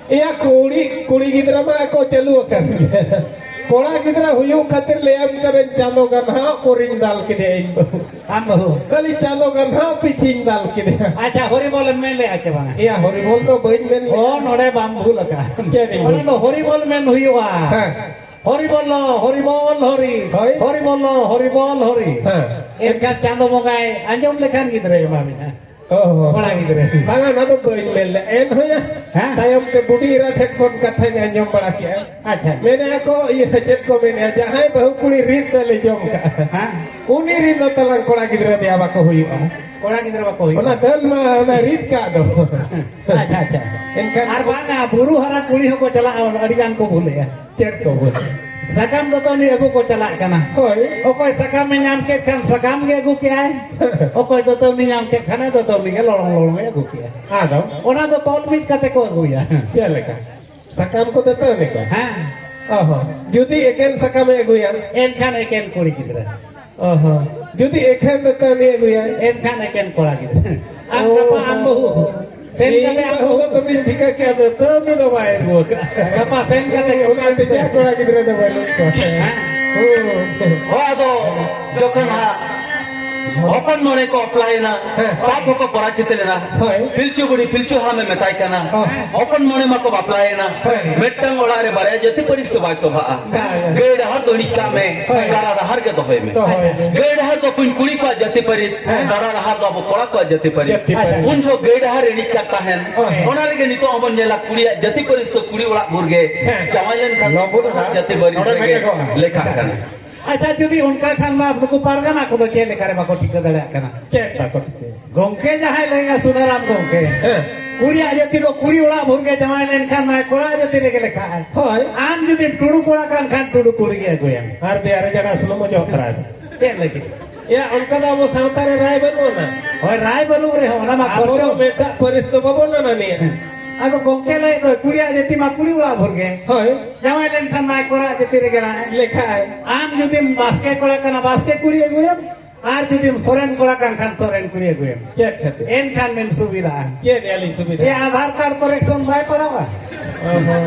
ᱮᱭᱟ, ᱠᱩᱲᱤ, ᱠᱩᱲᱤ ᱜᱤᱫᱽᱨᱟᱹ ᱢᱟ ᱠᱚ ᱪᱟᱹᱞᱩ ᱟᱠᱟᱱ ᱜᱮᱭᱟ᱾ ᱠᱚᱲᱟ ᱜᱤᱫᱽᱨᱟ ᱦᱩᱭᱩᱜ ᱠᱷᱟᱹᱛᱤᱨ ᱞᱟᱹᱭᱟᱢ ᱠᱟᱹᱱᱟᱹᱧ, ᱪᱟᱸᱫᱚ ᱜᱟᱱᱦᱟᱣ ᱠᱚᱨᱤᱧ ᱫᱟᱞ ᱠᱮᱫᱮᱭᱟ ᱤᱧ ᱵᱟᱹᱦᱩ᱾ ᱟᱢ ᱵᱟᱹᱦᱩ? ᱠᱷᱟᱹᱞᱤ ᱪᱟᱸᱫᱚ ᱜᱟᱱᱦᱟᱣ ᱯᱤᱪᱷᱤᱧ ᱫᱟᱞ ᱠᱮᱫᱮᱭᱟ᱾ ᱟᱪᱪᱷᱟ, ᱦᱚᱨᱤᱵᱚᱞ ᱮᱢ ᱢᱮᱱ ᱞᱮᱜᱼᱟ ᱪᱮ ᱵᱟᱝᱟ? ᱮᱭᱟ, ᱦᱚᱨᱤᱵᱚᱞ ᱫᱚ ᱵᱟᱹᱧ ᱢᱮᱱ ᱞᱮᱜᱼᱟ᱾ ᱚ, ᱱᱚᱰᱮ ᱵᱟᱢ ᱵᱷᱩᱞ ᱟᱠᱟᱫᱼᱟ᱾ ᱪᱮᱫ ᱤᱧ ᱚᱱᱟ ᱵᱷᱩᱞ? ᱫᱚ ᱦᱚᱨᱤᱵᱚᱞ ᱢᱮᱱ ᱦᱩᱭᱩᱜᱼᱟ᱾ ᱦᱮᱸ᱾ ᱦᱚᱨᱤᱵᱚᱞ, ᱦᱚᱨᱤᱵᱚᱞ, ᱦᱚᱨᱤ᱾ ᱦᱳᱭ᱾ ᱦᱚᱨᱤᱵᱚᱞ, ᱦᱚᱨᱤᱵᱚᱞ, ᱦᱚᱨᱤ᱾ ᱦᱮᱸ᱾ ᱮᱱᱠᱷᱟᱱ ᱪᱟᱸᱫᱚ ᱵᱚᱸᱜᱟᱭ ᱟᱸᱡᱚᱢ ᱞᱮᱠᱷᱟᱱ ᱜᱤᱫᱽᱨᱟᱹᱭ ᱮᱢᱟᱵᱤᱱᱟ᱾ ᱚ ᱦᱚᱸ᱾ ᱠᱚᱲᱟ ᱜᱤᱫᱽᱨᱟᱹ᱾ ᱵᱟᱝᱟ, ᱚᱱᱟ ᱫᱚ ᱵᱟᱹᱧ ᱢᱮᱱ ᱞᱮᱫᱼᱟ᱾ ᱮᱱᱦᱚᱸᱭᱟ, ᱦᱮᱸ? ᱛᱟᱭᱚᱢ ᱛᱮ ᱵᱩᱰᱷᱤ ᱮᱨᱟ ᱴᱷᱮᱱ ᱠᱷᱚᱱ ᱠᱟᱛᱷᱟᱧ ᱟᱸᱡᱚᱢ ᱵᱟᱲᱟ ᱠᱮᱜᱼᱟ᱾ ᱟᱪᱪᱷᱟ᱾ ᱢᱮᱱᱮᱜᱼᱟ ᱠᱚ, ᱤᱭᱟᱹ, ᱪᱮᱫ ᱠᱚ ᱢᱮᱱᱮᱜᱼᱟ, ᱡᱟᱦᱟᱸᱭ ᱵᱟᱹᱦᱩ ᱠᱩᱲᱤ ᱨᱤᱫ ᱫᱟᱞᱮ ᱡᱚᱢ ᱠᱟᱜᱼᱟ, ᱦᱮᱸ? ᱩᱱᱤ ᱨᱤᱱ ᱫᱚ ᱛᱟᱞᱟᱝ ᱠᱚᱲᱟ ᱜᱤᱫᱽᱨᱟᱹ ᱫᱮᱭᱟ ᱵᱟᱠᱚ ᱦᱩᱭᱩᱜᱼᱟ᱾ ᱠᱚᱲᱟ ᱜᱤᱫᱽᱨᱟᱹ ᱵᱟᱠᱚ ᱦᱩᱭᱩᱜᱼᱟ᱾ ᱚᱱᱟ ᱫᱟᱹᱞ ᱢᱟ, ᱚᱱᱟ ᱨᱤᱫ ᱠᱟᱜ ᱫᱚ᱾ ᱟᱪᱪᱷᱟ, ᱟᱪᱪᱷᱟ᱾ ᱮᱱᱠᱷᱟᱱ ᱟᱨ ᱵᱟᱝᱟ, ᱵᱩᱨᱩ ᱦᱟᱨᱟ ᱠᱩᱲᱤ ᱦᱚᱸᱠᱚ ᱪᱟᱞᱟᱜᱼᱟ, ᱟᱹᱰᱤ ᱜᱟᱱ ᱠᱚ ᱵᱷᱩᱞᱮᱜᱼᱟ᱾ ᱪᱮᱫ ᱠᱚ ᱵᱚᱞᱮ? ᱥᱟᱠᱟᱢ ᱫᱟᱹᱛᱟᱹᱣᱱᱤ ᱟᱹᱜᱩ ᱠᱚ ᱪᱟᱞᱟᱜ ᱠᱟᱱᱟ᱾ ᱦᱳᱭ᱾ ᱚᱠᱚᱭ ᱥᱟᱠᱟᱢᱮ ᱧᱟᱢ ᱠᱮᱫ ᱠᱷᱟᱱ ᱥᱟᱠᱟᱢ ᱜᱮ ᱟᱹᱜᱩ ᱠᱮᱜᱼᱟᱭ᱾ ᱚᱠᱚᱭ ᱫᱟᱹᱛᱟᱹᱣᱱᱤ ᱧᱟᱢ ᱠᱮᱫ ᱠᱷᱟᱱᱮ ᱫᱟᱹᱛᱟᱹᱣᱱᱤ ᱜᱮ ᱞᱚᱲᱚᱝ ᱞᱚᱲᱚᱝ ᱮ ᱟᱹᱜᱩ ᱠᱮᱜᱼᱟ᱾ ᱟᱫᱚ? ᱚᱱᱟ ᱫᱚ ᱛᱚᱞ ᱢᱤᱫ ᱠᱟᱛᱮ ᱠᱚ ᱟᱹᱜᱩᱭᱟ᱾ ᱪᱮᱫ ᱞᱮᱠᱟ? ᱥᱟᱠᱟᱢ ᱠᱚ ᱫᱟᱹᱛᱟᱹᱣᱱᱤ ᱠᱚ? ᱦᱮᱸ᱾ ᱚ ᱦᱚᱸ᱾ ᱡᱩᱫᱤ ᱮᱠᱮᱱ ᱥᱟᱠᱟᱢᱮ ᱟᱹᱜᱩᱭᱟ? ᱮᱱᱠᱷᱟᱱ ᱮᱠᱮᱱ ᱠᱩᱲᱤ ᱜᱤᱫᱽᱨᱟᱹ᱾ ᱚ ᱦᱚᱸ᱾ ᱡᱩᱫᱤ ᱮᱠᱷᱮᱱ ᱫᱟᱹᱛᱟᱹᱣᱱᱤ ᱟᱹᱜᱩᱭᱟ? ᱮᱱᱠᱷᱟᱱ ᱮᱠᱮᱱ ᱠᱚᱲᱟ ᱜᱤᱫᱽᱨᱟᱹ᱾ ᱟᱢ ᱚ ᱜᱟᱯᱟ ᱟᱢ ᱦᱚᱸ᱾ ᱵᱟᱹᱦᱩ᱾ ᱥᱮᱱ ᱤᱧ ᱠᱟᱛᱮ ᱟᱢ ᱵᱟᱹᱦᱩ ᱵᱟᱹᱦᱩ᱾ ᱫᱚ ᱛᱚᱵᱮᱧ ᱴᱷᱤᱠᱟᱹ ᱠᱮᱭᱟ, ᱫᱟᱹᱛᱟᱹᱣᱱᱤ ᱫᱚ ᱵᱟᱭ ᱟᱹᱜᱩ ᱟᱠᱟᱫᱼᱟ᱾ ᱜᱟᱯᱟ ᱥᱮᱱ ᱠᱟᱛᱮ ᱚᱱᱟ ᱛᱮ ᱡᱟ ᱠᱚᱲᱟ ᱜᱤᱫᱽᱨᱟᱹ ᱫᱚ ᱵᱟᱹᱱᱩᱜ ᱠᱚᱣᱟ᱾ ᱦᱮᱸ᱾ ᱦᱳᱭ᱾ ᱦᱳᱭ, ᱟᱫᱚ ᱡᱚᱠᱷᱚᱱ ᱦᱟᱸᱜ ᱦᱚᱯᱚᱱ ᱢᱚᱬᱮ ᱠᱚ ᱵᱟᱯᱞᱟᱭᱮᱱᱟ, ᱦᱮᱸ᱾ ᱯᱟᱯ ᱦᱚᱸᱠᱚ ᱯᱚᱨᱟᱡᱤᱛ ᱞᱮᱱᱟ᱾ ᱦᱳᱭ᱾ ᱯᱤᱞᱪᱩ ᱵᱩᱲᱦᱤ ᱯᱤᱞᱪᱩ ᱦᱟᱲᱟᱢᱮ ᱢᱮᱛᱟᱭ ᱠᱟᱱᱟ, ᱦᱳᱭ᱾ ᱦᱚᱯᱚᱱ ᱢᱚᱬᱮ ᱢᱟᱠᱚ ᱵᱟᱯᱞᱟᱭᱮᱱᱟ, ᱦᱳᱭ᱾ ᱢᱤᱫᱴᱟᱝ ᱚᱲᱟᱜ ᱨᱮ ᱵᱟᱨᱭᱟ ᱡᱟᱹᱛᱤ ᱯᱟᱹᱨᱤᱥ ᱫᱚ ᱵᱟᱭ ᱥᱚᱵᱷᱟᱜᱼᱟ᱾ ᱵᱟᱭ᱾ ᱜᱟᱹᱭ ᱰᱟᱦᱟᱨ ᱫᱚ ᱤᱬᱤᱡ ᱠᱟᱜ ᱢᱮ, ᱦᱳᱭ᱾ ᱠᱟᱰᱟ ᱰᱟᱦᱟᱨ ᱜᱮ ᱫᱚᱦᱚᱭ ᱢᱮ᱾ ᱫᱚᱦᱚᱭ ᱢᱮ᱾ ᱜᱟᱹᱭ ᱰᱟᱦᱟᱨ ᱫᱚ ᱠᱩᱧ ᱠᱩᱲᱤ ᱠᱚᱣᱟᱜ ᱡᱟᱹᱛᱤ ᱯᱟᱹᱨᱤᱥ, ᱦᱮᱸ᱾ ᱠᱟᱰᱟ ᱰᱟᱦᱟᱨ ᱫᱚ ᱟᱵᱚ ᱠᱚᱲᱟ ᱠᱚᱣᱟᱜ ᱡᱟᱹᱛᱤ ᱯᱟᱹᱨᱤᱥ᱾ ᱡᱟᱹᱛᱤ ᱯᱟᱹᱨᱤᱥ᱾ ᱩᱱ ᱡᱚᱦᱚᱜ ᱜᱟᱹᱭ ᱰᱟᱦᱟᱨ ᱤᱬᱤᱡ ᱠᱟᱜ ᱛᱟᱦᱮᱱ᱾ ᱦᱳᱭ᱾ ᱚᱱᱟ ᱨᱮᱜᱮ ᱱᱤᱛᱚᱜ ᱦᱚᱸᱵᱚᱱ ᱧᱮᱞᱟ, ᱠᱩᱲᱤᱭᱟᱜ ᱡᱟᱹᱛᱤ ᱯᱟᱹᱨᱤᱥ ᱫᱚ ᱠᱩᱲᱤ ᱚᱲᱟᱜ ᱵᱷᱳᱨ ᱜᱮ ᱦᱮᱸ᱾ ᱡᱟᱶᱟᱭ ᱞᱮᱱᱠᱷᱟᱱ ᱞᱚᱵᱚ ᱫᱚ ᱡᱟᱹᱛᱤ ᱯᱟᱹᱨᱤᱥ ᱱᱚᱰᱮ ᱨᱮᱜᱮ ᱢᱮᱱ ᱜᱟᱱᱚᱜᱼᱟ᱾ ᱞᱮᱠᱷᱟᱜ ᱠᱟᱱᱟ᱾ ᱟᱪᱪᱷᱟ, ᱡᱩᱫᱤ ᱚᱱᱠᱟ ᱠᱷᱟᱱ ᱢᱟ ᱱᱩᱠᱩ ᱯᱟᱨᱜᱟᱱᱟ ᱠᱚᱫᱚ ᱪᱮᱫ ᱞᱮᱠᱟ ᱨᱮ ᱵᱟᱠᱚ ᱴᱷᱤᱠᱟᱹ ᱫᱟᱲᱮᱭᱟᱜ ᱠᱟᱱᱟ? ᱪᱮᱫ ᱵᱟᱠᱚ ᱴᱷᱤᱠᱟᱹᱭᱟ? ᱜᱚᱢᱠᱮ ᱡᱟᱦᱟᱸᱭ ᱞᱟᱹᱭᱮᱜᱼᱟ, ᱥᱩᱱᱟᱨᱟᱢ ᱜᱚᱢᱠᱮ, ᱦᱮᱸ᱾ ᱠᱩᱲᱤᱭᱟᱜ ᱡᱟᱹᱛᱤ ᱫᱚ ᱠᱩᱲᱤ ᱚᱲᱟᱜ ᱵᱷᱳᱨ ᱜᱮ ᱡᱟᱶᱟᱭ ᱞᱮᱱᱠᱷᱟᱱ ᱢᱟᱭ ᱠᱚᱲᱟ ᱡᱟᱹᱛᱤ ᱨᱮᱜᱮ ᱞᱮᱠᱷᱟᱜᱼᱟᱭ᱾ ᱦᱳᱭ᱾ ᱟᱢ ᱡᱩᱫᱤᱢ ᱴᱩᱰᱩ ᱠᱚᱲᱟ ᱠᱟᱱ ᱠᱷᱟᱱ ᱴᱩᱰᱩ ᱠᱩᱲᱤ ᱜᱮ ᱟᱹᱜᱩᱭᱮᱢ᱾ ᱟᱨ ᱫᱮᱭᱟ ᱨᱮ ᱡᱟᱸᱜᱟ ᱥᱩᱱᱩᱢ ᱚᱡᱚᱜ ᱛᱚᱨᱟᱭ ᱢᱮ᱾ ᱪᱮᱫ ᱞᱟᱹᱜᱤᱫ? ᱭᱟ, ᱚᱱᱠᱟ ᱫᱚ ᱟᱵᱚ ᱥᱟᱶᱛᱟ ᱨᱮ ᱨᱟᱭ ᱵᱟᱹᱱᱩᱜ ᱟᱱᱟ᱾ ᱦᱳᱭ, ᱨᱟᱭ ᱵᱟᱹᱱᱩᱜ ᱨᱮᱦᱚᱸ ᱚᱱᱟ ᱢᱟ ᱟᱵᱚ ᱫᱚ ᱠᱷᱚᱨᱪᱚ᱾ ᱮᱴᱟᱜ ᱯᱟᱹᱨᱤᱥ ᱫᱚ ᱵᱟᱵᱚᱱ ᱟᱱᱟᱱᱤᱭᱟ᱾ ᱟᱫᱚ ᱜᱚᱢᱠᱮ ᱞᱟᱹᱭ ᱫᱚ ᱠᱩᱲᱤᱭᱟᱜ ᱡᱟᱹᱛᱤ ᱢᱟ ᱠᱩᱲᱤ ᱚᱲᱟᱜ ᱵᱷᱳᱨ ᱜᱮ᱾ ᱦᱳᱭ᱾ ᱡᱟᱶᱟᱭ ᱞᱮᱱᱠᱷᱟᱱ ᱢᱟᱭ ᱠᱚᱲᱟ ᱡᱟᱹᱛᱤ ᱨᱮᱜᱮ ᱞᱟᱦᱟᱭ᱾ ᱞᱮᱠᱷᱟᱭ᱾ ᱟᱢ ᱡᱩᱫᱤᱢ ᱵᱟᱥᱠᱮ ᱠᱚᱲᱟ ᱠᱟᱱᱟ, ᱵᱟᱥᱠᱮ ᱠᱩᱲᱤ ᱟᱹᱜᱩᱭᱮᱢ᱾ ᱟᱨ ᱡᱩᱫᱤᱢ ᱥᱚᱨᱮᱱ ᱠᱚᱲᱟ ᱠᱟᱱ ᱠᱷᱟᱱ ᱥᱚᱨᱮᱱ ᱠᱩᱲᱤ ᱟᱹᱜᱩᱭᱮᱢ᱾ ᱪᱮᱫ ᱠᱷᱟᱹᱛᱤᱨ? ᱮᱱᱠᱷᱟᱱ ᱵᱮᱱ ᱥᱩᱵᱤᱫᱷᱟᱜᱼᱟ᱾ ᱪᱮᱫ ᱭᱟᱞᱤᱧ ᱥᱩᱵᱤᱫᱷᱟ? ᱮ, ᱟᱫᱷᱟᱨ ᱠᱟᱨᱰ ᱠᱚᱨᱮᱠᱥᱚᱱ ᱵᱟᱭ ᱯᱟᱲᱟᱣᱟ᱾ ᱚᱦᱚ᱾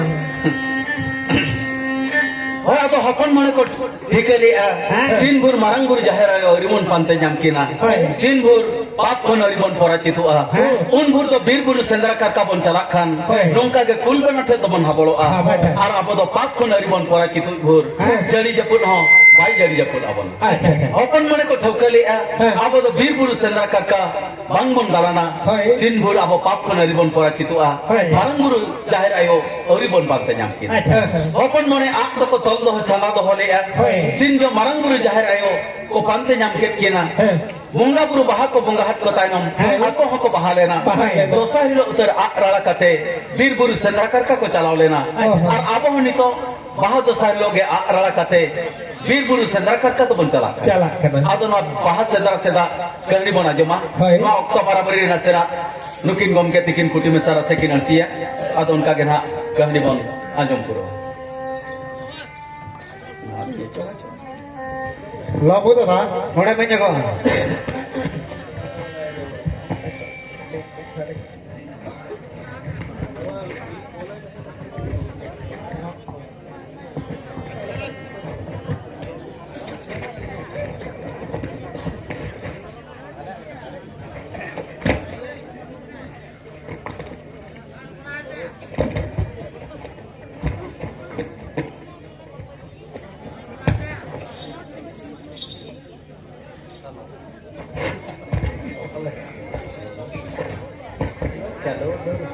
ᱦᱳᱭ, ᱟᱫᱚ ᱦᱚᱯᱚᱱ ᱢᱚᱬᱮ ᱠᱚ ᱴᱷᱤᱠᱟᱹ ᱞᱮᱜᱼᱟ᱾ ᱦᱮᱸ᱾ ᱛᱤᱱ ᱵᱷᱳᱨ ᱢᱟᱨᱟᱝ ᱵᱩᱨᱩ ᱡᱟᱦᱮᱨ ᱟᱭᱳ ᱟᱹᱣᱨᱤ ᱵᱚᱱ ᱯᱟᱱᱛᱮ ᱧᱟᱢ ᱠᱤᱱᱟ᱾ ᱦᱳᱭ᱾ ᱛᱤᱱ ᱵᱷᱳᱨ ᱯᱟᱯ ᱠᱷᱚᱱ ᱟᱹᱣᱨᱤ ᱵᱚᱱ ᱯᱚᱨᱟᱪᱤᱛᱚᱜᱼᱟ᱾ ᱦᱮᱸ᱾ ᱩᱱ ᱵᱷᱳᱨ ᱫᱚ ᱵᱤᱨ ᱵᱩᱨᱩ ᱥᱮᱸᱫᱽᱨᱟ ᱠᱟᱨᱠᱟ ᱵᱚᱱ ᱪᱟᱞᱟᱜ ᱠᱷᱟᱱ, ᱦᱳᱭ᱾ ᱱᱚᱝᱠᱟ ᱜᱮ ᱠᱩᱞ ᱵᱟᱱᱟ ᱴᱷᱮᱱ ᱫᱚᱵᱚᱱ ᱦᱟᱵᱚᱲᱚᱜᱼᱟ᱾ ᱦᱟᱵᱚᱲᱚᱜᱼᱟ᱾ ᱟᱨ ᱟᱵᱚ ᱫᱚ ᱯᱟᱯ ᱠᱷᱚᱱ ᱟᱹᱣᱨᱤ ᱵᱚᱱ ᱯᱚᱨᱟᱪᱤᱛᱚᱜ ᱵᱷᱳᱨ ᱦᱮᱸ᱾ ᱡᱟᱹᱲᱤ ᱡᱟᱹᱯᱩᱫ ᱦᱚᱸ ᱵᱟᱭ ᱡᱟᱹᱲᱤ ᱡᱟᱹᱯᱩᱫ ᱟᱵᱚᱱ᱾ ᱟᱪᱪᱷᱟ, ᱟᱪᱪᱷᱟ᱾ ᱦᱚᱯᱚᱱ ᱢᱚᱬᱮ ᱠᱚ ᱴᱷᱟᱹᱣᱠᱟᱹ ᱞᱮᱜᱼᱟ, ᱦᱮᱸ᱾ ᱟᱵᱚ ᱫᱚ ᱵᱤᱨ ᱵᱩᱨᱩ ᱥᱮᱸᱫᱽᱨᱟ ᱠᱟᱨᱠᱟ ᱵᱟᱝ ᱵᱚᱱ ᱫᱟᱬᱟᱱᱟ᱾ ᱦᱳᱭ᱾ ᱛᱤᱱ ᱵᱷᱳᱨ ᱟᱵᱚ ᱯᱟᱯ ᱠᱷᱚᱱ ᱟᱹᱣᱨᱤ ᱵᱚᱱ ᱯᱚᱨᱟᱪᱤᱛᱚᱜᱼᱟ᱾ ᱦᱳᱭ᱾ ᱢᱟᱨᱟᱝ ᱵᱩᱨᱩ ᱡᱟᱦᱮᱨ ᱟᱭᱳ ᱟᱹᱣᱨᱤ ᱵᱚᱱ ᱯᱟᱱᱛᱮ ᱧᱟᱢ ᱠᱤᱱᱟ᱾ ᱟᱪᱪᱷᱟ, ᱟᱪᱪᱷᱟ᱾ ᱦᱚᱯᱚᱱ ᱢᱚᱬᱮ ᱟᱜ ᱫᱚᱠᱚ ᱛᱚᱞ ᱫᱚᱦᱚ, ᱪᱷᱟᱸᱫᱟ ᱫᱚᱦᱚ ᱞᱮᱜᱼᱟ᱾ ᱦᱳᱭ᱾ ᱛᱤᱱ ᱡᱚᱦᱚᱜ ᱢᱟᱨᱟᱝ ᱵᱩᱨᱩ ᱡᱟᱦᱮᱨ ᱟᱭᱳ ᱠᱚ ᱯᱟᱱᱛᱮ ᱧᱟᱢ ᱠᱮᱫ ᱠᱤᱱᱟ, ᱦᱮᱸ᱾ ᱵᱚᱸᱜᱟ ᱵᱩᱨᱩ ᱵᱟᱦᱟ ᱠᱚ ᱵᱚᱸᱜᱟ ᱦᱟᱫ ᱠᱚ ᱛᱟᱭᱱᱚᱢ, ᱦᱮᱸ᱾ ᱟᱠᱚ ᱦᱚᱸᱠᱚ ᱵᱟᱦᱟ ᱞᱮᱱᱟ᱾ ᱵᱟᱦᱟ ᱞᱮᱱᱟ᱾ ᱫᱚᱥᱟᱨ ᱦᱤᱞᱳᱜ ᱩᱛᱟᱹᱨ ᱟᱜ ᱨᱟᱲᱟ ᱠᱟᱛᱮ ᱵᱤᱨ ᱵᱩᱨᱩ ᱥᱮᱸᱫᱽᱨᱟ ᱠᱟᱨᱠᱟ ᱠᱚ ᱪᱟᱞᱟᱣ ᱞᱮᱱᱟ᱾ ᱦᱳᱭ᱾ ᱟᱨ ᱟᱵᱚ ᱦᱚᱸ ᱱᱤᱛᱚᱜ ᱵᱟᱦᱟ ᱫᱚᱥᱟᱨ ᱦᱤᱞᱳᱜ ᱜᱮ ᱟᱜ ᱨᱟᱲᱟ ᱠᱟᱛᱮ ᱵᱤᱨ ᱵᱩᱨᱩ ᱥᱮᱸᱫᱽᱨᱟ ᱠᱟᱨᱠᱟ ᱫᱚᱵᱚᱱ ᱪᱟᱞᱟᱜ ᱠᱟᱱᱟ᱾ ᱪᱟᱞᱟᱜ ᱠᱟᱱᱟ᱾ ᱟᱫᱚ ᱱᱚᱣᱟ ᱵᱟᱦᱟ ᱥᱮᱸᱫᱽᱨᱟ ᱥᱮᱫᱟᱜ ᱠᱟᱹᱦᱱᱤ ᱵᱚᱱ ᱟᱸᱡᱚᱢᱟ᱾ ᱦᱳᱭ᱾ ᱱᱚᱣᱟ ᱚᱠᱛᱚ ᱵᱟᱨᱟᱵᱟᱨᱤ ᱨᱮ ᱱᱟᱥᱮᱱᱟᱜ ᱱᱩᱠᱤᱱ ᱜᱚᱢᱠᱮ ᱛᱤᱠᱤᱱ ᱠᱩᱴᱤ ᱢᱮᱥᱟ ᱨᱟᱥᱮ ᱠᱤᱱ ᱟᱹᱲᱛᱤᱭᱟ᱾ ᱟᱫᱚ ᱚᱱᱠᱟ ᱜᱮ ᱱᱟᱦᱟᱜ ᱠᱟᱹᱦᱱᱤ ᱵᱚᱱ ᱟᱸᱡᱚᱢ ᱯᱩᱨᱟᱹᱣᱟ᱾ ᱞᱚᱵᱩ ᱫᱟᱫᱟ, ᱱᱚᱰᱮ ᱢᱮᱱ ᱧᱚᱜᱚᱜᱼᱟ᱾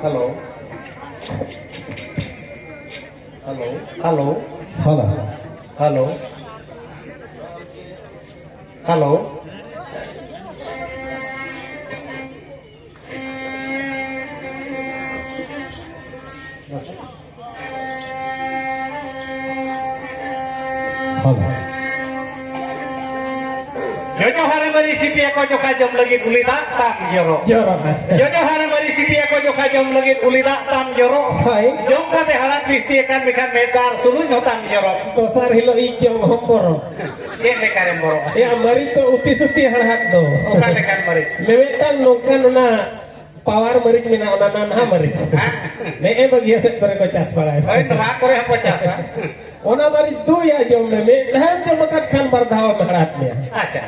Hello, hello, hello, hello, hello. ᱡᱚᱡᱚ ᱦᱟᱨᱮ ᱢᱟᱹᱨᱤᱪ ᱥᱤᱯᱤᱭᱟᱠᱚ ᱡᱚᱠᱷᱟ ᱡᱚᱢ ᱞᱟᱹᱜᱤᱫ ᱩᱞᱤ ᱫᱟᱜ ᱛᱟᱢ ᱡᱚᱨᱚᱜ᱾ ᱡᱚᱨᱚᱜ᱾ ᱡᱚᱡᱚ ᱦᱟᱨᱮ ᱢᱟᱹᱨᱤᱪ ᱥᱤᱯᱤᱭᱟᱠᱚ ᱡᱚᱠᱷᱟ ᱡᱚᱢ ᱞᱟᱹᱜᱤᱫ ᱩᱞᱤ ᱫᱟᱜ ᱛᱟᱢ ᱡᱚᱨᱚᱜ᱾ ᱦᱳᱭ᱾ ᱡᱚᱢ ᱠᱟᱛᱮ ᱦᱟᱲᱦᱟᱫ ᱵᱤᱥᱛᱤ ᱟᱠᱟᱱ ᱢᱮᱠᱷᱟᱱ ᱢᱮᱫ ᱫᱟᱜ ᱥᱩᱞᱩᱡ ᱦᱚᱸ ᱛᱟᱢ ᱡᱚᱨᱚᱜ᱾ ᱫᱚᱥᱟᱨ ᱦᱤᱞᱳᱜ ᱤᱧ ᱡᱚᱢ ᱦᱚᱸ ᱵᱚᱨᱚ᱾ ᱪᱮᱫ ᱞᱮᱠᱟᱨᱮᱢ ᱵᱚᱨᱚᱜᱼᱟ? ᱮᱭᱟ, ᱢᱟᱹᱨᱤᱪ ᱫᱚ ᱩᱛᱤ ᱥᱩᱛᱤ ᱦᱟᱲᱦᱟᱫ ᱫᱚ᱾ ᱚᱠᱟ ᱞᱮᱠᱟᱱ ᱢᱟᱹᱨᱤᱪ? ᱢᱤᱢᱤᱫᱴᱟᱝ ᱱᱚᱝᱠᱟᱱ ᱚᱱᱟ ᱯᱟᱣᱟᱨ ᱢᱟᱹᱨᱤᱪ ᱢᱮᱱᱟᱜᱼᱟ, ᱚᱱᱟ ᱱᱟᱱᱦᱟ ᱢᱟᱹᱨᱤᱪ᱾ ᱦᱮᱸ᱾ ᱱᱮᱜᱼᱮ ᱵᱟᱹᱜᱤᱭᱟ ᱥᱮᱫ ᱠᱚᱨᱮ ᱠᱚ ᱪᱟᱥ ᱵᱟᱲᱟᱭᱟ᱾ ᱦᱳᱭ, ᱱᱚᱣᱟ ᱠᱚᱨᱮ ᱦᱚᱸᱠᱚ ᱪᱟᱥᱟ᱾ ᱚᱱᱟ ᱢᱟᱹᱨᱤᱪ ᱫᱩᱭᱟ ᱡᱚᱢ ᱢᱮ, ᱢᱤᱫ ᱫᱷᱟᱣ ᱡᱚᱢ ᱟᱠᱟᱫ ᱠᱷᱟᱱ ᱵᱟᱨ ᱫᱷᱟᱣ ᱮᱢ ᱦᱟᱲᱦᱟᱫ ᱢᱮᱭᱟ᱾ ᱟᱪᱪᱷᱟ᱾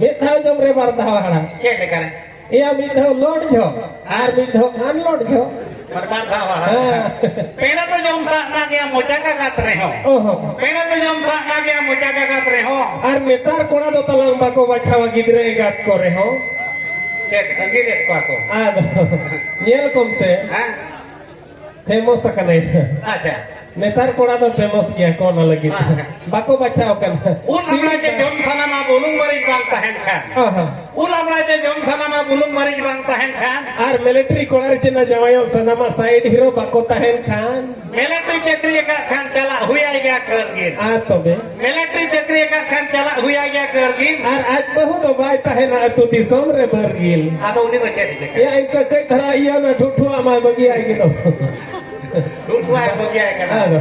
ᱢᱤᱫ ᱫᱷᱟᱣ ᱡᱚᱢ ᱨᱮ ᱵᱟᱨ ᱫᱷᱟᱣ ᱦᱟᱲᱦᱟᱫ᱾ ᱪᱮᱫ ᱞᱮᱠᱟ ᱨᱮ? ᱮᱭᱟ, ᱢᱤᱫ ᱫᱷᱟᱣ ᱞᱚᱰ ᱡᱚᱢ ᱟᱨ ᱢᱤᱫ ᱫᱷᱟᱣ ᱟᱱᱞᱚᱰ ᱡᱚᱢ᱾ ᱢᱟᱱᱮ ᱵᱟᱨ ᱫᱷᱟᱣ ᱦᱟᱲᱦᱟᱫ᱾ ᱦᱮᱸ᱾ ᱯᱮᱲᱟ ᱫᱚ ᱡᱚᱢ ᱥᱟᱦ ᱠᱟᱜ ᱜᱮᱭᱟ ᱢᱚᱪᱟ ᱜᱟᱜᱟᱛ ᱨᱮᱦᱚᱸ᱾ ᱚᱦᱚ᱾ ᱯᱮᱲᱟ ᱫᱚ ᱡᱚᱢ ᱥᱟᱦ ᱠᱟᱜ ᱜᱮᱭᱟ ᱢᱚᱪᱟ ᱜᱟᱜᱟᱛ ᱨᱮᱦᱚᱸ᱾ ᱟᱨ ᱱᱮᱛᱟᱨ ᱠᱚᱲᱟ ᱫᱚ ᱛᱟᱞᱟᱝ ᱵᱟᱠᱚ ᱵᱟᱪᱷᱟᱣᱟ ᱜᱤᱫᱽᱨᱟᱹ ᱮᱸᱜᱟᱛ ᱠᱚᱨᱮ ᱦᱚᱸ᱾ ᱪᱮᱫ ᱟᱸᱜᱤᱨᱮᱫ ᱠᱚᱣᱟ ᱠᱚ? ᱟᱫᱚ ᱧᱮᱞ ᱠᱚᱢ ᱥᱮ᱾ ᱦᱮᱸ᱾ ᱯᱷᱮᱢᱚᱥ ᱟᱠᱟᱱᱟᱭ᱾ ᱟᱪᱪᱷᱟ᱾ ᱱᱮᱛᱟᱨ ᱠᱚᱲᱟ ᱫᱚ ᱯᱷᱮᱢᱚᱥ ᱜᱮᱭᱟ ᱠᱚ ᱚᱱᱟ ᱞᱟᱹᱜᱤᱫ᱾ ᱦᱮᱸ᱾ ᱵᱟᱠᱚ ᱵᱟᱪᱷᱟᱣ ᱠᱟᱱᱟ᱾ ᱩᱞ ᱟᱢᱲᱟ ᱡᱮ ᱡᱚᱢ ᱥᱟᱱᱟᱢᱟ ᱵᱩᱞᱩᱝ ᱢᱟᱹᱨᱤᱪ ᱵᱟᱝ ᱛᱟᱦᱮᱱ ᱠᱷᱟᱱ᱾ ᱚ ᱦᱚᱸ᱾ ᱩᱞ ᱟᱢᱲᱟ ᱡᱮ ᱡᱚᱢ ᱥᱟᱱᱟᱢᱟ ᱵᱩᱞᱩᱝ ᱢᱟᱹᱨᱤᱪ ᱵᱟᱝ ᱛᱟᱦᱮᱱ ᱠᱷᱟᱱ᱾ ᱟᱨ ᱢᱤᱞᱤᱴᱟᱨᱤ ᱠᱚᱲᱟ ᱨᱮ ᱪᱮᱫ ᱡᱟᱶᱟᱭᱚᱜ ᱥᱟᱱᱟᱢᱟ ᱥᱟᱭᱤᱰ ᱦᱤᱨᱳ ᱵᱟᱠᱚ ᱛᱟᱦᱮᱱ ᱠᱷᱟᱱ᱾ ᱢᱤᱞᱤᱴᱟᱨᱤ ᱪᱟᱹᱠᱨᱤ ᱟᱠᱟᱫ ᱠᱷᱟᱱ ᱪᱟᱞᱟᱜ ᱦᱩᱭᱟᱭ ᱜᱮᱭᱟ ᱠᱟᱹᱨᱜᱤᱞ᱾ ᱟᱨ ᱛᱚᱵᱮ? ᱢᱤᱞᱤᱴᱟᱨᱤ ᱪᱟᱹᱠᱨᱤ ᱟᱠᱟᱫ ᱠᱷᱟᱱ ᱪᱟᱞᱟᱜ ᱦᱩᱭᱟᱭ ᱜᱮᱭᱟ ᱠᱟᱹᱨᱜᱤᱞ᱾ ᱟᱨ ᱟᱡ ᱵᱟᱹᱦᱩ ᱫᱚ ᱵᱟᱭ ᱛᱟᱦᱮᱱᱟ ᱟᱹᱛᱩ ᱫᱤᱥᱚᱢ ᱨᱮ ᱵᱟᱹᱨᱜᱤᱞ᱾ ᱟᱫᱚ ᱩᱱᱤ ᱫᱚ ᱪᱮᱫ ᱮ ᱪᱤᱠᱟᱹᱭᱟ? ᱮᱭᱟ, ᱤᱱᱠᱟᱹ ᱠᱟᱹᱡ ᱫᱷᱟᱨᱟ ᱤᱭᱟᱹ ᱚᱱᱟ ᱰᱷᱩᱴᱷᱩᱣᱟᱜ ᱢᱟᱭ ᱵᱟᱹᱜᱤᱭᱟᱭ ᱜᱮ ᱫᱚ᱾ ᱰᱷᱩᱴᱷᱩᱣᱟᱜ ᱮ ᱵᱟᱹᱜᱤᱭᱟᱭ ᱠᱟᱱᱟ᱾ ᱟᱫᱚ᱾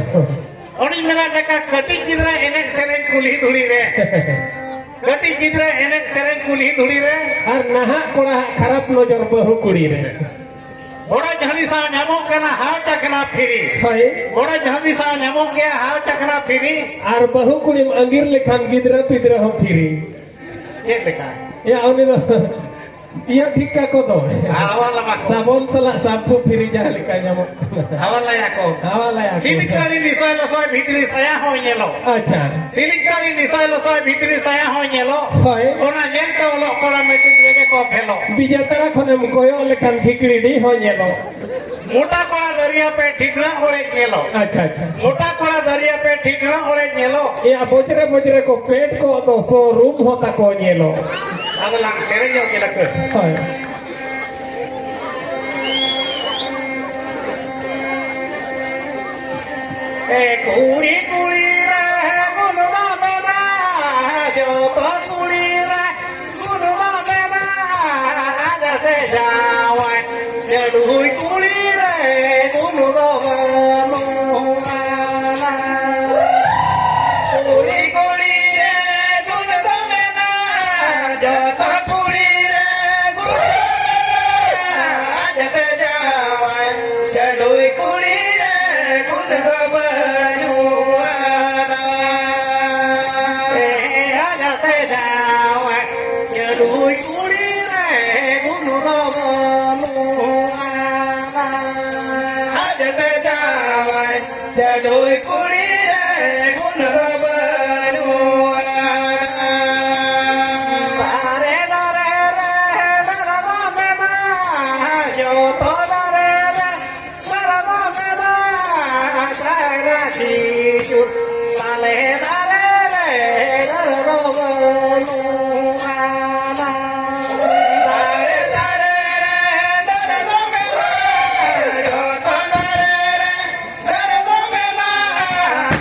ᱚᱱᱮᱧ ᱢᱮᱱᱟ ᱞᱮᱠᱟ ᱠᱟᱹᱴᱤᱡ ᱜᱤᱫᱽᱨᱟᱹ ᱮᱱᱮᱡ ᱥᱮᱨᱮᱧ ᱠᱩᱞᱦᱤ ᱫᱷᱩᱲᱤ ᱨᱮ᱾ ᱠᱟᱹᱴᱤᱡ ᱜᱤᱫᱽᱨᱟᱹ ᱮᱱᱮᱡ ᱥᱮᱨᱮᱧ ᱠᱩᱞᱦᱤ ᱫᱷᱩᱲᱤ ᱨᱮ᱾ ᱟᱨ ᱱᱟᱦᱟᱜ ᱠᱚᱲᱟ ᱦᱟᱜ ᱠᱷᱟᱨᱟᱯ ᱱᱚᱡᱚᱨ ᱵᱟᱹᱦᱩ ᱠᱩᱲᱤ ᱨᱮ᱾ ᱵᱚᱲᱚ ᱡᱷᱟᱹᱞᱤ ᱥᱟᱶ ᱧᱟᱢᱚᱜ ᱠᱟᱱᱟ ᱦᱟᱣ ᱪᱟᱠᱷᱱᱟ ᱯᱷᱤᱨᱤ᱾ ᱦᱳᱭ᱾ ᱵᱚᱲᱚ ᱡᱷᱟᱹᱞᱤ ᱥᱟᱶ ᱧᱟᱢᱚᱜ ᱜᱮᱭᱟ ᱦᱟᱣ ᱪᱟᱠᱷᱱᱟ ᱯᱷᱤᱨᱤ᱾ ᱟᱨ ᱵᱟᱹᱦᱩ ᱠᱩᱲᱤᱢ ᱟᱸᱜᱤᱨ ᱞᱮᱠᱷᱟᱱ ᱜᱤᱫᱽᱨᱟᱹ ᱯᱤᱫᱽᱨᱟᱹ ᱦᱚᱸ ᱯᱷᱤᱨᱤ᱾ ᱪᱮᱫ ᱞᱮᱠᱟ? ᱮᱭᱟ, ᱩᱱᱤ ᱫᱚ ᱤᱭᱟᱹ ᱴᱷᱤᱠ ᱠᱟᱠᱚ ᱫᱚ᱾ ᱦᱟᱣᱟ ᱞᱟᱢᱟ ᱠᱚ᱾ ᱥᱟᱵᱚᱱ ᱥᱟᱞᱟᱜ ᱥᱟᱢᱯᱩ ᱯᱷᱤᱨᱤ ᱡᱟᱦᱟᱸ ᱞᱮᱠᱟ ᱧᱟᱢᱚᱜ ᱠᱟᱱᱟ᱾ ᱦᱟᱣᱟ ᱞᱟᱭᱟ ᱠᱚ᱾ ᱦᱟᱣᱟ ᱞᱟᱭᱟ ᱠᱚ᱾ ᱥᱤᱞᱤᱠ ᱥᱟᱹᱲᱤ ᱱᱤᱥᱚᱭ ᱞᱚᱥᱚᱭ ᱵᱷᱤᱛᱨᱤ ᱥᱟᱭᱟ ᱦᱚᱸ ᱧᱮᱞᱚᱜ᱾ ᱟᱪᱪᱷᱟ᱾ ᱥᱤᱞᱤᱠ ᱥᱟᱹᱲᱤ ᱱᱤᱥᱚᱭ ᱞᱚᱥᱚᱭ ᱵᱷᱤᱛᱨᱤ ᱥᱟᱭᱟ ᱦᱚᱸ ᱧᱮᱞᱚᱜ᱾ ᱦᱳᱭ᱾ ᱚᱱᱟ ᱧᱮᱞ ᱛᱮ ᱚᱞᱚᱜ ᱠᱚᱲᱟ ᱢᱮᱴᱨᱤᱠ ᱨᱮᱜᱮ ᱠᱚ ᱯᱷᱮᱞᱚᱜ᱾ ᱵᱤᱡᱟᱛᱟᱲᱟ ᱠᱷᱚᱱᱮᱢ ᱠᱚᱭᱚᱜ ᱞᱮᱠᱷᱟᱱ ᱠᱷᱤᱠᱲᱤᱰᱤ ᱦᱚᱸ ᱧᱮᱞᱚᱜ᱾ ᱢᱚᱴᱟ ᱠᱚᱲᱟ ᱫᱟᱹᱨᱭᱟ ᱯᱮ ᱴᱷᱤᱠᱨᱟ ᱚᱲᱮᱡ ᱧᱮᱞᱚᱜ᱾ ᱟᱪᱪᱷᱟ, ᱟᱪᱪᱷᱟ᱾ ᱢᱚᱴᱟ ᱠᱚᱲᱟ ᱫᱟᱹᱨᱭᱟ ᱯᱮ ᱴᱷᱤᱠᱨᱟ ᱚᱲᱮᱡ ᱧᱮᱞᱚᱜ᱾ ᱮᱭᱟ, ᱵᱚᱡᱽᱨᱮ ᱵᱚᱡᱽᱨᱮ ᱠᱚ ᱯᱮᱴ ᱠᱚ ᱫᱚ ᱥᱳᱨᱩᱢ ᱦᱚᱸ ᱛᱟᱠᱚ ᱧᱮᱞᱚᱜ᱾ ᱟᱫᱚ ᱞᱟᱝ ᱥᱮᱨᱮᱧ ᱧᱚᱜ ᱜᱮ ᱞᱟᱹᱠᱟᱹ᱾ ᱦᱳᱭ᱾ ᱮ ᱠᱩᱲᱤ ᱠᱩᱲᱤ ᱨᱮ ᱡᱟᱶᱟᱭ ᱪᱟᱹᱰᱩᱭ ᱠᱩᱲᱤ ᱨᱮ ᱜᱩᱱ ᱫᱚ ᱵᱟᱹᱱᱩᱜᱼᱟ᱾ ᱠᱩᱲᱤ ᱠᱩᱲᱤ ᱨᱮ ᱜᱩᱱ ᱫᱚ ᱢᱮᱱᱟᱜᱼᱟ, ᱡᱚᱛᱚ ᱠᱩᱲᱤ ᱨᱮ ᱜᱩᱱ ᱫᱚ ᱢᱮᱱᱟᱜᱼᱟ᱾ ᱟᱡᱛᱮ ᱡᱟᱶᱟᱭ ᱪᱟᱹᱰᱩᱭ ᱠᱩᱲᱤ ᱨᱮ ᱜᱩᱱ ᱫᱚ ᱵᱟᱹᱱᱩᱜᱼᱟ᱾ ᱟᱡᱛᱮ ᱡᱟᱶᱟᱭ ᱪᱟᱹᱰᱩᱭ ᱠᱩᱲᱤ ᱨᱮ ᱜᱩᱱ ᱫᱚ ᱵᱟᱹᱱᱩᱜᱼᱟ᱾ ᱟᱡᱛᱮ ᱡᱟᱶᱟᱭ ᱪᱟᱹᱰᱩᱭ ᱠᱩᱲᱤ ᱨᱮ ᱜᱩᱱ ᱫᱚ ᱵᱟᱹᱱᱩᱜᱼᱟ᱾ ᱫᱟᱨᱮ ᱫᱟᱨᱮ ᱨᱮ ᱫᱟᱨᱮ ᱫᱚ ᱢᱮᱱᱟᱜᱼᱟ, ᱡᱚᱛᱚ ᱫᱟᱨᱮ ᱨᱮ ᱫᱟᱨᱮ ᱫᱚ ᱢᱮᱱᱟᱜᱼᱟ, ᱠᱟᱭᱨᱟ ᱠᱷᱤᱡᱩᱨ ᱛᱟᱞᱮ ᱫᱟᱨᱮ ᱨᱮ ᱫᱟᱨᱮ ᱫᱚ ᱵᱟᱹᱱᱩᱜᱼᱟ᱾ ᱫᱟᱨᱮ ᱫᱟᱨᱮ ᱨᱮ ᱫᱟᱨᱮ ᱫᱚ ᱢᱮᱱᱟᱜᱼᱟ, ᱡᱚᱛᱚ ᱫᱟᱨᱮ ᱨᱮ ᱫᱟᱨᱮ ᱫᱚ ᱢᱮᱱᱟᱜᱼᱟ,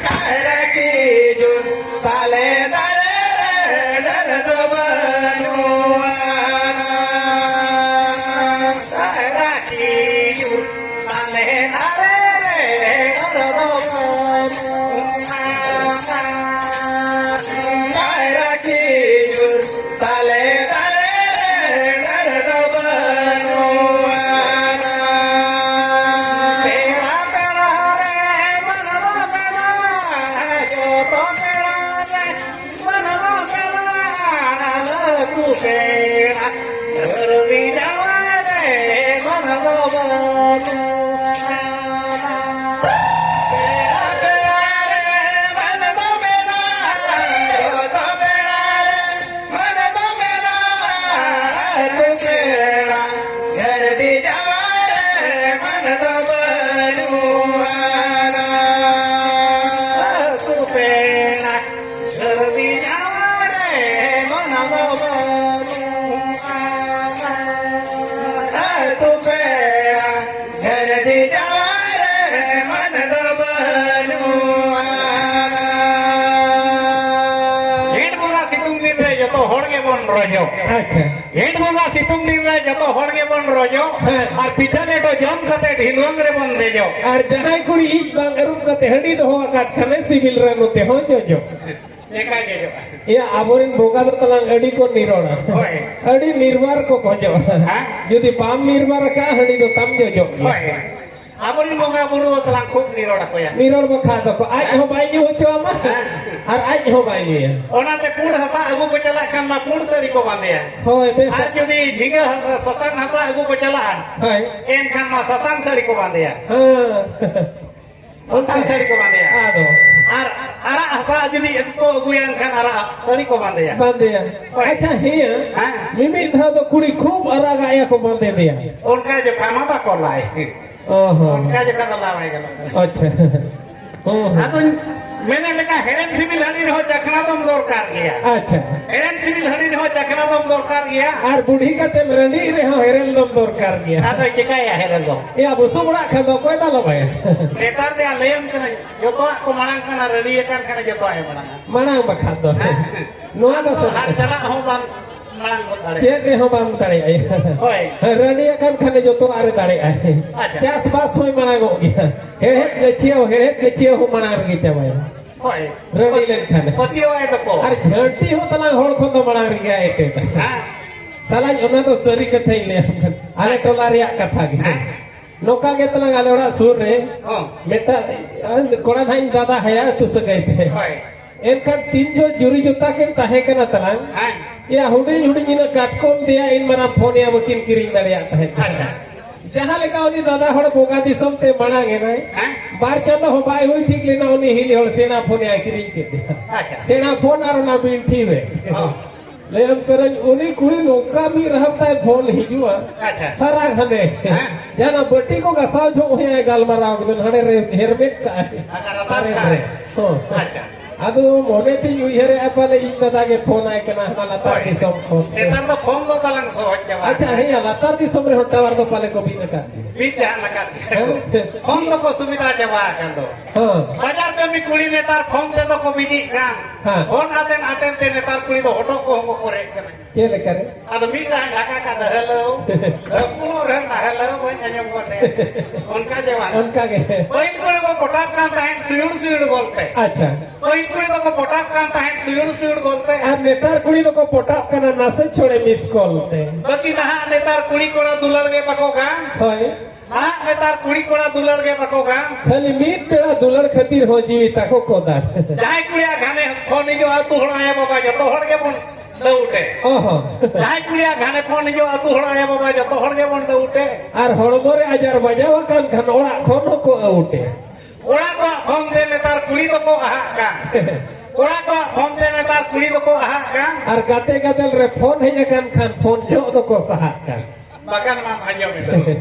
ᱠᱟᱭᱨᱟ ᱠᱷᱤᱡᱩᱨ ᱛᱟᱞᱮ ᱫᱟᱨᱮ ᱨᱮ ᱫᱟᱨᱮ ᱫᱚ ᱵᱟᱹᱱᱩᱜᱼᱟ᱾ ᱠᱟᱭᱨᱟ ᱠᱷᱤᱡᱩᱨ ᱛᱟᱞᱮ ᱫᱟᱨᱮ ᱨᱮ ᱫᱟᱨᱮ ᱫᱚ ᱵᱟᱹᱱᱩᱜᱼᱟ᱾ ᱠᱟᱭᱨᱟ ᱠᱷᱤᱡᱩᱨ ᱛᱟᱞᱮ ᱫᱟᱨᱮ ᱨᱮ ᱰᱟᱹᱨ ᱫᱚ ᱵᱟᱹᱱᱩᱜᱼᱟ᱾ ᱯᱮᱲᱟ ᱯᱮᱲᱟ ᱨᱮ ᱢᱟᱱᱟᱣ ᱢᱮᱱᱟᱜᱼᱟ, ᱡᱚᱛᱚ ᱯᱮᱲᱟ ᱨᱮ ᱢᱟᱱᱟᱣ ᱢᱮᱱᱟᱜᱼᱟ᱾ ᱞᱟᱹᱴᱩ ᱯᱮᱲᱟ ᱜᱷᱟᱹᱨᱵᱤ ᱡᱟᱶᱟᱭ ᱨᱮ ᱢᱟᱱᱟᱣ ᱵᱟᱹᱱᱩᱜᱼᱟ᱾ ᱯᱮᱲᱟ ᱯᱮᱲᱟ ᱨᱮ ᱢᱟᱱᱟᱣ ᱢᱮᱱᱟᱜᱼᱟ, ᱡᱚᱛᱚ ᱯᱮᱲᱟ ᱨᱮ ᱢᱟᱱᱟᱣ ᱢᱮᱱᱟᱜᱼᱟ᱾ ᱞᱟᱹᱴᱩ ᱯᱮᱲᱟ ᱜᱷᱟᱹᱨᱵᱤ ᱡᱟᱶᱟᱭ ᱨᱮ ᱢᱟᱱᱟᱣ ᱵᱟᱹᱱᱩᱜᱼᱟ᱾ ᱞᱟᱹᱴᱩ ᱯᱮᱲᱟ ᱜᱷᱟᱹᱨᱵᱤ ᱡᱟᱶᱟᱭ ᱨᱮ ᱢᱟᱱᱟᱣ ᱵᱟᱹᱱᱩᱜᱼᱟ᱾ ᱟᱹᱛᱩ ᱯᱮᱲᱟ ᱜᱷᱟᱹᱨᱵᱤ ᱡᱟᱶᱟᱭ ᱨᱮ ᱢᱟᱱᱟᱣ ᱵᱟᱹᱱᱩᱜᱼᱟ᱾ ᱡᱷᱮᱸᱴ ᱵᱚᱸᱜᱟ ᱥᱤᱛᱩᱝ ᱫᱤᱱ ᱨᱮ ᱡᱚᱛᱚ ᱦᱚᱲ ᱜᱮᱵᱚᱱ ᱨᱚᱡᱚᱜ᱾ ᱟᱪᱪᱷᱟ᱾ ᱡᱷᱮᱸᱴ ᱵᱚᱸᱜᱟ ᱥᱤᱛᱩᱝ ᱫᱤᱱ ᱨᱮ ᱡᱚᱛᱚ ᱦᱚᱲ ᱜᱮᱵᱚᱱ ᱨᱚᱡᱚᱜ᱾ ᱦᱮᱸ᱾ ᱟᱨ ᱯᱤᱴᱷᱟᱹ ᱞᱮᱴᱚ ᱡᱚᱢ ᱠᱟᱛᱮ ᱰᱷᱤᱞᱣᱟᱹᱝ ᱨᱮᱵᱚᱱ ᱫᱮᱡᱚᱜ᱾ ᱟᱨ ᱡᱟᱦᱟᱸᱭ ᱠᱩᱲᱤ ᱤᱡ ᱵᱟᱝ ᱟᱹᱨᱩᱵ ᱠᱟᱛᱮ ᱦᱟᱺᱰᱤ ᱫᱚᱦᱚ ᱟᱠᱟᱫ ᱠᱷᱟᱱᱮ ᱥᱤᱵᱤᱞ ᱨᱮ ᱱᱚᱛᱮ ᱦᱚᱸ ᱡᱚᱡᱚᱜ᱾ ᱪᱮᱠᱟ ᱡᱚᱡᱚᱜᱼᱟ? ᱮᱭᱟ, ᱟᱵᱚᱨᱮᱱ ᱵᱚᱸᱜᱟ ᱫᱚ ᱛᱟᱞᱟᱝ ᱟᱹᱰᱤ ᱠᱚ ᱱᱤᱨᱚᱲᱟ᱾ ᱦᱳᱭ᱾ ᱟᱹᱰᱤ ᱱᱤᱨᱵᱟᱨ ᱠᱚ ᱠᱷᱚᱡᱚᱜᱼᱟ᱾ ᱦᱮᱸ? ᱡᱩᱫᱤ ᱵᱟᱢ ᱱᱤᱨᱵᱟᱨ ᱟᱠᱟᱫᱼᱟ, ᱦᱟᱺᱰᱤ ᱫᱚ ᱛᱟᱢ ᱡᱚᱡᱚᱜ ᱜᱮᱭᱟ᱾ ᱦᱳᱭ᱾ ᱟᱵᱚᱨᱮᱱ ᱵᱚᱸᱜᱟ ᱵᱩᱨᱩ ᱫᱚ ᱛᱟᱞᱟᱝ ᱠᱷᱩᱵ ᱱᱤᱨᱚᱲ ᱟᱠᱚᱭᱟ᱾ ᱱᱤᱨᱚᱲ ᱵᱟᱠᱷᱟᱡ ᱫᱚᱠᱚ, ᱟᱡ ᱦᱚᱸ ᱵᱟᱭ ᱧᱩ ᱦᱚᱪᱚ ᱟᱢᱟ, ᱦᱮᱸ᱾ ᱟᱨ ᱟᱡ ᱦᱚᱸ ᱵᱟᱭ ᱧᱩᱭᱟ᱾ ᱚᱱᱟᱛᱮ ᱯᱩᱸᱰ ᱦᱟᱥᱟ ᱟᱹᱜᱩ ᱠᱚ ᱪᱟᱞᱟᱜ ᱠᱷᱟᱱ ᱢᱟ ᱯᱩᱸᱰ ᱥᱟᱹᱲᱤ ᱠᱚ ᱵᱟᱸᱫᱮᱭᱟ᱾ ᱦᱳᱭ, ᱵᱮᱥ᱾ ᱟᱨ ᱡᱩᱫᱤ ᱡᱷᱤᱸᱜᱟᱹ ᱦᱟᱥᱟ, ᱥᱟᱥᱟᱝ ᱦᱟᱥᱟ ᱟᱹᱜᱩ ᱠᱚ ᱪᱟᱞᱟᱜᱼᱟ, ᱦᱳᱭ᱾ ᱮᱱᱠᱷᱟᱱ ᱢᱟ ᱥᱟᱥᱟᱝ ᱥᱟᱹᱲᱤ ᱠᱚ ᱵᱟᱸᱫᱮᱭᱟ᱾ ᱦᱮᱸ᱾ ᱥᱟᱥᱟᱝ ᱥᱟᱹᱲᱤ ᱠᱚ ᱵᱟᱸᱫᱮᱭᱟ᱾ ᱟᱫᱚ? ᱟᱨ ᱟᱨᱟᱜ ᱦᱟᱥᱟ ᱡᱩᱫᱤ ᱠᱚ ᱟᱹᱜᱩᱭᱟ, ᱮᱱᱠᱷᱟᱱ ᱟᱨᱟᱜ ᱥᱟᱹᱲᱤ ᱠᱚ ᱵᱟᱸᱫᱮᱭᱟ᱾ ᱵᱟᱸᱫᱮᱭᱟ᱾ ᱦᱳᱭ᱾ ᱟᱪᱪᱷᱟ, ᱦᱮᱸ᱾ ᱦᱮᱸ᱾ ᱢᱤᱢᱤᱫ ᱫᱷᱟᱣ ᱫᱚ ᱠᱩᱲᱤ ᱠᱷᱩᱵ ᱟᱨᱟᱜᱟᱜ ᱭᱟ ᱠᱚ ᱵᱟᱸᱫᱮ ᱫᱮᱭᱟ᱾ ᱚᱱᱠᱟ ᱡᱚᱠᱷᱟ ᱢᱟ ᱵᱟᱠᱚ ᱞᱟᱭ᱾ ᱚ ᱦᱚᱸ᱾ ᱚᱱᱠᱟ ᱡᱚᱠᱷᱟ ᱫᱚ ᱞᱟ ᱵᱟᱭ ᱜᱟᱱᱚᱜ ᱠᱟᱱᱟ᱾ ᱟᱪᱪᱷᱟ᱾ ᱦᱚᱸ, ᱦᱚᱸ᱾ ᱟᱫᱚᱧ ᱢᱮᱱᱮᱫ ᱞᱮᱠᱟ, ᱦᱮᱲᱮᱢ ᱥᱤᱵᱤᱞ ᱦᱟᱺᱰᱤ ᱨᱮᱦᱚᱸ ᱪᱟᱠᱷᱱᱟ ᱫᱚᱢ ᱫᱚᱨᱠᱟᱨ ᱜᱮᱭᱟ᱾ ᱟᱪᱪᱷᱟ᱾ ᱦᱮᱲᱮᱢ ᱥᱤᱵᱤᱞ ᱦᱟᱺᱰᱤ ᱨᱮᱦᱚᱸ ᱪᱟᱠᱷᱱᱟ ᱫᱚᱢ ᱫᱚᱨᱠᱟᱨ ᱜᱮᱭᱟ᱾ ᱟᱨ ᱵᱩᱰᱷᱤ ᱠᱟᱛᱮᱢ ᱨᱟᱺᱰᱤᱜ ᱨᱮᱦᱚᱸ ᱦᱮᱨᱮᱞ ᱫᱚᱢ ᱫᱚᱨᱠᱟᱨ ᱜᱮᱭᱟ᱾ ᱟᱫᱚᱭ ᱪᱮᱠᱟᱭᱟ ᱦᱮᱨᱮᱞ ᱫᱚ? ᱮᱭᱟ, ᱵᱩᱥᱩᱵ ᱚᱲᱟᱜ ᱠᱷᱟᱱ ᱫᱚ ᱚᱠᱚᱭ ᱫᱟᱞᱚᱵᱟᱭᱟ? ᱱᱮᱛᱟᱨ ᱫᱚᱭᱟ ᱞᱟᱹᱭᱟᱢ ᱠᱟᱹᱱᱟᱹᱧ, ᱡᱚᱛᱚᱣᱟᱜ ᱠᱚ ᱢᱟᱲᱟᱝ ᱠᱟᱱᱟ, ᱨᱟᱺᱰᱤ ᱟᱠᱟᱱ ᱠᱷᱟᱱᱮ ᱡᱚᱛᱚᱣᱟᱜ ᱮ ᱢᱟᱲᱟᱝᱟ᱾ ᱢᱟᱲᱟᱝ ᱵᱟᱠᱷᱟᱱ ᱫᱚ᱾ ᱦᱮᱸ᱾ ᱱᱚᱣᱟ ᱫᱚ ᱥᱟᱹᱨᱤ ᱟᱨ ᱠᱟᱛᱷᱟ᱾ ᱪᱟᱞᱟᱜ ᱦᱚᱸ ᱵᱟᱝ ᱢᱟᱲᱟᱝ ᱜᱚᱫ ᱫᱟᱲᱮᱭᱟᱜᱼᱟ᱾ ᱪᱮᱫ ᱨᱮᱦᱚᱸ ᱵᱟᱢ ᱫᱟᱲᱮᱭᱟᱜᱼᱟ᱾ ᱦᱳᱭ᱾ ᱦᱮᱸ, ᱨᱟᱺᱰᱤ ᱟᱠᱟᱱ ᱠᱷᱟᱱᱮ ᱡᱚᱛᱚᱣᱟᱜ ᱨᱮ ᱫᱟᱲᱮᱭᱟᱜᱼᱟᱭ᱾ ᱟᱪᱪᱷᱟ᱾ ᱪᱟᱥᱵᱟᱥ ᱦᱚᱸᱭ ᱢᱟᱲᱟᱝᱚᱜ ᱜᱮᱭᱟ᱾ ᱦᱮᱲᱦᱮᱫ ᱜᱟᱹᱪᱷᱭᱟᱹᱣ, ᱦᱮᱲᱦᱮᱫ ᱜᱟᱹᱪᱷᱭᱟᱹᱣ ᱦᱚᱸ ᱢᱟᱲᱟᱝ ᱨᱮᱜᱮ ᱪᱟᱵᱟᱭᱟ᱾ ᱦᱳᱭ᱾ ᱨᱟᱺᱰᱤ ᱞᱮᱱᱠᱷᱟᱱ᱾ ᱯᱟᱹᱛᱭᱟᱹᱣᱟᱭ ᱛᱟᱠᱚ᱾ ᱟᱨ ᱡᱷᱟᱹᱱᱴᱤ ᱦᱚᱸ ᱛᱟᱞᱟᱝ ᱦᱚᱲ ᱠᱷᱚᱱ ᱫᱚ ᱢᱟᱲᱟᱝ ᱨᱮᱜᱮ ᱮᱴᱮᱫᱟ᱾ ᱦᱮᱸ᱾ ᱥᱟᱞᱟᱧ, ᱚᱱᱟ ᱫᱚ ᱥᱟᱹᱨᱤ ᱠᱟᱛᱷᱟᱧ ᱞᱟᱹᱭᱟᱢ ᱠᱟᱱᱟ᱾ ᱟᱞᱮ ᱴᱚᱞᱟ ᱨᱮᱭᱟᱜ ᱠᱟᱛᱷᱟ ᱜᱮ᱾ ᱦᱮᱸ᱾ ᱱᱚᱝᱠᱟ ᱜᱮ ᱛᱟᱞᱟᱝ ᱟᱞᱮ ᱚᱲᱟᱜ ᱥᱩᱨ ᱨᱮ ᱦᱚᱸ᱾ ᱢᱤᱫᱴᱟᱝ, ᱠᱚᱲᱟ ᱱᱟᱦᱟᱜ ᱤᱧ ᱫᱟᱫᱟ ᱦᱟᱭᱟ ᱟᱹᱛᱩ ᱥᱟᱹᱜᱟᱹᱭ ᱛᱮ᱾ ᱦᱳᱭ᱾ ᱮᱱᱠᱷᱟᱱ ᱛᱤᱱ ᱡᱚᱦᱚᱜ ᱡᱩᱨᱤ ᱡᱩᱛᱟ ᱠᱤᱱ ᱛᱟᱦᱮᱸ ᱠᱟᱱᱟ ᱛᱟᱞᱟᱝ, ᱦᱮᱸ᱾ ᱭᱟ ᱦᱩᱰᱤᱧ ᱦᱩᱰᱤᱧ ᱤᱱᱟᱹ ᱠᱟᱴᱠᱚᱢ ᱫᱮᱭᱟ ᱤᱧ ᱢᱟᱨᱟᱝ ᱯᱷᱳᱱ ᱭᱟ ᱵᱟᱹᱠᱤᱱ ᱠᱤᱨᱤᱧ ᱫᱟᱲᱮᱭᱟᱜ ᱛᱟᱦᱮᱸᱫ᱾ ᱟᱪᱪᱷᱟ᱾ ᱡᱟᱦᱟᱸ ᱞᱮᱠᱟ ᱩᱱᱤ ᱫᱟᱫᱟ ᱦᱚᱲ ᱵᱚᱸᱜᱟ ᱫᱤᱥᱚᱢ ᱛᱮ ᱢᱟᱲᱟᱝ ᱮᱱᱟᱭ, ᱦᱮᱸ᱾ ᱵᱟᱨ ᱪᱟᱸᱫᱚ ᱦᱚᱸ ᱵᱟᱭ ᱦᱩᱭ ᱴᱷᱤᱠ ᱞᱮᱱᱟ, ᱩᱱᱤ ᱦᱤᱞᱤ ᱦᱚᱲ ᱥᱮᱬᱟ ᱯᱷᱳᱱ ᱭᱟᱭ ᱠᱤᱨᱤᱧ ᱠᱮᱫ ᱫᱮᱭᱟ᱾ ᱟᱪᱪᱷᱟ᱾ ᱥᱮᱬᱟ ᱯᱷᱳᱱ ᱟᱨ ᱚᱱᱟ ᱵᱤᱱᱴᱷᱤ ᱨᱮ᱾ ᱦᱚᱸ᱾ ᱞᱟᱹᱭᱟᱢ ᱠᱟᱹᱱᱟᱹᱧ, ᱩᱱᱤ ᱠᱩᱲᱤ ᱱᱚᱝᱠᱟ ᱢᱤᱫ ᱨᱟᱦᱟᱢ ᱛᱟᱭ ᱯᱷᱳᱱ ᱦᱤᱡᱩᱜᱼᱟ, ᱟᱪᱪᱷᱟ᱾ ᱥᱟᱨᱟ ᱜᱷᱟᱱᱮ᱾ ᱦᱮᱸ᱾ ᱡᱟᱦᱟᱸ ᱵᱟᱹᱴᱤ ᱠᱚ ᱜᱟᱥᱟᱣ ᱡᱚᱦᱚᱜ ᱦᱚᱸᱭ ᱜᱟᱞᱢᱟᱨᱟᱣ ᱠᱮᱫᱟ, ᱦᱟᱸᱰᱮ ᱨᱮ ᱦᱮᱨᱢᱮᱫ ᱠᱟᱜᱼᱟᱭ᱾ ᱟᱨ ᱨᱟᱛᱟᱨ ᱛᱟᱨᱮᱱ ᱠᱟᱜᱼᱟᱭ᱾ ᱨᱮ᱾ ᱦᱚᱸ᱾ ᱟᱪᱪᱷᱟ᱾ ᱟᱫᱚ ᱢᱚᱱᱮ ᱛᱤᱧ ᱩᱭᱦᱟᱹᱨᱮᱜᱼᱟ, ᱯᱟᱞᱮ ᱤᱧ ᱫᱟᱫᱟ ᱜᱮ ᱯᱷᱳᱱ ᱟᱭ ᱠᱟᱱᱟ ᱦᱟᱱᱟ ᱞᱟᱛᱟᱨ ᱦᱳᱭ᱾ ᱫᱤᱥᱚᱢ ᱠᱷᱚᱱ᱾ ᱱᱮᱛᱟᱨ ᱫᱚ ᱯᱷᱳᱱ ᱫᱚ ᱛᱟᱞᱟᱝ ᱥᱚᱦᱚᱡ ᱪᱟᱵᱟ ᱟᱪᱪᱷᱟ, ᱟᱠᱟᱱᱟ᱾ ᱦᱮᱸ, ᱞᱟᱛᱟᱨ ᱫᱤᱥᱚᱢ ᱨᱮᱦᱚᱸ ᱴᱟᱣᱟᱨ ᱫᱚ ᱯᱟᱞᱮ ᱠᱚ ᱵᱤᱫ ᱟᱠᱟᱫ ᱜᱮᱭᱟ᱾ ᱵᱤᱫ ᱡᱟᱦᱟᱸ ᱞᱮᱠᱟ ᱜᱮ᱾ ᱦᱮᱸ᱾ ᱯᱷᱳᱱ ᱫᱚᱠᱚ ᱥᱩᱵᱤᱫᱷᱟ ᱪᱟᱵᱟ ᱟᱠᱟᱱ ᱫᱚ᱾ ᱦᱮᱸ᱾ ᱵᱟᱡᱟᱨ ᱠᱟᱹᱢᱤ ᱠᱩᱲᱤ ᱱᱮᱛᱟᱨ ᱯᱷᱳᱱ ᱛᱮᱫᱚ ᱠᱚ ᱵᱤᱫᱤᱜ ᱠᱟᱱ᱾ ᱦᱮᱸ᱾ ᱯᱷᱳᱱ ᱟᱛᱮᱱ ᱟᱛᱮᱱ ᱛᱮ ᱱᱮᱛᱟᱨ ᱠᱩᱲᱤ ᱫᱚ ᱦᱚᱴᱚᱜ ᱠᱚᱦᱚᱸ ᱠᱚ ᱠᱚᱨᱮᱜ ᱠᱟᱱᱟ᱾ ᱪᱮᱫ ᱞᱮᱠᱟ ᱨᱮ? ᱟᱫᱚ ᱢᱤᱫ ᱫᱷᱟᱣ ᱰᱷᱟᱠᱟ ᱠᱟᱫᱟ, "ᱦᱮᱞᱳ", ᱦᱟᱹᱯᱩᱲᱩᱜ ᱨᱮᱦᱚᱸ ᱱᱟ ᱦᱮᱞᱳ ᱵᱟᱹᱧ ᱟᱸᱡᱚᱢ ᱜᱚᱫ ᱮᱫ᱾ ᱚᱱᱠᱟ ᱡᱮ ᱵᱟᱝ? ᱚᱱᱠᱟ ᱜᱮ᱾ ᱯᱟᱹᱦᱤᱞ ᱠᱚᱨᱮ ᱵᱚ ᱯᱚᱴᱟᱜ ᱠᱟᱱ ᱛᱟᱦᱮᱸᱫ ᱥᱩᱭᱩᱲ ᱥᱩᱭᱩᱲ ᱜᱚᱞᱛᱮ᱾ ᱟᱪᱪᱷᱟ᱾ ᱯᱟᱹᱦᱤᱞ ᱠᱩᱲᱤ ᱫᱚᱠᱚ ᱯᱚᱴᱟᱜ ᱠᱟᱱ ᱛᱟᱦᱮᱸᱫ ᱥᱩᱭᱩᱲ ᱥᱩᱭᱩᱲ ᱜᱚᱞᱛᱮ᱾ ᱟᱨ ᱱᱮᱛᱟᱨ ᱠᱩᱲᱤ ᱫᱚᱠᱚ ᱯᱚᱴᱟᱜ ᱠᱟᱱᱟ ᱱᱟᱥᱮ ᱪᱷᱚᱲᱮ ᱢᱤᱥ ᱠᱚᱞ ᱛᱮ᱾ ᱵᱟᱹᱠᱤ ᱱᱟᱦᱟᱜ ᱱᱮᱛᱟᱨ ᱠᱩᱲᱤ ᱠᱚᱲᱟ ᱫᱩᱞᱟᱹᱲ ᱜᱮ ᱵᱟᱠᱚ ᱜᱟᱱ᱾ ᱦᱳᱭ᱾ ᱱᱟᱦᱟᱜ ᱱᱮᱛᱟᱨ ᱠᱩᱲᱤ ᱠᱚᱲᱟ ᱫᱩᱞᱟᱹᱲ ᱜᱮ ᱵᱟᱠᱚ ᱜᱟᱱ᱾ ᱠᱷᱟᱹᱞᱤ ᱢᱤᱫ ᱯᱮᱲᱟ ᱫᱩᱞᱟᱹᱲ ᱠᱷᱟᱹᱛᱤᱨ ᱦᱚᱸ ᱡᱤᱣᱤ ᱛᱟᱠᱚ ᱠᱚ ᱫᱟᱱ᱾ ᱡᱟᱦᱟᱸᱭ ᱠᱩᱲᱤᱭᱟᱜ ᱜᱷᱟᱱᱮ ᱯᱷᱳᱱ ᱦᱤᱡᱩᱜᱼᱟ, ᱟᱹᱛᱩ ᱦᱚᱲ ᱟᱭᱳ ᱵᱟᱵᱟ ᱡᱚᱛᱚ ᱦᱚᱲ ᱜᱮᱵᱚᱱ ᱫᱟᱹᱣᱩᱴᱮ᱾ ᱚ ᱦᱚᱸ᱾ ᱡᱟᱦᱟᱸᱭ ᱠᱩᱲᱤᱭᱟᱜ ᱜᱷᱟᱱᱮ ᱯᱷᱳᱱ ᱦᱤᱡᱩᱜᱼᱟ, ᱟᱹᱛᱩ ᱦᱚᱲ ᱟᱭᱳ ᱵᱟᱵᱟ ᱡᱚᱛᱚ ᱦᱚᱲ ᱜᱮᱵᱚᱱ ᱫᱟᱹᱣᱩᱴᱮ᱾ ᱟᱨ ᱦᱚᱲᱢᱚ ᱨᱮ ᱟᱡᱟᱨ ᱵᱟᱡᱟᱣ ᱟᱠᱟᱱ ᱠᱷᱟᱱ ᱚᱲᱟᱜ ᱠᱷᱚᱱ ᱦᱚᱸᱠᱚ ᱟᱹᱣᱩᱴᱮ᱾ ᱠᱚᱲᱟ ᱠᱚᱣᱟᱜ ᱯᱷᱳᱱ ᱛᱮ ᱱᱮᱛᱟᱨ ᱠᱩᱲᱤ ᱫᱚᱠᱚ ᱟᱦᱟᱜ ᱠᱟᱱ᱾ ᱠᱚᱲᱟ ᱠᱚᱣᱟᱜ ᱯᱷᱳᱱ ᱛᱮ ᱱᱮᱛᱟᱨ ᱠᱩᱲᱤ ᱫᱚᱠᱚ ᱟᱦᱟᱜ ᱠᱟᱱ᱾ ᱟᱨ ᱜᱟᱛᱮ ᱜᱟᱫᱮᱞ ᱨᱮ ᱯᱷᱳᱱ ᱦᱮᱡ ᱟᱠᱟᱱ ᱠᱷᱟᱱ ᱯᱷᱳᱱ ᱡᱚᱦᱚᱜ ᱫᱚᱠᱚ ᱥᱟᱦᱟᱜ ᱠᱟᱱ᱾ ᱵᱟᱠᱷᱟᱱ ᱢᱟᱢ ᱟᱸᱡᱚᱢ ᱮᱫᱟ᱾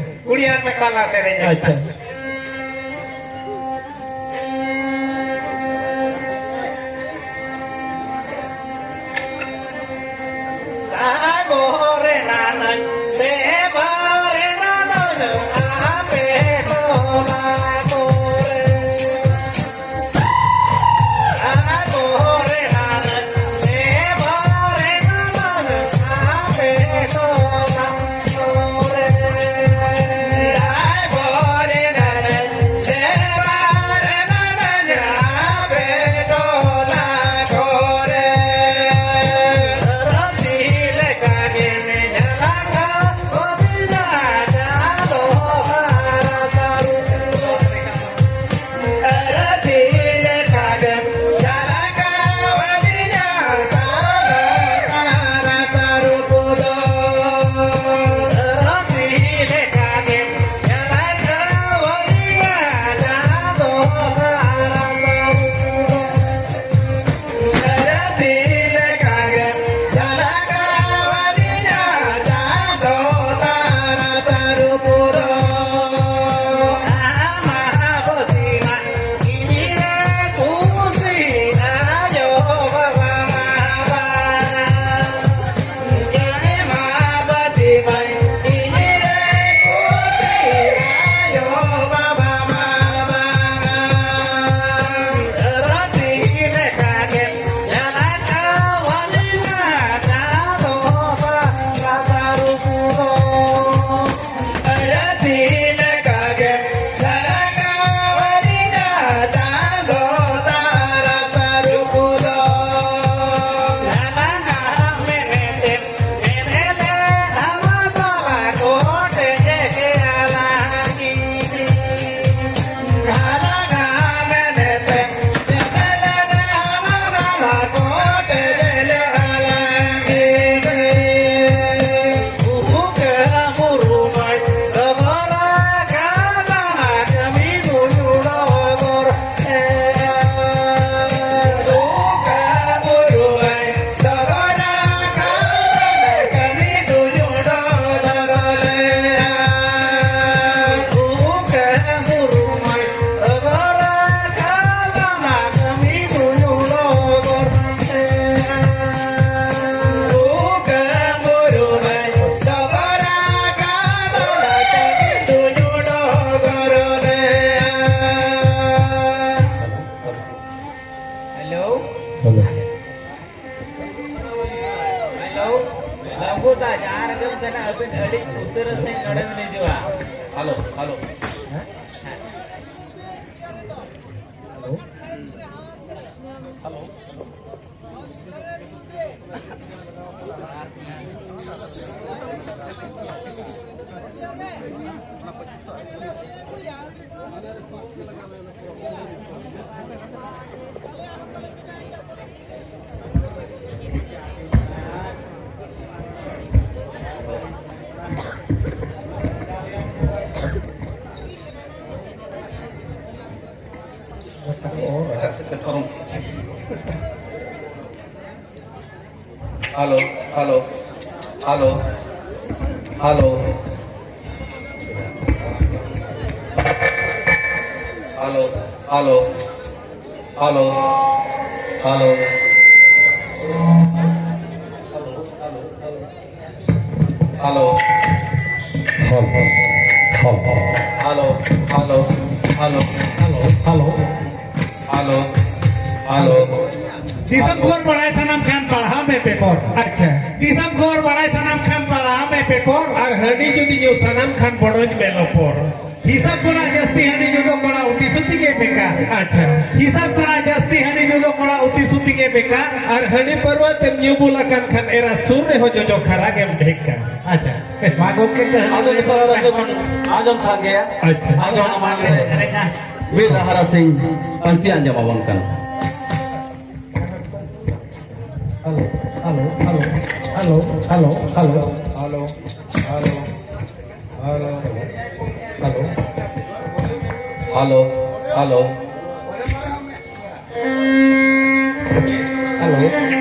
ᱠᱩᱲᱤ ᱟᱨ ᱢᱤᱫᱴᱟᱝ ᱞᱟᱝ ᱥᱮᱨᱮᱧᱟ᱾ ᱟᱪᱪᱷᱟ᱾ Hello, hello, hello, hello. Hello, hello, hello, hello. Hello. Hello. Hello. Hello. Hello. Hello. Hello. Hello. Hello. ᱫᱤᱥᱚᱢ ᱠᱷᱚᱵᱚᱨ ᱵᱟᱲᱟᱭ ᱥᱟᱱᱟᱢ ᱠᱷᱟᱱ ᱯᱟᱲᱦᱟᱣ ᱢᱮ ᱯᱮᱯᱚᱨ᱾ ᱟᱪᱪᱷᱟ᱾ ᱫᱤᱥᱚᱢ ᱠᱷᱚᱵᱚᱨ ᱵᱟᱲᱟᱭ ᱥᱟᱱᱟᱢ ᱠᱷᱟᱱ ᱯᱟᱲᱦᱟᱣ ᱢᱮ ᱯᱮᱯᱚᱨ᱾ ᱟᱨ ᱦᱟᱺᱰᱤ ᱡᱩᱫᱤ ᱧᱩ ᱥᱟᱱᱟᱢ ᱠᱷᱟᱱ ᱵᱚᱰᱚᱡ ᱢᱮ ᱞᱚᱯᱚᱨ᱾ ᱦᱤᱥᱟᱹᱵ ᱠᱷᱚᱱᱟᱜ ᱡᱟᱹᱥᱛᱤ ᱦᱟᱺᱰᱤ ᱧᱩ ᱫᱚ ᱠᱚᱲᱟ ᱩᱛᱤ ᱥᱩᱛᱤ ᱜᱮ ᱵᱮᱠᱟᱨ᱾ ᱟᱪᱪᱷᱟ᱾ ᱦᱤᱥᱟᱹᱵ ᱠᱷᱚᱱᱟᱜ ᱡᱟᱹᱥᱛᱤ ᱦᱟᱺᱰᱤ ᱧᱩ ᱫᱚ ᱠᱚᱲᱟ ᱩᱛᱤ ᱥᱩᱛᱤ ᱜᱮ ᱵᱮᱠᱟᱨ᱾ ᱟᱨ ᱦᱟᱺᱰᱤ ᱯᱟᱹᱨᱣᱟᱹ ᱛᱮᱢ ᱧᱩ ᱵᱩᱞ ᱟᱠᱟᱱ ᱠᱷᱟᱱ ᱮᱨᱟ ᱥᱩᱨ ᱨᱮᱦᱚᱸ ᱡᱚᱡᱚ ᱠᱷᱟᱨᱟ ᱜᱮᱢ ᱰᱷᱮᱠᱟ᱾ ᱟᱪᱪᱷᱟ᱾ ᱢᱟ ᱜᱚᱢᱠᱮ ᱠᱟᱹᱦᱱᱤ ᱟᱫᱚ ᱱᱤᱛᱚᱜ ᱫᱚ ᱟᱸᱡᱚᱢ, ᱟᱸᱡᱚᱢ ᱥᱟᱸᱜᱮᱭᱟ᱾ ᱟᱪᱪᱷᱟ᱾ ᱟᱸᱡᱚᱢ ᱢᱟᱲᱟᱝ ᱨᱮ ᱢᱤᱫ ᱨᱟᱦᱟ ᱨᱟᱥᱤᱧ ᱯᱟᱱᱛᱮ ᱟᱸᱡᱚᱢ ᱟᱵᱚᱱ ᱠᱟᱱᱟ᱾ Hello, hello, hello, hello, hello, hello, hello, hello, hello, hello, hello, hello, hello.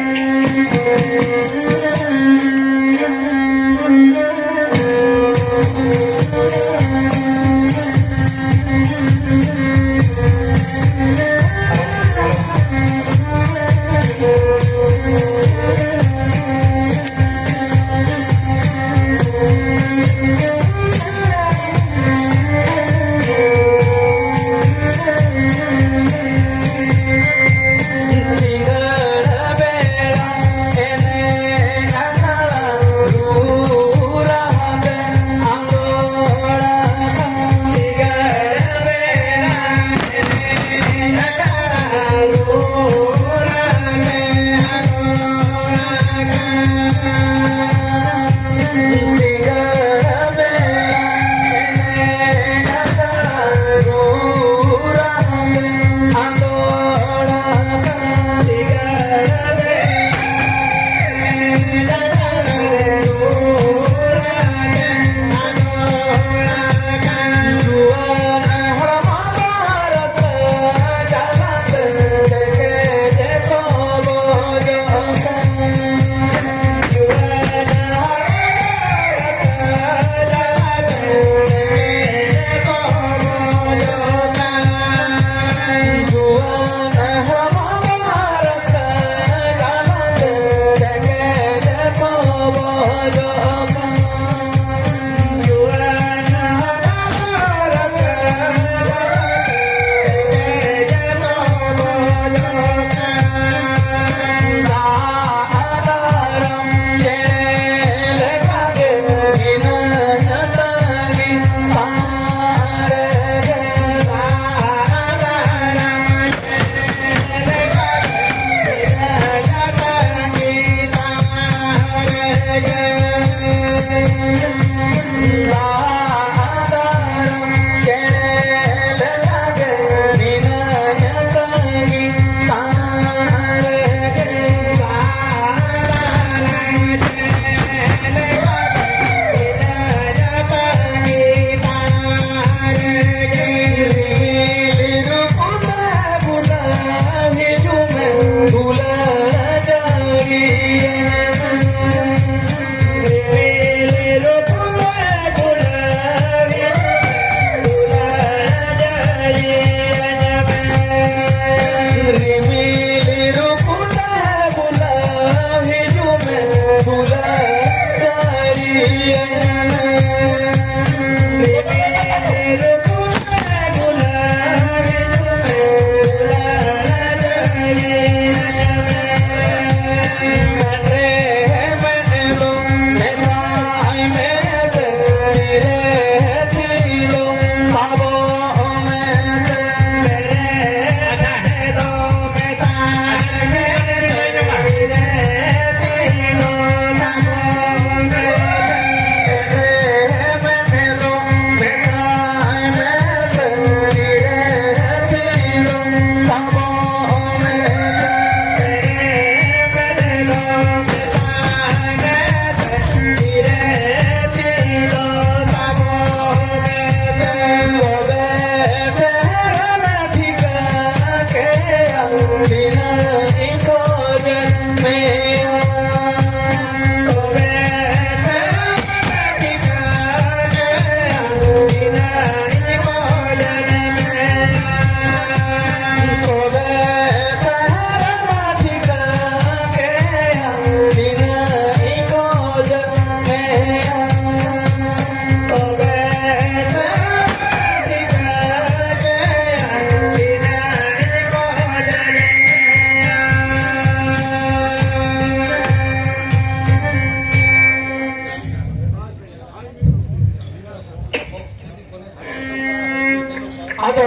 ᱟᱫᱚ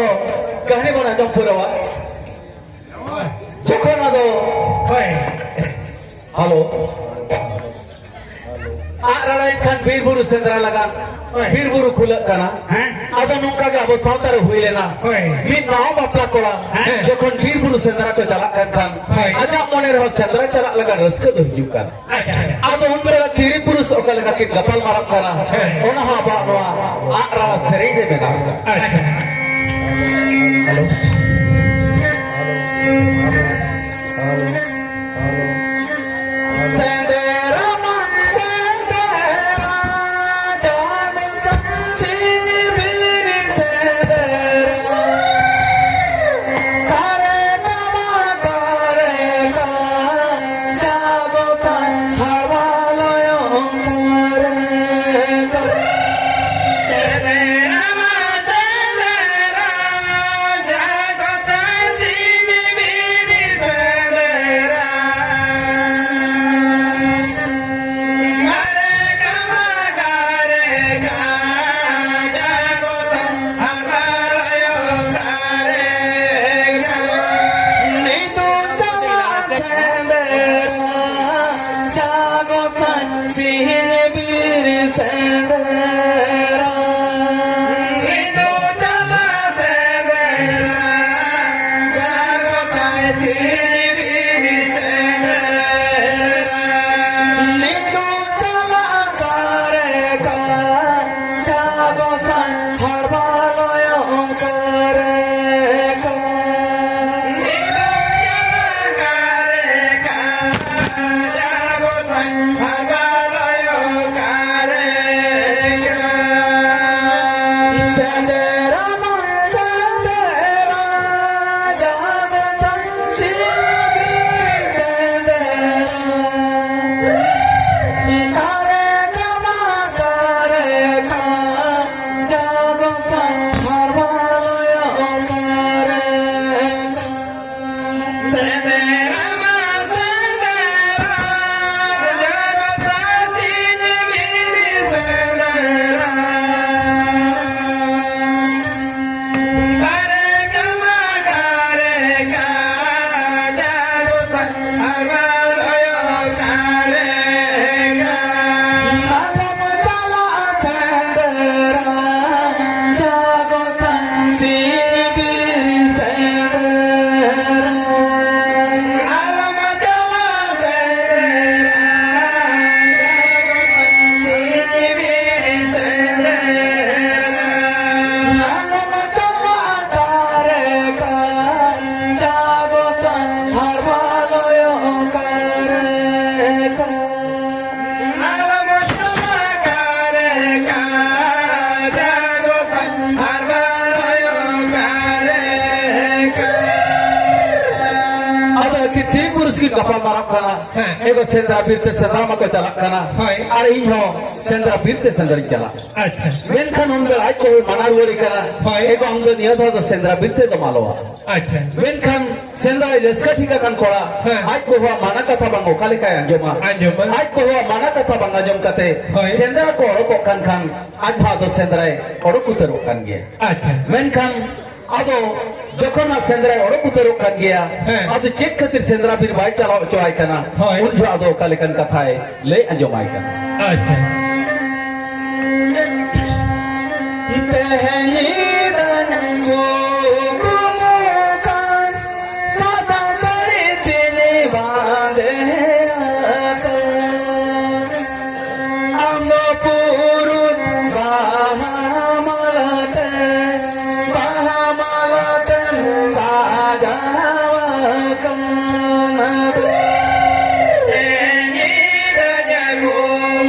ᱠᱟᱹᱦᱱᱤ ᱵᱚᱱ ᱟᱸᱡᱚᱢ ᱯᱩᱨᱟᱹᱣᱟ᱾ ᱡᱚᱠᱷᱚᱱ ᱟᱫᱚ ᱦᱳᱭ᱾ ᱦᱮᱞᱳ᱾ ᱟᱜ ᱨᱟᱲᱟᱭᱮᱱ ᱠᱷᱟᱱ ᱵᱤᱨ ᱵᱩᱨᱩ ᱥᱮᱸᱫᱽᱨᱟ ᱞᱟᱜᱟᱱ ᱦᱳᱭ᱾ ᱵᱤᱨ ᱵᱩᱨᱩ ᱠᱷᱩᱞᱟᱹᱜ ᱠᱟᱱᱟ᱾ ᱦᱮᱸ᱾ ᱟᱫᱚ ᱱᱚᱝᱠᱟ ᱜᱮ ᱟᱵᱚ ᱥᱟᱶᱛᱟ ᱨᱮ ᱦᱩᱭ ᱞᱮᱱᱟ᱾ ᱦᱳᱭ᱾ ᱢᱤᱫ ᱱᱟᱣᱟ ᱵᱟᱯᱞᱟ ᱠᱚᱲᱟ ᱦᱮᱸ᱾ ᱡᱚᱠᱷᱚᱱ ᱵᱤᱨ ᱵᱩᱨᱩ ᱥᱮᱸᱫᱽᱨᱟ ᱠᱚ ᱪᱟᱞᱟᱜ ᱠᱟᱱ ᱠᱷᱟᱱ ᱦᱳᱭ᱾ ᱟᱡᱟᱜ ᱢᱚᱱᱮ ᱨᱮᱦᱚᱸ ᱥᱮᱸᱫᱽᱨᱟ ᱪᱟᱞᱟᱜ ᱞᱟᱜᱟᱱ ᱨᱟᱹᱥᱠᱟᱹ ᱫᱚ ᱦᱤᱡᱩᱜ ᱠᱟᱱᱟ᱾ ᱟᱪᱪᱷᱟ᱾ ᱟᱫᱚ ᱩᱱ ᱵᱮᱲᱟ ᱠᱤᱨᱤ ᱯᱩᱨᱩᱥ ᱚᱠᱟ ᱞᱮᱠᱟ ᱠᱤᱱ ᱜᱟᱯᱟᱞ ᱢᱟᱨᱟᱜ ᱠᱟᱱᱟ, ᱦᱮᱸ᱾ ᱚᱱᱟ ᱦᱚᱸ ᱟᱵᱚᱣᱟᱜ ᱱᱚᱣᱟ ᱟᱜ ᱨᱟᱲᱟ ᱥᱮᱨᱮᱧ ᱨᱮ ᱢᱮᱱᱟᱜ ᱟᱠᱟᱫᱟ᱾ ᱟᱪᱪᱷᱟ᱾ ᱦᱮᱞᱳ᱾ ᱥᱮᱸᱫᱽᱨᱟ ᱢᱟ ᱥᱮᱸᱫᱽᱨᱟ, ᱡᱟᱦᱟᱸ ᱥᱤᱧ ᱵᱤᱨ ᱥᱮᱸᱫᱽᱨᱟ᱾ ᱠᱟᱨᱮ ᱠᱟᱢᱟ ᱠᱟᱨᱮ ᱠᱟ, ᱡᱟᱜᱚ ᱥᱟᱱᱛᱷᱟᱣᱟ ᱞᱚᱭᱚᱝ ᱠᱟᱨᱮ ᱠᱟ᱾ ᱥᱮᱸᱫᱽᱨᱟ ᱢᱟ ᱥᱮᱸᱫᱽᱨᱟ, ᱡᱟᱜᱚ ᱥᱤᱧ ᱵᱤᱨ ᱥᱮᱸᱫᱽᱨᱟ, ᱟᱞᱚᱢ ᱪᱟᱞᱟᱜ ᱥᱮᱸᱫᱽᱨᱟ᱾ ᱥᱤᱧ ᱵᱤᱨ ᱥᱮᱸᱫᱽᱨᱟ, ᱟᱞᱚᱢ ᱪᱟᱞᱟᱜ ᱫᱟᱨᱮ ᱠᱟᱱ, ᱡᱟᱜᱚ ᱥᱟᱱ ᱦᱟᱨᱵᱟ ᱞᱚᱭᱚ ᱠᱟᱨᱮ ᱠᱟᱱ᱾ ᱟᱫᱚ ᱟᱹᱠᱤᱱ ᱛᱤᱨᱤ ᱯᱩᱨᱩᱥ ᱠᱤᱱ ᱜᱟᱯᱟᱞ ᱢᱟᱨᱟᱜ ᱠᱟᱱᱟ᱾ ᱦᱮᱸ᱾ ᱮᱜᱚ ᱥᱮᱸᱫᱽᱨᱟ ᱵᱤᱨ ᱛᱮ ᱥᱮᱸᱫᱽᱨᱟ ᱢᱟᱠᱚ ᱪᱟᱞᱟᱜ ᱠᱟᱱᱟ᱾ ᱦᱳᱭ᱾ ᱟᱨ ᱤᱧ ᱦᱚᱸ ᱥᱮᱸᱫᱽᱨᱟ ᱵᱤᱨ ᱛᱮ ᱥᱮᱸᱫᱽᱨᱟᱧ ᱪᱟᱞᱟᱜ᱾ ᱟᱪᱪᱷᱟ᱾ ᱢᱮᱱᱠᱷᱟᱱ ᱩᱱ ᱵᱮᱲᱟ ᱟᱡ ᱠᱚ ᱢᱟᱱᱟ ᱨᱩᱣᱟᱹᱲᱮ ᱠᱟᱱᱟ᱾ ᱦᱳᱭ᱾ ᱮᱜᱚ, ᱟᱢ ᱫᱚ ᱱᱤᱭᱟᱹ ᱫᱷᱟᱣ ᱫᱚ ᱥᱮᱸᱫᱽᱨᱟ ᱵᱤᱨ ᱛᱮ ᱫᱚᱢ ᱟᱞᱚᱣᱟ᱾ ᱟᱪᱪᱷᱟ᱾ ᱢᱮᱱᱠᱷᱟᱱ ᱥᱮᱸᱫᱽᱨᱟᱭ ᱨᱟᱹᱥᱠᱟᱹ ᱴᱷᱤᱠ ᱟᱠᱟᱱ ᱠᱚᱲᱟ, ᱦᱮᱸ᱾ ᱟᱡ ᱵᱟᱹᱦᱩᱣᱟᱜ ᱢᱟᱱᱟ ᱠᱟᱛᱷᱟ ᱵᱟᱝ ᱚᱠᱟ ᱞᱮᱠᱟᱭ ᱟᱸᱡᱚᱢᱟ? ᱟᱸᱡᱚᱢᱟ᱾ ᱟᱡ ᱵᱟᱹᱦᱩᱣᱟᱜ ᱢᱟᱱᱟ ᱠᱟᱛᱷᱟ ᱵᱟᱝ ᱟᱸᱡᱚᱢ ᱠᱟᱛᱮ ᱦᱳᱭ᱾ ᱥᱮᱸᱫᱽᱨᱟ ᱠᱚ ᱚᱰᱚᱠᱚᱜ ᱠᱟᱱ ᱠᱷᱟᱱ ᱟᱡ ᱦᱚᱸ ᱟᱫᱚ ᱥᱮᱸᱫᱽᱨᱟᱭ ᱚᱰᱚᱠ ᱩᱛᱟᱹᱨᱚᱜ ᱠᱟᱱ ᱜᱮᱭᱟ᱾ ᱟᱪᱪᱷᱟ᱾ ᱢᱮᱱᱠᱷᱟᱱ ᱟᱫᱚ ᱡᱚᱠᱷᱚᱱ ᱦᱟᱸᱜ ᱥᱮᱸᱫᱽᱨᱟᱭ ᱚᱰᱚᱠ ᱩᱛᱟᱹᱨᱚᱜ ᱠᱟᱱ ᱜᱮᱭᱟ, ᱦᱮᱸ᱾ ᱟᱫᱚ ᱪᱮᱫ ᱠᱷᱟᱹᱛᱤᱨ ᱥᱮᱸᱫᱽᱨᱟ ᱵᱤᱨ ᱵᱟᱭ ᱪᱟᱞᱟᱣ ᱦᱚᱪᱚᱣᱟᱭ ᱠᱟᱱᱟ? ᱦᱳᱭ᱾ ᱩᱱ ᱡᱚᱦᱚᱜ ᱟᱫᱚ ᱚᱠᱟ ᱞᱮᱠᱟᱱ ᱠᱟᱛᱷᱟᱭ ᱞᱟᱹᱭ ᱟᱸᱡᱚᱢᱟᱭ ᱠᱟᱱᱟ? ᱟᱪᱪᱷᱟ᱾ ᱛᱮᱦᱮᱧ ᱧᱤᱫᱟᱹ ᱧᱩᱦᱩᱢ ᱠᱟᱱ ᱥᱟᱥᱟᱝ ᱥᱟᱹᱲᱤ ᱛᱤᱧ ᱵᱟᱸᱫᱮ ᱟᱠᱟᱫ᱾ ᱟᱢ ᱫᱚ ᱯᱩᱨᱩᱥ ᱵᱟᱦᱟ ᱢᱟᱞᱟ ᱛᱮ, ᱵᱟᱦᱟ ᱢᱟᱞᱟ ᱛᱮᱢ ᱥᱟᱡᱟᱣ ᱟᱠᱟᱱᱟ᱾ ᱛᱮᱦᱮᱧ ᱧᱤᱫᱟᱹ ᱧᱩᱦᱩᱢ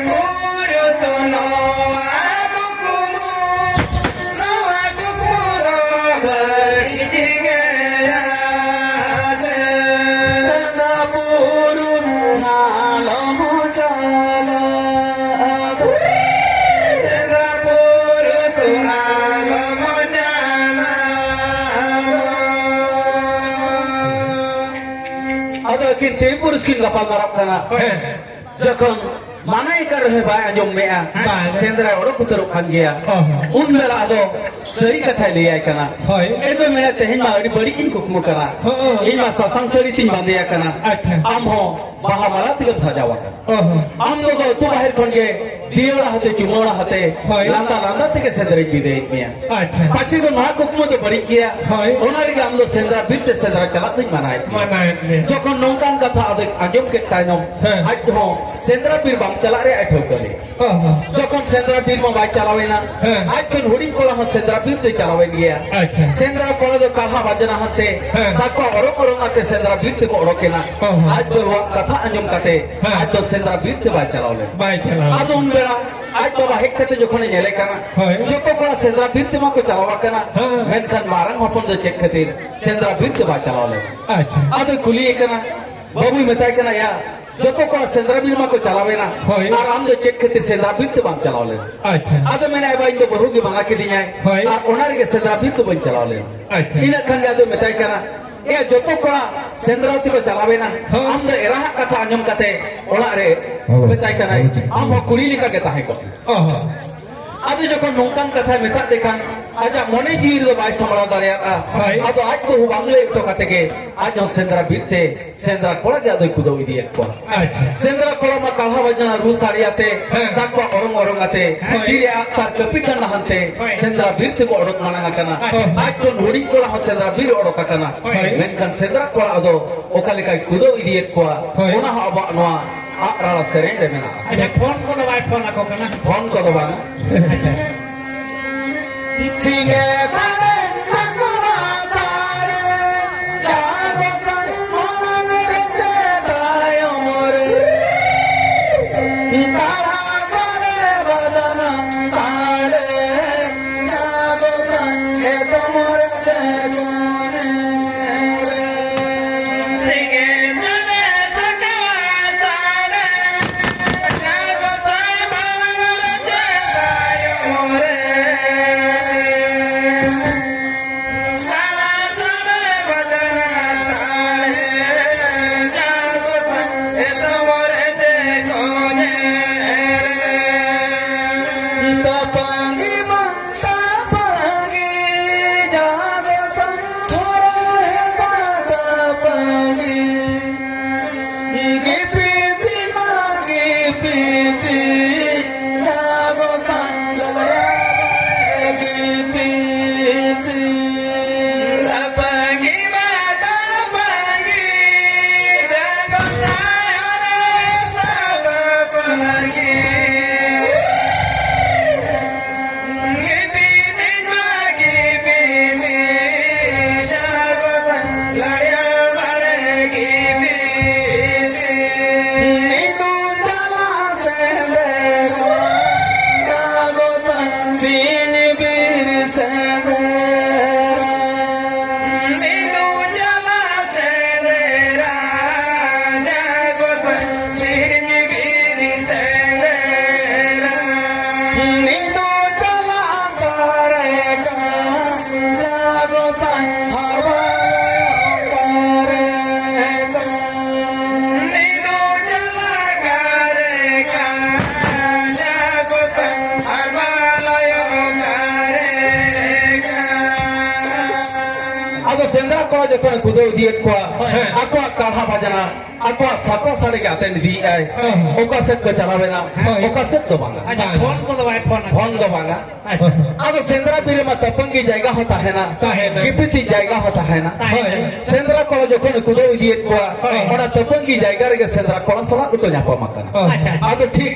ᱯᱩᱨᱩᱥ ᱱᱚᱣᱟ ᱠᱩᱠᱢᱩ, ᱱᱚᱣᱟ ᱠᱩᱠᱢᱩ ᱫᱚ ᱵᱟᱹᱲᱤᱡ ᱜᱮᱭᱟ ᱥᱮ᱾ ᱥᱮᱸᱫᱽᱨᱟ ᱵᱩᱨᱩ ᱟᱞᱚᱢ ᱪᱟᱞᱟᱜᱼᱟ᱾ ᱥᱮᱸᱫᱽᱨᱟ ᱵᱩᱨᱩ ᱟᱞᱚᱢ ᱪᱟᱞᱟᱜᱼᱟ᱾ ᱟᱫᱚ ᱟᱹᱠᱤᱱ ᱛᱤᱨᱤ ᱯᱩᱨᱩᱥ ᱠᱤᱱ ᱜᱟᱯᱟᱞ ᱢᱟᱨᱟᱜ ᱠᱟᱱᱟ᱾ ᱦᱮᱸ᱾ ᱡᱚᱠᱷᱚᱱ ᱢᱟᱱᱟᱭ ᱠᱟᱱ ᱨᱮᱦᱚᱸ ᱵᱟᱭ ᱟᱸᱡᱚᱢ ᱢᱮᱜᱼᱟ, ᱵᱟᱝ᱾ ᱥᱮᱸᱫᱽᱨᱟᱭ ᱚᱰᱚᱠ ᱩᱛᱟᱹᱨᱚᱜ ᱠᱟᱱ ᱜᱮᱭᱟ᱾ ᱚ ᱦᱚᱸ᱾ ᱩᱱ ᱵᱮᱲᱟ ᱟᱫᱚ ᱥᱟᱹᱨᱤ ᱠᱟᱛᱷᱟᱭ ᱞᱟᱹᱭᱟᱭ ᱠᱟᱱᱟ᱾ ᱦᱳᱭ᱾ ᱮ ᱫᱚ ᱢᱮᱱᱟ, "ᱛᱮᱦᱮᱧ ᱢᱟ ᱟᱹᱰᱤ ᱵᱟᱹᱲᱤᱡ ᱤᱧ ᱠᱩᱠᱢᱩ ᱠᱟᱱᱟ᱾ ᱦᱚᱸ᱾ ᱤᱧ ᱢᱟ ᱥᱟᱥᱟᱝ ᱥᱟᱹᱲᱤ ᱛᱤᱧ ᱵᱟᱸᱫᱮ ᱟᱠᱟᱱᱟ, ᱟᱪᱪᱷᱟ᱾ ᱟᱢ ᱦᱚᱸ ᱵᱟᱦᱟ ᱢᱟᱞᱟ ᱛᱮᱜᱮᱢ ᱥᱟᱡᱟᱣ ᱟᱠᱟᱱᱟ᱾ ᱚ ᱦᱚᱸ᱾ ᱟᱢ ᱫᱚ ᱟᱹᱛᱩ ᱵᱟᱦᱮᱨ ᱠᱷᱚᱱ ᱜᱮ ᱫᱤᱭᱟᱹᱲᱟ ᱦᱟᱛᱮ, ᱪᱩᱢᱟᱹᱲᱟ ᱦᱟᱛᱮ, ᱦᱳᱭ᱾ ᱞᱟᱸᱫᱟ ᱞᱟᱸᱫᱟ ᱛᱮᱜᱮ ᱥᱮᱸᱫᱽᱨᱟᱧ ᱵᱤᱫᱟᱹᱭᱮᱫ ᱢᱮᱭᱟ᱾ ᱟᱪᱪᱷᱟ᱾ ᱯᱟᱪᱷᱮ ᱫᱚ ᱱᱚᱣᱟ ᱠᱩᱠᱢᱩ ᱫᱚ ᱵᱟᱹᱲᱤᱡ ᱜᱮᱭᱟ᱾ ᱦᱳᱭ᱾ ᱚᱱᱟ ᱨᱮᱜᱮ ᱟᱢ ᱫᱚ ᱥᱮᱸᱫᱽᱨᱟ ᱵᱤᱨ ᱛᱮ ᱥᱮᱸᱫᱽᱨᱟ ᱪᱟᱞᱟᱜ ᱫᱚᱧ ᱢᱟᱱᱟᱭᱮᱫ ᱢᱮᱭᱟ᱾" ᱢᱟᱱᱟᱭᱮᱫ ᱢᱮᱭᱟ᱾ ᱡᱚᱠᱷᱚᱱ ᱱᱚᱝᱠᱟᱱ ᱠᱟᱛᱷᱟ ᱟᱫᱚ ᱟᱸᱡᱚᱢ ᱠᱮᱫ ᱛᱟᱭᱱᱚᱢ, ᱦᱮᱸ᱾ ᱟᱡ ᱦᱚᱸ ᱥᱮᱸᱫᱽᱨᱟ ᱵᱤᱨ ᱵᱟᱝ ᱪᱟᱞᱟᱜ ᱨᱮᱭᱟᱜ ᱮ ᱴᱷᱟᱹᱣᱠᱟᱹ ᱞᱮᱫ᱾ ᱚ ᱦᱚᱸ᱾ ᱡᱚᱠᱷᱚᱱ ᱥᱮᱸᱫᱽᱨᱟ ᱵᱤᱨ ᱢᱟ ᱵᱟᱭ ᱪᱟᱞᱟᱣᱮᱱᱟ, ᱦᱮᱸ᱾ ᱟᱡ ᱠᱷᱚᱱ ᱦᱩᱰᱤᱧ ᱠᱚᱲᱟ ᱦᱚᱸ ᱥᱮᱸᱫᱽᱨᱟ ᱵᱤᱨ ᱛᱮ ᱪᱟᱞᱟᱣᱮᱱ ᱜᱮᱭᱟ᱾ ᱟᱪᱪᱷᱟ᱾ ᱥᱮᱸᱫᱽᱨᱟ ᱠᱚᱲᱟ ᱫᱚ ᱠᱟᱞᱦᱟ ᱵᱟᱡᱱᱟ ᱦᱟᱱᱛᱮ, ᱦᱮᱸ᱾ ᱥᱟᱠᱣᱟ ᱚᱨᱚᱝ ᱚᱨᱚᱝ ᱟᱛᱮ ᱥᱮᱸᱫᱽᱨᱟ ᱵᱤᱨ ᱛᱮᱠᱚ ᱚᱰᱚᱠᱮᱱᱟ᱾ ᱚ ᱦᱚᱸ᱾ ᱟᱡ ᱵᱟᱹᱵᱩᱣᱟᱜ ᱠᱟᱛᱷᱟ ᱟᱸᱡᱚᱢ ᱠᱟᱛᱮ, ᱦᱮᱸ᱾ ᱟᱡ ᱫᱚ ᱥᱮᱸᱫᱽᱨᱟ ᱵᱤᱨ ᱛᱮ ᱵᱟᱭ ᱪᱟᱞᱟᱣ ᱞᱮᱱᱟ᱾ ᱵᱟᱭ ᱪᱟᱞᱟᱣ ᱞᱮᱱᱟ᱾ ᱟᱫᱚ ᱩᱱ ᱵᱮᱲᱟ ᱟᱡ ᱵᱟᱵᱟ ᱦᱮᱡ ᱠᱟᱛᱮ ᱡᱚᱠᱷᱚᱱᱮ ᱧᱮᱞᱮ ᱠᱟᱱᱟ, ᱦᱳᱭ᱾ ᱡᱚᱛᱚ ᱠᱚᱲᱟ ᱥᱮᱸᱫᱽᱨᱟ ᱵᱤᱨ ᱛᱮᱢᱟ ᱠᱚ ᱪᱟᱞᱟᱣ ᱟᱠᱟᱱᱟ, ᱦᱮᱸ᱾ ᱢᱮᱱᱠᱷᱟᱱ ᱢᱟᱨᱟᱝ ᱦᱚᱯᱚᱱ ᱫᱚ ᱪᱮᱫ ᱠᱷᱟᱹᱛᱤᱨ ᱥᱮᱸᱫᱽᱨᱟ ᱵᱤᱨ ᱛᱮ ᱵᱟᱭ ᱪᱟᱞᱟᱣ ᱞᱮᱱᱟ? ᱟᱪᱪᱷᱟ᱾ ᱟᱫᱚᱭ ᱠᱩᱞᱤᱭᱮ ᱠᱟᱱᱟ, ᱵᱟᱹᱵᱩᱭ ᱢᱮᱛᱟᱭ ᱠᱟᱱᱟ, "ᱭᱟ, ᱡᱚᱛᱚ ᱠᱚᱲᱟ ᱥᱮᱸᱫᱽᱨᱟ ᱵᱤᱨ ᱢᱟᱠᱚ ᱪᱟᱞᱟᱣᱮᱱᱟ, ᱦᱳᱭ᱾ ᱟᱨ ᱟᱢ ᱫᱚ ᱪᱮᱫ ᱠᱷᱟᱹᱛᱤᱨ ᱥᱮᱸᱫᱽᱨᱟ ᱵᱤᱨ ᱛᱮ ᱵᱟᱢ ᱪᱟᱞᱟᱣ ᱞᱮᱱᱟ?" ᱟᱪᱪᱷᱟ᱾ ᱟᱫᱚ ᱢᱮᱱᱟᱭ, "ᱵᱟ, ᱤᱧ ᱫᱚ ᱵᱟᱹᱦᱩ ᱜᱮ ᱢᱟᱱᱟ ᱠᱤᱫᱤᱧᱟᱭ, ᱦᱳᱭ᱾ ᱟᱨ ᱚᱱᱟ ᱨᱮᱜᱮ ᱥᱮᱸᱫᱽᱨᱟ ᱵᱤᱨ ᱫᱚ ᱵᱟᱹᱧ ᱪᱟᱞᱟᱣ ᱞᱮᱱᱟ᱾" ᱟᱪᱪᱷᱟ᱾ ᱤᱱᱟᱹᱜ ᱠᱷᱟᱱ ᱜᱮ ᱟᱫᱚᱭ ᱢᱮᱛᱟᱭ ᱠᱟᱱᱟ, "ᱮᱭᱟ, ᱡᱚᱛᱚ ᱠᱚᱲᱟ ᱥᱮᱸᱫᱽᱨᱟ ᱛᱮᱠᱚ ᱪᱟᱞᱟᱣᱮᱱᱟ, ᱦᱳᱭ᱾ ᱟᱢ ᱫᱚ ᱮᱨᱟᱦᱟᱜ ᱠᱟᱛᱷᱟ ᱟᱸᱡᱚᱢ ᱠᱟᱛᱮ ᱚᱲᱟᱜ ᱨᱮ ᱦᱳᱭ᱾ ᱢᱮᱛᱟᱭ ᱠᱟᱱᱟᱭ, ᱦᱳᱭ᱾ ᱟᱢ ᱦᱚᱸ ᱠᱩᱲᱤ ᱞᱮᱠᱟ ᱜᱮ ᱛᱟᱦᱮᱸ ᱠᱚᱜ ᱢᱮ᱾" ᱚ ᱦᱚᱸ᱾ ᱟᱫᱚ ᱡᱚᱠᱷᱚᱱ ᱱᱚᱝᱠᱟᱱ ᱠᱟᱛᱷᱟᱭ ᱢᱮᱛᱟᱫ ᱫᱮ ᱠᱷᱟᱱ, ᱟᱡᱟᱜ ᱢᱚᱱᱮ ᱡᱤᱣᱤ ᱨᱮᱫᱚ ᱵᱟᱭ ᱥᱟᱢᱵᱲᱟᱣ ᱫᱟᱲᱮᱭᱟᱫᱼᱟ᱾ ᱦᱳᱭ᱾ ᱟᱫᱚ ᱟᱡ ᱵᱟᱹᱦᱩ ᱵᱟᱝ ᱞᱟᱹᱭ ᱦᱚᱴᱚ ᱠᱟᱛᱮ ᱜᱮ ᱟᱡ ᱦᱚᱸ ᱥᱮᱸᱫᱽᱨᱟ ᱵᱤᱨ ᱛᱮ ᱥᱮᱸᱫᱽᱨᱟ ᱠᱚᱲᱟ ᱜᱮ ᱟᱫᱚᱭ ᱠᱩᱫᱟᱹᱣ ᱤᱫᱤᱭᱮᱫ ᱠᱚᱣᱟ᱾ ᱟᱪᱪᱷᱟ᱾ ᱥᱮᱸᱫᱽᱨᱟ ᱠᱚᱲᱟ ᱢᱟ ᱠᱟᱞᱦᱟ ᱵᱟᱡᱱᱟ ᱨᱩ ᱥᱟᱰᱮ ᱟᱛᱮ, ᱦᱮᱸ᱾ ᱥᱟᱠᱣᱟ ᱚᱨᱚᱝ ᱚᱨᱚᱝ ᱟᱛᱮ, ᱦᱳᱭ᱾ ᱛᱤᱨᱮ ᱟᱜ ᱥᱟᱨ ᱠᱟᱹᱯᱤ ᱴᱟᱸᱰᱟ ᱦᱟᱱᱛᱮ, ᱦᱳᱭ᱾ ᱥᱮᱸᱫᱽᱨᱟ ᱵᱤᱨ ᱛᱮᱠᱚ ᱚᱰᱚᱠ ᱢᱟᱲᱟᱝ ᱟᱠᱟᱱᱟ᱾ ᱦᱳᱭ᱾ ᱟᱡ ᱠᱷᱚᱱ ᱦᱩᱰᱤᱧ ᱠᱚᱲᱟ ᱦᱚᱸ ᱥᱮᱸᱫᱽᱨᱟ ᱵᱤᱨ ᱚᱰᱚᱠ ᱟᱠᱟᱱᱟ᱾ ᱦᱳᱭ᱾ ᱢᱮᱱᱠᱷᱟᱱ ᱥᱮᱸᱫᱽᱨᱟ ᱠᱚᱲᱟ ᱟᱫᱚ ᱚᱠᱟ ᱞᱮᱠᱟᱭ ᱠᱩᱫᱟᱹᱣ ᱤᱫᱤᱭᱮᱫ ᱠᱚᱣᱟ, ᱦᱳᱭ᱾ ᱚᱱᱟ ᱦᱚᱸ ᱟᱵᱚᱣᱟᱜ ᱱᱚᱣᱟ ᱟᱜ ᱨᱟᱲᱟ ᱥᱮᱨᱮᱧ ᱨᱮ ᱢᱮᱱᱟᱜᱼᱟ᱾ ᱟᱪᱪᱷᱟ, ᱯᱷᱳᱱ ᱠᱚᱫᱚ ᱵᱟᱭ ᱯᱷᱳᱱ ᱟᱠᱚ ᱠᱟᱱᱟ? ᱯᱷᱳᱱ ᱠᱚᱫᱚ ᱵᱟᱝ᱾ ᱥᱤᱧᱮ ᱥᱟᱲᱮ ᱥᱟᱠᱨᱟ ᱥᱟᱲᱮ, ᱡᱟᱦᱟᱸ ᱫᱚ ᱥᱟᱲᱮ ᱢᱟᱲᱟᱝ ᱨᱮ ᱥᱮ ᱛᱟᱭᱚᱢ ᱨᱮ᱾ ᱟᱫᱚ ᱥᱮᱸᱫᱽᱨᱟ ᱠᱚᱲᱟ ᱡᱚᱠᱷᱚᱱᱮ ᱠᱷᱩᱫᱟᱹᱣ ᱤᱫᱤᱭᱮᱫ ᱠᱚᱣᱟ, ᱦᱮᱸ᱾ ᱟᱠᱚᱣᱟᱜ ᱠᱟᱲᱦᱟ ᱵᱟᱡᱽᱱᱟ, ᱟᱠᱚᱣᱟᱜ ᱥᱟᱯᱟ ᱥᱟᱹᱲᱤ ᱜᱮ ᱟᱛᱮᱱ ᱤᱫᱤᱭᱮᱫᱼᱟᱭ᱾ ᱦᱮᱸ᱾ ᱚᱠᱟ ᱥᱮᱫ ᱠᱚ ᱪᱟᱞᱟᱣᱮᱱᱟ? ᱦᱳᱭ᱾ ᱚᱠᱟ ᱥᱮᱫ ᱫᱚ ᱵᱟᱝᱟ᱾ ᱟᱪᱪᱷᱟ, ᱯᱷᱳᱱ ᱠᱚᱫᱚ ᱵᱟᱭ ᱯᱷᱳᱱ ᱟᱠᱟᱫᱟ? ᱯᱷᱳᱱ ᱫᱚ ᱵᱟᱝᱟ᱾ ᱟᱪᱪᱷᱟ᱾ ᱟᱫᱚ ᱥᱮᱸᱫᱽᱨᱟ ᱵᱤᱨ ᱨᱮᱢᱟ ᱛᱟᱹᱯᱟᱹᱝᱜᱤ ᱡᱟᱭᱜᱟ ᱦᱚᱸ ᱛᱟᱦᱮᱱᱟ, ᱛᱟᱦᱮᱱᱟ᱾ ᱜᱤᱯᱤᱛᱤᱡ ᱡᱟᱭᱜᱟ ᱦᱚᱸ ᱛᱟᱦᱮᱱᱟ᱾ ᱦᱳᱭ᱾ ᱥᱮᱸᱫᱽᱨᱟ ᱠᱚᱲᱟ ᱡᱚᱠᱷᱚᱱ ᱠᱷᱩᱫᱟᱹᱣ ᱤᱫᱤᱭᱮᱫ ᱠᱚᱣᱟ, ᱦᱳᱭ᱾ ᱚᱱᱟ ᱛᱟᱹᱯᱟᱹᱝᱜᱤ ᱡᱟᱭᱜᱟ ᱨᱮᱜᱮ ᱥᱮᱸᱫᱽᱨᱟ ᱠᱚᱲᱟ ᱥᱟᱞᱟᱜ ᱫᱚᱠᱚ ᱧᱟᱯᱟᱢ ᱟᱠᱟᱱᱟ᱾ ᱦᱳᱭ᱾ ᱟᱪᱪᱷᱟ, ᱟᱪᱪᱷᱟ᱾ ᱟᱫᱚ ᱴᱷᱤᱠ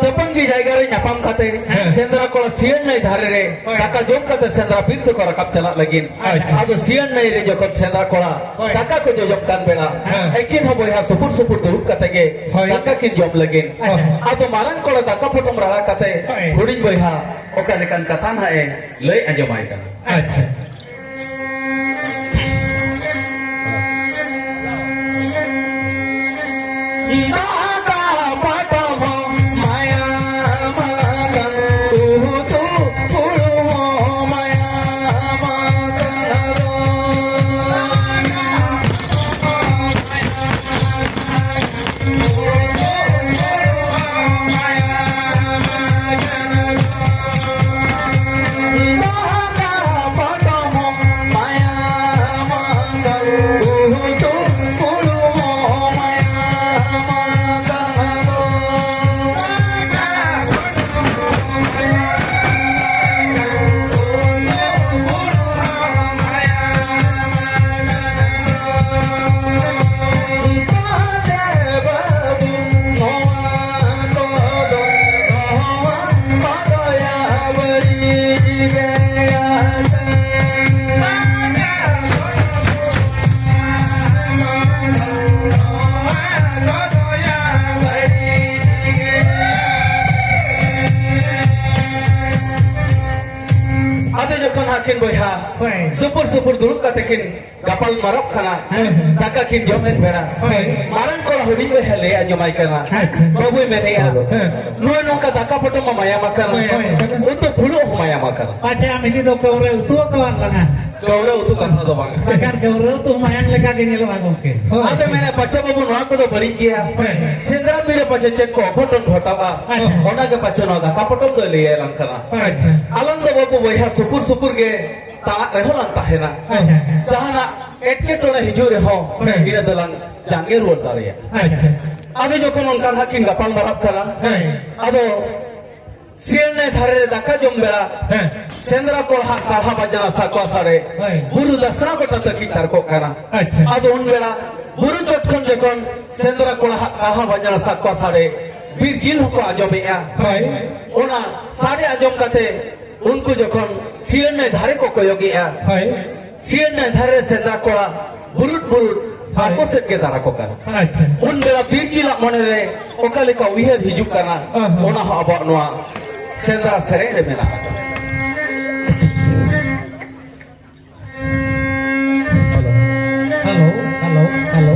ᱛᱟᱹᱯᱟᱹᱝᱜᱤ ᱡᱟᱭᱜᱟ ᱨᱮ ᱧᱟᱯᱟᱢ ᱠᱟᱛᱮ, ᱦᱮᱸ᱾ ᱥᱮᱸᱫᱽᱨᱟ ᱠᱚᱲᱟ ᱥᱤᱭᱟᱹᱲ ᱱᱟᱹᱭ ᱫᱷᱟᱨᱮ ᱨᱮ ᱦᱳᱭ᱾ ᱫᱟᱠᱟ ᱡᱚᱢ ᱠᱟᱛᱮ ᱥᱮᱸᱫᱽᱨᱟ ᱵᱤᱨ ᱛᱮᱠᱚ ᱨᱟᱠᱟᱵ ᱪᱟᱞᱟᱜ ᱞᱟᱹᱜᱤᱫ᱾ ᱟᱪᱪᱷᱟ᱾ ᱟᱫᱚ ᱥᱤᱭᱟᱹᱲ ᱱᱟᱹᱭ ᱨᱮ ᱡᱚᱠᱷᱚᱱ ᱥᱮᱸᱫᱽᱨᱟ ᱠᱚᱲᱟ ᱦᱳᱭ᱾ ᱫᱟᱠᱟ ᱠᱚ ᱡᱚᱡᱚᱢ ᱠᱟᱱ ᱵᱮᱲᱟ, ᱦᱮᱸ᱾ ᱟᱹᱠᱤᱱ ᱦᱚᱸ ᱵᱚᱭᱦᱟ ᱥᱩᱯᱩᱨ ᱥᱩᱯᱩᱨ ᱫᱩᱲᱩᱵ ᱠᱟᱛᱮ ᱜᱮ ᱦᱳᱭ᱾ ᱫᱟᱠᱟ ᱠᱤᱱ ᱡᱚᱢ ᱞᱟᱹᱜᱤᱫ᱾ ᱦᱳᱭ᱾ ᱟᱫᱚ ᱢᱟᱨᱟᱝ ᱠᱚᱲᱟ ᱫᱟᱠᱟ ᱯᱚᱴᱚᱢ ᱨᱟᱲᱟ ᱠᱟᱛᱮ ᱦᱳᱭ᱾ ᱦᱩᱰᱤᱧ ᱵᱚᱭᱦᱟ ᱚᱠᱟ ᱞᱮᱠᱟᱱ ᱠᱟᱛᱷᱟ ᱱᱟᱦᱟᱜ ᱮ ᱞᱟᱹᱭ ᱟᱸᱡᱚᱢᱟᱭ ᱠᱟᱱᱟ᱾ ᱟᱪᱪᱷᱟ᱾ ᱠᱤᱱ ᱵᱚᱭᱦᱟ ᱦᱳᱭ᱾ ᱥᱩᱯᱩᱨ ᱥᱩᱯᱩᱨ ᱫᱩᱲᱩᱵ ᱠᱟᱛᱮ ᱠᱤᱱ ᱜᱟᱯᱟᱞ ᱢᱟᱨᱟᱜ ᱠᱟᱱᱟ᱾ ᱦᱮᱸ, ᱦᱮᱸ᱾ ᱫᱟᱠᱟ ᱠᱤᱱ ᱡᱚᱢᱮᱫ ᱵᱮᱲᱟ ᱦᱳᱭ᱾ ᱢᱟᱨᱟᱝ ᱠᱚᱲᱟ ᱦᱩᱰᱤᱧ ᱵᱚᱭᱦᱟ ᱞᱟᱹᱭ ᱟᱸᱡᱚᱢᱟᱭ ᱠᱟᱱᱟ᱾ ᱟᱪᱪᱷᱟ᱾ ᱵᱟᱹᱵᱩᱭ ᱢᱮᱱᱮᱜᱼᱟ, ᱦᱮᱸ᱾ ᱱᱚᱜᱼᱚᱭ ᱱᱚᱝᱠᱟ ᱫᱟᱠᱟ ᱯᱚᱴᱚᱢ ᱢᱟ ᱢᱟᱭᱟᱢ ᱟᱠᱟᱱᱟ, ᱦᱳᱭ, ᱦᱳᱭ᱾ ᱩᱛᱩ ᱯᱷᱩᱲᱩᱜ ᱦᱚᱸ ᱢᱟᱭᱟᱢ ᱟᱠᱟᱱᱟ᱾ ᱟᱪᱪᱷᱟ, ᱟᱢ ᱤᱫᱤ ᱫᱚ ᱠᱟᱹᱣᱨᱟᱹ ᱩᱛᱩ ᱟᱠᱟᱣᱟᱫ ᱞᱟᱝᱟ᱾ ᱠᱟᱹᱣᱨᱟᱹ ᱩᱛᱩ ᱠᱟᱛᱷᱟ ᱫᱚ ᱵᱟᱝ᱾ ᱵᱟᱠᱷᱟᱱ ᱠᱟᱹᱣᱨᱟᱹ ᱩᱛᱩ ᱢᱟᱭᱟᱝ ᱞᱮᱠᱟ ᱜᱮ ᱧᱮᱞᱚᱜᱼᱟ ᱜᱚᱢᱠᱮ᱾ ᱦᱳᱭ᱾ ᱟᱫᱚ ᱢᱮᱱᱟ, ᱯᱟᱪᱷᱮ ᱵᱟᱹᱵᱩ ᱱᱚᱣᱟ ᱠᱚᱫᱚ ᱵᱟᱹᱲᱤᱡ ᱜᱮᱭᱟ᱾ ᱦᱳᱭ᱾ ᱥᱮᱸᱫᱽᱨᱟ ᱵᱤᱨ ᱨᱮ ᱯᱟᱪᱷᱮ ᱪᱮᱫ ᱠᱚ ᱚᱜᱷᱚᱴᱚᱱ ᱜᱷᱚᱴᱟᱜᱼᱟ᱾ ᱟᱪᱪᱷᱟ᱾ ᱚᱱᱟ ᱜᱮ ᱯᱟᱪᱷᱮ ᱱᱚᱣᱟ ᱫᱟᱠᱟ ᱯᱚᱴᱚᱢ ᱫᱚᱭ ᱞᱟᱹᱭ ᱟᱞᱟᱝ ᱠᱟᱱᱟ᱾ ᱟᱪᱪᱷᱟ᱾ ᱟᱞᱟᱝ ᱫᱚ ᱵᱟᱹᱵᱩ ᱵᱚᱭᱦᱟ ᱥᱩᱯᱩᱨ ᱥᱩᱯᱩᱨ ᱜᱮ ᱛᱟᱲᱟᱜ ᱨᱮᱦᱚᱸ ᱞᱟᱝ ᱛᱟᱦᱮᱱᱟ᱾ ᱟᱪᱪᱷᱟ᱾ ᱡᱟᱦᱟᱱᱟᱜ ᱮᱴᱠᱮᱴᱚᱬᱮ ᱦᱤᱡᱩᱜ ᱨᱮᱦᱚᱸ ᱦᱮᱸ᱾ ᱤᱱᱟᱹ ᱫᱚᱞᱟᱝ ᱡᱟᱸᱜᱮ ᱨᱩᱣᱟᱹᱲ ᱫᱟᱲᱮᱭᱟᱜᱼᱟ᱾ ᱟᱪᱪᱷᱟ᱾ ᱟᱫᱚ ᱡᱚᱠᱷᱚᱱ ᱚᱱᱠᱟ ᱱᱟᱦᱟᱜ ᱠᱤᱱ ᱜᱟᱯᱟᱞ ᱢᱟᱨᱟᱜ ᱠᱟᱱᱟ, ᱦᱮᱸ᱾ ᱟᱫᱚ ᱥᱤᱭᱟᱹᱲ ᱱᱟᱹᱭ ᱫᱷᱟᱨᱮ ᱨᱮ ᱫᱟᱠᱟ ᱡᱚᱢ ᱵᱮᱲᱟ ᱦᱮᱸ᱾ ᱥᱮᱸᱫᱽᱨᱟ ᱠᱚᱲᱟ ᱦᱟᱜ ᱠᱟᱲᱦᱟ ᱵᱟᱡᱱᱟ ᱥᱟᱠᱣᱟ ᱥᱟᱰᱮ ᱦᱳᱭ᱾ ᱵᱩᱨᱩ ᱫᱟᱥᱱᱟ ᱜᱚᱴᱟ ᱛᱟᱹᱠᱤᱡ ᱛᱟᱨᱠᱚᱜ ᱠᱟᱱᱟ᱾ ᱟᱪᱪᱷᱟ᱾ ᱟᱫᱚ ᱩᱱ ᱵᱮᱲᱟ ᱵᱩᱨᱩ ᱪᱚᱴ ᱠᱷᱚᱱ ᱡᱚᱠᱷᱚᱱ ᱥᱮᱸᱫᱽᱨᱟ ᱠᱚᱲᱟ ᱦᱟᱜ ᱠᱟᱲᱦᱟ ᱵᱟᱡᱱᱟ ᱥᱟᱠᱣᱟ ᱥᱟᱰᱮ ᱵᱤᱨ ᱡᱤᱞ ᱦᱚᱸᱠᱚ ᱟᱸᱡᱚᱢᱮᱜᱼᱟ᱾ ᱦᱳᱭ᱾ ᱚᱱᱟ ᱥᱟᱰᱮ ᱟᱸᱡᱚᱢ ᱠᱟᱛᱮ ᱩᱱᱠᱩ ᱡᱚᱠᱷᱚᱱ ᱥᱤᱭᱟᱹᱲ ᱱᱟᱹᱭ ᱫᱷᱟᱨᱮ ᱠᱚ ᱠᱚᱭᱚᱜᱮᱜᱼᱟ, ᱦᱳᱭ᱾ ᱥᱤᱭᱟᱹᱲ ᱱᱟᱹᱭ ᱫᱷᱟᱨᱮ ᱨᱮ ᱥᱮᱸᱫᱽᱨᱟ ᱠᱚᱲᱟ ᱵᱩᱨᱩᱴ ᱵᱩᱨᱩᱴ ᱦᱳᱭ᱾ ᱟᱠᱚ ᱥᱮᱫ ᱜᱮ ᱫᱟᱨᱟ ᱠᱚ ᱠᱟᱱᱟ᱾ ᱟᱪᱪᱷᱟ᱾ ᱩᱱ ᱵᱮᱲᱟ ᱵᱤᱨ ᱡᱤᱞᱟᱜ ᱢᱚᱱᱮ ᱨᱮ ᱚᱠᱟ ᱞᱮᱠᱟ ᱩᱭᱦᱟᱹᱨ ᱦᱤᱡᱩᱜ ᱠᱟᱱᱟ, ᱚ ᱦᱚᱸ᱾ ᱚᱱᱟ ᱦᱚᱸ ᱟᱵᱚᱣᱟᱜ ᱱᱚᱣᱟ ᱥᱮᱸᱫᱽᱨᱟ ᱥᱮᱨᱮᱧ ᱨᱮ ᱢᱮᱱᱟᱜ ᱟᱠᱟᱫᱟ᱾ Hello, hello, hello.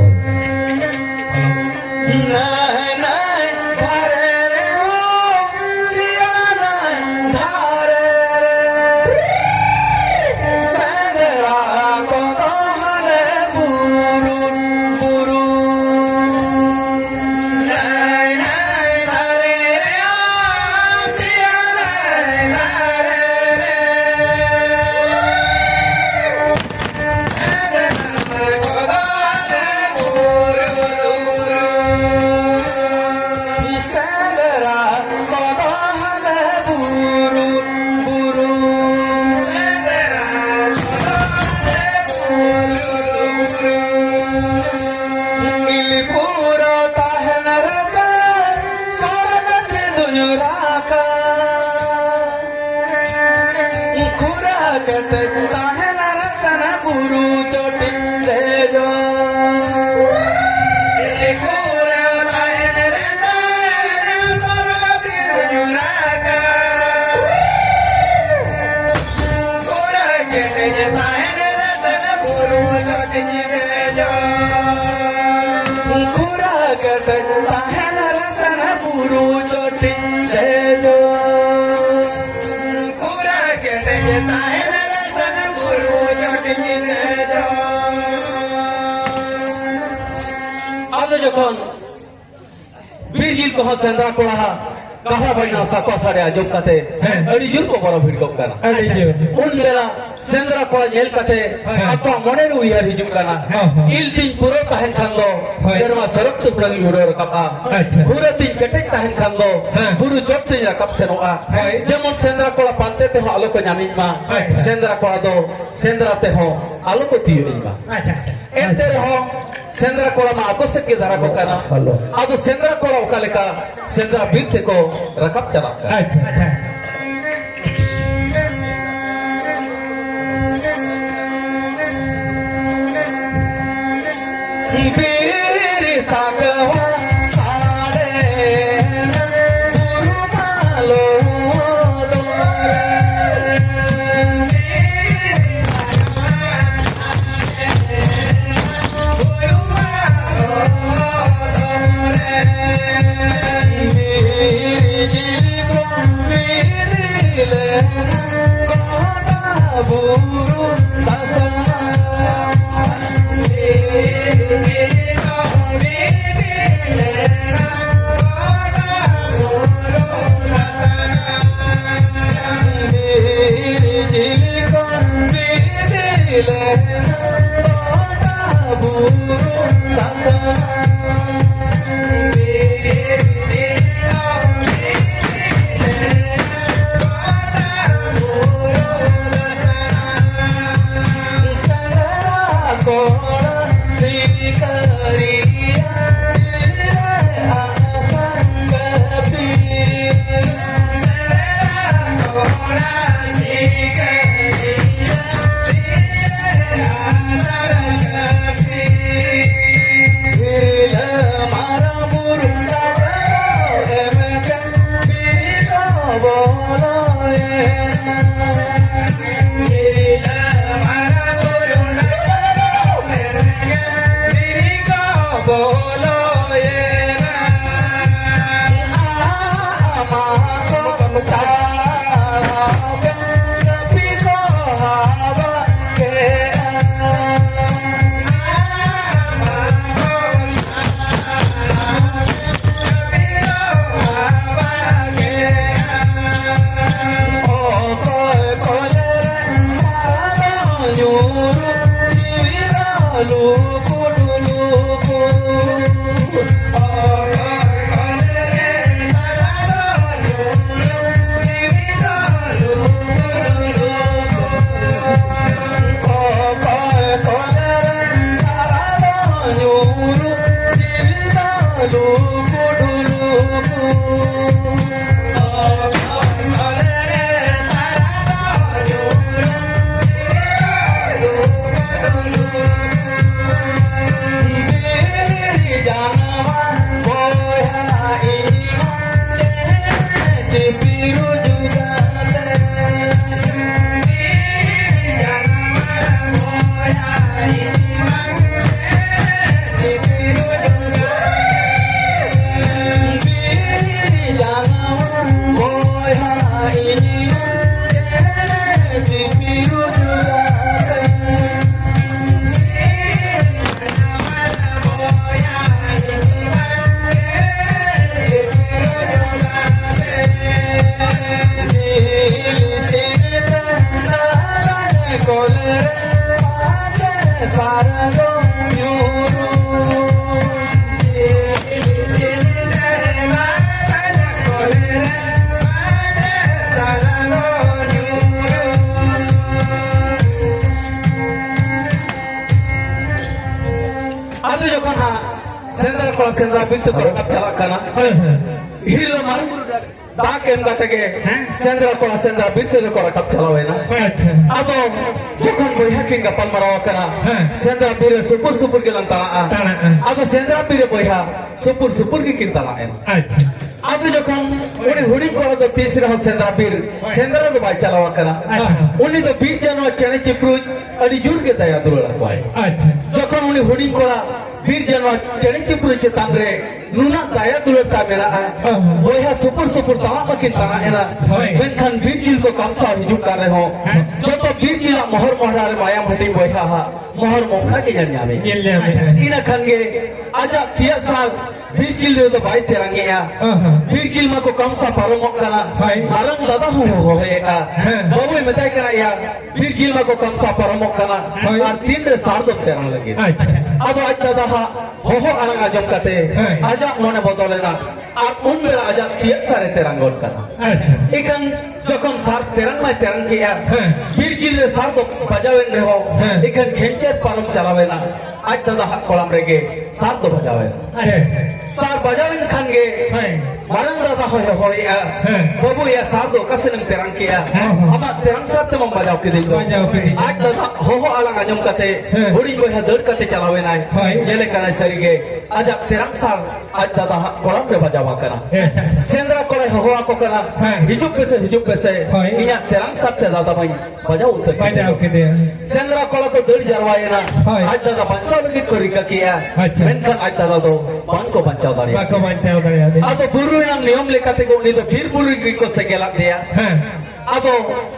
ᱠᱷᱩᱨᱟ ᱠᱟᱛᱮ ᱛᱟᱦᱮᱱ ᱨᱟᱥᱟᱱᱟ ᱵᱩᱨᱩ ᱪᱚᱴᱤ ᱫᱮᱡᱚᱜ᱾ ᱠᱷᱩᱨᱟ ᱛᱟᱦᱮᱱ ᱨᱟᱥᱟᱱᱟ ᱵᱩᱨᱩ ᱪᱚᱴᱤ ᱫᱮᱡᱚᱜ᱾ ᱫᱮᱡᱚᱜ᱾ ᱯᱩᱨᱟᱹ ᱠᱮᱴᱮᱡ ᱛᱟᱦᱮᱱ ᱨᱮ ᱥᱟᱱᱟᱢ ᱵᱩᱨᱩ ᱪᱚᱴᱤᱧ ᱫᱮᱡᱚᱜ᱾ ᱟᱫᱚ ᱡᱚᱠᱷᱚᱱ ᱵᱤᱨ ᱡᱤᱞ ᱠᱚᱦᱚᱸ ᱥᱮᱸᱫᱽᱨᱟ ᱠᱚᱲᱟ ᱦᱟᱜ ᱠᱟᱦᱲᱟ ᱵᱟᱡᱽᱱᱟ ᱥᱟᱠᱣᱟ ᱥᱟᱰᱮ ᱟᱸᱡᱚᱢ ᱠᱟᱛᱮ ᱦᱮᱸ᱾ ᱟᱹᱰᱤ ᱡᱳᱨ ᱠᱚ ᱵᱚᱨᱚ ᱵᱷᱤᱲ ᱠᱚᱜ ᱠᱟᱱᱟ᱾ ᱟᱹᱰᱤ ᱡᱳᱨ᱾ ᱩᱱ ᱵᱮᱲᱟ ᱥᱮᱸᱫᱽᱨᱟ ᱠᱚᱲᱟ ᱧᱮᱞ ᱠᱟᱛᱮ ᱦᱮᱸ᱾ ᱟᱠᱚᱣᱟᱜ ᱢᱚᱱᱮ ᱨᱮ ᱩᱭᱦᱟᱹᱨ ᱦᱤᱡᱩᱜ ᱠᱟᱱᱟ, ᱦᱮᱸ, ᱦᱮᱸ᱾ ᱤᱞ ᱛᱤᱧ ᱯᱩᱨᱟᱹᱣ ᱛᱟᱦᱮᱱ ᱠᱷᱟᱱ ᱫᱚ ᱦᱳᱭ᱾ ᱥᱮᱨᱢᱟ ᱥᱟᱹᱨᱚᱯ ᱛᱮ ᱦᱩᱱᱟᱹᱝ ᱤᱧ ᱩᱰᱟᱹᱣ ᱨᱟᱠᱟᱵᱼᱟ᱾ ᱟᱪᱪᱷᱟ᱾ ᱠᱷᱩᱨᱟᱹ ᱛᱤᱧ ᱠᱮᱴᱮᱡ ᱛᱟᱦᱮᱱ ᱠᱷᱟᱱ ᱫᱚ ᱦᱮᱸ᱾ ᱵᱩᱨᱩ ᱪᱚᱴ ᱛᱤᱧ ᱨᱟᱠᱟᱵ ᱥᱮᱱᱚᱜᱼᱟ᱾ ᱦᱳᱭ᱾ ᱡᱮᱢᱚᱱ ᱥᱮᱸᱫᱽᱨᱟ ᱠᱚᱲᱟ ᱯᱟᱱᱛᱮ ᱛᱮᱦᱚᱸ ᱟᱞᱚ ᱠᱚ ᱧᱟᱢᱤᱧ ᱢᱟ, ᱟᱪᱪᱷᱟ᱾ ᱥᱮᱸᱫᱽᱨᱟ ᱠᱚᱲᱟ ᱫᱚ ᱥᱮᱸᱫᱽᱨᱟ ᱛᱮᱦᱚᱸ ᱟᱞᱚ ᱠᱚ ᱛᱤᱭᱳᱜ ᱤᱧ ᱢᱟ᱾ ᱟᱪᱪᱷᱟ, ᱟᱪᱪᱷᱟ᱾ ᱮᱱᱛᱮ ᱨᱮᱦᱚᱸ ᱥᱮᱸᱫᱽᱨᱟ ᱠᱚᱲᱟ ᱢᱟ ᱟᱠᱚ ᱥᱮᱫ ᱜᱮ ᱫᱷᱟᱨᱟ ᱠᱚ ᱠᱟᱱᱟ᱾ ᱦᱮᱞᱳ᱾ ᱟᱫᱚ ᱥᱮᱸᱫᱽᱨᱟ ᱠᱚᱲᱟ ᱚᱠᱟ ᱞᱮᱠᱟ ᱥᱮᱸᱫᱽᱨᱟ ᱵᱤᱨ ᱛᱮᱠᱚ ᱨᱟᱠᱟᱵ ᱪᱟᱞᱟᱜ ᱠᱟᱱᱟ᱾ ᱟᱪᱪᱷᱟ, ᱟᱪᱪᱷᱟ᱾ ᱵᱤᱨ ᱥᱟᱠᱣᱟ ᱥᱟᱰᱮ ᱵᱩᱨᱩ ᱯᱟᱞᱚ ᱫᱚᱨᱮ᱾ ᱵᱤᱨ ᱛᱮᱠᱚ ᱨᱟᱠᱟᱵ ᱪᱟᱞᱟᱜ ᱠᱟᱱᱟ᱾ ᱦᱮᱸ, ᱦᱮᱸ᱾ ᱦᱤᱨᱞᱟᱹ ᱢᱟᱨᱟᱝ ᱵᱩᱨᱩ ᱫᱟᱜ ᱮᱢ ᱠᱟᱛᱮ ᱜᱮ ᱦᱮᱸ᱾ ᱥᱮᱸᱫᱽᱨᱟ ᱠᱚᱲᱟ ᱥᱮᱸᱫᱽᱨᱟ ᱵᱤᱨ ᱛᱮᱫᱚ ᱠᱚ ᱨᱟᱠᱟᱵ ᱪᱟᱞᱟᱣ ᱮᱱᱟ᱾ ᱟᱪᱪᱷᱟ᱾ ᱟᱫᱚ ᱡᱚᱠᱷᱚᱱ ᱵᱚᱭᱦᱟ ᱠᱤᱱ ᱜᱟᱯᱟᱞ ᱢᱟᱨᱟᱣ ᱟᱠᱟᱱᱟ, ᱦᱮᱸ᱾ ᱥᱮᱸᱫᱽᱨᱟ ᱵᱤᱨ ᱨᱮ ᱥᱩᱯᱩᱨ ᱥᱩᱯᱩᱨ ᱜᱮᱞᱟᱝ ᱛᱟᱲᱟᱜᱼᱟ᱾ ᱛᱟᱲᱟᱜᱼᱟ᱾ ᱟᱫᱚ ᱥᱮᱸᱫᱽᱨᱟ ᱵᱤᱨ ᱨᱮ ᱵᱚᱭᱦᱟ ᱥᱩᱯᱩᱨ ᱥᱩᱯᱩᱨ ᱜᱮᱠᱤᱱ ᱛᱟᱲᱟᱜ ᱮᱱᱟ᱾ ᱟᱪᱪᱷᱟ᱾ ᱟᱫᱚ ᱡᱚᱠᱷᱚᱱ ᱩᱱᱤ ᱦᱩᱰᱤᱧ ᱠᱚᱲᱟ ᱫᱚ ᱛᱤᱥ ᱨᱮᱦᱚᱸ ᱥᱮᱸᱫᱽᱨᱟ ᱵᱤᱨ ᱦᱳᱭ᱾ ᱥᱮᱸᱫᱽᱨᱟ ᱫᱚ ᱵᱟᱭ ᱪᱟᱞᱟᱣ ᱟᱠᱟᱱᱟ᱾ ᱟᱪᱪᱷᱟ᱾ ᱩᱱᱤ ᱫᱚ ᱵᱤᱨ ᱡᱟᱱᱣᱟᱨ ᱪᱮᱬᱮ ᱪᱤᱯᱨᱩᱡ ᱟᱹᱰᱤ ᱡᱳᱨ ᱜᱮ ᱫᱟᱭᱟ ᱫᱩᱞᱟᱹᱲ ᱟᱠᱚᱣᱟᱭ᱾ ᱟᱪᱪᱷᱟ᱾ ᱡᱚᱠᱷᱚᱱ ᱩᱱᱤ ᱦᱩᱰᱤᱧ ᱠᱚᱲᱟ ᱵᱤᱨ ᱡᱟᱱᱣᱟᱨ ᱪᱮᱬᱮ ᱪᱤᱯᱨᱩᱡ ᱪᱮᱛᱟᱱ ᱨᱮ ᱱᱩᱱᱟᱹᱜ ᱫᱟᱭᱟ ᱫᱩᱞᱟᱹᱲ ᱛᱟᱭ ᱢᱮᱱᱟᱜᱼᱟ, ᱦᱳᱭ᱾ ᱵᱚᱭᱦᱟ ᱥᱩᱯᱩᱨ ᱥᱩᱯᱩᱨ ᱛᱟᱲᱟᱢ ᱢᱟᱠᱤᱱ ᱛᱟᱲᱟᱜ ᱮᱱᱟ, ᱦᱳᱭ᱾ ᱢᱮᱱᱠᱷᱟᱱ ᱵᱤᱨ ᱡᱤᱞ ᱠᱚ ᱠᱟᱢᱥᱟᱣ ᱦᱤᱡᱩᱜ ᱠᱟᱱ ᱨᱮᱦᱚᱸ, ᱦᱮᱸ᱾ ᱡᱚᱛᱚ ᱵᱤᱨ ᱡᱤᱞᱟᱜ ᱢᱚᱦᱚᱨ ᱢᱚᱦᱰᱟ ᱨᱮ ᱢᱟᱭᱟᱢ ᱦᱟᱹᱴᱤᱧ ᱵᱚᱭᱦᱟ ᱦᱟᱜ ᱢᱚᱦᱚᱨ ᱢᱚᱦᱰᱟ ᱜᱮ ᱧᱮᱞ ᱧᱟᱢᱮ᱾ ᱧᱮᱞ ᱧᱟᱢᱮ, ᱦᱮᱸ᱾ ᱤᱱᱟᱹ ᱠᱷᱟᱱ ᱜᱮ ᱟᱡᱟᱜ ᱛᱤᱭᱟᱜ ᱥᱟᱨ ᱵᱤᱨ ᱡᱤᱞ ᱨᱮᱫᱚ ᱵᱟᱭ ᱛᱮᱨᱟᱝ ᱮᱜᱼᱟ᱾ ᱦᱮᱸ, ᱦᱮᱸ᱾ ᱵᱤᱨ ᱡᱤᱞ ᱢᱟᱠᱚ ᱠᱟᱢᱥᱟ ᱯᱟᱨᱚᱢᱚᱜ ᱠᱟᱱᱟ᱾ ᱦᱳᱭ᱾ ᱢᱟᱨᱟᱝ ᱫᱟᱫᱟ ᱦᱚᱸ ᱦᱚᱦᱚᱭᱮᱫᱼᱟ᱾ ᱦᱮᱸ᱾ ᱵᱟᱹᱵᱩᱭ ᱢᱮᱛᱟᱭ ᱠᱟᱱᱟ, ᱭᱟ, ᱵᱤᱨ ᱡᱤᱞ ᱢᱟᱠᱚ ᱠᱟᱢᱥᱟ ᱯᱟᱨᱚᱢᱚᱜ ᱠᱟᱱᱟ᱾ ᱦᱳᱭ᱾ ᱟᱨ ᱛᱤᱱᱨᱮ ᱥᱟᱨ ᱫᱚᱢ ᱛᱮᱨᱟᱝ ᱞᱟᱹᱜᱤᱫ? ᱟᱪᱪᱷᱟ᱾ ᱟᱫᱚ ᱟᱡ ᱫᱟᱫᱟ ᱦᱟᱜ ᱦᱚᱦᱚ ᱟᱲᱟᱝ ᱟᱸᱡᱚᱢ ᱠᱟᱛᱮ ᱦᱮᱸ᱾ ᱟᱡᱟᱜ ᱢᱚᱱᱮ ᱵᱚᱫᱚᱞᱮᱱᱟ᱾ ᱟᱨ ᱩᱱ ᱵᱮᱲᱟ ᱟᱡᱟᱜ ᱛᱤᱭᱟᱹᱜ ᱥᱟᱨᱮ ᱛᱮᱨᱟᱝ ᱜᱚᱫ ᱠᱟᱫᱟ᱾ ᱟᱪᱪᱷᱟ᱾ ᱮᱱᱠᱷᱟᱱ ᱡᱚᱠᱷᱚᱱ ᱥᱟᱨ ᱛᱮᱨᱟᱝ ᱢᱟᱭ ᱛᱮᱨᱟᱝ ᱠᱮᱜᱼᱟ, ᱦᱮᱸ᱾ ᱵᱤᱨ ᱡᱤᱞ ᱨᱮ ᱥᱟᱨ ᱫᱚ ᱵᱟᱡᱟᱣᱮᱱ ᱨᱮᱦᱚᱸ, ᱦᱮᱸ᱾ ᱮᱱᱠᱷᱟᱱ ᱠᱷᱮᱧᱪᱮᱨ ᱯᱟᱨᱚᱢ ᱪᱟᱞᱟᱣᱮᱱᱟ᱾ ᱟᱡ ᱫᱟᱫᱟ ᱦᱟᱜ ᱠᱚᱲᱟᱢ ᱨᱮᱜᱮ ᱥᱟᱨ ᱫᱚ ᱵᱟᱡᱟᱣᱮᱱᱟ᱾ ᱦᱮᱸ᱾ ᱥᱟᱨ ᱵᱟᱡᱟᱣᱮᱱ ᱠᱷᱟᱱ ᱜᱮ ᱦᱮᱸ᱾ ᱢᱟᱨᱟᱝ ᱫᱟᱫᱟ ᱦᱚᱸᱭ ᱦᱚᱦᱚᱭᱮᱜᱼᱟ, ᱦᱮᱸ᱾ ᱵᱟᱹᱵᱩᱭᱟ, ᱥᱟᱨ ᱫᱚ ᱚᱠᱟ ᱥᱮᱱᱮᱢ ᱛᱮᱨᱟᱝ ᱠᱮᱜᱼᱟ? ᱦᱮᱸ, ᱦᱮᱸ᱾ ᱟᱢᱟᱜ ᱛᱮᱨᱟᱝ ᱥᱟᱨ ᱛᱮᱢᱟᱢ ᱵᱟᱡᱟᱣ ᱠᱤᱫᱤᱧ ᱫᱚ᱾ ᱵᱟᱡᱟᱣ ᱠᱤᱫᱤᱧ᱾ ᱟᱡ ᱫᱟᱫᱟ ᱦᱚᱦᱚ ᱟᱲᱟᱝ ᱟᱸᱡᱚᱢ ᱠᱟᱛᱮ ᱦᱮᱸ᱾ ᱦᱩᱰᱤᱧ ᱵᱚᱭᱦᱟ ᱫᱟᱹᱲ ᱠᱟᱛᱮ ᱪᱟᱞᱟᱣᱮᱱᱟᱭ᱾ ᱦᱳᱭ᱾ ᱧᱮᱞᱮ ᱠᱟᱱᱟᱭ ᱥᱟᱹᱨᱤᱜᱮ ᱟᱡᱟᱜ ᱛᱮᱨᱟᱝ ᱥᱟᱨ ᱟᱡ ᱫᱟᱫᱟ ᱦᱟᱜ ᱠᱚᱲᱟᱢ ᱨᱮ ᱵᱟᱡᱟᱣ ᱟᱠᱟᱱᱟ᱾ ᱦᱮᱸ᱾ ᱥᱮᱸᱫᱽᱨᱟ ᱠᱚᱲᱟᱭ ᱦᱚᱦᱚ ᱟᱠᱚ ᱠᱟᱱᱟ, ᱦᱮᱸ᱾ ᱦᱤᱡᱩᱜ ᱯᱮᱥᱮ, ᱦᱤᱡᱩᱜ ᱯᱮᱥᱮ, ᱦᱳᱭ᱾ ᱤᱧᱟᱜ ᱛᱮᱨᱟᱝ ᱥᱟᱨ ᱛᱮ ᱫᱟᱫᱟ ᱢᱟᱧ ᱵᱟᱡᱟᱣ ᱩᱛᱟᱹᱨ ᱠᱮᱫᱮᱭᱟ᱾ ᱵᱟᱡᱟᱣ ᱠᱮᱫᱮᱭᱟ᱾ ᱥᱮᱸᱫᱽᱨᱟ ᱠᱚᱲᱟ ᱠᱚ ᱫᱟᱹᱲ ᱡᱟᱨᱣᱟᱭᱮᱱᱟ᱾ ᱦᱳᱭ᱾ ᱟᱡ ᱫᱟᱫᱟ ᱵᱟᱧᱪᱟᱣ ᱞᱟᱹᱜᱤᱫ ᱠᱚ ᱨᱤᱠᱟᱹ ᱠᱮᱜᱼᱟ᱾ ᱟᱪᱪᱷᱟ᱾ ᱢᱮᱱᱠᱷᱟᱱ ᱟᱡ ᱫᱟᱫᱟ ᱫᱚ ᱵᱟᱝ ᱠᱚ ᱵᱟᱧᱪᱟᱣ ᱫᱟᱲᱮᱭᱟᱫᱮᱭᱟ᱾ ᱵᱟᱠᱚ ᱵᱟᱧᱪᱟᱣ ᱫᱟᱲᱮᱭᱟᱫᱮᱭᱟ᱾ ᱟᱫᱚ ᱵᱩᱨᱩ ᱨᱮᱱᱟᱜ ᱱᱤᱭᱚᱢ ᱞᱮᱠᱟᱛᱮ ᱩᱱᱤ ᱫᱚ ᱵᱤᱨ ᱵᱩᱨᱩ ᱨᱮᱜᱮ ᱠᱚ ᱥᱮᱸᱜᱮᱞ ᱟᱫᱮᱭᱟ᱾ ᱦᱮᱸ᱾ ᱟᱫᱚ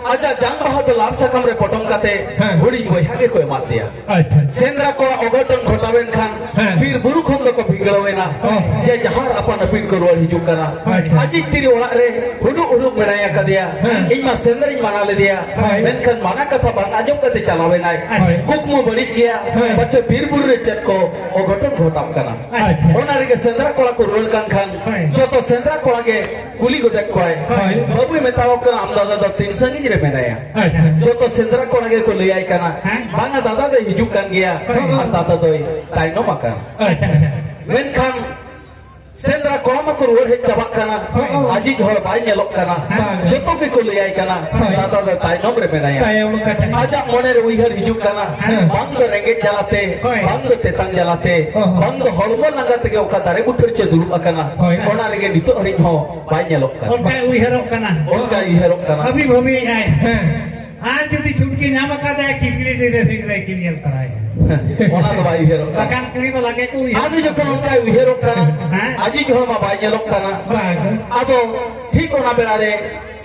ᱟᱡᱟᱜ ᱡᱟᱝ ᱵᱟᱦᱟ ᱫᱚ ᱞᱟᱲ ᱥᱟᱠᱟᱢ ᱨᱮ ᱯᱚᱴᱚᱢ ᱠᱟᱛᱮ ᱦᱮᱸ᱾ ᱦᱩᱰᱤᱧ ᱵᱚᱭᱦᱟ ᱜᱮᱠᱚ ᱮᱢᱟᱫ ᱫᱮᱭᱟ᱾ ᱟᱪᱪᱷᱟ᱾ ᱥᱮᱸᱫᱽᱨᱟ ᱠᱚᱲᱟ ᱚᱜᱷᱚᱴᱚᱱ ᱜᱷᱚᱴᱟᱣᱮᱱ ᱠᱷᱟᱱ ᱦᱮᱸ᱾ ᱵᱤᱨ ᱵᱩᱨᱩ ᱠᱷᱚᱱ ᱫᱚᱠᱚ ᱵᱷᱤᱸᱫᱽᱲᱟᱹᱣ ᱮᱱᱟ᱾ ᱦᱚᱸ᱾ ᱡᱮ ᱡᱟᱦᱟᱸ ᱟᱯᱟᱱ ᱟᱹᱯᱤᱱ ᱠᱚ ᱨᱩᱣᱟᱹᱲ ᱦᱤᱡᱩᱜ ᱠᱟᱱᱟ᱾ ᱟᱪᱪᱷᱟ᱾ ᱟᱡᱤᱡ ᱛᱤᱨᱤ ᱚᱲᱟᱜ ᱨᱮ ᱦᱩᱰᱩᱜ ᱦᱩᱰᱩᱜ ᱢᱮᱱᱟᱭ ᱟᱠᱟᱫᱮᱭᱟ᱾ ᱦᱮᱸ᱾ ᱤᱧ ᱢᱟ ᱥᱮᱸᱫᱽᱨᱟᱧ ᱢᱟᱱᱟ ᱞᱮᱫᱮᱭᱟ᱾ ᱦᱳᱭ᱾ ᱢᱮᱱᱠᱷᱟᱱ ᱢᱟᱱᱟ ᱠᱟᱛᱷᱟ ᱵᱟᱝ ᱟᱸᱡᱚᱢ ᱠᱟᱛᱮ ᱪᱟᱞᱟᱣ ᱮᱱᱟᱭ᱾ ᱦᱳᱭ᱾ ᱠᱩᱠᱢᱩ ᱵᱟᱹᱲᱤᱡ ᱜᱮᱭᱟ᱾ ᱦᱳᱭ᱾ ᱯᱟᱪᱷᱮ ᱵᱤᱨ ᱵᱩᱨᱩ ᱨᱮ ᱪᱮᱫ ᱠᱚ ᱚᱜᱷᱚᱴᱚᱱ ᱜᱷᱚᱴᱟᱜ ᱠᱟᱱᱟ᱾ ᱟᱪᱪᱷᱟ᱾ ᱚᱱᱟ ᱨᱮᱜᱮ ᱥᱮᱸᱫᱽᱨᱟ ᱠᱚᱲᱟ ᱠᱚ ᱨᱩᱣᱟᱹᱲ ᱠᱟᱱ ᱠᱷᱟᱱ ᱦᱳᱭ᱾ ᱡᱚᱛᱚ ᱥᱮᱸᱫᱽᱨᱟ ᱠᱚᱲᱟ ᱜᱮ ᱠᱩᱞᱤ ᱜᱚᱫᱮᱫ ᱠᱚᱣᱟᱭ, ᱦᱳᱭ᱾ ᱵᱟᱹᱵᱩᱭ ᱢᱮᱛᱟᱣ ᱠᱟᱱᱟ, ᱟᱢ ᱫᱟᱫᱟ ᱫᱚ ᱛᱤᱱ ᱥᱟᱺᱜᱤᱧ ᱨᱮ ᱢᱮᱱᱟᱭᱟ? ᱟᱪᱪᱷᱟ᱾ ᱡᱚᱛᱚ ᱥᱮᱸᱫᱽᱨᱟ ᱠᱚᱲᱟ ᱜᱮᱠᱚ ᱞᱟᱹᱭᱟᱭ ᱠᱟᱱᱟ, ᱦᱮᱸ? ᱵᱟᱝᱟ, ᱫᱟᱫᱟ ᱫᱚᱭ ᱦᱤᱡᱩᱜ ᱠᱟᱱ ᱜᱮᱭᱟ, ᱦᱳᱭ᱾ ᱟᱨ ᱫᱟᱫᱟ ᱫᱚᱭ ᱛᱟᱭᱱᱚᱢ ᱟᱠᱟᱱᱟ᱾ ᱟᱪᱪᱷᱟ, ᱟᱪᱪᱷᱟ᱾ ᱢᱮᱱᱠᱷᱟᱱ ᱥᱮᱸᱫᱽᱨᱟ ᱠᱚᱲᱟ ᱢᱟᱠᱚ ᱨᱩᱣᱟᱹᱲ ᱦᱮᱡ ᱪᱟᱵᱟᱜ ᱠᱟᱱᱟ᱾ ᱦᱳᱭ᱾ ᱟᱡᱤᱡ ᱦᱚᱲ ᱵᱟᱭ ᱧᱮᱞᱚᱜ ᱠᱟᱱᱟ᱾ ᱵᱟᱝ᱾ ᱡᱚᱛᱚ ᱜᱮᱠᱚ ᱞᱟᱹᱭᱟᱭ ᱠᱟᱱᱟ, ᱦᱳᱭ᱾ ᱫᱟᱫᱟ ᱫᱚ ᱛᱟᱭᱱᱚᱢ ᱨᱮ ᱢᱮᱱᱟᱭᱟ᱾ ᱛᱟᱭᱚᱢ ᱠᱟᱛᱷᱟ᱾ ᱟᱡᱟᱜ ᱢᱚᱱᱮ ᱨᱮ ᱩᱭᱦᱟᱹᱨ ᱦᱤᱡᱩᱜ ᱠᱟᱱᱟ, ᱦᱮᱸ᱾ ᱵᱟᱝ ᱫᱚ ᱨᱮᱸᱜᱮᱡ ᱡᱟᱞᱟᱛᱮ, ᱦᱳᱭ᱾ ᱵᱟᱝ ᱫᱚ ᱛᱮᱛᱟᱝ ᱡᱟᱞᱟᱛᱮ, ᱚ᱾ ᱵᱟᱝ ᱫᱚ ᱦᱚᱲᱢᱚ ᱞᱟᱸᱜᱟ ᱛᱮᱜᱮ ᱚᱠᱟ ᱫᱟᱨᱮ ᱵᱩᱴᱟᱹ ᱨᱮᱪᱚ ᱫᱩᱲᱩᱵ ᱟᱠᱟᱱᱟ, ᱦᱳᱭ᱾ ᱚᱱᱟ ᱨᱮᱜᱮ ᱱᱤᱛᱚᱜ ᱦᱟᱹᱨᱤᱡ ᱦᱚᱸ ᱵᱟᱭ ᱧᱮᱞᱚᱜ ᱠᱟᱱᱟ᱾ ᱚᱱᱠᱟᱭ ᱩᱭᱦᱟᱹᱨᱚᱜ ᱠᱟᱱᱟ᱾ ᱚᱱᱠᱟᱭ ᱩᱭᱦᱟᱹᱨᱚᱜ ᱠᱟᱱᱟ᱾ ᱦᱟᱹᱵᱤ ᱵᱷᱟᱹᱵᱤᱭᱮᱫᱼᱟᱭ᱾ ᱦᱮᱸ᱾ ᱟᱨ ᱡᱩᱫᱤ ᱪᱷᱩᱴᱠᱤ ᱧᱟᱢ ᱟᱠᱟᱫᱟᱭ, ᱠᱤᱠᱲᱤ ᱰᱤᱨᱮ ᱥᱤᱠᱲᱤ ᱠᱤᱱ ᱧᱮᱞ ᱛᱚᱨᱟᱭᱟ᱾ ᱚᱱᱟ ᱫᱚ ᱵᱟᱭ ᱩᱭᱦᱟᱹᱨᱚᱜ ᱠᱟᱱᱟ᱾ ᱵᱟᱠᱷᱟᱱ ᱠᱤᱲᱤ ᱫᱚ ᱞᱟᱜᱮ ᱠᱚ ᱩᱭᱦᱟᱹᱨ᱾ ᱟᱫᱚ ᱡᱚᱠᱷᱚᱱ ᱚᱱᱠᱟᱭ ᱩᱭᱦᱟᱹᱨᱚᱜ ᱠᱟᱱᱟ, ᱦᱮᱸ᱾ ᱟᱡᱤᱡ ᱦᱚᱲ ᱢᱟ ᱵᱟᱭ ᱧᱮᱞᱚᱜ ᱠᱟᱱᱟ᱾ ᱵᱟᱝ᱾ ᱟᱫᱚ ᱴᱷᱤᱠ ᱚᱱᱟ ᱵᱮᱲᱟ ᱨᱮ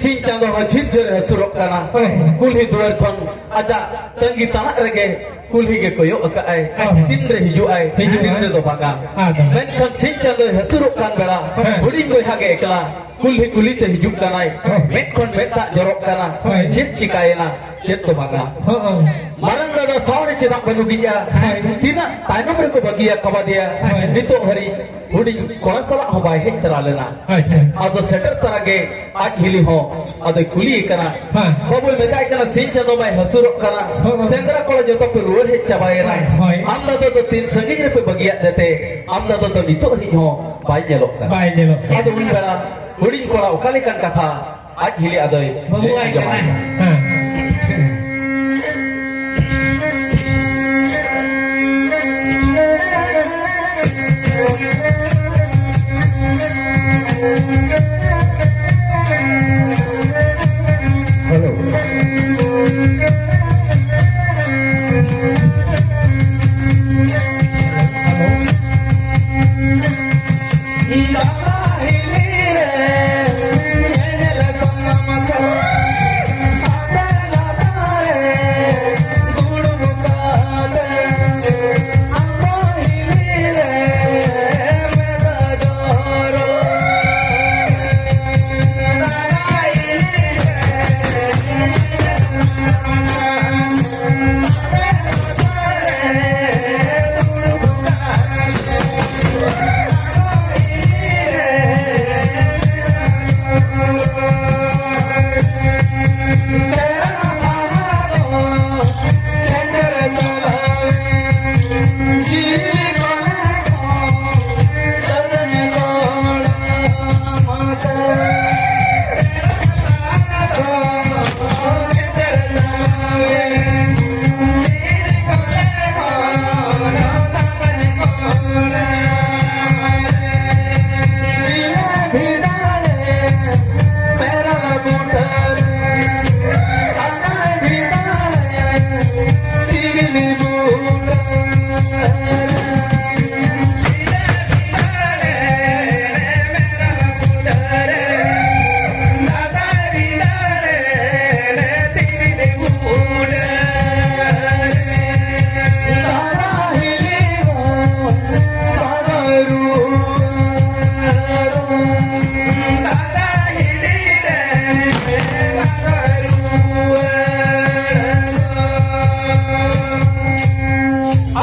ᱥᱤᱧ ᱪᱟᱸᱫᱚ ᱦᱚᱸ ᱡᱷᱤᱨ ᱡᱷᱤᱨ ᱦᱟᱹᱥᱩᱨᱚᱜ ᱠᱟᱱᱟ᱾ ᱦᱳᱭ᱾ ᱠᱩᱞᱦᱤ ᱫᱩᱣᱟᱹᱨ ᱠᱷᱚᱱ ᱟᱡᱟᱜ ᱛᱟᱺᱜᱤ ᱛᱟᱲᱟᱜ ᱨᱮᱜᱮ ᱠᱩᱞᱦᱤ ᱜᱮ ᱠᱚᱭᱚᱜ ᱟᱠᱟᱫᱼᱟᱭ᱾ ᱦᱳᱭ᱾ ᱛᱤᱱᱨᱮ ᱦᱤᱡᱩᱜᱼᱟᱭ, ᱦᱤᱡᱩᱜᱼᱟᱭ᱾ ᱛᱤᱱᱨᱮ ᱫᱚ ᱵᱟᱝᱟ᱾ ᱟᱫᱚ᱾ ᱢᱮᱱᱠᱷᱟᱱ ᱥᱤᱧ ᱪᱟᱸᱫᱚᱭ ᱦᱟᱹᱥᱩᱨᱚᱜ ᱠᱟᱱ ᱵᱮᱲᱟ ᱦᱮᱸ᱾ ᱦᱩᱰᱤᱧ ᱵᱚᱭᱦᱟ ᱜᱮ ᱮᱠᱞᱟ ᱠᱩᱞᱦᱤ ᱠᱩᱞᱦᱤ ᱛᱮ ᱦᱤᱡᱩᱜ ᱠᱟᱱᱟᱭ᱾ ᱦᱮᱸ᱾ ᱢᱮᱫ ᱠᱷᱚᱱ ᱢᱮᱫ ᱫᱟᱜ ᱡᱚᱨᱚᱜ ᱠᱟᱱᱟ᱾ ᱦᱳᱭ᱾ ᱪᱮᱫ ᱪᱤᱠᱟᱭᱮᱱᱟ, ᱪᱮᱫ ᱫᱚ ᱵᱟᱝᱟ᱾ ᱦᱚᱸ᱾ ᱢᱟᱨᱟᱝ ᱫᱟᱫᱟ ᱥᱟᱶ ᱨᱮ ᱪᱮᱫᱟᱜ ᱵᱟᱹᱱᱩᱜᱤᱡᱼᱟ? ᱦᱳᱭ᱾ ᱛᱤᱱᱟᱹᱜ ᱛᱟᱭᱱᱚᱢ ᱨᱮᱠᱚ ᱵᱟᱹᱜᱤᱭᱟ ᱠᱟᱵᱟᱫᱮᱭᱟ᱾ ᱦᱳᱭ᱾ ᱱᱤᱛᱚᱜ ᱦᱟᱹᱨᱤᱡ ᱦᱩᱰᱤᱧ ᱠᱚᱲᱟ ᱥᱟᱞᱟᱜ ᱦᱚᱸ ᱵᱟᱭ ᱦᱮᱡ ᱛᱚᱨᱟ ᱞᱮᱱᱟ᱾ ᱟᱪᱪᱷᱟ᱾ ᱟᱫᱚ ᱥᱮᱴᱮᱨ ᱛᱚᱨᱟ ᱜᱮ ᱟᱡ ᱦᱤᱞᱤ ᱦᱚᱸ ᱟᱫᱚᱭ ᱠᱩᱞᱤᱭᱮ ᱠᱟᱱᱟ᱾ ᱦᱮᱸ᱾ ᱵᱟᱹᱵᱩᱭ ᱢᱮᱛᱟᱭ ᱠᱟᱱᱟ, ᱥᱤᱧ ᱪᱟᱸᱫᱚ ᱢᱟᱭ ᱦᱟᱹᱥᱩᱨᱚᱜ ᱠᱟᱱᱟ᱾ ᱦᱚᱸ᱾ ᱥᱮᱸᱫᱽᱨᱟ ᱠᱚᱲᱟ ᱡᱚᱛᱚ ᱯᱮ ᱨᱩᱣᱟᱹᱲ ᱦᱮᱡ ᱪᱟᱵᱟᱭᱮᱱᱟ᱾ ᱦᱳᱭ᱾ ᱟᱢ ᱫᱟᱫᱟ ᱫᱚ ᱛᱤᱱ ᱥᱟᱺᱜᱤᱧ ᱨᱮᱯᱮ ᱵᱟᱹᱜᱤᱭᱟᱫ ᱫᱮᱛᱮ ᱟᱢ ᱫᱟᱫᱟ ᱫᱚ ᱱᱤᱛᱚᱜ ᱦᱟᱹᱨᱤᱡ ᱦᱚᱸ ᱵᱟᱭ ᱧᱮᱞᱚᱜ ᱠᱟᱱᱟ᱾ ᱵᱟᱭ ᱧᱮᱞᱚᱜ ᱠᱟᱱᱟ᱾ ᱟᱫᱚ ᱩᱱ ᱵᱮᱲᱟ ᱦᱩᱰᱤᱧ ᱠᱚᱲᱟ ᱚᱠᱟ ᱞᱮᱠᱟᱱ ᱠᱟᱛᱷᱟ ᱟᱡ ᱦᱤᱞᱤ ᱟᱫᱚᱭ ᱵᱟᱹᱵᱩ ᱞᱟᱹᱭ ᱟᱡ ᱟᱸᱡᱚᱢᱟᱭ ᱠᱟᱱᱟᱭ᱾ ᱠᱟᱱᱟ᱾ ᱦᱮᱸ᱾ ᱦᱮᱞᱳ᱾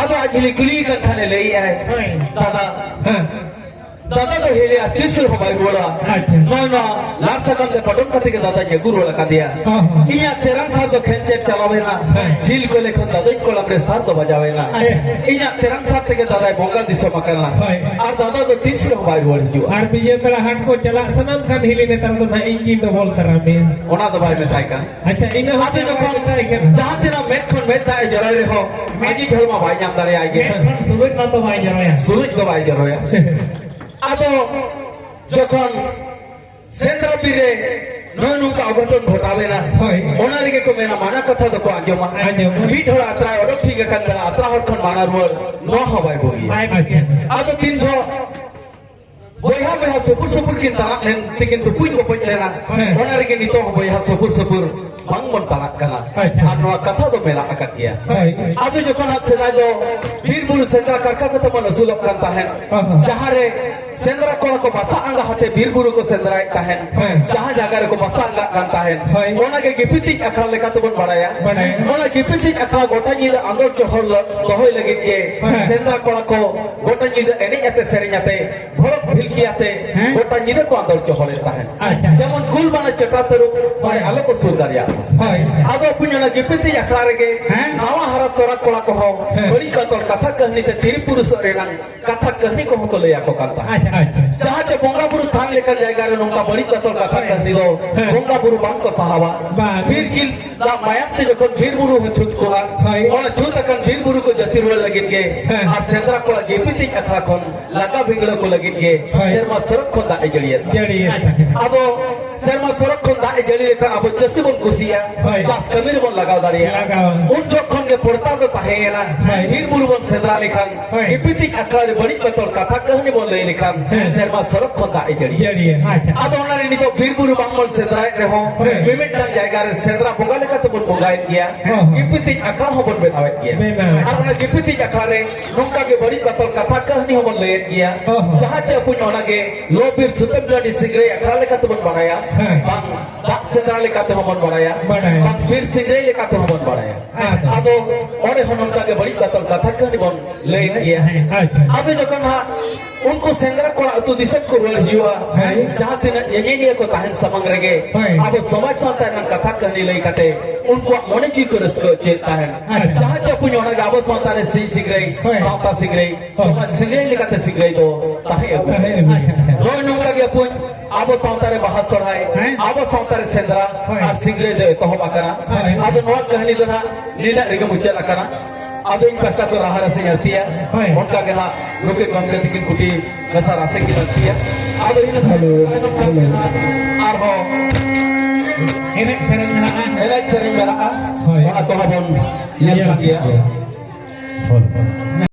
ᱟᱫᱚ ᱟᱡ ᱜᱮᱞᱤᱧ ᱠᱩᱞᱤᱭᱮ ᱠᱟᱱ ᱠᱷᱟᱱᱮ ᱞᱟᱹᱭᱮᱜᱼᱟᱭ, ᱦᱳᱭ᱾ ᱫᱟᱫᱟ, ᱦᱮᱸ᱾ ᱫᱟᱫᱟ ᱫᱚ ᱦᱮᱡ ᱞᱮᱭᱟ, ᱛᱤᱥ ᱨᱮᱦᱚᱸ ᱵᱟᱭ ᱨᱩᱣᱟᱹᱲᱟ᱾ ᱟᱪᱪᱷᱟ᱾ ᱱᱚᱜᱼᱚᱭ ᱱᱚᱣᱟ ᱞᱟᱲ ᱥᱟᱠᱟᱢ ᱛᱮ ᱯᱚᱴᱚᱢ ᱠᱟᱛᱮ ᱜᱮ ᱫᱟᱫᱟᱧ ᱟᱹᱜᱩ ᱨᱩᱣᱟᱹᱲ ᱟᱠᱟᱫᱮᱭᱟ᱾ ᱦᱚᱸ, ᱦᱚᱸ᱾ ᱤᱧᱟᱹᱜ ᱛᱮᱨᱟᱝ ᱥᱟᱨ ᱫᱚ ᱠᱷᱮᱱᱪᱮᱨ ᱪᱟᱞᱟᱣᱮᱱᱟ᱾ ᱦᱮᱸ᱾ ᱡᱷᱤᱞ ᱠᱚᱞᱮ ᱠᱷᱚᱱ ᱫᱟᱫᱚᱧ ᱠᱚᱲᱟᱢ ᱨᱮ ᱥᱟᱨ ᱫᱚ ᱵᱟᱡᱟᱣᱮᱱᱟ᱾ ᱦᱮᱸ᱾ ᱤᱧᱟᱹᱜ ᱛᱮᱨᱟᱝ ᱥᱟᱨ ᱛᱮᱜᱮ ᱫᱟᱫᱟᱭ ᱵᱚᱸᱜᱟ ᱫᱤᱥᱚᱢ ᱟᱠᱟᱱᱟ᱾ ᱦᱳᱭ᱾ ᱟᱨ ᱫᱟᱫᱟ ᱫᱚ ᱛᱤᱥ ᱨᱮᱦᱚᱸ ᱵᱟᱭ ᱨᱩᱣᱟᱹᱲ ᱦᱤᱡᱩᱜᱼᱟ᱾ ᱟᱨ ᱵᱤᱡᱚᱭ ᱛᱟᱲᱟ ᱦᱟᱴ ᱠᱚ ᱪᱟᱞᱟᱜ ᱥᱟᱱᱟᱢ ᱠᱷᱟᱱ ᱦᱤᱞᱤ ᱱᱮᱛᱟᱨ ᱫᱚ ᱱᱟᱦᱟᱜ ᱤᱧ ᱜᱤᱧ ᱰᱚᱵᱚᱞ ᱛᱟᱨᱟ ᱢᱮᱭᱟ᱾ ᱚᱱᱟ ᱫᱚ ᱵᱟᱭ ᱢᱮᱛᱟᱭ ᱠᱟᱱ᱾ ᱟᱪᱪᱷᱟ, ᱤᱱᱟᱹ ᱦᱚᱸ ᱟᱫᱚ ᱡᱚᱠᱷᱚᱱ ᱢᱮᱛᱟᱭ ᱠᱟᱱᱟ᱾ ᱡᱟᱦᱟᱸ ᱛᱤᱱᱟᱹᱜ ᱢᱮᱫ ᱠᱷᱚᱱ ᱢᱮᱫ ᱫᱟᱜ ᱮ ᱡᱚᱨᱚᱭ ᱨᱮᱦᱚᱸ, ᱢᱟᱹᱡᱷᱤ ᱡᱷᱟᱹᱲ ᱢᱟ ᱵᱟᱭ ᱧᱟᱢ ᱫᱟᱲᱮᱭᱟᱭ ᱜᱮ᱾ ᱢᱮᱫ ᱠᱷᱚᱱ ᱥᱩᱨᱩᱡ ᱢᱟᱛᱚ ᱵᱟᱭ ᱡᱚᱨᱚᱭᱟ᱾ ᱥᱩᱨᱩᱡ ᱫᱚ ᱵᱟᱭ ᱡᱚᱨᱚᱭᱟ᱾ ᱟᱫᱚ ᱡᱚᱠᱷᱚᱱ ᱥᱮᱸᱫᱽᱨᱟ ᱵᱤᱨ ᱨᱮ ᱱᱚᱜᱼᱚ ᱱᱚᱝᱠᱟ ᱚᱜᱷᱚᱴᱚᱱ ᱜᱷᱚᱴᱟᱣᱮᱱᱟ, ᱦᱳᱭ᱾ ᱚᱱᱟ ᱨᱮᱜᱮ ᱠᱚ ᱢᱮᱱᱟ, ᱢᱟᱱᱟ ᱠᱟᱛᱷᱟ ᱫᱚᱠᱚ ᱟᱸᱡᱚᱢᱟ᱾ ᱟᱸᱡᱚᱢᱟ᱾ ᱢᱤᱫ ᱦᱚᱲ ᱟᱛᱨᱟᱭ ᱚᱰᱚᱠ ᱴᱷᱤᱠ ᱟᱠᱟᱱ ᱵᱮᱲᱟ ᱟᱛᱨᱟ ᱦᱚᱲ ᱠᱷᱚᱱ ᱢᱟᱱᱟ ᱨᱩᱣᱟᱹᱲ, ᱱᱚᱣᱟ ᱦᱚᱸ ᱵᱟᱭ ᱵᱩᱜᱤᱭᱟ᱾ ᱵᱟᱭ ᱵᱩᱜᱤᱭᱟ᱾ ᱟᱫᱚ ᱛᱤᱱ ᱡᱚᱦᱚᱜ ᱵᱚᱭᱦᱟ ᱵᱚᱭᱦᱟ ᱥᱩᱯᱩᱨ ᱥᱩᱯᱩᱨ ᱠᱤᱱ ᱛᱟᱲᱟᱢ ᱞᱮᱱ ᱛᱮᱠᱤᱱ ᱛᱩᱯᱩᱡ ᱜᱚᱯᱚᱡ ᱞᱮᱱᱟ, ᱦᱮᱸ᱾ ᱚᱱᱟ ᱨᱮᱜᱮ ᱱᱤᱛᱚᱜ ᱦᱚᱸ ᱵᱚᱭᱦᱟ ᱥᱩᱯᱩᱨ ᱥᱩᱯᱩᱨ ᱵᱟᱝ ᱵᱚᱱ ᱛᱟᱲᱟᱜ ᱠᱟᱱᱟ᱾ ᱟᱪᱪᱷᱟ᱾ ᱟᱨ ᱱᱚᱣᱟ ᱠᱟᱛᱷᱟ ᱫᱚ ᱢᱮᱱᱟᱜ ᱟᱠᱟᱫ ᱜᱮᱭᱟ᱾ ᱦᱳᱭ᱾ ᱟᱫᱚ ᱡᱚᱠᱷᱚᱱ ᱦᱟᱸᱜ ᱥᱮᱫᱟᱭ ᱫᱚ ᱵᱤᱨ ᱵᱩᱨᱩ ᱥᱮᱸᱫᱽᱨᱟ ᱠᱟᱨᱠᱟ ᱠᱟᱛᱮ ᱵᱚᱱ ᱟᱹᱥᱩᱞᱚᱜ ᱠᱟᱱ ᱛᱟᱦᱮᱸᱫ, ᱦᱚᱸ, ᱦᱚᱸ᱾ ᱡᱟᱦᱟᱸ ᱨᱮ ᱥᱮᱸᱫᱽᱨᱟ ᱠᱚᱲᱟ ᱠᱚ ᱵᱟᱥᱟ ᱟᱸᱜᱟ ᱦᱟᱛᱮ ᱵᱤᱨ ᱵᱩᱨᱩ ᱠᱚ ᱥᱮᱸᱫᱽᱨᱟᱭᱮᱫ ᱛᱟᱦᱮᱸᱫ, ᱦᱮᱸ᱾ ᱡᱟᱦᱟᱸ ᱡᱟᱭᱜᱟ ᱨᱮᱠᱚ ᱵᱟᱥᱟ ᱟᱸᱜᱟᱜ ᱠᱟᱱ ᱛᱟᱦᱮᱸᱫ, ᱦᱳᱭ᱾ ᱚᱱᱟ ᱜᱮ ᱜᱤᱯᱤᱛᱤᱡ ᱟᱠᱷᱲᱟ ᱞᱮᱠᱟ ᱛᱮᱵᱚᱱ ᱵᱟᱲᱟᱭᱟ᱾ ᱵᱟᱲᱟᱭᱟ᱾ ᱚᱱᱟ ᱜᱤᱯᱤᱛᱤᱡ ᱟᱠᱷᱲᱟ ᱜᱚᱴᱟ ᱧᱤᱫᱟᱹ ᱟᱸᱫᱳᱲ ᱪᱚᱦᱚᱲ ᱫᱚᱦᱚᱭ ᱞᱟᱹᱜᱤᱫ ᱜᱮ ᱦᱮᱸ᱾ ᱥᱮᱸᱫᱽᱨᱟ ᱠᱚᱲᱟ ᱠᱚ ᱜᱚᱴᱟ ᱧᱤᱫᱟᱹ ᱮᱱᱮᱡ ᱟᱛᱮ ᱥᱮᱨᱮᱧ ᱟᱛᱮ ᱵᱷᱚᱲᱚᱠ ᱵᱷᱤᱞᱠᱤ ᱟᱛᱮ ᱦᱮᱸ? ᱜᱚᱴᱟ ᱧᱤᱫᱟᱹ ᱠᱚ ᱟᱸᱫᱳᱲ ᱪᱚᱦᱚᱲᱮᱫ ᱛᱟᱦᱮᱸᱫ᱾ ᱟᱪᱪᱷᱟ᱾ ᱡᱮᱢᱚᱱ ᱠᱩᱞ ᱵᱟᱱᱟ ᱪᱮᱴᱟ ᱛᱟᱹᱨᱩᱵ ᱦᱳᱭ᱾ ᱟᱞᱚ ᱠᱚ ᱥᱩᱨ ᱫᱟᱲᱮᱭᱟᱜ ᱢᱟ᱾ ᱦᱳᱭ᱾ ᱟᱫᱚ ᱵᱚᱠᱚᱧ ᱚᱱᱟ ᱜᱤᱯᱤᱛᱤᱡ ᱟᱠᱷᱲᱟ ᱨᱮᱜᱮ ᱦᱮᱸ? ᱱᱟᱣᱟ ᱦᱟᱨᱟ ᱛᱚᱨᱟ ᱠᱚᱲᱟ ᱠᱚᱦᱚᱸ ᱦᱮᱸ᱾ ᱵᱟᱹᱲᱤᱡ ᱵᱟᱛᱚᱞ ᱠᱟᱛᱷᱟ ᱠᱟᱹᱦᱱᱤ ᱛᱮ ᱛᱤᱨᱤ ᱯᱩᱨᱩᱥᱚᱜ ᱨᱮᱱᱟᱜ ᱠᱟᱛᱷᱟ ᱠᱟᱹᱦᱱᱤ ᱠᱚᱦᱚᱸ ᱠᱚ ᱞᱟᱹᱭ ᱟᱠᱚ ᱠᱟᱱ ᱛᱟᱦᱮᱸᱫ᱾ ᱟᱪᱪᱷᱟ, ᱟᱪᱪᱷᱟ᱾ ᱡᱟᱦᱟᱸ ᱪᱮ ᱵᱚᱸᱜᱟ ᱵᱩᱨᱩ ᱛᱷᱟᱱ ᱞᱮᱠᱟᱱ ᱡᱟᱭᱜᱟ ᱨᱮ ᱱᱚᱝᱠᱟ ᱵᱟᱹᱲᱤᱡ ᱵᱟᱛᱚᱞ ᱠᱟᱛᱷᱟ ᱦᱮᱸ᱾ ᱠᱟᱹᱦᱱᱤ ᱫᱚ ᱦᱮᱸ᱾ ᱵᱚᱸᱜᱟ ᱵᱩᱨᱩ ᱵᱟᱝ ᱠᱚ ᱥᱟᱦᱟᱣᱟ᱾ ᱵᱟᱝ᱾ ᱵᱤᱨ ᱡᱤᱞ ᱫᱟᱜ ᱢᱟᱭᱟᱢ ᱛᱮ ᱡᱚᱠᱷᱚᱱ ᱵᱤᱨ ᱵᱩᱨᱩ ᱦᱚᱸ ᱪᱷᱩᱛ ᱠᱚᱜᱼᱟ, ᱦᱳᱭ᱾ ᱚᱱᱟ ᱪᱷᱩᱛ ᱟᱠᱟᱱ ᱵᱤᱨ ᱵᱩᱨᱩ ᱠᱚ ᱡᱟᱹᱛᱤ ᱨᱩᱣᱟᱹᱲ ᱞᱟᱹᱜᱤᱫ ᱜᱮ ᱦᱮᱸ᱾ ᱟᱨ ᱥᱮᱸᱫᱽᱨᱟ ᱠᱚᱲᱟ ᱜᱤᱯᱤᱛᱤᱡ ᱟᱠᱷᱲᱟ ᱠᱷᱚᱱ ᱞᱟᱜᱟ ᱵᱤᱝᱲᱟᱹ ᱠᱚ ᱞᱟᱹᱜᱤᱫ ᱜᱮ ᱦᱳᱭ᱾ ᱥᱮᱨᱢᱟ ᱥᱚᱨᱚᱜ ᱠᱷᱚᱱ ᱫᱟᱜ ᱮ ᱡᱟᱹᱲᱤᱭᱮᱫ ᱛᱟᱦᱮᱸᱫ᱾ ᱡᱟᱹᱲᱤᱭᱮᱫ ᱛᱟᱦᱮᱸᱫ᱾ ᱟᱫᱚ ᱥᱮᱨᱢᱟ ᱥᱚᱨᱚᱜ ᱠᱷᱚᱱ ᱫᱟᱜ ᱮ ᱡᱟᱹᱲᱤ ᱞᱮᱠᱷᱟᱱ ᱟᱵᱚ ᱪᱟᱹᱥᱤ ᱵᱚᱱ ᱠᱩᱥᱤᱭᱟᱜᱼᱟ, ᱦᱳᱭ᱾ ᱪᱟᱥ ᱠᱟᱹᱢᱤ ᱨᱮᱵᱚᱱ ᱞᱟᱜᱟᱣ ᱫᱟᱲᱮᱭᱟᱜᱼᱟ᱾ ᱞᱟᱜᱟᱣᱟ᱾ ᱩᱱ ᱡᱚᱠᱷᱚᱱ ᱜᱮ ᱯᱚᱲᱛᱟ ᱫᱚ ᱛᱟᱦᱮᱸᱭᱮᱱᱟ, ᱦᱳᱭ᱾ ᱵᱤᱨ ᱵᱩᱨᱩ ᱵᱚᱱ ᱥᱮᱸᱫᱽᱨᱟ ᱞᱮᱠᱷᱟᱱ, ᱦᱳᱭ᱾ ᱜᱤᱯᱤᱛᱤᱡ ᱟᱠᱷᱲᱟ ᱨᱮ ᱵᱟᱹᱲᱤᱡ ᱵᱟᱛᱚᱞ ᱠᱟᱛᱷᱟ ᱠᱟᱹᱦᱱᱤ ᱵᱚᱱ ᱞᱟᱹᱭ ᱞᱮᱠᱷᱟᱱ, ᱦᱮᱸ᱾ ᱥᱮᱨᱢᱟ ᱥᱚᱨᱚᱜ ᱠᱷᱚᱱ ᱫᱟᱜ ᱮ ᱡᱟᱹᱲᱤᱭᱟ᱾ ᱡᱟᱹᱲᱤᱭᱟ᱾ ᱟᱪᱪᱷᱟ᱾ ᱟᱫᱚ ᱚᱱᱟ ᱨᱮ ᱱᱤᱛᱚᱜ ᱵᱤᱨ ᱵᱩᱨᱩ ᱵᱟᱝ ᱵᱚᱱ ᱥᱮᱸᱫᱽᱨᱟᱭᱮᱫ ᱨᱮᱦᱚᱸ, ᱦᱳᱭ᱾ ᱢᱤᱢᱤᱫᱴᱟᱝ ᱡᱟᱭᱜᱟ ᱨᱮ ᱥᱮᱸᱫᱽᱨᱟ ᱵᱚᱸᱜᱟ ᱞᱮᱠᱟ ᱛᱮᱵᱚᱱ ᱵᱚᱸᱜᱟᱭᱮᱫ ᱜᱮᱭᱟ᱾ ᱦᱚᱸ, ᱦᱚᱸ᱾ ᱜᱤᱯᱤᱛᱤᱡ ᱟᱠᱷᱲᱟ ᱦᱚᱸᱵᱚᱱ ᱵᱮᱱᱟᱣᱮᱫ ᱜᱮᱭᱟ᱾ ᱵᱮᱱᱟᱣᱮᱫ᱾ ᱟᱨ ᱚᱱᱟ ᱜᱤᱯᱤᱛᱤᱡ ᱟᱠᱷᱲᱟ ᱨᱮ ᱱᱚᱝᱠᱟ ᱜᱮ ᱵᱟᱹᱲᱤᱡ ᱵᱟᱛᱚᱞ ᱠᱟᱛᱷᱟ ᱠᱟᱹᱦᱱᱤ ᱦᱚᱸᱵᱚᱱ ᱞᱟᱹᱭᱮᱫ ᱜᱮᱭᱟ᱾ ᱦᱚᱸ, ᱦᱚᱸ᱾ ᱡᱟᱦᱟᱸ ᱪᱮ ᱟᱵᱚ ᱚᱱᱟ ᱜᱮ ᱞᱚ ᱵᱤᱨ ᱥᱩᱛᱟᱹᱢ ᱴᱟᱺᱰᱤ ᱥᱤᱝᱨᱟᱹᱭ ᱟᱠᱷᱲᱟ ᱞᱮᱠᱟ ᱛᱮᱵᱚᱱ ᱵᱟᱲᱟᱭᱟ᱾ ᱦᱮᱸ᱾ ᱵᱟᱝ ᱫᱟᱜ ᱥᱮᱸᱫᱽᱨᱟ ᱞᱮᱠᱟ ᱛᱮᱦᱚᱸ ᱵᱚᱱ ᱵᱟᱲᱟᱭᱟ᱾ ᱵᱟᱲᱟᱭᱟ᱾ ᱵᱟᱝ ᱵᱤᱨ ᱥᱤᱝᱨᱟᱹᱭ ᱞᱮᱠᱟ ᱛᱮᱦᱚᱸ ᱵᱚᱱ ᱵᱟᱲᱟᱭᱟ᱾ ᱦᱮᱸ᱾ ᱟᱫᱚ ᱚᱸᱰᱮ ᱦᱚᱸ ᱱᱚᱝᱠᱟ ᱜᱮ ᱵᱟᱹᱲᱤᱡ ᱵᱟᱛᱚᱞ ᱠᱟᱛᱷᱟ ᱠᱟᱹᱦᱱᱤ ᱵᱚᱱ ᱞᱟᱹᱭᱮᱫ ᱜᱮᱭᱟ᱾ ᱦᱮᱸ, ᱟᱪᱪᱷᱟ᱾ ᱟᱫᱚ ᱡᱚᱠᱷᱚᱱ ᱦᱟᱸᱜ ᱩᱱᱠᱩ ᱥᱮᱸᱫᱽᱨᱟ ᱠᱚᱲᱟ ᱟᱹᱛᱩ ᱫᱤᱥᱚᱢ ᱠᱚ ᱨᱩᱣᱟᱹᱲ ᱦᱤᱡᱩᱜᱼᱟ, ᱦᱮᱸ᱾ ᱡᱟᱦᱟᱸ ᱛᱤᱱᱟᱹᱜ ᱧᱮᱧᱮᱞᱤᱭᱟᱹ ᱠᱚ ᱛᱟᱦᱮᱱ ᱥᱟᱢᱟᱝ ᱨᱮᱜᱮ ᱦᱮᱸ᱾ ᱟᱵᱚ ᱥᱚᱢᱟᱡᱽ ᱥᱟᱶᱛᱟ ᱨᱮᱱᱟᱜ ᱠᱟᱛᱷᱟ ᱠᱟᱹᱦᱱᱤ ᱞᱟᱹᱭ ᱠᱟᱛᱮ ᱩᱱᱠᱩᱣᱟᱜ ᱢᱚᱱᱮ ᱡᱤᱣᱤ ᱠᱚ ᱨᱟᱹᱥᱠᱟᱹ ᱦᱚᱪᱚᱭᱮᱫ ᱛᱟᱦᱮᱱ᱾ ᱟᱪᱪᱷᱟ᱾ ᱡᱟᱦᱟᱸ ᱪᱮ ᱟᱵᱚ ᱚᱱᱟ ᱜᱮ ᱟᱵᱚ ᱥᱟᱶᱛᱟ ᱨᱮ ᱥᱤᱧ ᱥᱤᱝᱨᱟᱹᱭ, ᱦᱮᱸ᱾ ᱥᱟᱶᱛᱟ ᱥᱤᱝᱨᱟᱹᱭ, ᱦᱮᱸ᱾ ᱥᱚᱢᱟᱡᱽ ᱥᱤᱝᱨᱟᱹᱭ ᱞᱮᱠᱟᱛᱮ ᱥᱤᱝᱨᱟᱹᱭ ᱫᱚ ᱛᱟᱦᱮᱸ ᱟᱹᱜᱩ᱾ ᱛᱟᱦᱮᱸ ᱟᱹᱜᱩ᱾ ᱟᱪᱪᱷᱟ, ᱟᱪᱪᱷᱟ᱾ ᱱᱚᱜᱼᱚᱭ ᱱᱚᱝᱠᱟ ᱜᱮ ᱟᱵᱚ ᱟᱵᱚ ᱥᱟᱶᱛᱟ ᱨᱮ ᱵᱟᱦᱟ ᱥᱚᱨᱦᱟᱭ, ᱦᱮᱸ᱾ ᱟᱵᱚ ᱥᱟᱶᱛᱟ ᱨᱮ ᱥᱮᱸᱫᱽᱨᱟ ᱦᱳᱭ᱾ ᱟᱨ ᱥᱤᱝᱨᱟᱹᱭ ᱫᱚ ᱮᱛᱚᱦᱚᱵ ᱟᱠᱟᱱᱟ᱾ ᱦᱳᱭ᱾ ᱟᱫᱚ ᱱᱚᱣᱟ ᱠᱟᱹᱦᱱᱤ ᱫᱚ ᱱᱟᱦᱟᱜ ᱱᱤᱱᱟᱹᱜ ᱨᱮᱜᱮ ᱢᱩᱪᱟᱹᱫ ᱟᱠᱟᱱᱟ᱾ ᱟᱫᱚ ᱤᱧ ᱯᱟᱦᱴᱟ ᱠᱷᱚᱱ ᱨᱟᱦᱟ ᱨᱟᱥᱮᱧ ᱟᱹᱲᱛᱤᱭᱟ᱾ ᱦᱳᱭ᱾ ᱚᱱᱠᱟ ᱜᱮ ᱱᱟᱦᱟᱜ ᱱᱩᱠᱤᱱ ᱜᱚᱢᱠᱮ ᱛᱤᱠᱤᱱ ᱠᱩᱴᱤ ᱢᱮᱥᱟ ᱨᱟᱥᱮ ᱠᱤᱱ ᱟᱹᱲᱛᱤᱭᱟ᱾ ᱟᱫᱚ ᱤᱱᱟᱹ ᱦᱮᱞᱳ, ᱛᱟᱭᱚᱢ ᱦᱮᱞᱳ᱾ ᱟᱨᱦᱚᱸ ᱮᱱᱮᱡ ᱥᱮᱨᱮᱧ ᱢᱮᱱᱟᱜᱼᱟ᱾ ᱮᱱᱮᱡ ᱥᱮᱨᱮᱧ ᱢᱮᱱᱟᱜᱼᱟ᱾ ᱦᱳᱭ᱾ ᱚᱱᱟ ᱠᱚᱦᱚᱸ ᱵᱚᱱ ᱧᱮᱞ ᱧᱮᱞ ᱥᱟᱸᱜᱮᱭᱟ᱾ ᱥᱟᱸᱜᱮᱭᱟ᱾ ᱦᱳᱭ᱾